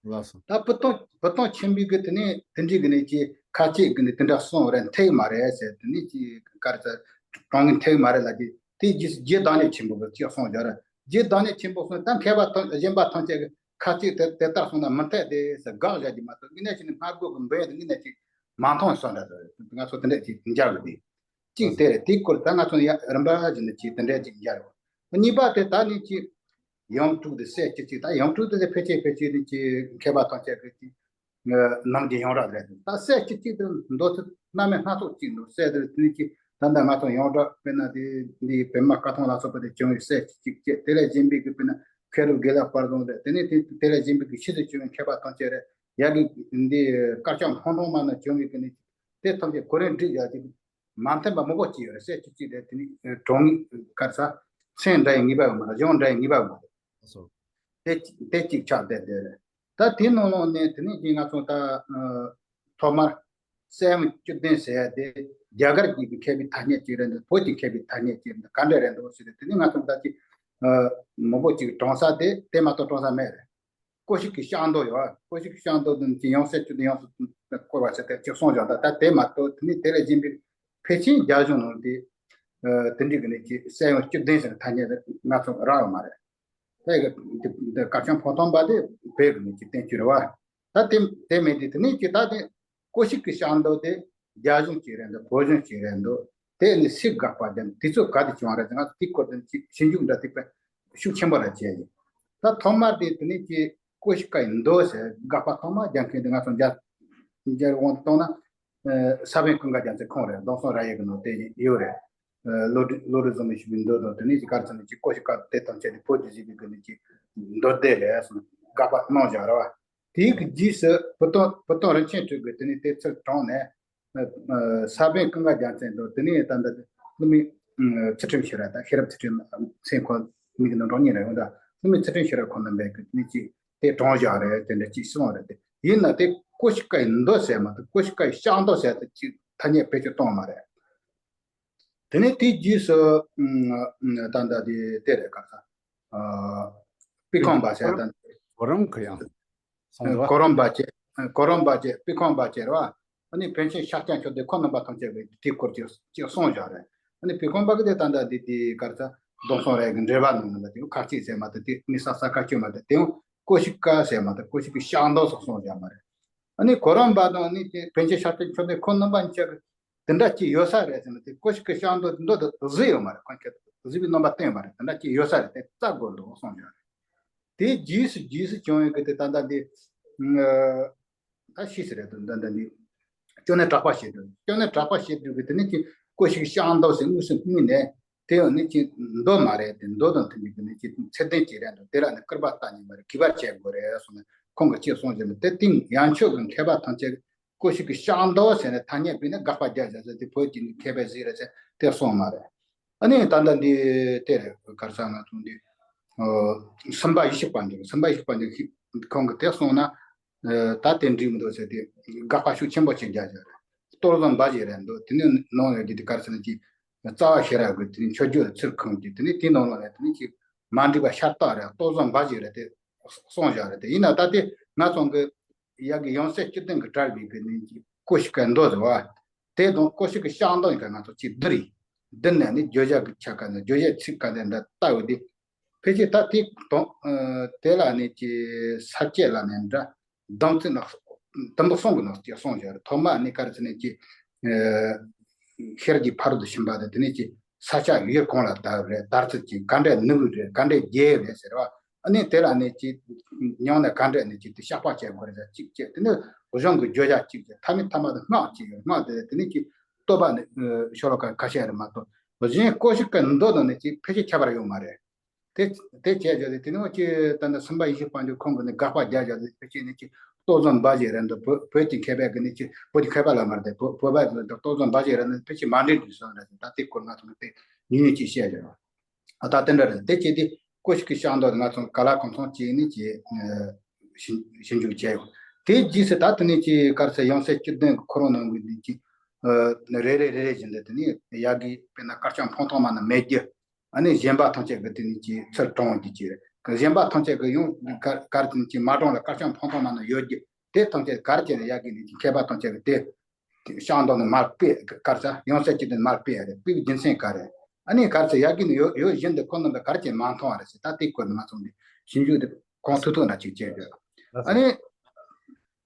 ལགས་སོ། ད་བུ་སྟོང་བུ་སྟོང་ཆེན་པོའི་གི་དེ་ནས་དེ་འདྲའི་གི་ནས་ཀྱི་ཁ་ཅིག་གི་ནས་དེ་འདྲ་གསུངས་རེད། འཐད་མ་རེད་ཟེར། དེ་ནས་ཀྱི་ག་རེ་ཟེར། གྲངས་ངེས་འཐད་མ་རེད་ལབ་ཀྱི། དེ་རྗེས་སུ་རྗེ་བདག་ཉིད་ཆེན་པོ་གི་ཅིག་གསུངས་བཞག་རེད། རྗེ་བདག་ཉིད་ཆེན་པོ་གསུངས། ད་མཁས་པ་ཐམས་གཞན་པ་ཐམས་ཅད་ཀྱི་ཁ་ཅིག་དེ་དེ་ལྟར་གསུངས་ན་མི་འཐད་དེ་ཟེར་དགག་བཞག་གི་མ་གཏོགས། དངོས་གནས་བྱས་ན་སྔར་རྒོལ་གི་འབུམ་ཡོན་དེ་དངོས་གནས་ཀྱི་མ་མཐོང་བའི་བཟོ་འདྲ་ཟེར། ང་ཚོ་དེ་འདྲ་ཅིག་མཇལ་བ་དེ། གཅིག་དེ་རེད། དེའི་སྐོར་ད་ང་ཚོ་ཡ་རིམ་པ་བཞིན་དུ་ཅིག་དེ་འདྲ་ཅིག་མཇལ་བ། གཉིས་པ་དེ་ད་ནི་ཅིག་ཡང་དྲུག་དེ་སྲས་བཅུ་གཅིག་ད་ཡང་དྲུག་དེ་དེ་ཕལ་ཆེར་ཕལ་ཆེར་ནི་ཅིག་མཁས་པ་ཐམས་ཅད་ཀྱི་ཅིག་ནང་གི་ཡོངས་གྲགས་རེད། ད་སྲས་བཅུ་གཅིག་དེ་མདོ་ཚིག་སྣ་མིན་སྣ་ཚོགས་ཅིག་འདུག་སྲས་དེ་དེ་ནི་ཅིག་ད་ལྟ་ང་ཚོ་ཡོངས་གྲགས་དཔེར་ན་དེ་འདི་བི་མ་སྐར་ཐུང་ལ་སོགས་པ་དེ་བྱུང་བའི་སྲས་བཅུ་གཅིག་བཅས། དེ་ལས་གཞན་པའི་གི་དཔེར་ན་མཁས་གྲུབ་དགེ་ལེགས་དཔལ་བཟང་རེད། དེ་ནས་དེ་དེ་ལས་གཞན་པའི་གི་ཕྱིས་སུ་བྱུང་བའི་མཁས་པ་ཐམས་ཅད་རེད། ཡ་གི་འདི་དཀར་ཆག་འཕང་ཐང་མ་ན་བྱུང་བའི་གི་ནི་དེ་ཐམས་ཅད་གོ་རིམ་བསྒྲིགས་ཡ་ཅིག་མ་མཐུན་པ་མང་པོ་ཅིག་ཡོད་རེད། སྲས་བཅུ་གཅིག་དེ་དེ་ནི་གྲངས་ངེས་ག་རེ་ཟ། མཚན་འདྲ་ཡི་ངེས་པ་ཡོད་མ་རེད། གཞུང་འདྲ་ཡི་ངེས་པ་ཡོད་མ་རེད། སོ། དེ་དེ་གཅིག་ཆགས་བསྡད་བསྡད་རེད། ད་དེའི་ནང་ལོགས་ནས་དེ་ནས་ཀྱི་ང་ཚོ་ད་ཨ་ཐོག་མར་གསལ་བྱེད་བཅུ་བདུན་ཟེར་ཡ་དེ་རྒྱ་གར་གྱི་མཁས་པའི་ཐ་སྙད་ཅིག་རེད་འདུག་བོད་ཀྱི་མཁས་པའི་ཐ་སྙད་ཅིག་རེད་འདུག་ག་འདྲ་རེད་འདུག་ཟེར་ཏེ། དེ་ནས་ང་ཚོ་ད་ཅིག་ཨ་མང་པོ་ཅིག་དྲངས་ས་དེ་དེ་མ་གཏོགས་དྲངས་ས་མེད་རེད། ཀོ་ཤིག་གི་ཤག་མདོ་ཡོད། ཀོ་ཤིག་གི་ཤག་མདོ་དེ་ནི་ཅི་ཡང་སྲས་བཅུ་བདུན་ཡོངས་སུ་བསྐོར་བ་ཟེར་ཏེ་ཅིག་གསུངས་བཞག་ད་ད་དེ་མ་གཏོགས་དེ་ནི་དེ་ལས་གཞན་པའི་ཕལ་ཆེར་རྒྱ་གཞུང་ནང་དེ་ཨ་དེ་འདྲའི་གི་ནི་ཅི་གསལ་ཡང་བཅུ་བདུན་ཟེར་ཐ་སྙད་དེ་ང་ཚོ་རག་ཡོད་མ་རེད། ད་ཡི་གི་དེ་དཀར་ཆག་འཕང་ཐང་པ་དེ་བོད་གི་ནི་ཅི་བསྟན་བཅོས་རེད་བ། ད་དེ་དེ་མེད་དེ་དེ་ནི་ཅི་ད་དེ་ཀོ་ཤིག་གི་ཤག་མདོ་དེ་རྒྱ་གཞུང་གཅིག་རེད་འདུག་བོད་གཞུང་གཅིག་རེད་འདུག་དེ་ནི་སུས་དགག་པ་བརྒྱབ། དུས་ཚོད་ག་དུས་བྱུང་བ་རེད། ང་ཚོ་དེའི་སྐོར་དུ་ཅིག་ཞིབ་འཇུག་འདྲ་ཐིག་པ་ཤུགས་ཆེན་པོ་ར་བྱས་ཡིན། ད་ཐོག་མར་དེ་དེ་ནས་ཀྱི་ཀོ་ཤི་ཀ་ཡི་མདོ་ཟེར་དགག་པ་ཐོག་མ་རྒྱག་མཁན་དེ་ང་ཚོ་འཇར་འཇར་དབང་དུ་བཏང་ན་ས་བོན་ཀུན་དགའ་རྒྱལ་མཚན་ཁོང་རེད། གདོང་བསམ་ར་ཡི་གི་ནང་དེ་ཡོད་རེད། བློ་གྲོས་བློ་གྲོས་བཟང་མོས་ཞུས་པའི་མདོ་དང་དེ་ནས་ཀྱི་ག་རེ་ཟེར་ན་ཀྱི་ཀོ་ཤི་ཀ་དེ་ཐམས་ཅད་དེ་བོད་དུ་བཞུགས་པའི་སྐབས་ནས་ཀྱི་མདོ་སྡེ་རེད་གསུངས་དགག་པ་གནང་བཞག་རེད་བ། དེའི་གི་རྗེས་སུ་བུ་སྟོན་བུ་སྟོན་རིན་ཆེན་སྤྲུལ་སྐུ་དེ་ནས་དེ་ཚུར་དྲངས་ནས། ས་བོན་ཀུན་དགའ་རྒྱལ་མཚན་དང་དེ་ནས་ད་ལྟ་ཀླུ་མི་ཚུལ་ཁྲིམས་ཤེས་རབ་དང་ཤེས་རབ་ཚུལ་ཁྲིམས་མཚན་ཁོ་མིག་ནང་འགྲོ་ཉེ་རེད་འོང་ད། ཀླུ་མི་ཚུལ་ཁྲིམས་ཤེས་རབ་ཁོ་ན་འབད་གི་ནི་ཅིག་དེ་དྲངས་བཞག་རེད། དེ་འདྲ་ཅིག་གསུངས་རེད། དེ་ཡིན་ན་དེ་ཀོ་ཤི་ཀ་ཡི་མདོ་ཟེར་མ་ཐུབ། ཀོ་ཤི་ཀ་ཡི་ཤག་མདོ་ཟེར་དེ་ཅིག་ཐ་སྙད་བེད་སྤྱོད་གཏོང་མ་རེད། དེ་ནས་དེའི་རྗེས་སུ་ད་ལྟ་དེ་དེ་རེད་ག་ས་པི་ཁང་པ་ཟེར་ད། གོ་རམ་གོ་ཡང་སོང་འདུག་བ། གོ་རམ་པ་བཅས་གོ་རམ་པ་བཅས་པི་ཁང་པ་བཅས་རེད་བ། ཨ་ནི་པཎ་ཆེན་ཤཱཀྱ་མཆོག་ལྡན་ཁོང་རྣམ་པ་ཐམས་ཅད་ཀྱིས་དེའི་སྐོར་གྱི་ཅིག་གསུངས་བཞག་རེད། ཨ་ནི་པི་ཁང་པ་གི་དེ་ད་ལྟ་འདི་དེ་ག་རེ་ཟ་གདོང་བསམ་ར་ཡི་གི་འགྲེལ་པ་ནང་ལ་དེ་ཁ་ཅིག་ཟེར་མ་ཐུབ། དེ་མི་ས་ས་ཁ་ཅིག་མ་ཐུབ། དེ་ཀོ་ཤི་ཀ་ཟེར་མ་ཐུབ། ཀོ་ཤི་ཀའི་ཤག་མདོ་སོགས་གསུངས་བཞག་མ་རེད། ཨ་ནི་གོ་རམ་པ་དང་ཨ་ནི་དེ་པཎ་ཆེན་ཤཱཀྱ་མཆོག་ལྡན་ཁོང་རྣམ་པ་གཉིས་ཆ་གི་དེ་འདྲ་ཅིག་ཡོད་ས་རེད་ཟེར་ན། དེ་ཀོ་ཤི་ཀའི་ཤག་མདོ་མདོ་དེ་གཟིགས་ཡོད་མ་རེད། ཁོང་ཁྱེད་གཟིགས་པའི་རྣམ་པ་བསྟན་ཡོད་མ་རེད། དེ་འདྲ་ཅིག་ཡོད་ས་རེད། དེ་རྩ་དགོས་འདུག་གསུངས་བཞག་རེད། དེའི་རྗེས་སུ་རྗེས་སུ་བྱུང་བའི་གི་དེ་ད་ལྟ་འདི་ད་ཤེས་ཟེར་རེད་འདུག་ད་ལྟ་འདི་ཅོ་ནེ་གྲགས་པ་ཞེས་འདུག་ཅོ་ནེ་གྲགས་པ་ཞེས་འདུག་གི་དེ་ནི་ཅིག་ཀོ་ཤི་ཀའི་ཤག་མདོ་ཟེར་དངོས་སུ་བསྔོས་ནས། དེ་ཡང་ནི་ཅིག་མདོ་མ་རེད། དེ་མདོ་དང་མཐུན་པའི་གི་ནི་ཅིག་ཚད་ལྡན་ཅིག་རེད་འདུག་དེ་ལ་ནི་སྐུར་པ་བཏབ་ནས་མ་རེད། གུས་པར་བྱེད་དགོས་རེད་གསུངས་ནས་ཁོང་གིས་ཅིག་གསུངས་བཞག་ནས། དེ་སྟེང་ཡང་ཆོས་ཀྱི་མཁས་པ་ཐམས་ཅད་ཀོ་ཤི་ཀའི་ཤག་མདོ་ཟེར་ནས་ཐ་སྙད་བུད་ནས་དགག་པ་རྒྱག་བཞག་ཟེར་དེ་བོད་ཀྱི་མཁས་པས་གཟིགས་རེད་ཟེར་དེ་གསུངས་མ་རེད། ཨ་ནི་ད་ལྟ་འདི་དེ་རེད་ག་རེ་ཟེར་ན་ཐུང་འདི་སེམས་དཔའ་ཡེ་ཤེས་དཔལ་འབྱོར་སེམས་དཔའ་ཡེ་ཤེས་དཔལ་འབྱོར་ཁོང་གིས་དེ་གསུངས་ན། ད་དེ་འགྲིག་མི་འདུག་ཟེར་དེ་དགག་པ་ཤུགས་ཆེན་པོ་ཅིག་རྒྱག་བཞག་རེད། གཏོར་ཟོར་འབའ་ཞིག་རེད་འདུག་དེ་ནས་ནང་ཡོད་ཀྱི་དེ་ག་རེ་ཟེར་ན་ཅིག་རྩ་བ་ཤེས་རབ་ཀྱི་དེ་ནས་མཆོད་བརྗོད་ཚུལ་ཁང་གི་དེ་ནས་དེའི་ནང་ལོགས་ནས་དེ་ནས་ཅིག་མ་འགྲིག་པ་ཤ་སྟག་རེད། གཏོར་ཟོར་འབའ་ཞིག་རེད་དེ་གསུངས་བཞག་རེད། དེ་ཡིན་ན་ད་དེ་ང་ཚོ་གི་ཡ་གི་ཡང་སྲིད་བཅུ་བདུན་གྱིས་གྲགས་པའི་གི་ནི་ཀོ་ཤི་ཀའི་མདོ་ཟེར་བ། དེ་དང་ཀོ་ཤི་ཀའི་ཤག་མདོ་ཡིན་ཀ་ང་ཚོ་ཅིག་བསྡུར་ཡིན། བསྡུར་ནས་ནི་བརྗོད་བྱ་གི་ཆ་ག་ནས་བརྗོད་བྱའི་ཚིག་ག་ནས་འདྲ་ལྟ་བུ་དེ། ཕལ་ཆེར་ད་དེ་དང་དེ་ལ་ནི་ཅིག་ས་བཅད་ལ་ནི་འདྲ། སྡོམ་ཚིག་ནང་དུམ་བུ་གསུམ་གྱི་ནང་ཅིག་གསུངས་བཞག་རེད། ཐོག་མ་ནི་ག་རེ་ཟེར་ན་ཅིག་ཤེར་གྱི་ཕ་རོལ་ཏུ་ཕྱིན་པ་དང་དེ་ནས་ཅིག་ས་བཅད་ཡུལ་གང་ལ་བཏགས་རེད། དར་ཚིག་ཅིག་ག་འདྲས་ནུབ་རེད། ག་འདྲས་རྒྱས་རེད་ཟེར་བ། ཨ་ནི་དེ་ལ་ནི་ཅིག་མྱོང་ནས་ག་འདྲས་ནི་ཅིག་དེ་བཤགས་པ་བྱེད་དགོས་རེད་ཟེར་ཅིག་བྱས། དེ་ནས་གཞུང་གི་བརྗོད་བྱ་ཅིག་བྱས། ཐ་མའི་ཐ་མ་དུ་སྔགས་ཅིག་ཡོད། སྔགས་དེ་དེ་ནས་ཅིག་བསྟོད་པ་ནི་ཤོ་ལོ་ཀ་ཁ་ཤས་རེད་མ་གཏོགས། གཞན་ཀོ་ཤི་ཀའི་མདོ་དང་ནི་ཅིག་ཕལ་ཆེར་ཁྱད་པར་ཡོད་མ་རེད། དེ་དེ་བྱས་བྱས་ཏེ་དེ་ནི་འོ་ཅི་ད་ནི་སེམས་དཔའ་ཡེ་ཤེས་དཔལ་འབྱོར་ཁོང་གིས་ནི་དགག་པ་རྒྱག་བྱས་ཏེ་ཕལ་ཆེར་ནི་ཅིག་གཏོར་ཟོར་འབའ་ཞིག་རེད་འདུག་བོད་བོད་ཀྱི་མཁས་པས་གི་ནི་ཅིག་བོད་ཀྱི་མཁས་པ་ལ་མ་རེད་དེ། བོད་བོད་པ་གི་གཏོར་ཟོར་འབའ་ཞིག་རེད་འདུག་ཕལ་ཆེར་མ་འགྲིག་འགྲིག་སོང་རེད། ད་དེ་སྐོར་ང་ཚོ་གི་དེ་ཉུང་ཉུང་ཅིག་བཤད་བྱས་རོགས། ཨ་ད་དེ་འདྲ་རེད། དེ་བྱས་ཏེ་ཀོ་ཤི་ཀི་ཤག་མདོ་ང་ཚོ་ག་ལ་གང་ཚང་བྱས་ནས་ཀྱི་ཞིབ་འཇུག་བྱས་ཡོད། དེ་རྗེས་སུ་ད་དེ་ནས་ཀྱི་ག་རེ་ཟེར་ཡང་སྲིད་བཅུ་བདུན་གི་ཁོ་རང་ནང་གི་ནས་ཀྱི་རེ་རེ་རེ་རེ་བཞིན་དུ་དེ་ནས་ཡ་གི་དཔེར་ན་དཀར་ཆག་འཕང་ཐང་མ་ན་མེད་རྒྱུ། ཨ་ནི་གཞན་པ་ཐམས་ཅད་ཀྱི་དེ་ནས་ཀྱི་ཚུར་དྲངས་རྒྱུ་ཀྱི་རེད། གཞན་པ་ཐམས་ཅད་ཀྱི་ཡང་ག་ག་རེ་དེ་ནས་ཀྱི་མ་དྲངས་ལ་དཀར་ཆག་འཕང་ཐང་མ་ན་ཡོད་རྒྱུ་དེ་ཐམས་ཅད་ག་རེ་བྱས་ནས་ཡ་གི་ནས་ཀྱི་མཁས་པ་ཐམས་ཅད་ཀྱི་དེ། ཤང་དང་ནི་མར་པེ་གར་ས་ཡང་སྲིད་ཀྱི་དོན་མར་པེ་རེད། པེའི་རྒྱུ་མཚན་ག་རེ། ཨ་ནི་གར་ས་ཡ་གི་ནི་ཡོད་ཡོད་བཞིན་དུ་ཁོ་རྣམ་པས་གར་གྱིས་མ་མཐོང་བ་རེད་ཟེར། ད་དེ་སྐོར་ནི་ང་ཚོ་འདི་ཞིབ་འཇུག་དེ་གོང་ཐུག་ཐུག་ན་ཅིག་བྱས་དགོས། ཨ་ནི་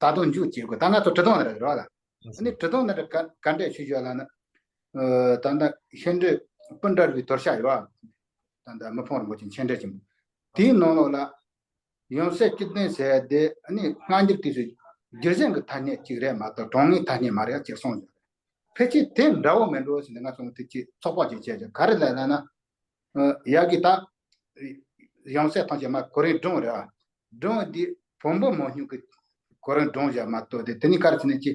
ད་དུང་འཇུག་བྱེད་དགོས། ད་ང་ཚོ་དྲི་དོན་རེད་རོགས་ལ། ཨ་ནི་དྲི་དོན་ནི་རེད་ག་ག་འདྲས་ཞུ་ཞུ་ལ་ནི། ད་ལྟ་ཤེས་འདྲེ་སྤུན་ཟླ་རུའི་དོར་ཤ་ཡོད། ད་ལྟ་མི་ཕམ་རིན་པོ་ཆེ་མཆན་འགྲེལ་ཆེན་པོ་དེའི་ནང་ལོགས་ལ། ཡང་སྲིད་བཅུ་བདུན་ཟེར་དེ་ནི་སྔ་འགྱུར་དུས་སུ་རྒྱུད་གཞན་གྱི་ཐ་སྙད་ཅིག་རེད་མ་གཏོགས་དྲང་ངེས་ཐ་སྙད་མ་རེད་ཅེས་གསུངས་ཡོད། ཕལ་ཆེར་དེ་འདྲ་བོ་མིན་འགྲོ་ཟེར་ནས་ང་ཚོ་དེ་ཅིག་ཚོགས་པ་ཅིག་བྱས་ཀྱང་ག་རེ་ལབ་ན་ན། ཡ་གི་ད་ཡང་སྲིད་ཐམས་ཅད་མ་གོ་རིམ་སྒྲུང་རེད་བ། སྒྲུང་འདི་བོན་པོ་མང་ཉུང་གི་གོ་རིམ་སྒྲུང་བཞག་མ་གཏོགས་དེ་དེ་ནི་ག་རེ་ཟེར་ན་ཅི།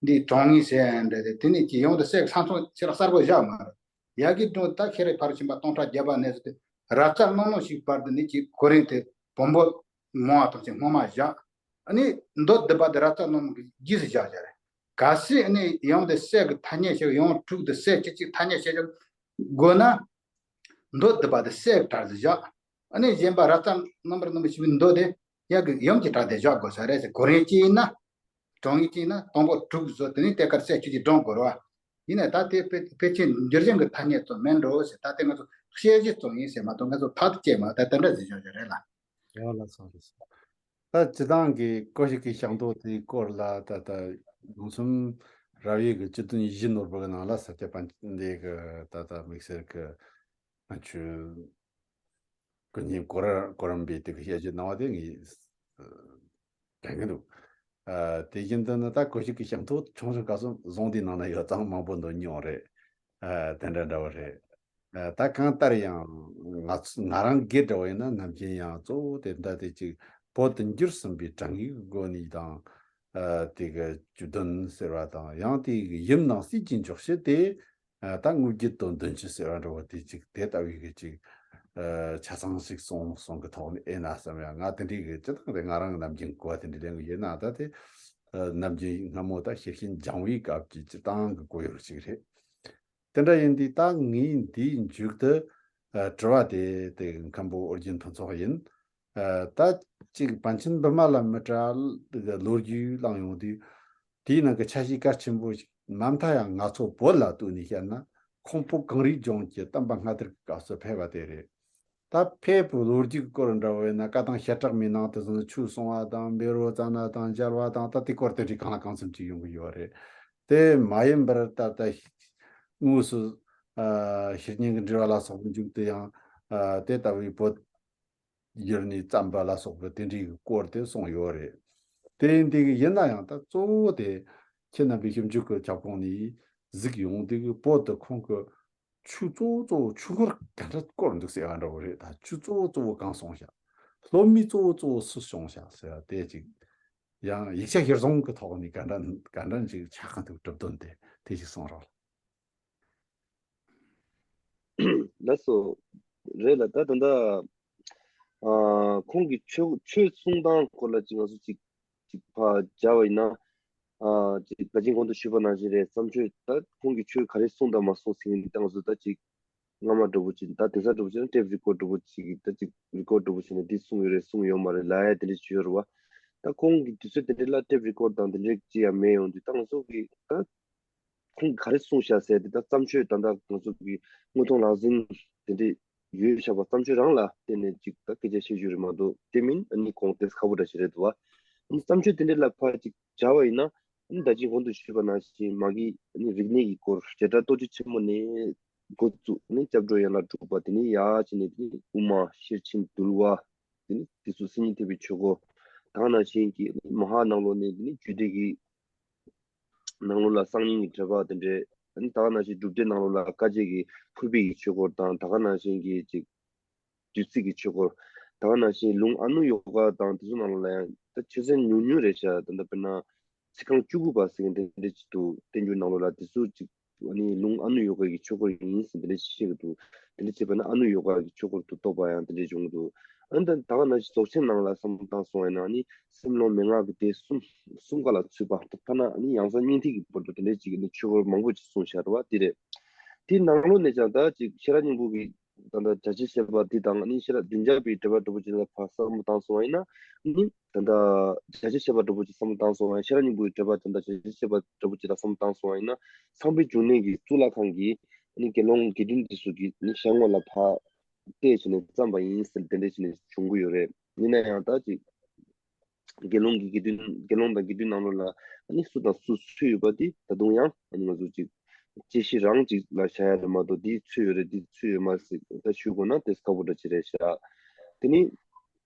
འདི་དྲང་ངེས་ཟེར་འདྲ་དེ་དེ་ནི་ཅི་ཡོང་དུ་སྲས་ས་མཚམས་ཆེ་ལ་གསར་པོ་བཞག་མ་རེད། ཡ་གི་སྒྲུང་ད་ཤེས་རིག་ཕ་རོལ་ཕྱིན་པ་སྟོང་ཕྲག་བརྒྱ་པ་ནས་བཟུང་སྟེ་རབ་རྩ་རྣམ་གླིང་ཞིག་བར་དུ་ནི་ཅིག་གོ་རིམ་དེ་བོན་པོ་མང་བ་དང་ཅིག་སྔོན་མ་བཞག་ཨ་ནི་མདོ་སྡུད་པ་དེ་རབ་རྩ་རྣམ་གླིང་གི་རྗེས་སུ་བཞག་བཞག་རེད། གལ་སྲིད་ཨ་ནི་ཡང་དེ་སྲས་ཀྱི་ཐ་སྙད་ཞིག་ཡང་དྲུག་དེ་སྲས་གཅིག་གཅིག་ཐ་སྙད་བྱེད་ཆོག་དགོས་ན། མདོ་སྡུད་པ་དེ་སྲས་ཀྱི་གྲས་སུ་བཞག་ཨ་ནི་གཞན་པ་རབ་རྩ་རྣམ་པར་སྣང་མེད་ཞི་བའི་མདོ་དེ་ཡ་གི་ཡུམ་གྱི་གྲས་དེ་བཞག་དགོས་ས་རེད་ཟེར། གོ་རིམ་གཅིག་ཡིན་ན། དྲང་ངེས་གཅིག་ཡིན་ན་དང་པོ་དྲུག་བཟོ་དེ་ནས་དེ་གར་སྲས་ཆོས་ཀྱི་སྒྲུང་དགོས་རེད་བ། ཡིན་ནའི་ད་དེ་དཔེ་དཔེ་ཆའི་འགྱུར་བཞིན་གྱི་ཐ་སྙད་ཙམ་མིན་འགྲོ་ཟེར། ད་དེ་ང་ཚོ་བཤད་གཞི་ཙམ་ཡིན་ཟེར་མ་གཏོགས་ང་ཚོ་ཐག་ཏུ་བཅད་མ་ད་དེ་འདྲ་ཟེར་བཞག་རྒྱུ་རེད་ལ། རེད་བ་ལགས་སོ། རེད་སོ། ད་སྤྱི་བཏང་གི་ཀོ་ཤི་ཀའི་ཤག་མདོ་དེའི་སྐོར་ལ་ད་ལྟ་ལུང་གསུམ་རབ་དབྱེ་གི་སྤྱི་དོན་ཡིད་བཞིན་ནོར་བུ་གི་ནང་ལ་ས་སྐྱ་པཎ་ཆེན་འདི་གི་ད་ལྟ་དམིགས་བསལ་གི་ང་ཆོས་ཀུན་མཁྱེན་གོ་ར་གོ་རམས་པའི་དེ་གི་བཤད་རྒྱུ་གནང་བ་དེ་ངས་དྲན་གི་འདུག་ཨ་དེ་བཞིན་དུ་ནི་ད་ཀོ་ཤི་ཀའི་ཤག་མདོ་ཆུང་ཆུང་སྐབས་སུ་བཟུང་དེའི་ནང་ན་ཡོད་ཙང་མང་པོ་འདོན་མྱོང་རེད། ཨ་དེ་འདྲ་འདྲ་བོ་རེད། ཨ་ད་གང་ལྟར་ཡང་ང་ཚོ་ང་རང་སྒེར་འདྲ་བོ་ཡིན་ན་ནམ་རྒྱུན་ཡང་གཙོ་བོ་དེ་ད་དེ་ཅིག་བོད་དུ་འགྱུར་ཟིན་པའི་དྲང་ངེས་ཀྱི་སྒོ་ནས་དང་། ཨ་དེ་གི་བཅུ་བདུན་ཟེར་བ་དང་ཡང་དེ་གི་ཡུམ་ནང་གསེར་གྱི་འཇོག་ཤེས་དེ། ཨ་ད་དངོས་བརྒྱུད་དང་བདུན་ཅུ་ཟེར་བ་འདྲ་བོ་དེ་ཅིག་དེ་ལྟ་བུའི་གི་ཅིག་ཨ་ཆ་ཚང་ཞིག་སོང་སོང་གི་ཐོག་ནས་ཨེ་ན་བསམ་ཡ། ང་དེ་འདྲའི་གི་སྤྱི་བཏང་དེ་ང་རང་ནམ་རྒྱུན་གོ་བ་དེ་འདྲ་ལེན་གི་ཡོད་ན། ད་དེ་ཨ་ནམ་རྒྱུན་སྔ་མོ་ད་ཤེར་ཕྱིན་སྦྱང་བའི་སྐབས་ཀྱི་སྤྱི་བཏང་གི་གོ་ཡུལ་ཅིག་རེད། དེ་འདྲ་ཡིན་དུས་ད་ངས་འདིའི་མཇུག་ཏུ་ཨ་དྲི་བ་དེ་དེ་མཁན་པོ་ཨོ་རྒྱན་ཕུན་ཚོགས་ཡིན། ཨ་ད་ཅིག་པཎ་ཆེན་བི་མ་ལ་མི་ཏྲ་གི་ལོ་རྒྱུས་བླངས་ཡོང་དུས། དེའི་ནང་གི་ཆ་ཤས་གལ་ཆེན་པོ་ཞིག་མ་མཐའ་ཡང་ང་ཚོ་བོད་ལ་ལྟོས་ནས་བཤད་ན་ཁོང་པོ་གངས་རིའི་ལྗོངས་ཀྱི་བསྟན་པ་སྔ་དར་གྱི་སྐབས་སུ་ཕེབས་པ་དེ་རེད། ད་ཕེབས་པའི་ལོ་རྒྱུས་སྐོར་འདྲ་བོ་ཡིན་ན་བཀའ་ཐང་བཤད་གྲགས་མའི་ནང་དུ་སོང་ཆོས་གསུང་བ་དང་བཻ་རོ་ཙ་ན་དང་མཇལ་བ་དང་ད་དེ་སྐོར་དེ་འདྲའི་གང་ལ་གང་འཚམ་ཅིག་ཡོང་གི་ཡོད་རེད། དེ་མ་ཡིན་པར་ད་ལྟ་དངོས་སུ་ཨ་ཤེར་ཕྱིན་གྱི་འགྲེལ་བ་ལ་སོགས་པའི་མཇུག་ཏུ་ཡང་ཨ་དེ་ལྟ་བུའི་བོད་བསྒྱུར་ནས་བརྩམས་པ་ལ་སོགས་པའི་དེ་འདྲའི་སྐོར་དེ་གསུངས་ཡོད་རེད། དེ་འདི་གི་ཡིན་ན་ཡང་ད་གཙོ་བོ་དེ་ཁྱེད་རྣམ་པའི་ཞིབ་འཇུག་གི་ཁྱབ་ཁོངས་ནས་གཟིགས་ཡོང་དུས་ཀྱི་བོད་དུ་ཁོང་གི་ཆོས་གཙོ་བོ་གཙོ་བོ་ཆོས་འཁོར་ག་འདྲ་བསྐོར་འདུག་ཟེར་བ་འདྲ་བོ་རེད། ད་ཆོས་གཙོ་བོ་གཙོ་བོ་གང་གསུངས་ཤག་སློབ་མའི་གཙོ་བོ་གཙོ་བོ་སུ་བྱུང་ཤག་ཟེར་བ་དེ་ཅིག་ཡང་ཡིག་ཆ་གཞིར་བཟུང་གི་ཐོག་ནས་ག་འདྲ་ག་འདྲ་ཅིག་ཆགས་ཀྱི་འདུག་གྲུབ་དོན་དེ་དེ་ཞིག་གསུངས་རོགས། ལགས་སོ། རེད་ལ་ད་ད་ལྟ་ཨ་ཁོང་གི་ཆོས་ཆོས་གསུང་སྟངས་སྐོར་ལ་ཅིག་ང་ཚོ་ཅིག་ཅིག་ཕར་སྦྱར་བ་ཡིན་ན། ཨ་ཅིག་ད་ཅིག་གོང་དུ་ཞུས་པ་ནང་བཞིན་རེད། བརྩམས་ཆོས་ད་ཁོང་གིས་ཆོས་ག་རེ་གསུངས་དང་མ་གསུངས་ཟེར་མཁན་འདི་ད་ང་ཚོ་ད་ཅིག་སྔ་མ་འདྲ་བོ་ཅིག་ད་དེང་སང་འདྲ་བོ་ཅིག་ན་ཊེབ་རི་ཀོཌ་འདྲ་བོ་ཅིག་ད་ཅིག་རི་ཀོཌ་འདྲ་བོ་བྱས་ནས་འདི་གསུངས་ཡོད་རེད་གསུངས་ཡོད་མ་རེད་ལབ་ཡ་དེ་འདྲ་ཅིག་ཡོད་རེད་བ། ད་ཁོང་གི་དུས་ཚོད་དེ་འདྲ་ལ་ཊེབ་རི་ཀོཌ་དང་དེ་འདྲ་ཅིག་ཡང་མེད་ཡོང་དུས་ད་ང་ཚོ་གི་ད་ཁོང་གིས་ག་རེ་གསུངས་ཤག་ཟེར་དེ་ད་བརྩམས་ཆོས་ད་ལྟ་ང་ཚོ་གི་དངོས་མཐོང་ལག་ཟིན་དེ་འདྲ་ཡོད་ཤག་པ་བརྩམས་ཆོས་རང་ལ་བརྟེན་ནས་ཅིག་ད་སྐད་ཆ་བཤད་རྒྱུ་རེད་མ་གཏོགས་དེ་མིན་ཨ་ནི་གོང་དེ་ཁག་པོ་འདྲ་ཞིག་རེད་འདུག་བ། ཨ་ནི་བརྩམས་ཆོས་དེ་འདྲ་ལ་ཕར་ཅིག་སྦྱར་བ་ཡིན་ན། ཨ་ནི་ད་ཅིག་གོང་དུ་ཞུས་པ་ནང་བཞིན་མ་གི་ཨ་ནི་རིག་གནས་ཀྱི་སྐོར་བྱེ་བྲག་རྟོགས་བརྗོད་ཆེན་མོ་ནས་འགོ་བཙུགས་ནས་སྐྱབས་འགྲོ་ཡན་ལག་དྲུག་པ་དེ་ནས་ཡར་བྱས་ནས་དེ་ནས་དབུ་མ་ཤེར་ཕྱིན་འདུལ་བ། དེ་ནས་དེ་ཚོ་སེམས་ཉིད་ཐེག་པའི་ཆོས་སྐོར། ད་ག་ནང་བཞིན་གྱི་མ་ཧཱ་ནང་ལོགས་ནས་དེ་ནས་རྒྱུད་སྡེ་གི་ནང་ལོགས་ལ་གསང་སྙིང་གི་འགྲེལ་པ་དེ་འདྲས། ཨ་ནི་ད་ག་ནང་བཞིན་སྒྲུབ་སྡེ་ནང་ལོགས་ལ་བཀའ་བརྒྱད་ཀྱི་ཕུར་པའི་གི་ཆོས་སྐོར་དང་ད་ག་ནང་བཞིན་གྱི་ཅིག་བདུད་རྩི་གི་ཆོས་སྐོར། ད་ག་ནང་བཞིན་ལུང་ཨ་ནུ་ཡོ་ག་དང་དེ་ཚོ་ནང་ལོགས་ལ་ཡང་ད་ཆོས་ཚན་ཉུང་ཉུང་རེད་ཤག་ད་ལྟ་དཔེར་ན་ཚིག་རྐང་བཅུ་དགུ་པ་ཟེར་མཁན་དེ་འདྲ་ཅིག་འདུག་བསྟན་འགྱུར་ནང་ལོགས་ལ་དེ་ཚོ་ཅིག་ཨ་ནི་ལུང་ཨ་ནུ་ཡོ་ག་གི་ཆོས་སྐོར་ཡིན་ཟེར་དེ་འདྲ་ཅིག་བཤད་ཀྱི་འདུག་དེ་འདྲ་བྱས་པ་ན་ཨ་ནུ་ཡོ་ག་གི་ཆོས་སྐོར་དུ་གཏོགས་པ་ཡང་དེ་འདྲ་བྱུང་གི་འདུག་ཨ་ནི་ད་ད་ག་ནང་བཞིན་རྫོགས་ཆེན་ནང་ལ་བསམ་བློ་བཏང་སོང་བ་ཡིན་ན་ནི་སེམས་ལོ་མན་ངག་གི་སྡེ་གསུམ་གསུམ་ཀ་ལ་ཚུད་པ། ཐ་ན་ནི་ཡང་གསང་སྙིང་ཐིག་གི་བར་དུ་དེ་འདྲའི་ཅིག་ནི་ཆོས་སྐོར་མང་པོ་ཅིག་གསུངས་བཞག་རེད་བ། དེ་རེད། དེའི་ནང་ལོགས་ནས་ཀྱང་ད་ཅིག་ཤེས་རབ་སྙིང་པོ་གི་ད་ལྟ་བརྒྱ་ཆ་བཤད་པ་འདི་དང་ནི་ཤེས་རབ་བདུན་བརྒྱ་པའི་འགྲེལ་པ་འདྲ་པོ་ཅིག་ལ་ཕར་བསམ་བློ་བཏང་སོང་བ་ཡིན་ན་ནི་ད་ལྟ་བརྒྱ་ཆ་བཤད་པ་འདྲ་པོ་ཅིག་བསམ་བློ་བཏང་སོང་བ་ཡིན། ཤེས་རབ་སྙིང་པོའི་འགྲེལ་པ་ད་ལྟ་བརྒྱ་ཆ་བཤད་པ་འདྲ་པོ་ཅིག་ལ་བསམ་བློ་བཏང་སོང་བ་ཡིན་ན་ཚངས་པའི་འབྱུང་གནས་ཀྱི་གཙུག་ལག་ཁང་གི་ནི་དགེ་སློང་དགེ་འདུན་འདི་ཚོ་གི་ནི་ཞལ་ངོ་ལ་ཕར་བལྟས་བྱས་ནས་བརྩམས་པ་ཡིན་ཟེར་དེ་འདྲ་བྱས་ནས་བྱུང་གི་ཡོད་རེད། ཡིན་ན་ཡང་ད་ཅིག་དགེ་སློང་གི་དགེ་འདུན་དགེ་སློང་དང་དགེ་འདུན་ནང་ལོགས་ལ་ནི་སུ་དང་སུ་ཚུད་ཡོད་པ་དེ་ད་དུང་ཡང་ང་ཚོ་ཅིག་དཔྱད་གཞི་རང་ཅིག་ལ་བཞག་ཡ་རེད་མ་གཏོགས་འདི་ཚུད་ཡོད་རེད་འདི་ཚུད་ཡོད་མ་རེད་ཟེར་ད་ཞུ་དགོས་ན་དེ་ཁག་པོ་འདྲ་ཅིག་རེད་ཤག་དེ་ནི་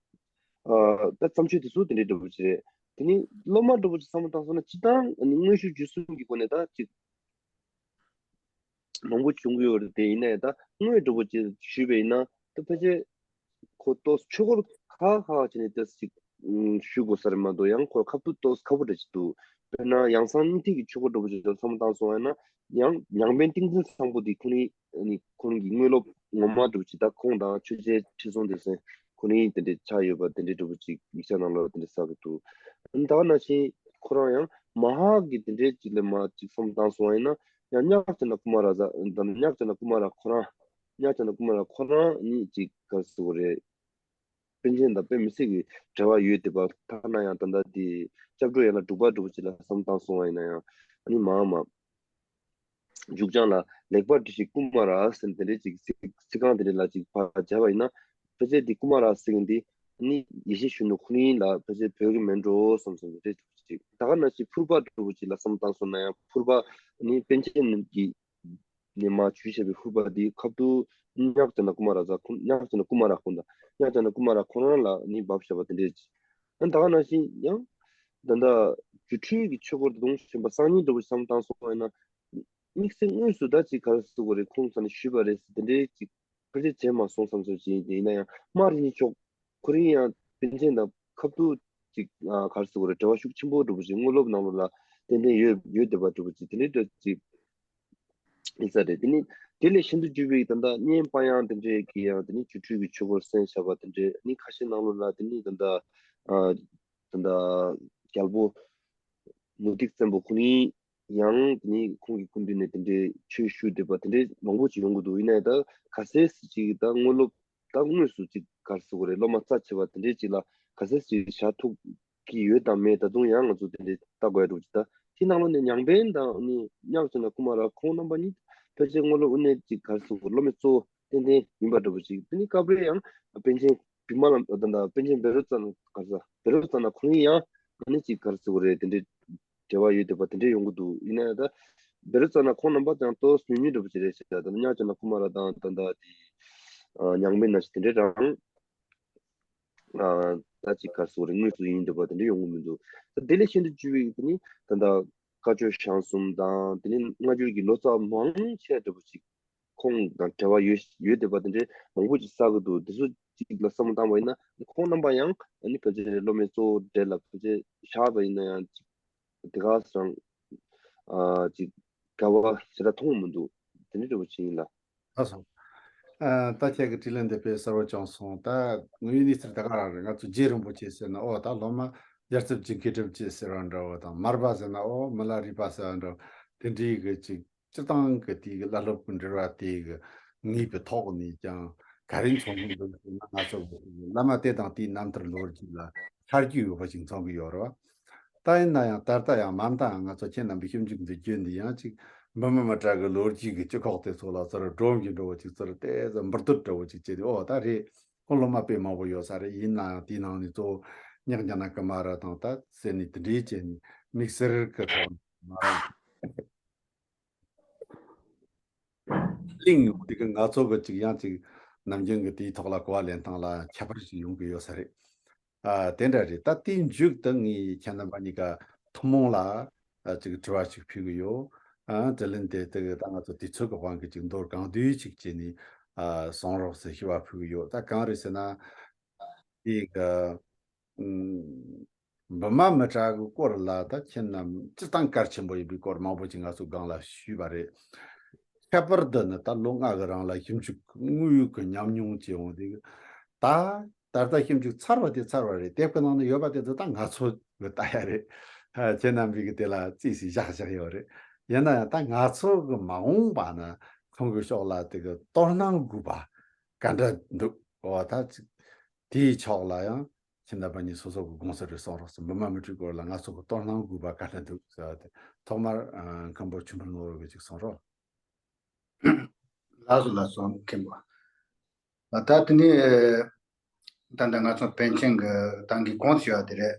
ཨ་ད་བརྩམས་ཆོས་དེ་ཚོ་དེ་འདྲའི་འདྲ་པོ་ཅིག་རེད། དེ་ནི་སློབ་མ་འདྲ་པོ་ཅིག་བསམ་བློ་བཏང་སོང་ན་སྤྱིར་བཏང་ནི་དངོས་ཤུགས་བརྒྱུད་གསུམ་གྱི་སྒོ་ནས་ད་ཅིག་མང་པོ་བྱུང་གི་ཡོད་རེད། དེ་ཡིན་ནའི་ད་དངོས་འདྲ་པོ་ཅིག་ཞུས་པ་ཡིན་ན་ད་ཕལ་ཆེར་ཁོ་ཏོག་ཙམ་ཆོས་སྐོར་ཁག་ཁག་བྱས་ནས་ཏོག་ཙམ་ཅིག་ཨུམ་ཞུ་དགོས་ས་རེད་མ་གཏོགས་ཡང་ཁོ་ཁ་ཐུག་ཏོག་ཙམ་ཁག་པོ་འདྲ་ཅིག་འདུག་དཔེར་ན་ཡང་གསང་སྙིང་ཐིག་གི་ཆོས་སྐོར་འདྲ་པོ་ཅིག་བསམ་བློ་བཏང་སོང་བ་ཡིན་ན་ཡང་ཉང་བན་ཏིང་འཛིན་བཟང་པོ་འདི་ཁོ་ནི་ནི་ཁོ་རང་གི་དངོས་སློབ་ངོ་མ་འདྲ་པོ་ཅིག་ད་ཁོང་དང་ཆོས་རྗེ་ཁྲི་སྲོང་ལྡེ་བཙན་ཁོ་རང་དེ་འདྲའི་ཆགས་ཡོད་པ་དེ་འདྲའི་འདྲ་པོ་ཅིག་ཡིག་ཆ་ནང་ལ་དེ་འདྲ་གསལ་གི་འདུག་ད་ག་ནང་བཞིན་ཁོ་རང་ཡང་མ་ཧཱ་གི་དེ་འདྲའི་ཅིག་ལས་མ་ཅིག་བསམ་བཏང་སོང་བ་ཡིན་ན་ཡང་ཉག་ཅ་ན་ཀུ་མ་ར་ཟ་ད་ཉག་ཅ་ན་ཀུ་མ་ར་ཁོ་རང་ཉག་ཅ་ན་ཀུ་མ་ར་ཁོ་རང་ཉིད་ཅིག་ག་རེ་ཟེར་དགོས་རེད། པཎ་ཆེན་དང་དཔེ་མི་སྲིད་ཀྱི་འབྲེལ་བ་ཡོད་བསྡད་པ་ཐ་ན་ཡང་ད་ལྟ་དེ་སྐྱབས་འགྲོ་ཡན་ལག་དྲུག་པ་འདྲ་པོ་ཅིག་ལ་བསམ་བཏང་སོང་བ་ཡིན་ན་ཡང་ཨ་ནི་མ་ཧཱ་མ། མཇུག་བྱང་ལ་ལེགས་པར་བྲིས་ཤིག་ཀུ་མ་ར་ཟེར་དེ་འདྲའི་ཅིག་ཚིག་ཚིག་རྐང་དེ་འདྲ་ལ་ཅིག་ཕར་སྦྱར་བ་ཡིན་ན་ཕལ་ཆེར་འདི་ཀུ་མ་ར་ཟེར་མཁན་འདི་ནི་ཡེ་ཤེས་གཞོན་ནུ་ཁོ་ན་ཡིན་ལ་ཕལ་ཆེར་བོད་ཀྱི་མིན་འགྲོ་བསམ་བསམ་དེ་འདྲའི་ཅིག་ད་ག་ནང་བཞིན་ཕུར་པ་འདྲ་པོ་ཅིག་ལ་བསམ་བཏང་སོང་ན་ཡང་ཕུར་པ་ནི་པཎ་ཆེན་གྱི་ནས་མར་བྲིས་བཞག་པའི་ཕུར་པ་འདི་ཁ་ཐུག་ཉག་ཅ་ན་ཀུ་མ་ར་ཟ་ཁོ་ཉག་ཅ་ན་ཀུ་མ་ར་ཁོ་ད་ཉག་ཅ་ན་ཀུ་མ་ར་ཁོ་རང་ལ་ནི་བབས་བཞག་པ་དེ་འདྲའི་ཅིག་ཨ་ད་ག་ནང་བཞིན་ཡང་ད་ལྟ་སྒྱུ་འཕྲུལ་གྱི་ཆོས་སྐོར་དུ་གདོང་ཞེན་པ་སང་ཉིན་འདྲ་པོ་བསམ་བཏང་སོང་བ་ཡིན་ན། དམིགས་བསལ་དངོས་སུ་ད་ཅིག་ག་རེ་ཟེར་དགོས་རེད་ཁོང་ཚོ་ནས་ཞུས་པ་རེད་ཟེར་དེ་འདྲའི་ཅིག་ཕལ་ཆེར་བྱས་མ་སོང་བསམ་ཚོད་ཅིག་ཡིན་ན་ཡང་སྨྲ་རིན་ཆེན་མཆོག་ཁོ་རང་ཡང་པཎ་ཆེན་དང་ཁ་ཐུག་ཅིག་ཨ་ག་རེ་ཟེར་དགོས་རེད་འབྲེལ་བ་ཤུགས་ཆེན་པོ་འདྲ་པོ་ཅིག་དངོས་སློབ་ནང་ལོགས་ལ་ཏན་ཏན་ཡོད་ཡོད་བསྡད་པ་འདྲ་པོ་ཅིག་དེ་འདྲའི་འདྲ་ཅིག་ཡིན་ས་རེད། དེ་ནི་དེ་ལས་ཤིན་ཏུ་བརྒྱུད་པའི་ད་ལྟ་གཉན་པ་དབྱངས་དེ་འདྲའི་གི་ཡང་དེ་ནི་སྒྱུ་འཕྲུལ་གྱི་ཆོས་སྐོར་གསན་བཞག་པ་དེ་འདྲའི་ནི་ཁ་ཤས་ནང་ལོགས་ལ་དེ་ནི་ད་ལྟ་ཨ་ད་ལྟ་རྒྱལ་པོ་མུ་སྟེགས་བཙན་པོ་ཁོ་ནི་ཡང་དེ་ནི་ཁོང་གི་སྐུ་མདུན་ནས་དེ་འདྲའི་ཆོས་ཞུས་བསྡད་པ་དེ་འདྲའི་མང་པོ་ཅིག་ཡོང་གི་འདུག་ཡིན་ནའི་ད་ག་ཚད་ཅིག་ད་དངོས་སློབ་ད་དངོས་སུ་ཅིག་ག་རེ་ཟེར་དགོས་རེད་སློབ་མ་རྩ་ཆེ་བ་དེ་འདྲའི་ཅིག་ལ་ག་ཚད་ཅིག་བཞག་ཐུབ་ཀྱི་ཡོད་དམ་མེད་ད་དུང་ཡང་ང་ཚོ་དེ་འདྲའི་ལྟ་དགོས་ཡ་འདུག་ཅིག་ད་དེ་ནང་ལོགས་ནས་ཉང་བན་དང་ནི་ཉག་ཅ་ན་ཀུ་མ་ར་ཁོང་རྣམ་པ་གཉིས་ཕལ་ཆེར་དངོས་སློབ་དབུ་ནས་ཅིག་ག་རེ་ཟེར་དགོས་སློབ་མའི་གཙོ་བོ་ཏན་ཏན་ཡིན་པ་འདྲ་པོ་ཅིག་དེ་ནི་སྐབས་རེ་ཡང་པཎ་ཆེན་བི་མ་ལ་ད་ད་པཎ་ཆེན་བཻ་རོ་ཙ་ན་ག་རེ་ཟེར་བཻ་རོ་ཙ་ན་ཁོང་ཡང་ཨ་ནི་ཅིག་ག་རེ་ཟེར་དགོས་རེད་དེ་འདྲའི་འབྲེལ་བ་ཡོད་བསྡད་པ་དེ་འདྲ་ཡོང་གི་འདུག་ཡིན་ན་ཡང་ད་བཻ་རོ་ཙ་ན་ཁོང་རྣམ་པ་ཀྱང་ཏོག་ཙམ་ཉུང་ཉུང་འདྲ་པོ་ཅིག་རེད་ཟེར་ཡ་ད་ཉག་ཅ་ན་ཀུ་མ་ར་དང་ད་ད་དེ་ཉང་བན་ན་ཞིག་དེ་འདྲའི་རང་ད་ཅིག་ག་རེ་ཟེར་དགོས་རེད་དངོས་སུ་ཡིན་འདྲ་པོ་དེ་འདྲ་ཡོང་གི་མི་འདུག་ད་དེ་ལས་ཤིན་ཏུ་བརྒྱུད་པའི་དེ་ནི་ད་ད་བཀའ་ཆོས་ཞང་གསུམ་དང་དེ་ནི་སྔ་འགྱུར་གྱི་ལོ་ཙཱ་མང་ཆེ་འདྲ་པོ་ཅིག་ཁོང་དང་འབྲེལ་བ་ཡོད་ཡོད་བསྡད་པ་དེ་འདྲའི་མང་པོ་ཅིག་གསལ་གི་འདུག་དེ་ཚོ་གཅིག་ལ་བསམ་བློ་བཏང་བ་ཡིན་ན་ཁོང་རྣམ་པ་ཡང་ཨ་ནི་ཕལ་ཆེར་སློབ་མའི་གཙོ་བོ་གྲས་ལ་ཕལ་ཆེར་བཞག་པ་ཡིན་ན་ཡང་ཅིག་དེ་ག་སང་ཨ་ཅིག་འགལ་བ་ཞེ་དྲག་མཐོང་མི་འདུག་དེ་འདྲ་འདྲ་པོ་ཅིག་ཡིན་ལ། ལགས་སོ། ཨ་ད་ཁྱེད་ཀྱི་དྲིས་ལན་འདེབས་པའི་གསལ་བོ་བྱུང་སོང་། ད་དངོས་ཡོད་གནས་ཚུལ་ད་ག་རང་རེད། ང་ཚོ་རྗེ་རིན་པོ་ཆེ་ཟེར་ན་ཨོ་ད་སློབ་མ་རྒྱལ་ཚབ་ཀྱི་མཁས་གྲུབ་ཅེས་ཟེར་བ་འདྲ་བོ་དང་མར་པ་ཟེར་ན་ཨོ་མི་ལ་རས་པ་ཟེར་བ་འདྲ་བོ་དེ་འདྲའི་གི་ཅིག་སྤྱིར་བཏང་གི་དེའི་གི་བླ་སློབ་ཀྱི་འབྲེལ་བ་དེའི་གི་ངེས་པའི་ཐོག་ནས་ཀྱང་ག་རེ་མཚོན་གྱི་འདུག་ཟེར་ན་ང་ཚོ་བླ་མ་དེ་དང་དེའི་རྣམ་ཐར་ལོ་རྒྱུས་ལ་ཆ་རྒྱུས་ཡོད་པ་ཞིག་མཚོན་གྱི་ཡོད་རེད་བ། ད་ཡིན་ན་ཡང་ད་ལྟ་ཡང་མ་མཐའ་ང་ཚོ་ཁྱེད་རྣམ་པའི་ཞིབ་འཇུག་འདི་བརྒྱུད་འདི་ཡང་ཅིག་འབུམ་མ་མི་ཏྲ་གི་ལོ་རྒྱུས་ཀྱི་སྤྱི་ཁོག་དེ་ཚོ་ལ་ཚུར་སྒྲོམ་གྱི་འགྲོ་བ་ཅིག་ཚུར་ཏེ་ཚུར་འབུར་དོད་འདྲ་བོ་ཅིག་བྱས་ཏེ་ཨོ་ད་རེད་ཁོ་སློབ་མ་དཔེ་མང་པོ་ཡོད་ས་རེད། ཡིན་ན་ཡང་དེའི་ནང་ནས་གཙོ་བོ་ཉག་ཉ་ན་ཀ་མ་ར་དང་ད་ཟེར་ནས་དེ་འདྲའི་བྱས་ནས་དམིགས་བསལ་གྱི་ཐོག་ནས་མ་རེད། གླེང་ཡོང་དུས་ཀྱི་ང་ཚོ་གི་ཅིག་ཡང་ཅིག་ནམ་རྒྱུན་གྱི་དེའི་ཐོག་ལ་གོ་བ་ལེན་སྟངས་ལ་ཁྱད་པར་ཞིག་ཡོང་གི་ཡོད་ས་རེད། ཨ་དེ་འདྲ་རེད། ད་དེའི་མཇུག་ཏུ་ངས་ཁྱེད་རྣམ་པ་གཉིས་ཀ་ཐུན་མོང་ལ་ཨ་ཅིག་དྲི་བ་ཅིག་ཕུལ་གི་ཡོད། ཨ་དྲི་ལན་དེ་དེ་གི་ད་ང་ཚོ་དུས་ཚོད་ཀྱི་དབང་གིས་ཅིག་མདོར་གང་བསྡུས་ཅིག་བྱས་ནས་ཨ་གསུང་རོགས་ཟེར་ཞུ་བ་ཕུལ་གི་ཡོད། ད་གང་རེད་ཟེར་ན་དེ་གི་ཨུམ། འབུམ་མ་མི་ཏྲ་གི་སྐོར་ལ་ད་ཁྱེད་རྣམས་སྤྱིར་བཏང་གལ་ཆེན་པོ་ཡིན་པའི་སྐོར་མང་པོ་ཅིག་ང་ཚོ་སྒང་ལ་ཞུས་པ་རེད། ཁྱད་པར་དུ་ནི་ད་ལོ་ལྔ་གི་རིང་ལ་ཞིབ་འཇུག་དངོས་ཡོད་ཀྱི་ཉམས་མྱོང་བྱས་འོང་དེ་གི་ད་ད་ལྟ་ཞིབ་འཇུག་ཚར་བ་དེ་ཚར་བ་རེད། དེབ་ཀྱི་ནང་ན་ཡོད་པ་དེ་ཚོ་ད་ང་ཚོ་གི་ལྟ་ཡ་རེད། ཧ། ཁྱེད་རྣམ་པས་གི་དེ་ལ་རྩིས་སུ་བཞག་བཞག་ཡོད་རེད། ཡིན་ན་ཡང་ད་ང་ཚོ་གི་མ་འོངས་པ་ན་ཁོང་གི་ཕྱོགས་ལ་དེ་གི་དོ་སྣང་དགོས་པ་ག་འདྲ་འདུག་འོ་ད་ཅིག་དེའི་ཕྱོགས་ལ་ཡང་ཁྱིམ་བདག་པ་ཉིད་སོ་སོ་གི་དགོངས་ཚུལ་རེ་གསུང་རོགས་ཟེར། འབུམ་མ་མི་ཏྲའི་སྐོར་ལ་ང་ཚོ་གི་དོ་སྣང་དགོས་པ་ག་འདྲ་འདུག་ཟེར་བ་དེ་ཐོག་མར་ཨ་མཁན་པོ་ཆོས་འཕེལ་ནོར་བུ་གིས་ཅིག་གསུང་རོགས། ལགས་སོ་ལགས་སོ། མཁན་པོ། ད་དེ་ནས་ད་ལྟ་ང་ཚོ་པཎ་ཆེན་གྱི་ད་གིན་གོང་དུ་ཞུས་པ་དེ་རེད།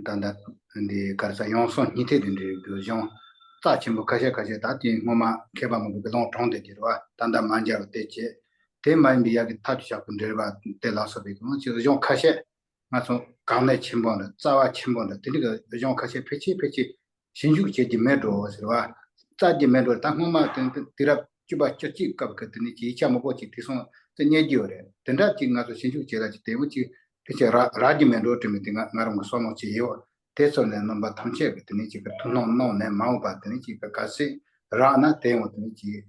ད་ལྟ་འདི་ག་རེ་ཟ་ཡོངས་སུ་གཉིས་ཐད་དུ་འདྲེས་ཀྱི་གཞུང་རྩ་ཆེན་པོ་ཁ་ཤས་ཁ་ཤས། ད་དེ་སྔོན་མ་མཁས་པ་མང་པོ་གི་ལུང་དྲངས་ཏེ་དེ་རེད་བ། ད་ལྟ་མ་མཇལ་བ་དེ་བྱས། དེ་མ་ཡིན་པའི་ཡ་གི་མཐའ་དུ་བཞག་པའི་འགྲེལ་པ་དེ་ལ་སོགས་པའི་གང་ཅི་གཞུང་ཁ་ཤས། ང་ཚོ་གལ་གནད་ཆེན་པོ་འདྲ་རྩ་བ་ཆེན་པོ་འདྲ་དེ་འདྲ་གི་གཞུང་ཁ་ཤས་ཕལ་ཆེར་ཕལ་ཆེར་ཞིབ་འཇུག་བྱེད་ཀྱི་མེད་འགྲོ་ཟེར་བ། རྩ་རྒྱུ་མེད་འགྲོ། ད་སྔོན་མ་དེ་དུས་རབས་བཅུ་པ་བཅུ་གཅིག་སྐབས་ཀྱི་དེ་ནས་ཀྱི་ཡིག་ཆ་མང་པོ་ཅིག་དེ་སོང་ཙི་རྙེད་རྒྱུ་ཡོད་རེད། དེ་འདྲ་ཅིག་ང་ཚོ་ཞིབ་འཇུག་བྱེད་ལ་ཅིག་དེ་མོ་ཅིག་ཕལ་ཆེར་རག་རག་རྒྱུ་མེད་འགྲོ་དྲན་མི་དེ་ང་ང་རང་གི་བསམ་བློ་ཅིག་ཡོད། དེ་ཚོ་ནས་རྣམ་པ་ཐམས་ཅད་ཀྱི་དེ་ནས་ཅིག་གི་ཐུགས་སྣང་གནང་ནས་མ་འོངས་པ་དེ་ནས་ཅིག་གི་གལ་སྲིད་རག་ན་དེ་ཡང་དེ་ནས་ཅིག་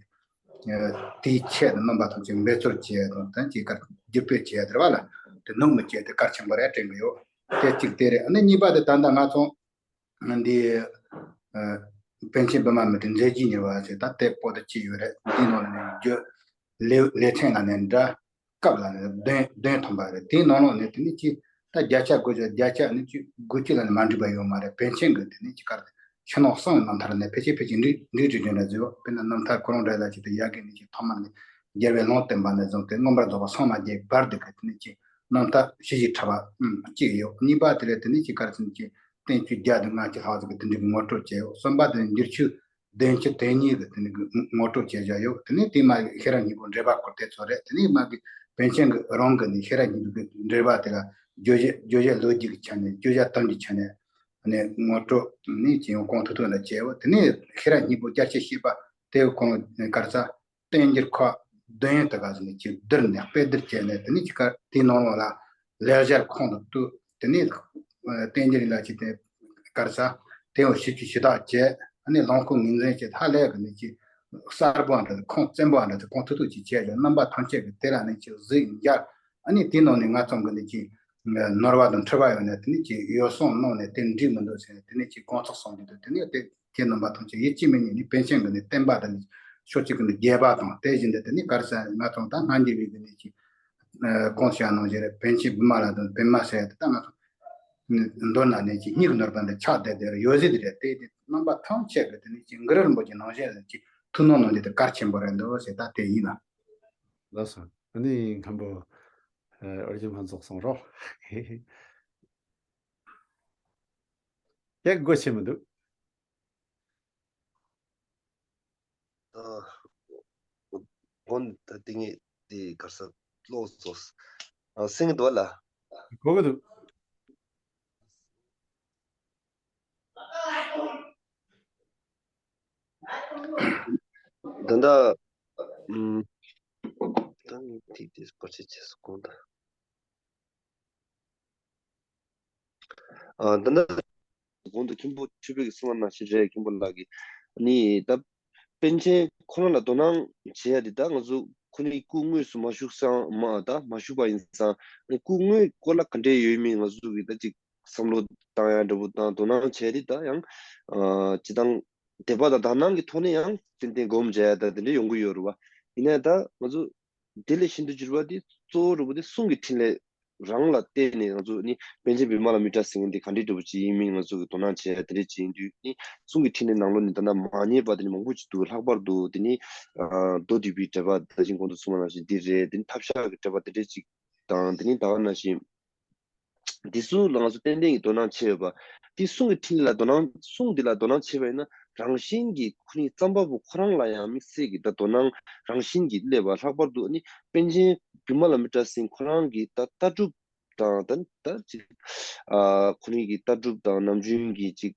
དེའི་ཆེད་དུ་རྣམ་པ་ཐམས་ཅད་འབད་རྩོལ་བྱེད་དང་དེ་ནས་ཅིག་གི་བསྒྱུར་བཀོད་བྱེད་དེ་རེད་བ་ལ། དེ་ནུབ་མི་བྱེད་དེ་གལ་ཆེན་པོ་རེད་དྲན་གི་ཡོད། དེ་གཅིག་དེ་རེད། ཨ་ནི་གཉིས་པ་དེ་ད་ལྟ་ང་ཚོ་འདི་ཨ་པཎ་ཆེན་བི་མ་མི་ཏྲའི་མཛད་རྗེས་གཉེར་བ་ཟེར་ད་དེབ་པོ་ཏི་གཅིག་ཡོད་རེད། འདིའི་ནང་ནས་བརྗོད་ལེ་ལེ་ཕྲེང་ལ་ནས་འདྲ། སྐབས་ལ་ནི་བདུན་བདུན་ཐོན་པ་རེད། དེའི་ནང་ལོགས་ནས་དེ་ནི་ཅི་ད་བརྒྱ་ཆ་དགུ་བཅུ་བརྒྱ་ཆ་ནི་ཅི་དགུ་བཅུ་ལ་ནི་མ་འགྲིག་པ་ཡོད་མ་རེད། པཎ་ཆེན་གྱི་དེ་ནི་ཅི་གར་ཕྱི་ནང་གསང་བའི་རྣམ་ཐར་ནས་ཕལ་ཆེར་ཕལ་ཆེར་འགྲིག་འགྲིག་འགྲིག་འགྲིག་འདྲ་བཟོས་ཡོད། དཔེར་ན་རྣམ་ཐར་ཁོ་རང་འདྲ་ལ་ཅི་ད་ཡ་གི་ནི་ཅི་ཐོག་མ་ནི་རྒྱལ་བའི་ལུང་བསྟན་པ་ནས་བཟུང་སྟེ་མངོན་པར་རྫོགས་པ་སངས་མ་རྒྱས་བར་དུ་གི་དེ་ནི་ཅི་རྣམ་ཐར་ཞི་ཞིང་ཕྲ་བ་གཅིག་ཡོད། གཉིས་པ་དེ་ལས་དེ་ནི་ཅི་གར་ཟིན་ཅི་བསྟན་བཅོས་བརྒྱ་དང་ལྔ་བཅུ་ལྷག་ཙམ་གྱི་དེ་འདྲའི་ངོ་སྤྲོད་བྱས་ཡོད། གསུམ་པ་དེ་ནི་འགྱུར་ཆོས་བདུན་ཅུ་དོན་གཉིས་ཀྱི་དེ་ནི་ངོ་སྤྲོད་བྱས་བཞག་ཡོད། དེ་ནི་དེ་མ་ཤེས་རབ་སྙིང་པོའི་འགྲེལ་པ་སྐོར་དེ་ཚོ་རེད། དེ་ནི་མ་གི་པཎ་ཆེན་གྱི་རང་གི་ནི་ཤེས་རབ་སྙིང་པོའི་འགྲེལ་པ་དེ་ལ་བརྗོད་བྱ་བརྗོད་བྱ་ལོ་རྒྱུས་ཀྱི་ཆ་ནས་བརྗོད་བྱ་དོན་གྱི་ཆ་ནས་ནི་ངོ་སྤྲོད་ནི་ཅི་ཡང་གོང་དུ་ཐོན་ལ་བྱས་ཡོད། དེ་ནི་ཤེས་རབ་སྙིང་པོ་རྒྱ་ཆེར་བཤད་པ་དེ་གོང་གར་ས་བསྟན་འགྱུར་ཁག་བདུན་ཡོད། དེ་ག་ཟེར་ནས་ཅིག་བསྡུར་ནས་དཔེ་བསྡུར་བྱས་ནས་དེ་ནས་ཅིག་ག་དེའི་ནང་ལོགས་ལ་ལེགས་སྦྱར་ཁོང་དུ་བཏུད། དེ་ནས་བསྟན་འགྱུར་ལ་ཅིག་དེ་གར་ས་དེ་ཡང་ཞིབ་ཀྱི་ཞུ་དག་བྱས། ཨ་ནི་ལུང་ཁུངས་ངོས་འཛིན་བྱས་ཧ་ལས་གི་ནས་ཅིག་གསལ་པོ་འདྲ་ཁུངས་བཙན་པོ་འདྲ་ཁུངས་ཐུབ་ཐུབ་ཅིག་བྱས་ཀྱང་རྣམ་པ་ཐམས་ཅད་ཀྱིས་དེ་ལ་ནས་ཅིག་གཟིགས་མཇལ། ཨ་ནི་དེའི་ནང་ནས་ང་ཚོ་གི་ནས་ཅིག་ནོར་བ་དང་འཁྲུལ་བ་ཡོད་ནས་དེ་ནས་ཅིག་ཡོ་བསྲང་གནང་ནས་དེ་འགྲིག་མི་འདུག་ཟེར་ནས་དེ་ནས་ཅིག་དགོངས་ཚུལ་གསུངས་ཀྱི་འདུག་དེ་ནས་དེ། ཁྱེད་རྣམ་པ་ཐམས་ཅད་ཡིད་ཆེས་མི་ཉིད་ནི་པཎ་ཆེན་གྱི་ནི་བསྟན་པ་དང་ནི་ཕྱོགས་གཅིག་གི་ནི་རྒྱས་པ་དང་དེ་བཞིན་དུ་དེ་ནི་གར་ས་ང་ཚོ་ད་སྔ་འགྱུར་བའི་གི་ནི་ཅིག་གོང་ཞུས་ནང་བཞིན་རེད། པཎ་ཆེན་བི་མ་ལ་དང་པདྨ་ཟེར་ཡ་དེ་ད་ང་ཚོ་མདོར་ན་ནི་ཅིག་སྙིང་གི་ནོར་བུ་འདི་ཆགས་བསྡད་དེ་ཡོད་ཟེར་དེ་རེད། དེ་དེ་རྣམ་པ་ཐམས་ཅད་ཀྱི་དེ་ནི་ཅིག་གུ་རུ་རིན་པོ་ཆེ་ནང་བཞིན་ཅིག་ཐུགས་སྣང་གནང་རྒྱུ་དེ་གལ་ཆེན་པོ་རེད་འདུག་ཟེར་ད་དེ་ཡིན་ལ། ལགས་སོ། ཨ་ནི་མཁན་པོ་ཨ་ཨོ་རྒྱན་ཕུན་ཚོགས་གསུང་རོགས། ཡག་སྒོ་ཕྱེ་མི་འདུག་ཨ། གོང་ད་དེ་ངས་དེ་གར་ས་ཀློག་སོང་། ཨ། གསན་གྱི་འདུག་བ་ལ། གོ་གི་འདུག་ད་ལྟ་ཨམ། ད་ངས་དེ་དེ་བར་ཆད་བྱས་སོང་གོང་ད། ཨ། འདི་ན་གོང་དུ་མཁན་པོ་ཆོས་འཕེལ་གྱིས་གསུངས་པ་ནང་བཞིན་རེད། མཁན་པོ་ལགས་ཀྱིས་ནི་ད་པཎ་ཆེན་ཁོ་རང་ལ་དོ་སྣང་བྱེད་ཡ་དེ་ད་ང་ཚོ་ཁོ་ནི་སྐུ་དངོས་སུ་མ་བཞུགས་སང་མ་ད་མ་བཞུགས་པ་ཡིན་ཙང་སྐུ་དངོས་སྐོར་ལ་ག་འདྲས་ཡོད་མེད་ང་ཚོ་གི་ད་ཅིག་བསམ་བློ་བཏང་ཡ་འདྲ་པོ་དང་དོ་སྣང་བྱེད་ཡ་དེ་ད་ཡང་ཨ་སྤྱི་བཏང་དད་པ་དང་དག་སྣང་གི་ཐོག་ནས་ཡང་ཏན་ཏན་སྒོམ་བྱེད་ཡ་ད་དེ་འདྲས་ཡོང་གི་ཡོད་རེད་བ། ཡིན་ན་ད་ང་ཚོ་དེ་ལས་ཤིན་ཏུ་འགྱུར་བ་དེ་གཙོ་བོ་རུ་བ་དེ་གསུང་གི་ཕྲིན་ལས་རང་ལ་བརྟེན་ནས་ང་ཚོ་ནི་པཎ་ཆེན་བི་མ་ལ་མི་ཏྲ་ཟེར་མཁན་དེ་ག་འདྲའི་འདྲ་པོ་ཅིག་ཡིན་མིན་ང་ཚོ་གི་དོ་སྣང་བྱས་དེ་འདྲས་ཅིག་ཡིན་དུས་ནི་གསུང་གི་ཕྲིན་ལས་ནང་ལོགས་ནས་ད་ལྟ་མ་རྙེད་པ་དེ་ནི་མང་པོ་ཅིག་འདུག་ལྷག་པར་དུ་དེ་ནི་ཨ་མདོ་སྡུད་པའི་འགྲེལ་པ་ད་ཅིག་གོང་དུ་གསུངས་པ་ནང་བཞིན་འདི་རེད། དེ་ནི་ཐབས་ཤགས་ཀྱི་འགྲེལ་པ་དེ་འདྲས་ཅིག་དང་དེ་ནི་ད་ག་ནང་བཞིན། འདི་ཚོ་ལ་ང་ཚོ་ཏན་ཏན་གྱི་དོ་སྣང་བྱས་ཡོད་པ། དེ་གསུང་གི་ཕྲིན་ལས་ལ་དོ་སྣང་གསུང་འདི་ལ་དོ་སྣང་བྱས་པ་ཡིན་ན་རང་བཞིན་གྱིས་ཁོ་ནི་རྩོམ་པ་པོ་ཁོ་རང་ལ་ཡང་དམིགས་བསལ་གྱི་ད་དོ་སྣང་རང་བཞིན་གྱིས་སླེབས་པ། ལྷག་པར་དུ་ནི་པཎ་ཆེན་བི་མ་ལ་མི་ཏྲ་ཟེར་མཁན་ཁོ་རང་གི་ད་ལྟ་གྲུབ་དང་ད་ད་ཅིག་ཨ་ཁོ་ནི་གི་ལྟ་གྲུབ་དང་ནམ་རྒྱུན་གྱི་ཅིག་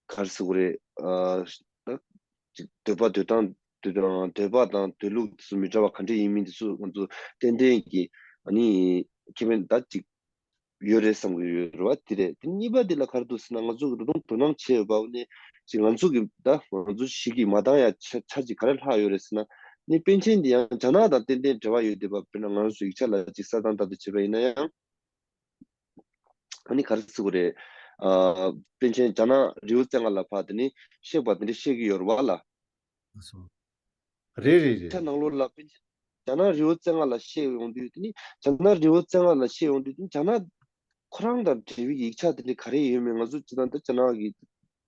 ག་རེ་ཟེར་དགོས་རེད། ཨ་ད་ཅིག་འདོད་པ་འདོད་སྟངས་འདོད་སྟངས་འདོད་པ་དང་འདོད་ལུགས་དེ་ཚོ་མི་འདྲ་བ་ག་འདྲ་ཡིན་མིན་དེ་ཚོ་ང་ཚོ་ཏན་ཏན་གྱི་ཨ་ནི་ཁེ་ཕན་ད་ཅིག་ཡོད་རེད་བསམ་གྱི་ཡོད་རེད་བ། དེ་རེད། དེ་གཉིས་པ་དེ་ལ་ག་རེ་འདུག་ཟེར་ན། ང་ཚོ་གི་རུ་སྡོང་དོ་སྣང་བྱས་ཡོད་པ་ནི་ཅིག་ང་ཚོ་གི་ད་ང་ཚོ་ཞིག་གི་མ་འདང་ཡ་ཆ་ཆ་ཅིག་ག་རེ་ལྷག་ཡོད་རེད་ཟེར་ན། ནི་པཎ་ཆེན་འདི་ཡང་རྒྱ་ནག་དང་ཏན་ཏན་འབྲེལ་བ་ཡོད་བསྡད་པ། དཔེར་ན་ང་རང་ཚོ་ཡིག་ཆ་ལ་ཅིག་གསལ་ཐང་ལྟར་དུ་བྱས་པ་ཡིན་ན་ཡང་། ཨ་ནི་ག་རེ་ཟེར་དགོས་རེད། ཨ་པཎ་ཆེན་རྒྱ་ནག་རི་བོ་རྩེ་ལྔ་ལ་ཕར་དེ་ནི་གཤེགས་པ་དེ་འདྲ་བཤད་ཀྱི་ཡོད་རེད་བ་ལ། ལགས་སོ། རེད་རེད་རེད། ཆ་ནང་ལོགས་ལ་པཎ་ཆེན་རྒྱ་ནག་རི་བོ་རྩེ་ལྔ་ལ་གཤེགས་ཡོང་དུས་དེ་ནི་རྒྱ་ནག་རི་བོ་རྩེ་ལྔ་ལ་གཤེགས་ཡོང་དུས་དེ་ནི་རྒྱ་ནག་ཁོ་རང་དང་འབྲེལ་བའི་ཡིག་ཆ་དེ་འདྲ་ག་རེ་ཡོད་མེད། ང་ཚོ་སྤྱིར་བཏང་ད་རྒྱ་ནག་གི་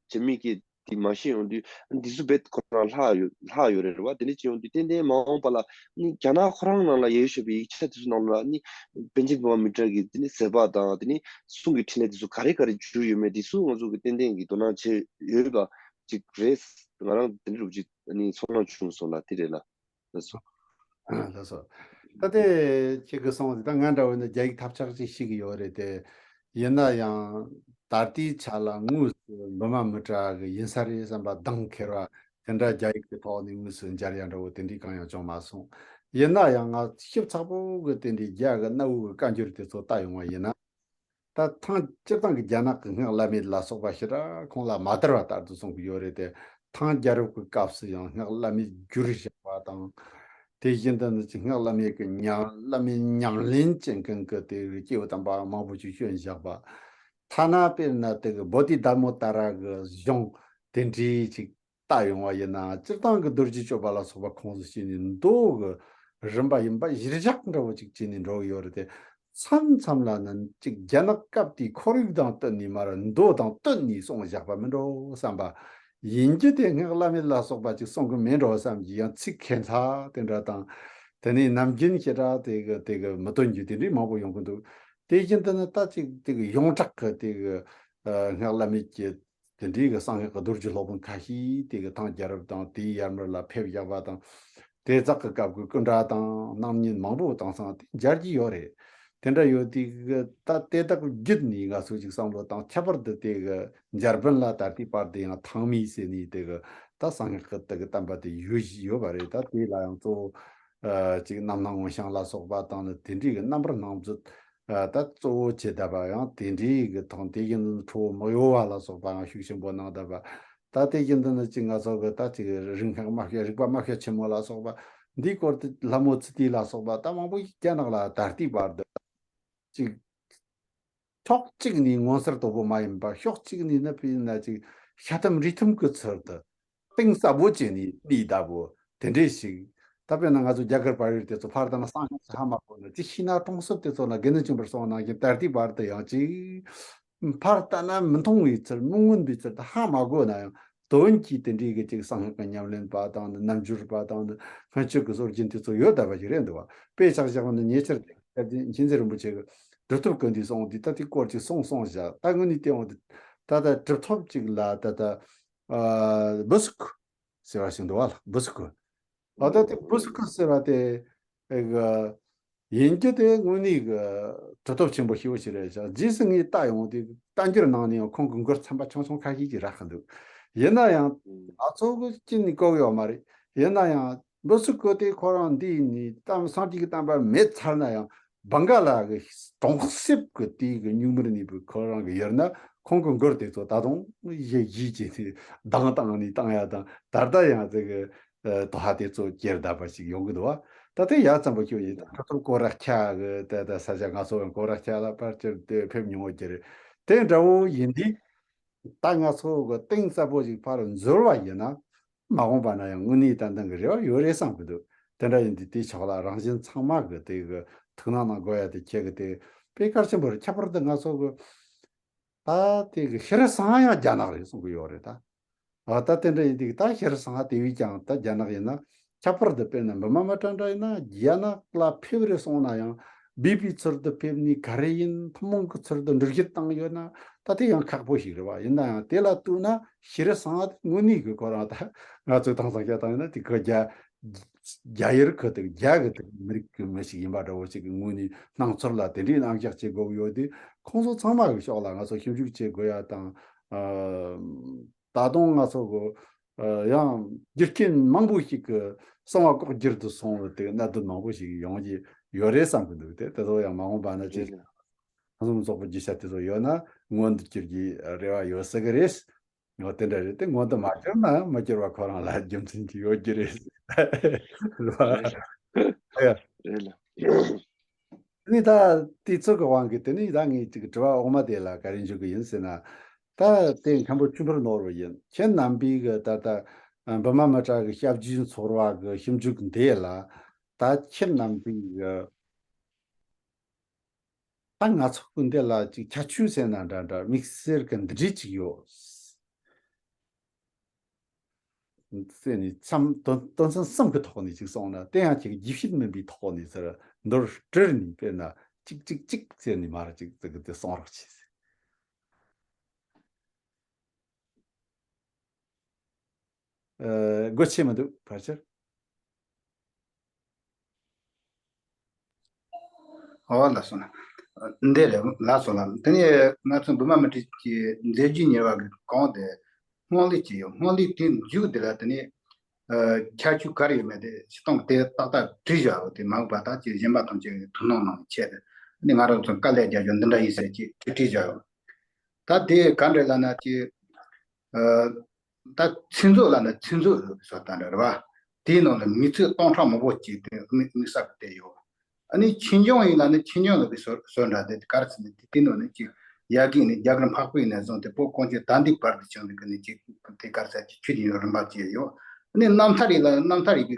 བྱེད་མི་གིས་དེ་མ་ཤེས་ཡོང་དུས། འདི་ཚོ་རྦད་ཁོ་རང་ལྷག་ཡོད་ལྷག་ཡོད་རེད་བ། དེ་འདྲ་བྱས་ཡོང་དུས་ཏན་ཏན་མ་འོངས་པ་ལ་ནི་རྒྱ་ནག་ཁོ་རང་ནང་ལ་ཡོད་བཞག་པའི་ཡིག་ཆ་དེ་ཚོ་ནང་ལ་ནི་པཎ་ཆེན་པདྨ་མི་ཏྲ་གི་དེ་ནི་མཛད་པ་དང་དེ་ནི་གསུང་གི་ཕྲིན་ལས་དེ་ཚོ་ག་རེ་ག་རེ་བསྒྱུར་ཡོད་མེད། དེ་ཚོ་ང་ཚོ་གི་ཏན་ཏན་གྱི་དོ་སྣང་བྱེད་ཡོད་པ་ཅིག་རེད། ང་རང་དེ་འདྲ་རུ་ཅིག་ནི་ཚོར་སྣང་བྱུང་སོང་ལ། དེ་རེད་ལ། ལགས་སོ། ལགས་སོ། ད་དེ་ཁྱེད་ཀྱིས་གསུངས་པ་དེ། ད་ང་འདྲ་བོ་ནི་རྒྱ་ཡིག་ཐབས་ཆག་ཅིག་ཤེས་ཀྱི་ཡོད་རེད་དེ། ཡིན་ན་ཡང་ད་ལྟའི་ཆ་ལ་དངོས་སུ་པདྨ་མི་ཏྲ་གི་ཡིན་ས་རེད་བསམ་པ་གདེང་འཁེལ་བ་དེ་འདྲ་རྒྱ་ཡིག་གི་ཐོག་ནས་དངོས་སུ་མཇལ་ཡ་འདྲ་བོ་དེ་འདྲའི་གང་ཡང་བྱུང་མ་སོང་། ཡིན་ན་ཡང་ང་ཞིབ་ཚགས་པོ་གི་དེ་འདྲའི་རྒྱ་གི་གནའ་བོའི་བཀའ་འགྱུར་དེ་ཚོ་ལྟ་ཡོང་བ་ཡིན་ན། ད་ཐང་སྤྱིར་བཏང་གི་རྒྱ་ནག་གི་སྔགས་བླ་མེད་ལ་སོགས་པ་ཞེ་དྲག་ཁོང་ལ་མ་དར་བ་ལྟར་དུ་གསུང་གི་ཡོད་རེད་དེ། ཐང་རྒྱལ་རབས་ཀྱི་སྐབས་སུ་ཡང་སྔགས་བླ་མེད་བསྒྱུར་བཞག་པ་དང་། དེ་བཞིན་དུ་ནི་སྔགས་བླ་མེད་ཀྱི་ཉམས་བླ་མེད་ཉམས་ལེན་བྱེད་མཁན་གྱི་དེ་སྐྱེས་བུ་དམ་པ་མང་པོ་ཅིག་བྱོན་བཞག་པ། ཐ་ན་དཔེར་ན་དེ་གི་བོ་དྷི་དྷརྨོ་ཏ་ར་གི་གཞུང་དེ་འདྲའི་ཅིག་ལྟ་ཡོང་བ་ཡིན་ན། སྤྱིར་བཏང་གི་རྡོ་རྗེ་གཅོད་པ་ལ་སོགས་པ་ཁོངས་སུ་བྱས་ནས་མདོ་གི་རིམ་པ་ཡིན་པ་གཞིར་བཞག་འདྲ་བོ་ཅིག་བྱས་ནས་འགྲོ་གི་ཡོད་རེད་དེ། མཚམས་མཚམས་ལ་ནི་ཅིག་རྒྱ་ནག་སྐབས་དེའི་ཁོར་ཡུག་དང་བསྟུན་ནས་མར་མདོ་དང་བསྟུན་ནས་གསུངས་བཞག་པ་མིན་འགྲོ་བསམ་པ། ཡིན་རྒྱུ་དེ་སྔགས་བླ་མེད་ལ་སོགས་པ་ཅིག་གསུང་གི་མེད་འགྲོ་བསམ་གྱི་ཡང་ཚིག་ཁྱད་མཚར་དེ་འདྲ་དང་། དེ་ནས་ནམ་རྒྱུན་ཞེ་དྲག་དེ་གི་དེ་གི་མི་སྟོན་རྒྱུ་དེ་འདྲའི་མང་པོ་ཡོང་གི་འདུག་དེ་བཞིན་དུ་ནི་ད་ཅིག་དེ་གི་ཡོངས་གྲགས་ཀྱི་དེ་གི་ཨ་སྔགས་བླ་མེད་ཀྱི་དེ་འདྲའི་གི་གསང་སྔགས་ཀྱི་རྡོ་རྗེ་སློབ་དཔོན་ཁ་ཤས་དེ་གི་ཐང་རྒྱལ་རབས་དང་དེའི་ཡར་མར་ལ་ཕེབས་བཞག་པ་དང་། དེ་དག་གི་སྐབས་ཀྱི་སྐུ་འདྲ་དང་རྣམ་བརྙན་མང་པོ་དེང་སང་དེ་མཇལ་གྱི་ཡོད་རེད། དེ་འདྲ་ཡོད་དུས་གི་ད་དེ་དག་བརྒྱུད་ནས་ང་ཚོས་ཅིག་བསམ་བློ་བཏང་། ཁྱད་པར་དུ་དེ་གི་འཇར་པན་ལ་ད་ལྟའི་བར་དུ་ཡང་ཐང་མི་ཟེར་ནས་དེ་གི་ད་གསང་སྔགས་ཀྱི་དེ་གི་བསྟན་པ་དེ་ཡོད་བཞིན་ཡོད་པ་རེད། ད་དེ་ལ་ཡང་གཙོ་བོ་ཨ་ཅིག་རྣམ་སྣང་འོད་ཞང་ལ་སོགས་པ་དང་ནི་དེ་འདྲའི་གི་རྣམ་པར་སྣང་མཛད། ཨ་ད་གཙོ་བོ་བྱེད་བསྡད་པ་ཡང་དེ་འདྲའི་གི་ཐོག་དེ་བཞིན་དུ་ཁྲོ་བོ་མི་གཡོ་བ་ལ་སོགས་པའང་ཤུགས་ཆེན་པོ་གནང་བསྡད་པ། ད་དེ་བཞིན་དུ་ནི་ཅིག་ང་ཚོ་གི་ད་ཅིག་རིག་སྔགས་དམར་ཤོག་རིག་པ་དམར་ཤོག་ཆེན་མོ་ལ་སོགས་པ་འདིའི་སྐོར་དུ་ལྷ་མོ་ཚུལ་ལྡན་ལ་སོགས་པ་ད་མང་པོ་ཞིག་རྒྱ་ནག་ལ་ད་ལྟའི་བར་དུ་ཅིག་ཕྱོགས་གཅིག་ནས་མངོན་གསལ་དོད་པོ་མ་ཡིན་པ། ཕྱོགས་གཅིག་ནས་ནི་དཔེར་ན་ཅིག་ཤ་ཐམ་རི་ཐུམ་གྱི་ཚུལ་དུ་གཏིང་ཟབ་པོ་བྱས་ནས་གནས་བསྡད་པོ་དེ་འདྲས་ཤིག་ད་དཔེར་ན་ང་ཚོ་རྒྱ་གར་བལ་ཡུལ་དེ་ཚོ་ཕར་ལྟ་ན་གསང་སྔགས་ཧ་མ་གོ་ནི་ཅིག་ཤི་ན་གྲོང་གསེབ་དེ་ཚོ་ན་དགེ་འདུན་ཆོས་འཕེལ་གསུངས་ནང་བཞིན་ད་ལྟའི་བར་དུ་ཡང་ཅིག་ཕར་ལྟ་ན་མི་མཐོང་བའི་ཚུལ་མི་མངོན་པའི་ཚུལ་དུ་ཧ་མ་གོ་ན་ཡང་དོན་གྱིས་དེ་འདྲའི་གི་ཅིག་གསང་སྔགས་ཀྱི་ཉམས་ལེན་པ་དང་ནི་རྣལ་འབྱོར་པ་དང་ནི་སྔོན་ཆད་ཀྱི་སྲོལ་རྒྱུན་དེ་ཚོ་ཡོད་བསྡད་པ་ཞིག་རེད་འདུག་བ། དཔེ་ཆ་བཞག་ན་ཉེ་ཆར་དེ་མཁན་ཆེན་རིན་པོ་ཆེ་གི་གྲུབ་ཐོབ་ཀུན་འདུས་གསུངས་འདི་ད་དེ་སྐོར་ཅིག་གསུངས་གསུངས་བཞག་ད་དངོས་གནས་དེ་འོང་དུས་ད་ལྟ་གྲུབ་ཐོབ་ཅིག་ལ་ད་ལྟ་ཨ་བུ་སུ་ཁུ་ཟེར་བ་ཞིག་འདུག་བ་ལ། བུ་སུ་ཁུ། ཨ་ད་དེ་བུ་སུ་ཁུ་ཟེར་བ་དེ་ཨེ་གི་ཡིན་རྒྱུ་དེ་དངོས་གནས་གི་གྲུབ་ཐོབ་ཆེན་པོ་ཞེ་པོ་ཞིག་རེད་ཤག་རྗེས་སུ་ངས་བལྟ་ཡོང་དུས་བསྟན་འགྱུར་ནང་ནས་ཡང་ཁོང་གི་མགུར་ཚན་པ་ཆུང་ཆུང་ཁ་ཤས་ཅིག་རག་གི་འདུག་ཡིན་ན་ཡང་ང་ཚོ་གི་ཅི་ནས་གོ་གི་ཡོད་མ་རེད། ཡིན་ན་ཡང་བུ་སུ་ཁུ་དེ་ཁོ་རང་འདི་ནས་གཏམ་སངས་རྒྱས་ཀྱི་བསྟན་པ་མེད་ཚར་ན་ཡང་། བྷང་ག་ལ་གི་གྲོང་གསེབ་ཀྱི་དེའི་གི་སྨྱུག་མར་གནས་པའི་ཁོ་རང་གི་ཡུལ་ན་ཁོང་གི་མགུར་དེ་ཚོ་ད་དུང་གཞས་གཞས་བྱས་ཏེ་གདངས་བཏང་ནས་བཏང་ཡ་དང་ད་ལྟ་ཡང་དེ་གི་ཨ་དོ་ཧ་དེ་ཚོ་གྱེར་བསྡད་པ་ཞིག་ཡོང་གི་འདུག་བ། ད་དེ་ཡ་ཙམ་པ་ཁྱོད་ཡིན་ད་ཁྲི་ཐོབ་གོ་ར་ཁྱ་གི་ད་ད་ས་ཆ་ང་ཚོ་ཡང་གོ་ར་ཁྱ་ལ་ཕར་ཅིར་དེ་ཕེབས་མྱོང་བ་ཅི་རེད། དེ་འདྲ་བོ་ཡིན་དུས་ད་ང་ཚོ་གི་གཏིང་ཟབ་པོ་ཞིག་ཕར་འཛུལ་བ་ཡིན་ན། མ་འོངས་པ་ན་ཡང་དངོས་གནས་ཏན་ཏན་གྱི་རེ་བ་ཡོད་རེད་བསམ་གྱི་འདུག་དེ་འདྲ་ཡིན་དུས་དེའི་ཕྱོགས་ལ་རང་གཞན་ཚང་མ་གི་དེ་གི་ཐུགས་སྣང་གནང་དགོས་ཡ་དེ་ཁྱེད་ཀྱི་དེ་དཔེ་གལ་ཆེན་པོ་རེད། ཁྱད་པར་དུ་ང་ཚོ་གི་ད་དེ་གི་ཤྲཱི་སཾ་ཡང་རྒྱ་ནག་རེད་གསུང་གི་ཡོད་རེད་ད། ཨ་ད་དེ་འདྲ་ཡིན་དུས་ད་ཤྲཱི་སཾ་དེ་བས་ཀྱང་ད་རྒྱ་ནག་ཡིན་ན་ཁྱད་པར་དུ་དཔེར་ན་བི་མ་མ་ཏྲ་འདྲ་ཡིན་ན་རྒྱ་ནག་ལ་ཕེབས་རེ་སོང་ན་ཡང་སྦས་པའི་ཚུལ་དུ་ཕེབས་ནས་ག་རེ་ཡིན་ཐུན་མོང་གི་ཚུལ་དུ་འགྲེལ་བཤད་བཏང་ཡོད་ན་ད་དེ་ཡང་ཁག་པོ་ཞིག་རེད་བ། ཡིན་ན་ཡང་དེ་ལ་ལྟོས་ན་ཤྲཱི་སཾ་དངོས་གནས་ཀྱི་ཁོ་རང་ད་ང་ཚོས་དེང་སང་བཤད་སྟངས་ཡིན་ན་དེ་ཁོ་རྒྱ་རྒྱ་ཡུལ་ཁོ་དེ་རྒྱ་གི་དེ་མི་རིགས་ཀྱི་མི་ཞིག་ཡིན་པ་འདྲ་བོ་ཞིག་གི་ངོས་ནས་སྣང་ཚུལ་ལ་དེ་འདྲའི་རྣམ་གཞག་བྱེད་དགོས་ཀྱི་ཡོད་དུས་ཁོང་ཚོ་ཚང་མ་གི་ཕྱོགས་ལ་ང་ཚོ་ཞིབ་འཇུག་བྱེད་དགོས་ཡ་དང་། ཨ་ད་དུང་ང་ཚོ་གི་ཨ་ཡང་རྒྱུ་རྐྱེན་མང་པོ་ཞིག་གི་གསང་བ་ལྐོག་གྱུར་དུ་སོང་བ་དེ་གནད་དོན་མང་པོ་ཞིག་ཡོང་གི་ཡོད་རེད་བསམ་གི་འདུག་དེ་དེ་ཚོ་ཡང་མ་འོངས་པ་ན་ཅིག་ཕུན་སུམ་ཚོགས་པའི་རྒྱུ་ཆ་དེ་ཚོ་ཡོད་ན་མངོན་དུ་གྱུར་རྒྱུའི་རེ་བ་ཡོད་ས་གི་རེད། འོ་དེ་འདྲ་རེད། དེ་མངོན་དུ་མ་གྱུར་ན་མ་གྱུར་བ་ཁོ་རང་ལ་རྒྱུ་མཚན་ཅིག་ཡོད་རྒྱུ་རེད། རེད་པ། རེད་ལ། དེ་ནས་ད་དུས་ཚོད་ཀྱི་དབང་གིས་དེ་ནས་ད་ངས་ཅིག་དྲི་བ་འོག་མ་དེ་ལ་ག་རེ་འཇུག་གི་ཡིན་ཟེར་ན། ད་དེ་མཁན་པོ་ཆོས་འཕེལ་ནོར་བུ་ཡིན། ཁྱེད་རྣམ་པས་གི་ད་ལྟ་འབུམ་མ་མི་ཏྲ་གི་ཞབས་རྗེས་ཚོར་བ་གི་ཞིབ་འཇུག་འདི་ལ། ད་ཁྱེད་རྣམ་པས་གི་ད་ང་ཚོ་སྐུ་འདི་ལ་ཅིག་ཁྱད་ཆོས་ཟེར་ན་འདྲ་འདྲ་དམིགས་བསལ་གྱི་འདི་འདྲ་ཅིག་ཡོད་ཟེར་ནས་མཚམས་དོན་དོན་ཚན་གསུམ་གྱི་ཐོག་ནས་ཅིག་གསུངས་ན། དེ་ཡང་ཅིག་རྒྱས་བཤད་མིན་པའི་ཐོག་ནས་ཟེར། མདོར་བསྡུས་ནས་དཔེར་ན་ཅིག་ཅིག་ཅིག་ཟེར་ནས་མར་ཅིག་ཙི་གི་དེ་གསུང་རོགས་གྱིས། ཨ། སྒོ་ཕྱེ་མི་འདུག་ཕལ་ཆེར། ཨོ་ལགས་སོ། འདི་རེད་ལགས་སོ་ལགས། དེ་ནས་ང་ཚོ་འབུམ་མ་མི་ཏྲའི་མཛད་རྗེས་གཉེར་བ་གི་གོང་དེ་སྔོན་ལས་ཅིག་ཡོད། སྔོན་ལས་དེ་མཇུག་དེ་ལ་དེ་ནས་ཨ་ཁྱད་ཆོས་ག་རེ་ཡོད་མེད་དེ་སྤྱིར་བཏང་དེ་ཏག་ཏག་བྲིས་བཞག་ཡོད། དེ་མ་འོངས་པ་ད་ཅིག་གཞན་པ་ཐམས་ཅད་ཀྱི་ཐུགས་སྣང་གནང་བའི་ཆེད་དུ། ཨ་ནི་ང་རང་ཚོ་དཀའ་ལས་རྒྱག་རྒྱུ་འདི་འདྲ་ཡིན་ཟེར་ཅིག་བྲིས་བྲིས་བཞག་ཡོད། ད་དེ་ག་འདྲ་ལབ་ན་ཅིག་ཨ་ད་ཚིག་མཛོད་ལབ་ན་ཚིག་མཛོད་ཡོད་པའི་བཟོ་ལྟ་འདྲ་རེད་པ། དེའི་ནང་ལ་མི་ཚེ་སྟོང་ཕྲག་མང་པོ་ཅིག་དེ་དམིགས་དམིགས་བསལ་གྱི་བསྡད་ཡོད། ཨ་ནི་ཆོས་འབྱུང་ཡིན་ལབ་ན་ཆོས་འབྱུང་ཡོད་པའི་བཟོ་བཟོ་འདྲ་དེ། ག་རེ་ཟེར་ན་དེ་དེའི་ནང་ནས་ཅིག་ཡ་གི་ནས་རྒྱ་གར་འཕགས་པའི་ནས་བཟུང་སྟེ་བོད་གངས་ཅན་ད་ལྟའི་བར་དུ་བྱུང་བའི་གི་ནས་ཅིག་དེ་ག་རེ་ཟེར་ཅིག་ཆོས་ཀྱི་རིམ་པ་ཅིག་ཡོད། ཨ་ནི་རྣམ་ཐར་ཡིན་ལབ་ན་རྣམ་ཐར་ཡིན་པའི་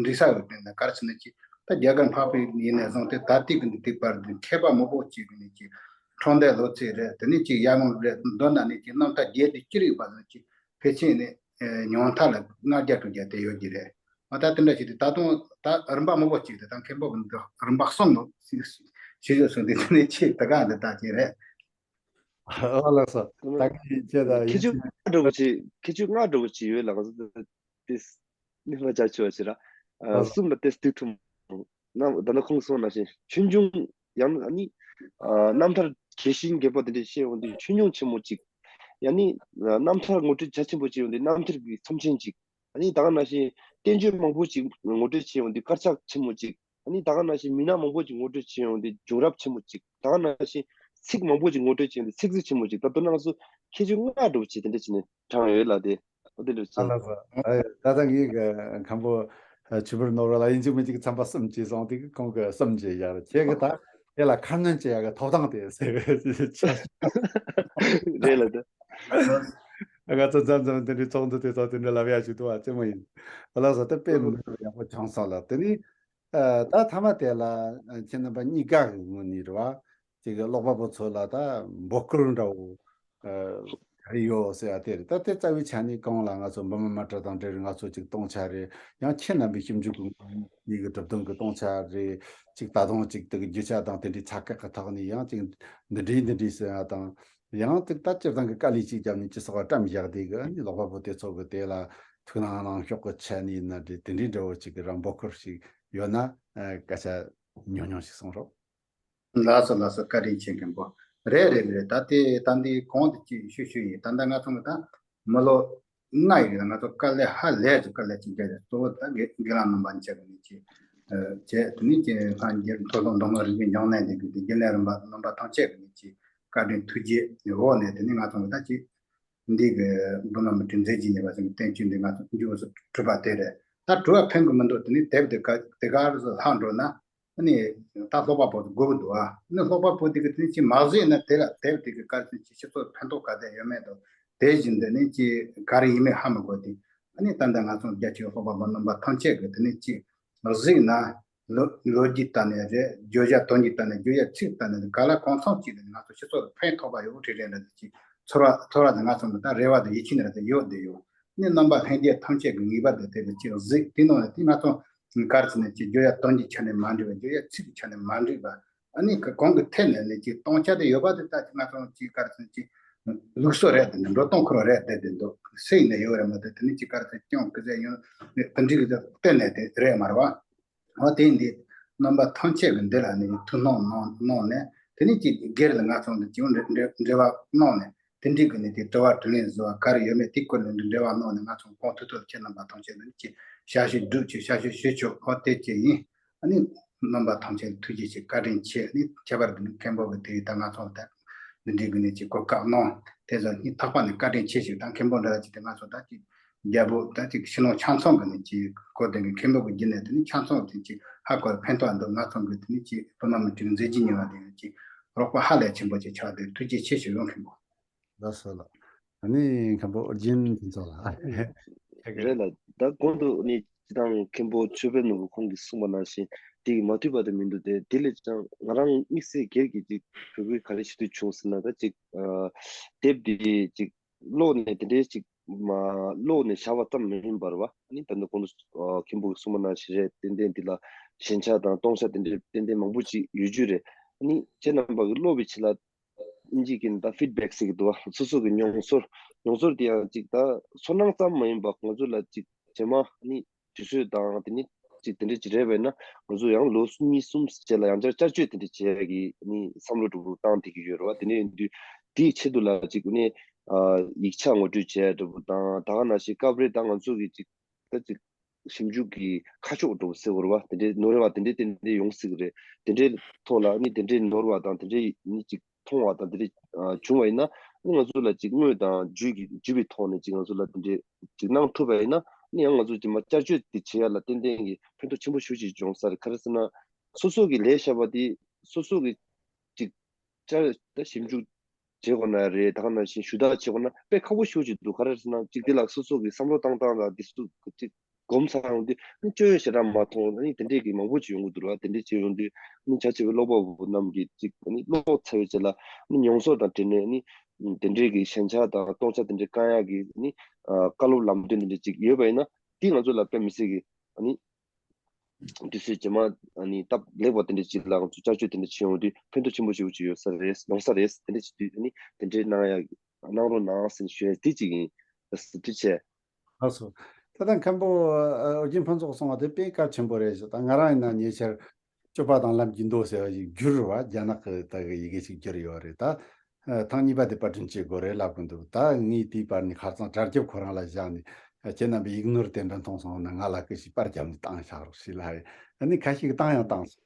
འབྲི་ས་ཡོད་པས་ན། ག་རེ་ཟེར་ན་ཅིག་ད་རྒྱ་གར་འཕགས་པའི་ཡིན་ནས་བཟུང་སྟེ་ད་ལྟའི་གི་འདི་དུས་བར་དུ་མཁས་པ་མང་པོ་ཅིག་གི་ནས་ཅིག་འཁྲུངས་འདས་ལོ་ཚིགས་རེད། དེ་ནས་ཅིག་ཡར་ངོ་རེད། མདོར་ན་ནས་ཅིག་རྣམ་ཐར་རྒྱས་བསྡུས་ཅི་རིགས་པ་ནས་ཅིག་ཕལ་ཆེར་ནས་ཨེ་ཉུང་མཐའ་ལ་ལྔ་བརྒྱ་དྲུག་བརྒྱ་དེ་ཡོད་ཀྱི་རེད། ཨ་ད་དེ་འདྲ་ཞིག་དེ་ད་དུང་ད་རིམ་པ་མང་པོ་ཅིག་དེ་ད་མཁན་པོ་གི་འདི་རིམ་པ་གསུམ་ལ་ཞིག་ཞིག་ཞུས་སོང་། དེ་ནས་ཅིག་ད་ག་འདི་ད་ཅིག་རེད། ཨོ་ལགས་སོ། ད་གིན་ཁྱེད་ད་ཁྱད་ཆོས་ཡིན་ལྔ་འདྲ་བོ་ཅིག་ཁྱད་ཆོས་ལྔ་འདྲ་བོ་ཅིག་ཡོད་ལགས་སོ། ཏེ་ནི་ལ་ཅག་ཆོས་ཅི་ར། ཨ་ཨ་གསུམ་ལ་ཏེ་སྟེགས་ཐུབ། ན་ད་ནི་ཁོང་གསུངས་ནང་བཞིན་ཆོས་འབྱུང་ཡང་ཨ་ནི་ཨ་རྣམ་ཐར་རྒྱས་ཤིང་རྒྱས་པ་དེ་འདྲ་བཤད་ཡོང་དུས་ཆོས་འབྱུང་ཆེན་མོ་གཅིག་ཡང་ནི་ཨ་རྣམ་ཐར་ངོ་སྤྲོད་རྒྱ་ཆེན་པོ་བྱས་ཡོང་དུས་རྣམ་ཐར་གྱི་ཚོམས་ཆེན་གཅིག་ཨ་ནི་ད་ག་ནང་བཞིན་བསྟན་བཅོས་མང་པོ་ཅིག་ངོ་སྤྲོད་བྱས་ཡོང་དུས་དཀར་ཆག་ཆེན་མོ་གཅིག་ཨ་ནི་ད་ག་ནང་བཞིན་མི་སྣ་མང་པོ་ཅིག་ངོ་སྤྲོད་བྱས་ཡོང་དུས་བྱུང་རབས་ཆེན་མོ་གཅིག་ད་ག་ནང་བཞིན་ཚིག་མང་པོ་ཅིག་ངོ་སྤྲོད་བྱས་ཡོང་དུས་ཚིག་མཛོད་ཆེན་མོ་གཅིག་ད་དེ་ནང་སུ་ཁྱད་ཆོས་ལྔ་འདྲ་བོ་ཅིག་དེ་འདྲ་བྱས་ནས་དྲངས་ཡོད་ལགས། དེ་ཨོ་དེ་འདྲ་ཨ་ཅིག་ལགས་སོ། ཨ་ད་ལྟ་ངའི་གི་མཁན་པོ་ཆོས་འཕེལ་ནོར་བུ་ལགས་ཡིན་གཅིག་མིན་གཅིག་ཚན་པ་གསུམ་བྱས་སོང་དེ་གི་ཁོང་གི་གསུམ་བྱས་བཞག་རེད། ཁྱེད་ཀྱི་ད་དེ་ལ་ཁ་སྣོན་བྱེད་ཡག་གི་ཐོབ་ཐང་དེ་ཟེར་བའི་ཆ་རེད་ལགས། དེ་ང་ཚོ་མཚམས་མཚམས་དེ་འདྲའི་ཚོགས་འདུ་དེ་ཚོ་དེ་འདྲ་ལབ་ཡག་ཞིག་འདུག་བ། ཅི་མོ་ཡིན། ཨ་ལགས་སོ། དེ་དཔེ་མི་སྲིད་ཡག་པོ་བྱུང་སོང་ལགས། དེ་ནི་ཨ་ད་མཐའ་མ་དེ་ལ་ཨ་ཁྱེད་རྣམ་པ་གཉིས་ཀ་གི་ངོས་ནས་རེད་བ། ཅིག་གི་ཀློག་པ་པོ་ཚོ་ལ་ད་འབོད་སྐུལ་འདྲ་བོ་ཨ་རེ་ཡོད་ཟེར་ཡ་དེ་རེད། ད་དེ་རྩ་བའི་ཆ་ནས་གང་ལ་ང་ཚོ་འབུམ་མ་མི་ཏྲ་དང་འབྲེལ་བའི་ང་ཚོ་ཅིག་སྟོང་ཆ་རེད། ཡང་ཁྱེད་རྣམ་པའི་ཞིབ་འཇུག་གི་ངོས་ནས་གི་གྲུབ་དོན་གི་སྟོང་ཆ་རེད། ཅིག་ད་དུང་ཅིག་དེ་གི་རྒྱུ་ཆ་དང་དེ་འདྲའི་ཚ་ཁག་གི་ཐོག་ནས་ཡང་ཅིག་འདི་འདྲའི་འདི་འདྲའི་ཟེར་ཡ་དང་། ཡང་ཅིག་ད་སྤྱིར་བཏང་གི་དཀའ་ལས་ཅིག་བརྒྱབ་ནས་སྤྱི་ཚོགས་ལ་བཀྲམ་བཞག་དེ་གི་ཨ་ནི་ཀློག་པ་པོ་དེ་ཚོ་གི་དེ་ལ་ཐུགས་སྣང་གནང་ཕྱོགས་གི་ཆ་ནས་ཡིན་ན་འདྲ། དེ་འདྲའི་འདྲ་བོ་ཅིག་གི་རང་འབོད་སྐུལ་ཞིག་ཡོད་ན་ཨ་སྐད་ཆ་ཉུང་ཉུང་ཞིག་གསུང་རོགས། ལགས་སོ་ལགས་སོ། བཀའ་དྲིན་ཆེ་མཁན་པོ། རེད་རེད་རེད། ད་དེ་ད་འདི་གོང་དུ་ཅིག་ཞུ་ཞུ་ཡིན། ད་ལྟ་ང་ཚོ་གི་ད་མི་ལོ་ལྔ་ཡི་རིང་ང་ཚོ་དཀའ་ལས་ཧ་ལས་ཀྱི་དཀའ་ལས་ཅིག་བརྒྱབ་ཡོད། གཙོ་བོ་ད་དགེ་དགེ་ལགས་རྣམ་པ་མཇལ་གི་ནི་ཅིག་ཨ་བྱས། དེ་ནི་ཅིག་སངས་རྒྱས་མཐོ་སློབ་མདོ་སྔགས་རིག་པའི་འབྱུང་གནས་འདི་གི་དགེ་ལས་རིམ་པ་རྣམ་པ་ཐམས་ཅད་གི་ནི་ཅིག་བཀའ་དྲིན་ཐུགས་རྗེ་འོག་ནས་དེ་ནི་ང་ཚོ་གི་ད་ཅིག་འདི་གི་འབུམ་རམས་པ་དྲིན་མཛད་ཀྱི་ཉེས་པ་ཟེར་བའི་བསྟན་བཅོས་འདི་ང་ཚོ་མཇུག་སུ་གྲུབ་པ་དེ་རེད། ད་གྲུབ་པ་ཕན་གི་མི་འདུག་དེ་ནི་དེབ་དེ་ག་དེ་ག་རུ་ལྷག་འགྲོ་ན། ཨ་ནི་ད་ཀློག་པ་པོ་དགོས་ཀྱི་འདུག་ཨ། ཨ་ནི་ཀློག་པ་པོ་དེ་གི་དེ་ཅིག་མ་གཟིགས་ན་དེ་ལ་དེབ་དེ་གི་ག་རེ་ཅིག་སྤྱི་ཚོགས་ཕན་ཐོགས་ག་ཚད་ཡོད་མེད་དང་། དེ་བཞིན་དུ་ནི་ཅིག་ག་རེ་ཡིན་མིན་ཧ་མི་གོ་དེ། ཨ་ནི་ད་ལྟ་ང་ཚོ་རྒྱ་ཆེའི་ཀློག་པ་པོ་རྣམ་པ་ཐམས་ཅད་ཀྱི་དེ་ནི་ཅིག་གཟིགས་ན་ལོ་ལོ་རྒྱུས་ལྟ་ནས་རེད། བརྗོད་བྱ་དོན་གྱི་ལྟ་ནས། བརྗོད་བྱ་ཚིག་ལྟ་ནས། ག་ལ་གང་འཚམ་ཅིག་ལ་ང་ཚོ་སྤྱི་ཚོགས་ལ་ཕན་ཐོགས་པ་ཡོད་རེད་རེད་འདྲ་ཅིག་ཚོར་བ་ཚོར་བ་དེ་ང་ཚོ་ལ་ད་རེ་བ་དང་ཡིད་ཆེས་འདྲ་དེ་ཡོད་བསྡད་ཡོད། ནི་རྣམ་པ་ལྷན་རྒྱས་ཐམས་ཅད་ཀྱི་ངེས་པར་དུ་དེ་ལ་ཅིག་གཟིགས། དེ་ནང་ནས་དེ་ང་ཚོ་ག་རེ་ཟེར་ན་ཅིག་བརྗོད་ཡ་དོན་གྱི་ཆ་ནས་མ་འགྲིག་པ། བརྗོད་ཡ་ཚིག་གི་ཆ་ནས་མ་འགྲིག་པ། ཨ་ནི་ག་གང་གི་ཐད་ནས་ནི་ཅིག་སྟོང་ཆ་དེ་ཡོད་པ་དེ་ད་ཅིག་ང་ཚོ་ཅིག་ག་རེ་ཟེར་ན་ཅིག་ལུགས་སྲོལ་རེད་དེ་འདུག་འགྲོ་སྟངས་ཁོ་རང་རེད་བསྡད་དེ་འདུག་སེ་ཡིན་ན་ཡོད་རེད་མ་གཏོགས་དེ་ནི་ཅིག་ག་རེ་ཟེར་སྐྱོན་གི་ཟེར་ཡོད་ནི་དེ་འགྲིག་གི་གཏན་ནས་དེ་རེད་མ་རེད་བ། འོ་དེ་འདི་རྣམ་པ་ཐམས་ཅད་ཀྱི་འདི་ལ་ནི་ཐུགས་སྣང་གནང་གནང་ནས་དེ་ནི་ཅིག་སྒེར་ལ་ང་ཚོ་འདི་ཅིག་འབྲེལ་འབྲེལ་འབྲེལ་བ་གནང་ནས། དེ་འདྲའི་གི་ནི་དེ་དྲི་བ་དྲིས་ལན་བཟོ་བ་ག་རེ་ཡོད་མེད་དེ་སྐོར་ནས་འབྲེལ་བ་གནང་ནས་ང་ཚོ་གོང་ཐུག་ཐུག་ཁྱེད་རྣམ་པ་ཐམས་ཅད་ནི་ཅིག་ཞབས་ཞུ་སྒྲུབ་ཅིག་ཞབས་ཞུ་ཞུ་ཆོག་འོ་དེ་ཅིག་ཡིན། ཨ་ནི་ རྣམ་པ་ཐམས་ཅད་ཐུགས་རྗེ་ཆེ། བཀའ་དྲིན་ཆེ། ནི་ཁྱད་པར་དུ་ནི་མཁན་པོ་གི་དེ་ད་ང་ཚོ་ལ་འདི་འདྲའི་གི་ནི་ཅིག་གོ་སྐབས་གནང་། དེ་ཚོ་ནི་ལྷག་པ་ནི་བཀའ་དྲིན་ཆེ་ཞུ། ད་མཁན་པོ་འདྲ་ཅིག་དེ་ང་ཚོ་ད་ཅིག་རྒྱལ་པོ་ད་ཅིག་ཕྱི་ནང་ཆ་ཚང་གི་ནི་ཅིག་གོ་དེ་གི་མཁན་པོ་གི་བརྒྱུད་ནས་དེ་ནི་ཆ་ཚང་དེ་ཅིག་ཧ་གོ་ཕན་ཐོགས་འདུག། ང་ཚོ་གི་དེ་ནི་ཅིག་བོད་ནང་མི་ཅིག་མཛད་རྗེས་ཉེ་བ་དེ་ནི་ཅིག་རོགས་པ་ཧ་ལས་ཆེན་པོ་ཅིག་ཆགས་དེ་ཐུགས་རྗེ་ཆེ་ཞུ་ཡོང་མཁན་པོ། ལགས་སོ་ལགས། ཨ་ནི་མཁན་པོ་ཨོ་རྒྱན་ཕུན་ཚོགས་ལགས། རེད་ལགས། ད་གོང་དུ་ནི་སྤྱི་བཏང་མཁན་པོ་ཆོས་འཕེལ་ནོར་བུ་ཁོང་གིས་གསུངས་པ་ནང་བཞིན་དེ་གི་མ་མཐུན་པ་དེ་མི་འདུག་སྟེ། དེ་ལས་ཀྱང་ང་རང་དམིགས་བསལ་སྒེར་གྱི་ཅིག་བོད་སྐད་ག་རེ་བྱེད་དུ་བྱུང་ཟེར་ན། ད་ཅིག་ཨ་དེབ་འདི་ཅིག་ཀློག་ནས་དེ་འདྲའི་ཅིག་མ་ཀློག་ནས་བཞག་པ་ཙམ་མིན་པར་བ། ཨ་ནི་ད་ནི་གོང་དུ་ཨ་མཁན་པོ་གིས་གསུངས་པ་ནང་བཞིན་རེད། ཏན་ཏན་འདི་ལ་ཞན་ཆ་དང་སྟོང་ཆ་དེ་འདྲའི་ཏན་ཏན་མང་པོ་ཅིག་ཡོད་རྒྱུ་རེད། ཨ་ནི་ཁྱེད་རྣམ་པ་གིས་ཀློག་པའི་ཆེད་ལ་ཨིན་ཇི་གི་ད་ཕིཌ་བེག་ཟེར་གི་འདུག་བ། སོ་སོ་གི་མྱོང་ཚོར། མྱོང་ཚོར་དེ་ཡང་ཅིག་ད་ཚོར་སྣང་ཙམ་མ་ཡིན་པ་ང་ཚོ་ལ་ཅིག་རྗེས་མ་ནི་དུས་ཚོད་དང་དེ་ནི་ཅིག་དེ་འདྲ་ཅིག་རེད་པས་ན། ང་ཚོ་ཡང་ལོ་གཉིས་གསུམ་རྗེས་ལ་ཡང་བསྐྱར་བསྐྱར་བཅོས་དེ་འདྲ་བྱེད་ཡ་གི་ནི་བསམ་བློ་འདྲ་པོ་བཏང་བསྡད་ཀྱི་ཡོད་རེད་བ། དེ་འདྲ་ཡིན་དུས་དེའི་ཆེད་དུ་ལ་ཅིག་ནི་ཨ་ཡིག་ཆ་ངོ་སྤྲོད་བྱེད་ཡ་འདྲ་པོ་དང་། ད་ག་ནང་བཞིན་སྐབས་རེ་ད་ང་ཚོ་གི་ཅིག་ད་ཅིག་ཞིབ་འཇུག་གི་ཁ་ཕྱོགས་འགྲོ་ཟེར་བ་རེད་བ། དེ་འདྲའི་ནོར་བ་དེ་འདྲའི་ཏན་ཏན་ཡོང་སྲིད་གི་རེད། དེ་འདྲའི་ཐོག་ལ་ནི་དེ་འདྲའི་ནོར་བ་དང་དེ་འདྲའི་ནི་ཅིག་མཐོང་བ་དང་དེ་འདྲའི་ཨ་བྱུང་བ་ཡིན་ན། ནི་ང་ཚོ་ལ་ཅིག་དངོས་དང་བརྒྱུད་ཀྱི་བརྒྱུད་པའི་ཐོག་ནས་ཅིག་ང་ཚོ་ལ་དེ་འདྲའི་ཅིག་གནང་ཐུབ་པ་ཡིན་ན། ནི་ཡང་ང་ཚོ་ཅིག་མ་བསྐྱར་བཅོས་དེ་བྱེད་ཡ་ལ་ཏན་ཏན་གྱི་ཕན་ཐོགས་ཆེན་པོ་ཞེ་པོ་ཅིག་འབྱུང་ས་རེད། ག་རེ་ཟེར་ན་སོ་སོ་གི་ལས་བྱ་བ་དེ་སོ་སོ་གི་ཅིག་བསྐྱར་ད་ཞིབ་འཇུག་བྱེད་དགོས་ན་རེད། ད་ག་ནང་བཞིན་ཞུ་དག་བྱེད་དགོས་ན་དཔེ་ཁག་པོ་ཞེ་པོ་ཅིག་འདུག། ག་རེ་ཟེར་ན་ཅིག་དེ་ལ་སོ་སོ་གི་བསམ་བློ་བཏང་སྟངས་ལ་དེ་ཚོ་ཅིག་གོམས་ས་ཡོང་དུས་ནི་སྐྱོན་ཞེ་དྲག་མ་མཐོང་། ནི་དེ་འདྲས་ཀྱི་མང་པོ་ཅིག་ཡོང་གི་འདུག་ར། དེ་འདྲས་ཅིག་ཡོང་དུས་ནི་བྱ་བྱེད་པའི་ཀློག་པ་པོ་རྣམས་ཀྱིས་ཅིག་ནི་ཀློག་ཚར་བའི་རྗེས་ལ་ནི་མྱོང་ཚོར་དང་འབྲེལ་ནས་ནི་དེ་འདྲས་ཀྱི་ཞན་ཆ་དང་སྟོང་ཆ་དེ་འདྲས་བསྐང་ཡག་གི་ནི་ཨ་བཀའ་སློབ་ལམ་སྟོན་དེ་འདྲས་ཅིག་ཡོད་པ་ཡིན་ན། དེ་ང་ཚོ་ལ་དཔེ་མི་སྲིད་ཀྱི་ནི་དུས་ཚོད་རྗེས་མ་ཨ་ནི་སྟབས་ལེགས་པ་དེ་འདྲ་ཅིག་ལ་ང་ཚོ་བསྐྱར་བཅོས་དེ་འདྲ་བྱེད་ཡོང་དུས་ཕན་ཐོགས་ཆེན་པོ་ཞེ་པོ་ཅིག་ཡོད་ས་རེད། ཡོང་ས་རེད། དེ་འདྲ་བྱེད་དུས་ཨ་ནི་དེ་འདྲའི་གནང་ཡ་གནང་རོགས་གནང་ཟེར་ནས་ཞུ་ཡ་དེ་གཅིག་ཡིན། ལགས་སོ། ཐུགས་རྗེ་ཆེ། ལགས་སོ། ད་ལྟ་མཁན་པོ་ཨ་ཨོ་རྒྱན་ཕུན་ཚོགས་གསུངས་པ་དེ་དཔེ་གལ་ཆེན་པོ་རེད་ཟེར། ད་ང་རང་ཡིན་ན་ཉེ་ཆར་སྤྱོད་པ་དང་ལམ་གྱི་མདོ་ཟེར་བ་ཞིག་བསྒྱུར་བ། རྒྱ་ནག་གི་ད་གི་ཡི་གེ་ཞིག་བསྒྱུར་ཡོད་རེད། ད་ཨ་ཐེངས་གཉིས་པ་དེ་པར་སྐྲུན་བྱེད་དགོས་རེད་ལབ་གི་འདུག། ད་ངས་དེའི་བར་ནས་ཁ་རྩང་གྲ་རྒྱབ་ཁོ་རང་ལ་བཞག་ནས། ཨ་ཁྱེད་རྣམ་པས་ཡིག་ནོར་དེ་འདྲ་མཐོང་སོང་ན་ང་ལ་སྐུ་ཞིག་པར་བརྒྱབ་ནས་བཏང་བཞག་རོགས་ཞེས་ལབ་ཡོད། ཨ་ནི་ཁ་ཤས་ཀྱིས་བཏང་ཡང་བཏང་སོང་།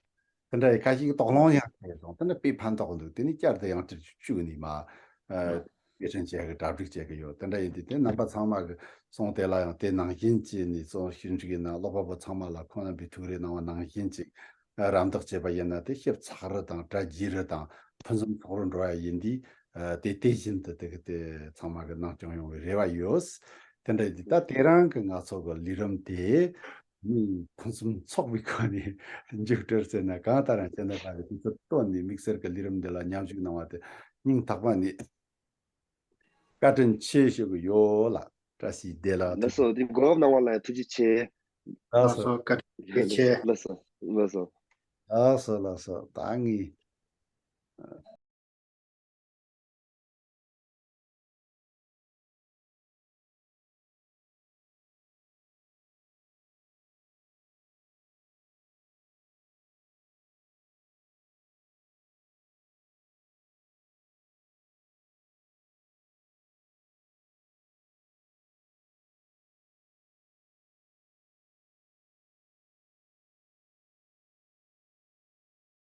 དེ་འདྲ་ཡི་ཁ་ཤས་ཀྱིས་དོགས་སློང་ཡང་བྱས་སོང་། དེ་འདྲ་དཔེ་ཕན་ཐོགས་འདུག། དེ་ནི་བསྐྱར་དུ་ཡང་བསྐྱར་བཅུག་ནས་མ་ཨ་སྐད་འཕྲིན་བྱེད་ཀྱི་གྲ་སྒྲིག་བྱེད་ཀྱི་ཡོད། དེ་འདྲ་ཡིན་དུས་དེ་རྣམ་པ་ཚང་མ་གི་གསུང་དེ་ལ་ཡང་དེ་ནང་བཞིན་བྱས་ནས་གསུང་ཞིབ་འཇུག་ཡིན་ན་ཀློག་པ་པོ་ཚང་མ་ལ་ཁོང་རྣམ་པས་ཐུགས་རེ་གནང་བ་ནང་བཞིན་ཅིག་རམ་འདེགས་བྱས་པ་ཡིན་ན། དེ་ཞིབ་ཚགས་རུ་དང་གྲ་རྒྱས་རུ་དང་ཕུན་སུམ་ཚོགས་རུ་འགྲོ་བ་ཡིན་དུས། ཨ་དེ་དེ་བཞིན་དུ་དེ་གི་དེ་ཚང་མ་གི་ནང་སྐྱོང་ཡོང་བའི་རེ་བ་ཡོད། དེ་འདྲ་ཡིན་དུས་ད་དེ་རང་གི་ང་ཚོ་གི་ལས་རིམ་དེ་ནི་ཕུན་སུམ་ཚོགས་པའི་སྒོ་ནས་མཇུག་སྒྲིལ་ཟེར་ན་གང་ལྟར་ཡང་ཁྱེད་རྣམ་པ་གི་དུས་ཚོད་བཏོན་ནས་དམིགས་བསལ་གྱི་ལས་རིམ་འདི་ལ་མཉམ་ཞུགས་གནང་བ་དེ་སྙིང་ཐག་པ་ནས་བཀའ་དྲིན་ཆེ་ཞུ་གི་ཡོད་ལགས། བཀྲ་ཤིས་བདེ་ལེགས། ལགས་སོ། དེ་གོ་སྐབས་གནང་བ་ལ་ཐུགས་རྗེ་ཆེ། ལགས་ལགས་སོ། སོ། བཀའ་དྲིན་ཆེ། ལགས་སོ། ལགས་སོ། ལགས་སོ། ལགས་སོ། ད་ངས།